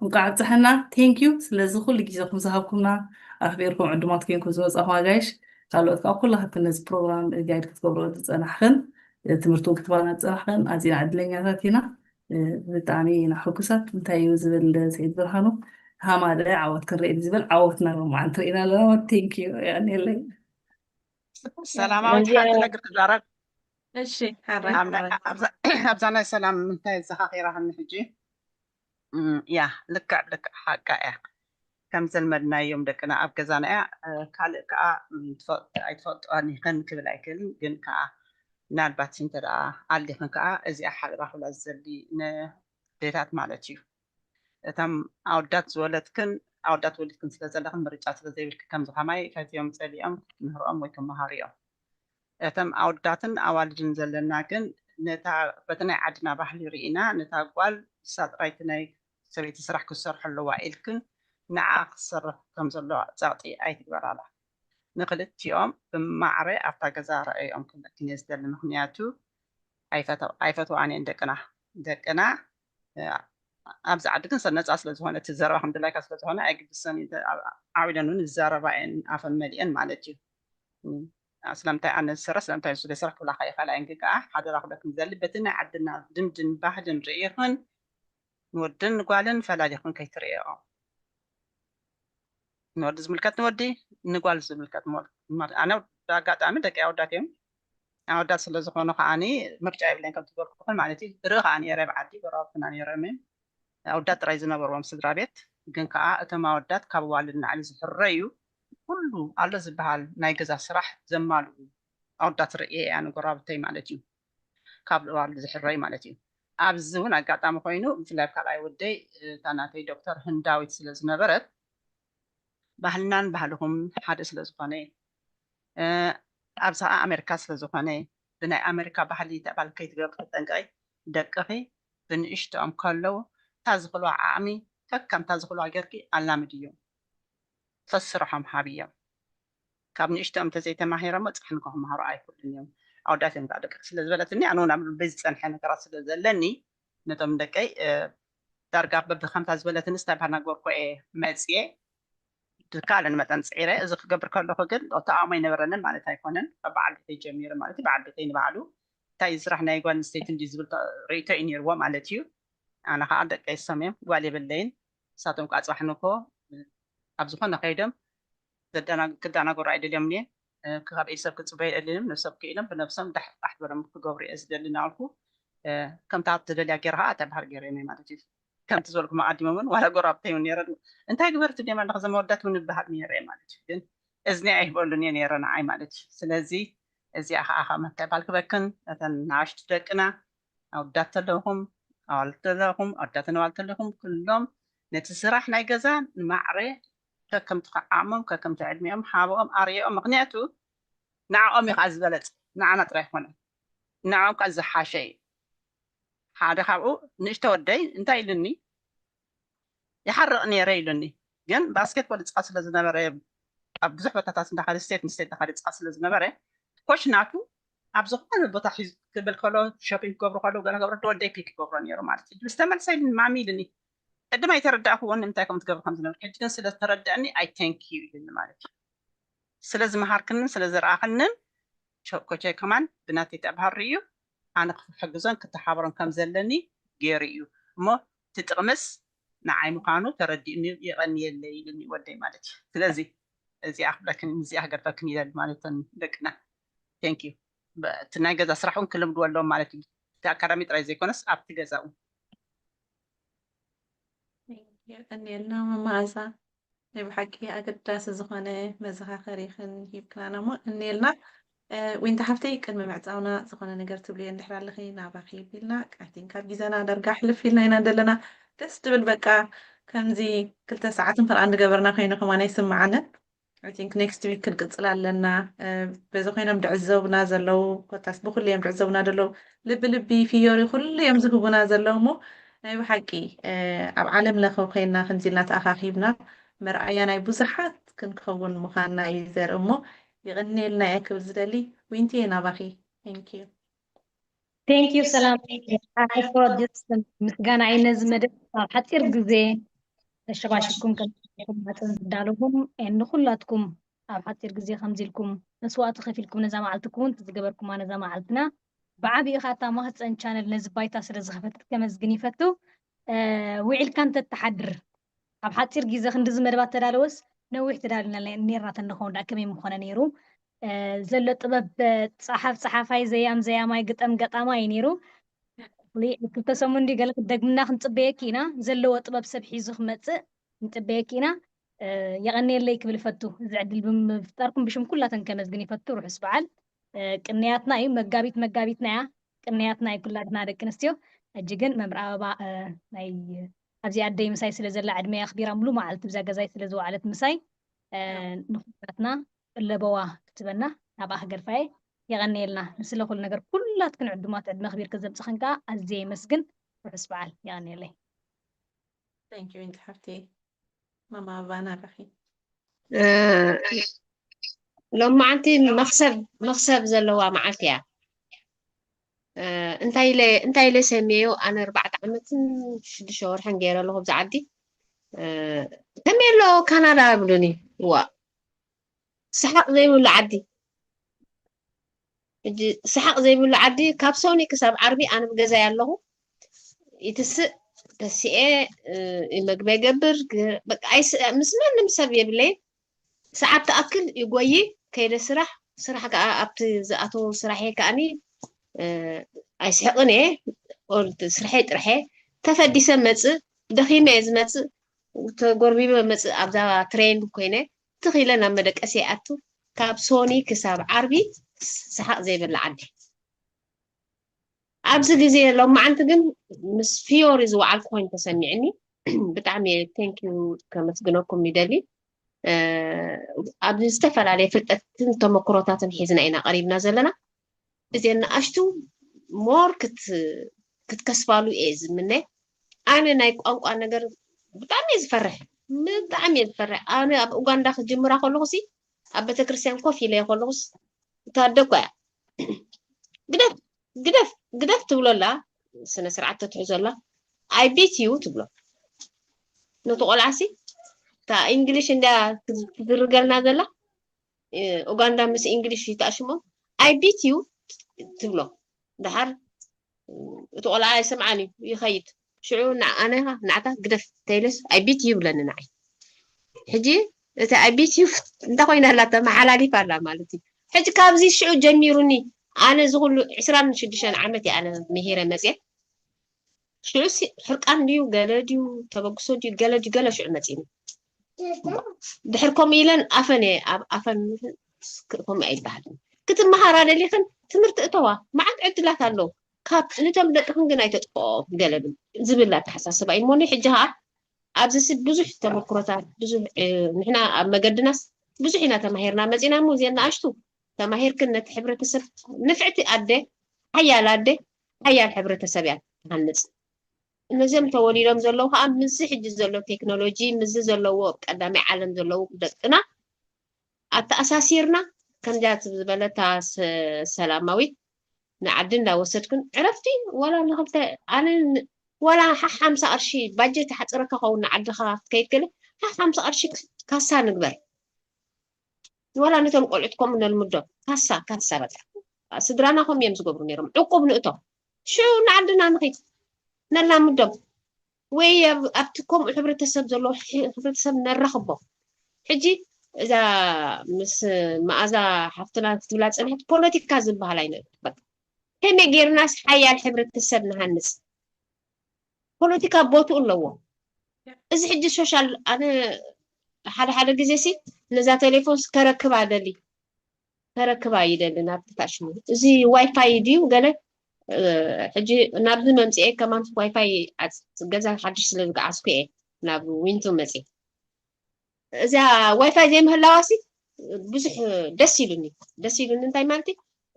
እንቋዕ ኣብጽሐና። ቴንክ ዩ ስለዚ ኩሉ ግዜኹም ዝሃብኩምና፣ ኣኽቢርኩም ዕዱማት ኮንኩም ዝመጻኹም ኣጋይሽ። ካልኦት ከኣ ኩላኽን ነዚ ፕሮግራም ጋይድ ክትገብሮ ዝጸናሕክን፣ ትምህርቲ እውን ክትባና ዝጸናሕክን ኣዚና ዕድለኛታት ኢና። እ፣ ብጣዕሚ ኢና ሕጉሳት። እንታይ እዩ ዝብል ስዒድ ብርሃኑ? ሃማደ ዓወት ክንርኢ ዝብል ዓወትና ሎማዓንቲ ርኢና ኣለና። ቴንክ ዩ። የቐንየለይ። ሰላማዊት ሓንቲ ነገር ክዛረብ። እሺ፣ ሓራይ፣ ኣብ ናይ-፣ ሓራይ። ኣብዛ፣ ኣብዛ ናይ ሰላም እንታይ ዘኻኺራህኒ ሕጂ? እም፣ ያ፣ ልክዕ፣ ልክዕ፣ ሓቃ እያ። ከም ዘልመድናዮም ደቅና ኣብ ገዛና እያ። እ፣ ካልእ ከኣ፣ እም፣ ትፈ-፣ ኣይትፈልጥዋን ኢኽን ክብል ኣይክእልን፣ ግን ከኣ ምናልባት እንተ ደኣ ኣሊኽን ከኣ እዚኣ ሓደራ ክብላ ዝደሊ ንዴታት ማለት እዩ። እቶም ኣወዳት ዝወለድክን ኣወዳት ወሊድክን ስለ ዘለኽን ምርጫ ስለ ዘይብልኪ ከምዚ ከማይ ፈትዮም ጸሊኦም ክትምህርኦም ወይ ክመሃሩ እዮም። እቶም ኣወዳትን ኣዋልድን ዘለና ግን ነታ በቲ ናይ ዓድና ባህሊ ርኢና ነታ ጓል ንሳ ጥራይ እቲ ናይ ሰበይቲ ስራሕ ክትሰርሖ ኣለዋ ኢልክን ንዓ ክትሰርሕ ከም ዘለዋ ጸቕጢ ኣይትግበራላ። ንክልቲኦም ብማዕረ ኣብታ ገዛ ረኣዮም ክብለክን እየ ዝደሊ፣ ምኽንያቱ ኣይፈተ-፣ ኣይፈትዋን እየን ደቅና። ደቅና፣ እ፣ ኣብዚ ዓዲ ግን ሰብ ነፃ ስለ ዝኾነ እቲ ዘረባ ከም ድላይካ ስለ ዝኾነ ኣይግድሰን እዩ። ዓው ኢለን እውን ዝዛረባ እየን ኣፈን መሊአን ማለት እዩ። ስለምንታይ ኣነ ዝሰርሕ ስለምንታይ ንሱ ዘይሰርሕ ክብላካ ይኽእላ እየን። ግን ከዓ ሓደራ ክብለክን ዝደሊ በቲ ናይ ዓድና ልምድን ባህልን ርኢኽን ንወድን ንጓልን ፈላሊኽን ከይትርእየኦ። ንወዲ ዝምልከት ንወዲ፣ ንጓል ዝምልከት ንጓል። ኣነ ብኣጋጣሚ ደቂ ኣወዳት እዮም። ኣወዳት ስለ ዝኾኑ ከዓኒ ምርጫ የብለይን ከምቲ ዝበልኩኽን ማለት እዩ። ርኢ ከዓ ነይረ ብዓዲ ጎረባብትና ነይሮም እዮም። ኣወዳት ጥራይ ዝነበርዎም ስድራ ቤት ግን ከዓ እቶም ኣወዳት ካብ ኣዋልድ ንላዕሊ ዝሕረዩ ኩሉ ኣሎ ዝበሃል ናይ ገዛ ስራሕ ዘማልኡ ኣወዳት ርእየ እያ ንጎረባብተይ ማለት እዩ። ካብ ኣዋልድ ዝሕረዩ ማለት እዩ። ኣብዚ እውን ኣጋጣሚ ኮይኑ ብፍላይ ኣብ ካልኣይ ወደይ እታ ናተይ ዶክተር ህንዳዊት ስለ ዝነበረት ባህልናን ባህልኹም ሓደ ስለ ዝኾነ ኣብዚ ከዓ ኣሜሪካ ስለ ዝኾነ ብናይ ኣሜሪካ ባህሊ ተባል ከይትገብሪ ተጠንቀቂ። ደቅኺ ብንእሽትኦም ከለዉ እታ ዝኽእልዋ ዓቕሚ ከከምታ ዝኽእልዋ ጌርኪ ኣላምድዮም። ሰስርሖም ሃብዮም። ካብ ንእሽትኦም እንተዘይተማሂሮሞ ፅሕን ክመሃሩ ኣይክእሉን እዮም። ኣወዳት እዮም ከዓ ደቂ ስለ ዝበለትኒ ኣነ እውን ኣብ ልበይ ዝፀንሐ ነገራት ስለ ዘለኒ ነቶም ደቀይ ዳርጋ በብከምታ ዝበለትንስ እንታይ ባህር ናገርኩ እየ መፅየ ድካለን መጠን ፅዒረ እዚ ክገብር ከለኹ ግን ተኣሞ ኣይነበረንን ማለት ኣይኮነን። ካብ በዓል ቤተይ ጀሚሩ ማለት እዩ። በዓል ቤተይ ንባዕሉ እንታይ ስራሕ ናይ ጓል ኣንስተይቲ እንዲ ዝብል ርእቶ እዩ ነይርዎ ማለት እዩ። ኣነ ከዓ ደቀይ ሰም እዮም ጓል የብለይን። ንሳቶም ከዓ ፅባሕ ንኮ ኣብ ዝኾነ ከይዶም ክዳናገሩ ኣይደልዮም እየ። ካብ ኢድ ሰብ ክፅበዩ የድልዮም ነብሶም ክኢሎም ብነብሶም ዳሕጣሕ በሎም ክገብሩ እየ ዝደሊ እናበልኩ ከምታ ትደልያ ገይረ ከዓ እታ ባህር ገይረ እየ ማለት እዩ። ከምቲ ዝበልኩም ኣቐዲሞም እውን ዋላ ጎረባብተይ እውን ነይረ እንታይ ግበር ትድዮም ኣለኹ ዘመወዳት እውን ይበሃል ነይረ ማለት እዩ። ግን እዝኒ ኣይህበሉን እየ ነይረ ንዓይ ማለት እዩ። ስለዚ እዚኣ ከዓ ካብ መታይ ባልክበክን ነተን ንኣሽቱ ደቅና ኣወዳት ተለኹም ኣዋልድ ተለኹም ኣወዳትን ኣዋልድ ተለኹም ኩሎም ነቲ ስራሕ ናይ ገዛ ንማዕረ ከከምቲ ዓቕሞም ከከምቲ ዕድሚኦም ሃብኦም ኣርእኦም። ምክንያቱ ንዓኦም እዩ ከዓ ዝበለፅ ንዓና ጥራይ ኣይኮነን። ንዓኦም ከዓ ዝሓሸ እዩ። ሓደ ካብኡ ንእሽተ ወደይ እንታይ ኢሉኒ ይሓርቕ ነይረ ኢሉኒ። ግን ባስኬትቦል ይፃወት ስለ ዝነበረ ኣብ ብዙሕ ቦታታት እንዳኻደ ስቴት ንስቴት እንዳኻደ ይፃወት ስለ ዝነበረ ኮች ናቱ ኣብ ዝኾነ ቦታ ሒዙ ክብል ከሎ ሾፒንግ ክገብሩ ከለዉ ገለ ክገብሩ ወደይ ፒክ ክገብሮ ነይሩ ማለት እዩ። ዝተመልሰ ኢሉኒ ማሚ ኢሉኒ። ቅድም ኣይተረዳእክዎን ንምንታይ ከም ትገብሩ ከም ዝነበርኪ ሕጂ ግን ስለ ዝተረደእኒ ኣይ ታንክ ዩ ኢሉኒ ማለት እዩ። ስለ ዝመሃርክንን ስለ ዘርኣኽንን ኮቸይ ከማን ብናተይ ተብሃሪ እዩ ኣነ ክሕግዞን ክተሓበሮን ከም ዘለኒ ገይሩ እዩ እሞ እቲ ጥቕምስ ንዓይ ምዃኑ ተረዲእኒ የቐንየለይ ኢሉኒ ወደይ ማለት እዩ። ስለዚ እዚኣ ክብለክን እዚኣ ክገድፈክን ኢለ ማለት ደቅና ቴንክ ዩ እቲ ናይ ገዛ ስራሕ እውን ክልምድዎ ኣለዎም ማለት እዩ። እቲ ኣካዳሚ ጥራይ ዘይኮነስ ኣብቲ ገዛ እውን የቀንየልና መማእዛ ናይ ብሓቂ ኣገዳሲ ዝኾነ መዘኻኸሪኽን ሂብክናና እሞ እኔልና ዊንታ ሓፍተይ ቅድሚ ምዕፃውና ዝኾነ ነገር ትብልዮ እንድሕር ኣለኺ ናባኺ ቢልና ቃቲን ካብ ግዜና ዳርጋ ሕልፍ ኢልና ኢና ዘለና ደስ ትብል በቃ ከምዚ ክልተ ሰዓትን ፈርቓ እንገበርና ኮይኑ ከማን ኣይስምዓንን I think next week ክንቅፅል ኣለና በዚ ኮይኖም ድዕዘቡና ዘለዉ ኮታስ ብኩሉ እዮም ድዕዘቡና ዘለዉ ልቢ ልቢ ፍዮሪ ኩሉ እዮም ዝህቡና ዘለዉ እሞ ናይ ብሓቂ ኣብ ዓለም ለኸ ኮይና ከምዚ ኢልና ተኣኻኺብና መርኣያ ናይ ብዙሓት ክንከውን ምዃንና እዩ ዘርኢ እሞ ይቕንየልና እየ ክብል ዝደሊ ዊንቲ እየ ናባኺ thank you Thank you ሰላም for this ምስጋና እየ ነዚ መደብ ኣብ ሓፂር ግዜ ተሸባሽብኩም ከም ማፀን ዝዳለኹም ንኩላትኩም ኣብ ሓፂር ግዜ ከምዚ ኢልኩም መስዋእቲ ከፊልኩም ነዛ መዓልትኩም እውን ዝገበርኩማ ነዛ መዓልትና ብዓብኡ ከዓ እታ ማህፀን ቻነል ነዚ ባይታ ስለ ዝኸፈተት ከመስግን ይፈቱ ውዒልካ እንተትሓድር ኣብ ሓፂር ግዜ ክንድዚ መደባት ተዳለወስ ነዊሕ ተዳልና ኔርና ተንኸውን ደኣ ከመይ ምኾነ ነይሩ ዘሎ ጥበብ ፀሓፍ ፀሓፋይ ዘያም ዘያማይ ግጠም ገጣማይ እዩ ነይሩ ክልተ ሰሙን ድዩ ገለ ክደግምና ክንፅበየኪ ኢና ዘለዎ ጥበብ ሰብ ሒዙ ክመፅእ ንፅበየኪ ኢና የቐንየለይ ክብል ይፈቱ እዚ ዕድል ብምፍጣርኩም ብሽም ኩላተን ከመስግን ይፈቱ ርሑስ በዓል ቅንያትና እዩ መጋቢት መጋቢትና እያ ቅንያትና እዩ ኩላትና ደቂ ኣንስትዮ ሕጂ ግን መምህር ኣበባ ናይ ኣብዚ ኣደይ ምሳይ ስለ ዘላ ዕድመይ ኣኽቢራ ሙሉ መዓልቲ ብዛ ገዛይ ስለ ዝወዓለት ምሳይ ንኩላትና እለበዋ ክትበና ናብኣ ክገድፋየ የቐንየልና ንስለ ኩሉ ነገር ኩላትክን ዕዱማት ዕድመ ኣኽቢርክን ዘምፅኽን ከዓ ኣዝየ የመስግን ርሑስ በዓል የቐንየለይ Thank you ሓፍተይ ማማ ኣበባ ናባኺ ሎማዓንቲ መኽሰብ መኽሰብ ዘለዋ መዓልቲ እያ እንታይ ኢለ እንታይ ኢለ ሰምየዮ? ኣነ ኣርባዕተ ዓመትን ሽዱሽተ ወርሕን ገይረ ኣለኹ ኣብዚ ዓዲ። ከመይ ኣሎ ካናዳ ይብሉኒ። ዋ፣ ሰሓቕ ዘይብሉ ዓዲ። ሕጂ ሰሓቕ ዘይብሉ ዓዲ፣ ካብ ሶኒ ክሳብ ዓርቢ ኣነ ብገዛይ ኣለኹ። ይትስእ፣ ተሲኤ፣ መግቢ ይገብር፣ በቃ ምስ ማንም ሰብ የብለይ። ሰዓት ትኣክል ይጎይ፣ ከይደ ስራሕ፣ ስራሕ ከዓ ኣብቲ ዝኣተዎ ስራሐ ከኣኒ ኣይስሕቕን እየ። ስርሐይ ጥርሐ፣ ተፈዲሰ መፅእ፣ ደኺመ እየ ዝመፅእ፣ ተጎርቢበ መፅእ ኣብዛ ትሬን ኮይነ ትኺለ ናብ መደቀሲ ይኣቱ። ካብ ሶኒ ክሳብ ዓርቢ ሰሓቕ ዘይብላ ዓዲ። ኣብዚ ግዜ ሎማዓንቲ ግን ምስ ፊዮሪ ዝወዓልኩ ኮይኑ ተሰሚዕኒ። ብጣዕሚ ቴንኪዩ ከመስግነኩም ይደሊ። ኣብዚ ዝተፈላለየ ፍልጠትን ተመክሮታትን ሒዝና ኢና ቀሪብና ዘለና። እዚ ንኣሽቱ ሞር ክትከስባሉ እየ ዝምነ። ኣነ ናይ ቋንቋ ነገር ብጣዕሚ እየ ዝፈርሕ፣ ብጣዕሚ እየ ዝፈርሕ። ኣነ ኣብ ኡጋንዳ ክጅምራ ከለኹ ሲ ኣብ ቤተክርስትያን ኮፍ ኢለ ከለኹስ እታ ኣደ እኮ እያ ግደፍ ግደፍ ግደፍ ትብሎ ኣላ። ስነ ስርዓት ተትሕዞ ኣላ። I beat you ትብሎ ነቲ ቆልዓ ሲ። እታ እንግሊሽ እንድያ ትዝርገልና ዘላ። ኡጋንዳ ምስ እንግሊሽ ይተኣሽሞ። I beat you ትብሎ። ደሓር እቲ ቆልዓ ኣይሰምዓን እዩ፣ ይኸይድ። ሽዑ ኣነ ናዕታ ግደፍ ተይለስ I beat you ይብለኒ ንዓይ። ሕጂ እቲ I beat you እንታይ ኮይና ኣላ? ተመሓላሊፋ ኣላ ማለት እዩ። ሕጂ ካብዚ ሽዑ ጀሚሩኒ ኣነ እዚ ኩሉ ዕስራን ሽዱሽተን ዓመት እየ ኣነ ምሂረ መፅየ። ሽዑ ሕርቃን ድዩ ገለ ድዩ ተበግሶ ድዩ ገለ ድዩ ገለ ሽዑ መፂኒ። ድሕር ከምኡ ኢለን ኣፈን እየ ኣብ ኣፈን ከምኡ ኣይበሃል። ክትመሃራ ደሊኽን ትምህርቲ እተዋ፣ መዓት ዕድላት ኣለዉ። ካብ ንቶም ደቅኽን ግን ኣይተጥፍኦ ገለ ዝብል ኣተሓሳስባ እዩ እሞኒ። ሕጂ ከዓ ኣብዚ ሲ ብዙሕ ተመክሮታት ብዙሕ ንሕና ኣብ መገድናስ ብዙሕ ኢና ተማሂርና መፂና እሞ እዚአን ንኣሽቱ ተማሂርክን ነቲ ሕብረተሰብ ንፍዕቲ ኣደ ሓያል ኣደ ሓያል ሕብረተሰብ እያ ትሃንፅ። እነዚኦም ተወሊዶም ዘለዉ ከዓ ምስዚ ሕጂ ዘሎ ቴክኖሎጂ ምስዚ ዘለዎ ቀዳማይ ዓለም ዘለዉ ደቅና ኣተኣሳሲርና ከምዚኣ ዝበለታ ሰላማዊት ንዓዲ እንዳወሰድክን ዕረፍቲ ዋላ ንክልተ ኣነ ዋላ ሓሓምሳ ቅርሺ ባጀት ሓፅረካ ከውን ንዓድኻ ክትከይድ ከለ ሓሓምሳ ቅርሺ ካሳ ንግበር። ዋላ ነቶም ቆልዑት ከምኡ ነልምዶም ካሳ ካሳ በቃ ስድራና ከም እዮም ዝገብሩ ነይሮም ዕቁብ ንእቶም ሽዑ ንዓድና ንኺድ ነላምዶም ወይ ኣብቲ ከምኡ ሕብረተሰብ ዘለዎ ሕብረተሰብ ነራኽቦም። ሕጂ እዛ ምስ መኣዛ ሓፍትና ክትብላ ዝፀንሐት ፖለቲካ ዝበሃል ኣይንእበት። ከመይ ጌርናስ ሓያል ሕብረተሰብ ንሃንፅ? ፖለቲካ ቦትኡ ኣለዎ። እዚ ሕጂ ሶሻል ኣነ ሓደ ሓደ ግዜ ሲ ነዛ ቴሌፎን ከረክባ ደሊ ከረክባ ይደሊ ናብቲ ታሽሙ እዚ ዋይፋይ ድዩ ገለ ሕጂ ናብዚ መምፅኤ ከማን ዋይፋይ ገዛ ሓድሽ ስለ ዝገዓዝኩ እየ ናብ ዊንቱ መፅእ እዚኣ ዋይፋይ ዘይምህላዋሲ ብዙሕ ደስ ኢሉኒ ደስ ኢሉኒ እንታይ ማለት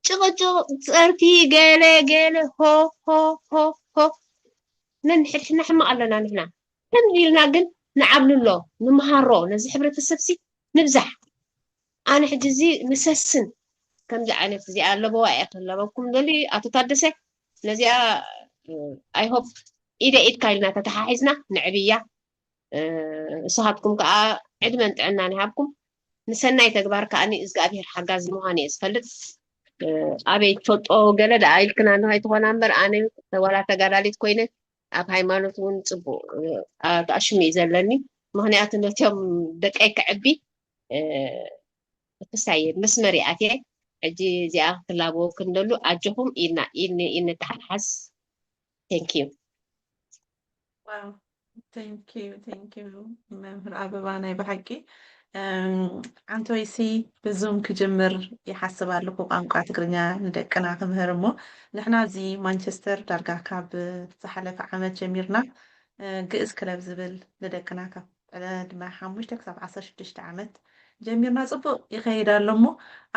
ጭቕጭቕ ፀርፊ ገለ ገለ ሆ ሆ ሆ ሆ ነንሕድሕና ሕማቕ ኣለና ንሕና ከምዚ ኢልና ግን ንዓብልሎ ንምሃሮ ነዚ ሕብረተሰብሲ ንብዛሕ ኣነ ሕጂ እዚ ንሰስን ከምዚ ዓይነት እዚኣ ኣለበዋ እያ ክለበኩም ደሊ ኣቶ ታደሰ ነዚኣ ኣይሆፕ ኢደ ኢድካ ኢልና ተተሓሒዝና ንዕብያ ንስኻትኩም ከዓ ዕድመን ጥዕናን ይሃብኩም ንሰናይ ተግባር ከዓ እግዚኣብሔር ሓጋዚ ምዃን እየ ዝፈልጥ ኣበይ ትፈልጦ ገለ ደኣ ኢልክና ንኸይትኾና እምበር ኣነ ዋላ ተጋዳሊት ኮይነ ኣብ ሃይማኖት እውን ፅቡቅ ተኣሽሙ እዩ ዘለኒ ምክንያቱ ነቲኦም ደቀይ ክዕቢ ክሳየ መስመር ይኣትየ ሕጂ እዚኣ ክትላበወ ክንደሉ ኣጆኹም ኢልና ኢንተሓሓዝ thank you thank you thank you መምህር ኣበባ ናይ ብሓቂ ኣንቶይሲ ብዙም ክጅምር ይሓስብ ኣለኩ ቋንቋ ትግርኛ ንደቅና ክምህር እሞ ንሕና እዚ ማንቸስተር ዳርጋ ካብ ዝሓለፈ ዓመት ጀሚርና ግእዝ ክለብ ዝብል ንደቅና ካብ ዕድመ ሓሙሽተ ክሳብ ዓሰርተ ሽዱሽተ ዓመት ጀሚርና ፅቡቅ ይኸይድ ኣሎ እሞ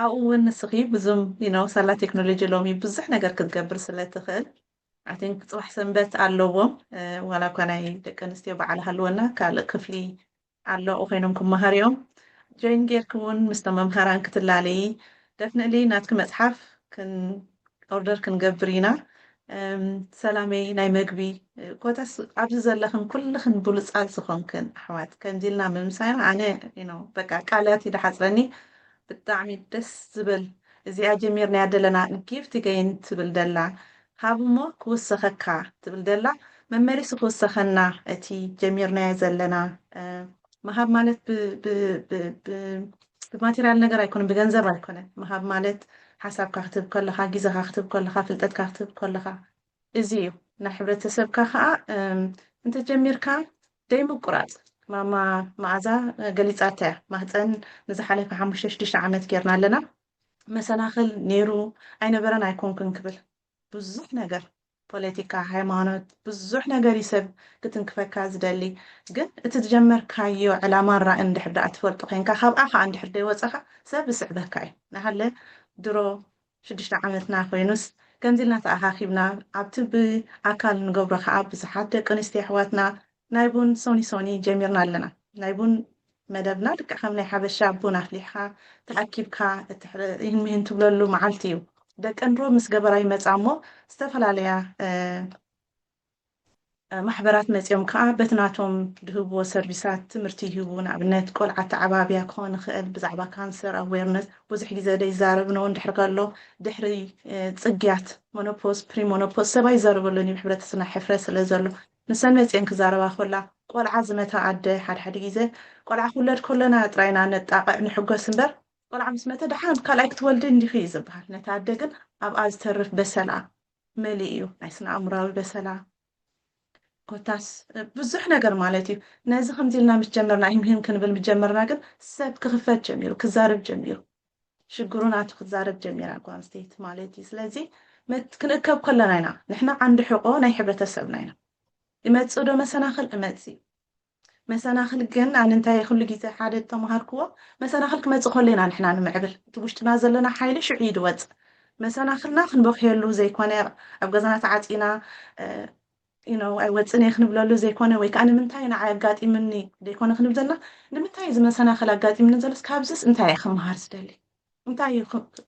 ኣብኡ እውን ንስኺ ብዙም ነው ሳላ ቴክኖሎጂ ሎሚ ብዙሕ ነገር ክትገብር ስለ ትኽእል ኣይ ቲንክ ፅባሕ ሰንበት ኣለዎም ዋላ እኳ ናይ ደቂ ኣንስትዮ በዓል ሃልወና ካልእ ክፍሊ ኣሎ ኮይኖም ክመሃር እዮም ጆይን ጌርክ እውን ምስቶም መምሃራን ክትላለይ ደፍንእሊ ናትኪ መፅሓፍ ኦርደር ክንገብር ኢና እም፣ ሰላመይ ናይ መግቢ፣ እ፣ ኮታስ ኣብዚ ዘለኽን ኩልኽን ብሉጻት ዝኾንክን ኣሕዋት፣ ከምዚ ኢልና ምምሳይና ኣነ፣ you know፣ በቃ ቃላት እዩ ዝሓጽረኒ። ብጣዕሚ ደስ ዝብል፣ እዚኣ ጀሚርናያ ዘለና ጊፍት ገይን ትብል ደላ፣ ሃብ እሞ ክውሰኸካ ትብል ደላ፣ መመሊሱ ክውሰኸና እቲ ጀሚርናዮ ዘለና፣ እ፣ ምሃብ ማለት ብ-፣ ብ-፣ ብ-፣ ብ-፣ ብማቴሪያል ነገር ኣይኮነን፣ ብገንዘብ ኣይኮነን። ምሃብ ማለት ሓሳብካ ክትህብ ከለኻ፣ ግዜኻ ክትህብ ከለኻ፣ ፍልጠትካ ክትህብ ከለኻ፣ እዚ እዩ። ናይ ሕብረተሰብካ ኸዓ፣ እም፣ እንተጀሚርካ ደይ ምቁራጽ። ማማ መዓዛ ገሊጻታ እያ። ማህፀን ንዝሓለፈ ሓሙሽተ ሽዱሽተ ዓመት ጌርና ኣለና። መሰናኽል ነይሩ ኣይነበረን ኣይኮንኩን ክብል። ብዙሕ ነገር፣ ፖለቲካ፣ ሃይማኖት፣ ብዙሕ ነገር እዩ ሰብ ክትንክፈካ ዝደሊ። ግን እቲ ዝጀመርካዮ ዕላማን ራእን እንድሕር ደኣ ትፈልጦ ኮይንካ፣ ካብኣ ኸዓ እንድሕር ደይወፀኻ፣ ሰብ ዝስዕበካ እዩ። ንሃለ ድሮ ሽዱሽተ ዓመትና ኮይኑስ፣ ከምዚ ኢልና ተኣኻኺብና፣ ኣብቲ ብኣካል ንገብሮ ኸዓ ብዙሓት ደቂ ኣንስትዮ ኣሕዋትና ናይ ቡን ሶኒ ሶኒ ጀሚርና ኣለና። ናይ ቡን መደብና ልክዕ ከም ናይ ሓበሻ ቡን ኣፍሊሕኻ፣ ተኣኪብካ፣ እትሕረ-፣ ይህን ምሂን ትብለሉ መዓልቲ እዩ። ደቀን ሮብ ምስ ገበራ ይመጻ እሞ፣ ዝተፈላለያ፣ እ፣ እ፣ ማሕበራት መጺኦም ከኣ በቲ ናቶም ድህብዎ ሰርቪሳት ትምህርቲ ይህቡ። ንኣብነት፣ ቆልዓ ኣተዓባብያ ክኾን ይኽእል፣ ብዛዕባ ካንሰር ኣዌርነስ ብዙሕ ግዜ ዘይዛረብኖ እንድሕር ከሎ፣ ድሕሪ፣ እ፣ ጽግያት፣ ሞኖፖዝ፣ ፕሪሞኖፖዝ፣ ሰብ ኣይዛረበሉን እዩ፣ ሕብረተሰብና ሕፍረት ስለ ዘሎ። ንሰን መጺአን ክዛረባ ኮላ፣ ቆልዓ ዝመታ ኣደ፣ ሓደ ሓደ ግዜ ቆልዓ ክውለድ ከሎና ጥራይና ነጣቕዕ፣ ንሕጎስ እምበር፣ ቆልዓ ምስ መተ፣ "ደሓን ካልኣይ ክትወልዲ እንዲኺ" እዩ ዝበሃል። ነታ ኣደ ግን ኣብኣ ዝተርፍ በሰላ መሊእ እዩ። ናይ ስነ ኣእምራዊ በሰላ፣ ኮታስ፣ እ፣ ብዙሕ ነገር ማለት እዩ። ነዚ ከምዚ ኢልና ምስ ጀመርና፣ ይምህን ክንብል ምስ ጀመርና ግን ሰብ ክኽፈት ጀሚሩ፣ ክዛረብ ጀሚሩ። ሽግሩ ናቱ ክዛረብ ጀሚራ ጓል ኣንስተይቲ ማለት እዩ። ስለዚ መት-፣ ክንእከብ ከለና ኢና። ንሕና ዓንዲ ሕቆ ናይ ሕብረተሰብና ኢና። ይመጽእ ዶ መሰናኽል? እመጽእ። መሰናኽል ግን ኣነ እንታይ ኩሉ ግዜ ሓደ ዝተምሃርክዎ፣ መሰናኽል ክመጽእ ከሎ ኢና ንሕና ንምዕብል። እቲ ውሽጥና ዘለና ሓይሊ ሽዑ እዩ ዝወጽእ። መሰናኽልና ክንበኽየሉ ዘይኮነ፣ ኣብ ገዛና ተዓጺና፣ እ፣ you know፣ ኣይወጽእን እየ ክንብለሉ ዘይኮነ፣ ወይ ከኣ ንምንታይ ንዓይ ኣጋጢምኒ ዘይኮነ ክንብል ዘለና፣ ንምንታይ እዚ መሰናኽል ኣጋጢምኒ ዘሎስ ካብዚስ እንታይ እየ ክመሃር ዝደሊ? እንታይ እዩ ክ-፣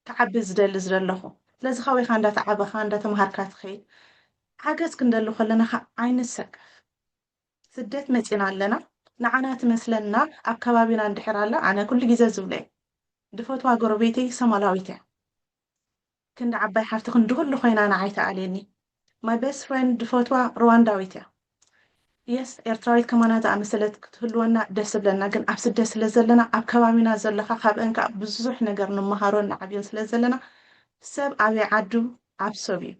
ክዓቢ ዝደሊ ዝደለኹ? ስለዚ ካበይካ እንዳተዓበኻ፣ እንዳተምሃርካ ትኸይድ። ሓገዝ ክንደሊ ከለና ከኣ ኣይንሰከፍ። ስደት መጺና ኣለና። ንዓና ትመስለና ኣብ ከባቢና እንድሕር ኣላ፣ ኣነ ኩሉ ግዜ ዝብሎ እየ። ድፈትዋ ጎረቤተይ ሶማላዊት እያ። ክንዲ ዓባይ ሓፍቲ ክንዲ ኩሉ ኮይና ንዓይ ትኣልየኒ። My best friend ድፈትዋ ሩዋንዳዊት እያ። የስ፣ ኤርትራዊት ከማና ዝኣመሰለት ክትህልወና ደስ ዝብለና፣ ግን ኣብ ስደት ስለ ዘለና ኣብ ከባቢና ዘለኻ ካብአን ከኣ ብዙሕ ነገር ንመሃሮን ንዓብዮን ስለ ዘለና ሰብ ኣበይ ዓዱ ኣብ ሰብ እዩ።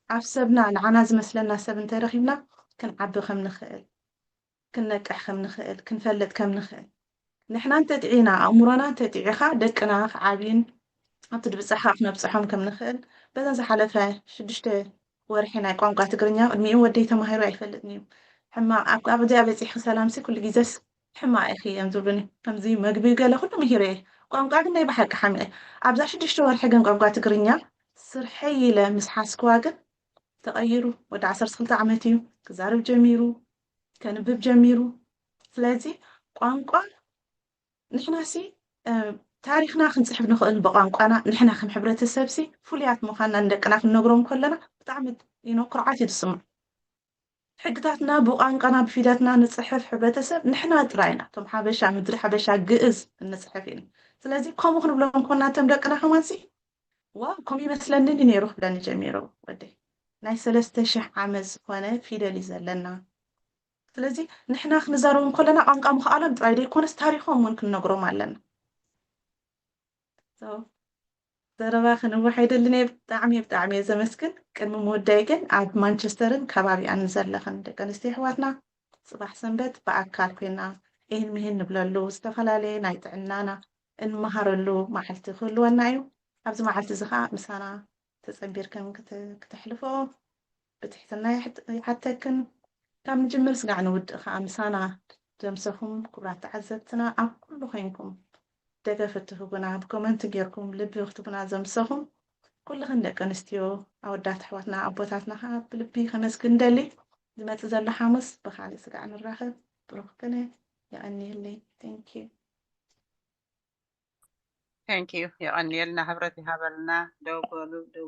ኣብ ሰብና ንዓና ዝመስለና ሰብ እንተረኺብና ክንዓቢ ከም ንኽእል፣ ክንነቅሕ ከም ንኽእል፣ ክንፈልጥ ከም ንኽእል። ንሕና እንተጥዒና፣ ኣእምሮና እንተጥዒኻ ደቅና ክዓብዩን ኣብቲ ድብጻሕ ከኣ ክነብጽሖም ከም ንኽእል በዘን ዝሓለፈ ሽዱሽተ ወርሒ ናይ ቋንቋ ትግርኛ፣ ቅድሚኡ ወደይ ተማሂሩ ኣይፈልጥን እዩ። ሕማቕ ኣብ፣ ኣብ እዚኣ በጺሕኪ ሰላምሲ ኩሉ ግዜስ ሕማቕ ኢኺ እዮም ዝብሉኒ። ከምዚ መግቢ ገለ ኩሉ ምሂረ እየ። ቋንቋ ግን ናይ ብሓቂ ሓሚቐ። ኣብዛ ሽዱሽተ ወርሒ ግን ቋንቋ ትግርኛ ስርሐይ ኢለ ምስ ሓዝክዋ ግን ተቐይሩ። ወዲ ዓሰርተ ክልተ ዓመት እዩ። ክዛረብ ጀሚሩ፣ ከንብብ ጀሚሩ። ስለዚ ቋንቋ ንሕናሲ፣ እ፣ ታሪኽና ክንጽሕፍ ንኽእል ብቋንቋና። ንሕና ከም ሕብረተሰብሲ ፍሉያት ምዃንና ንደቅና ክንነግሮም ከለና ብጣዕሚ፣ you know፣ ኩርዓት እዩ ዝስምዖ። ሕግታትና ብቋንቋና ብፊደትና ንጽሕፍ ሕብረተሰብ ንሕና ጥራይ ኢና። እቶም ሓበሻ፣ ምድሪ ሓበሻ፣ ግእዝ እንጽሕፍ ኢና። ስለዚ ከምኡ ክንብሎም ኮና እቶም ደቅና ከማንሲ፣ "ዋው፣ ከምኡ ይመስለኒ ነይሩ" ክብለኒ ጀሚሩ ወደይ። ናይ ሰለስተ ሽሕ ዓመት ዝኾነ ፊደል እዩ ዘለና። ስለዚ ንሕና ክንዛረቦም ከለና ቋንቋ ምኽኣሎም ጥራይ ዘይኮነስ ታሪኾም እውን ክንነግሮም ኣለና። So፣ ዘረባ ክንዋሕ ኣይደልን እየ። ብጣዕሚ፣ ብጣዕሚ እየ ዘመስግን። ቅድሚ ምውዳይ ግን ኣብ ማንቸስተርን ከባቢኣን ዘለኽን ደቂ ኣንስትዮ ኣሕዋትና ጽባሕ ሰንበት ብኣካል ኮይና እሂን ምሂን ንብለሉ፣ ዝተፈላለየ ናይ ጥዕናና እንመሃረሉ መዓልቲ ክህልወና እዩ። ኣብዚ መዓልቲ እዚ ኸኣ ምሳና ተጸንቢርክን ክተ-፣ ክተሕልፎ ብትሕትና ይሕት-፣ ይሓተክን። ካብ ንጅምር ስጋዕ ንውድእ ኸኣ ምሳና ዘምሰኹም ክቡራት ተዓዘብትና ኣብ ኩሉ ኮይንኩም ደገፍ እትህቡና፣ ብኮመንት ጌርኩም ልቢ ክትቡና ዘምሰኹም ኩልኽን ደቂ ኣንስትዮ ኣወዳት ኣሕዋትና ኣቦታትና ኸኣ ብልቢ ከመስግን ደሊ። ዝመጽእ ዘሎ ሓሙስ ብኻልእ ስጋዕ ንራኸብ። ብሩኽ ቅነ። የቐንየለይ። Thank you። Thank you። የቐንየልና፣ ህብረት ይሃበልና። ደው በሉ፣ ደው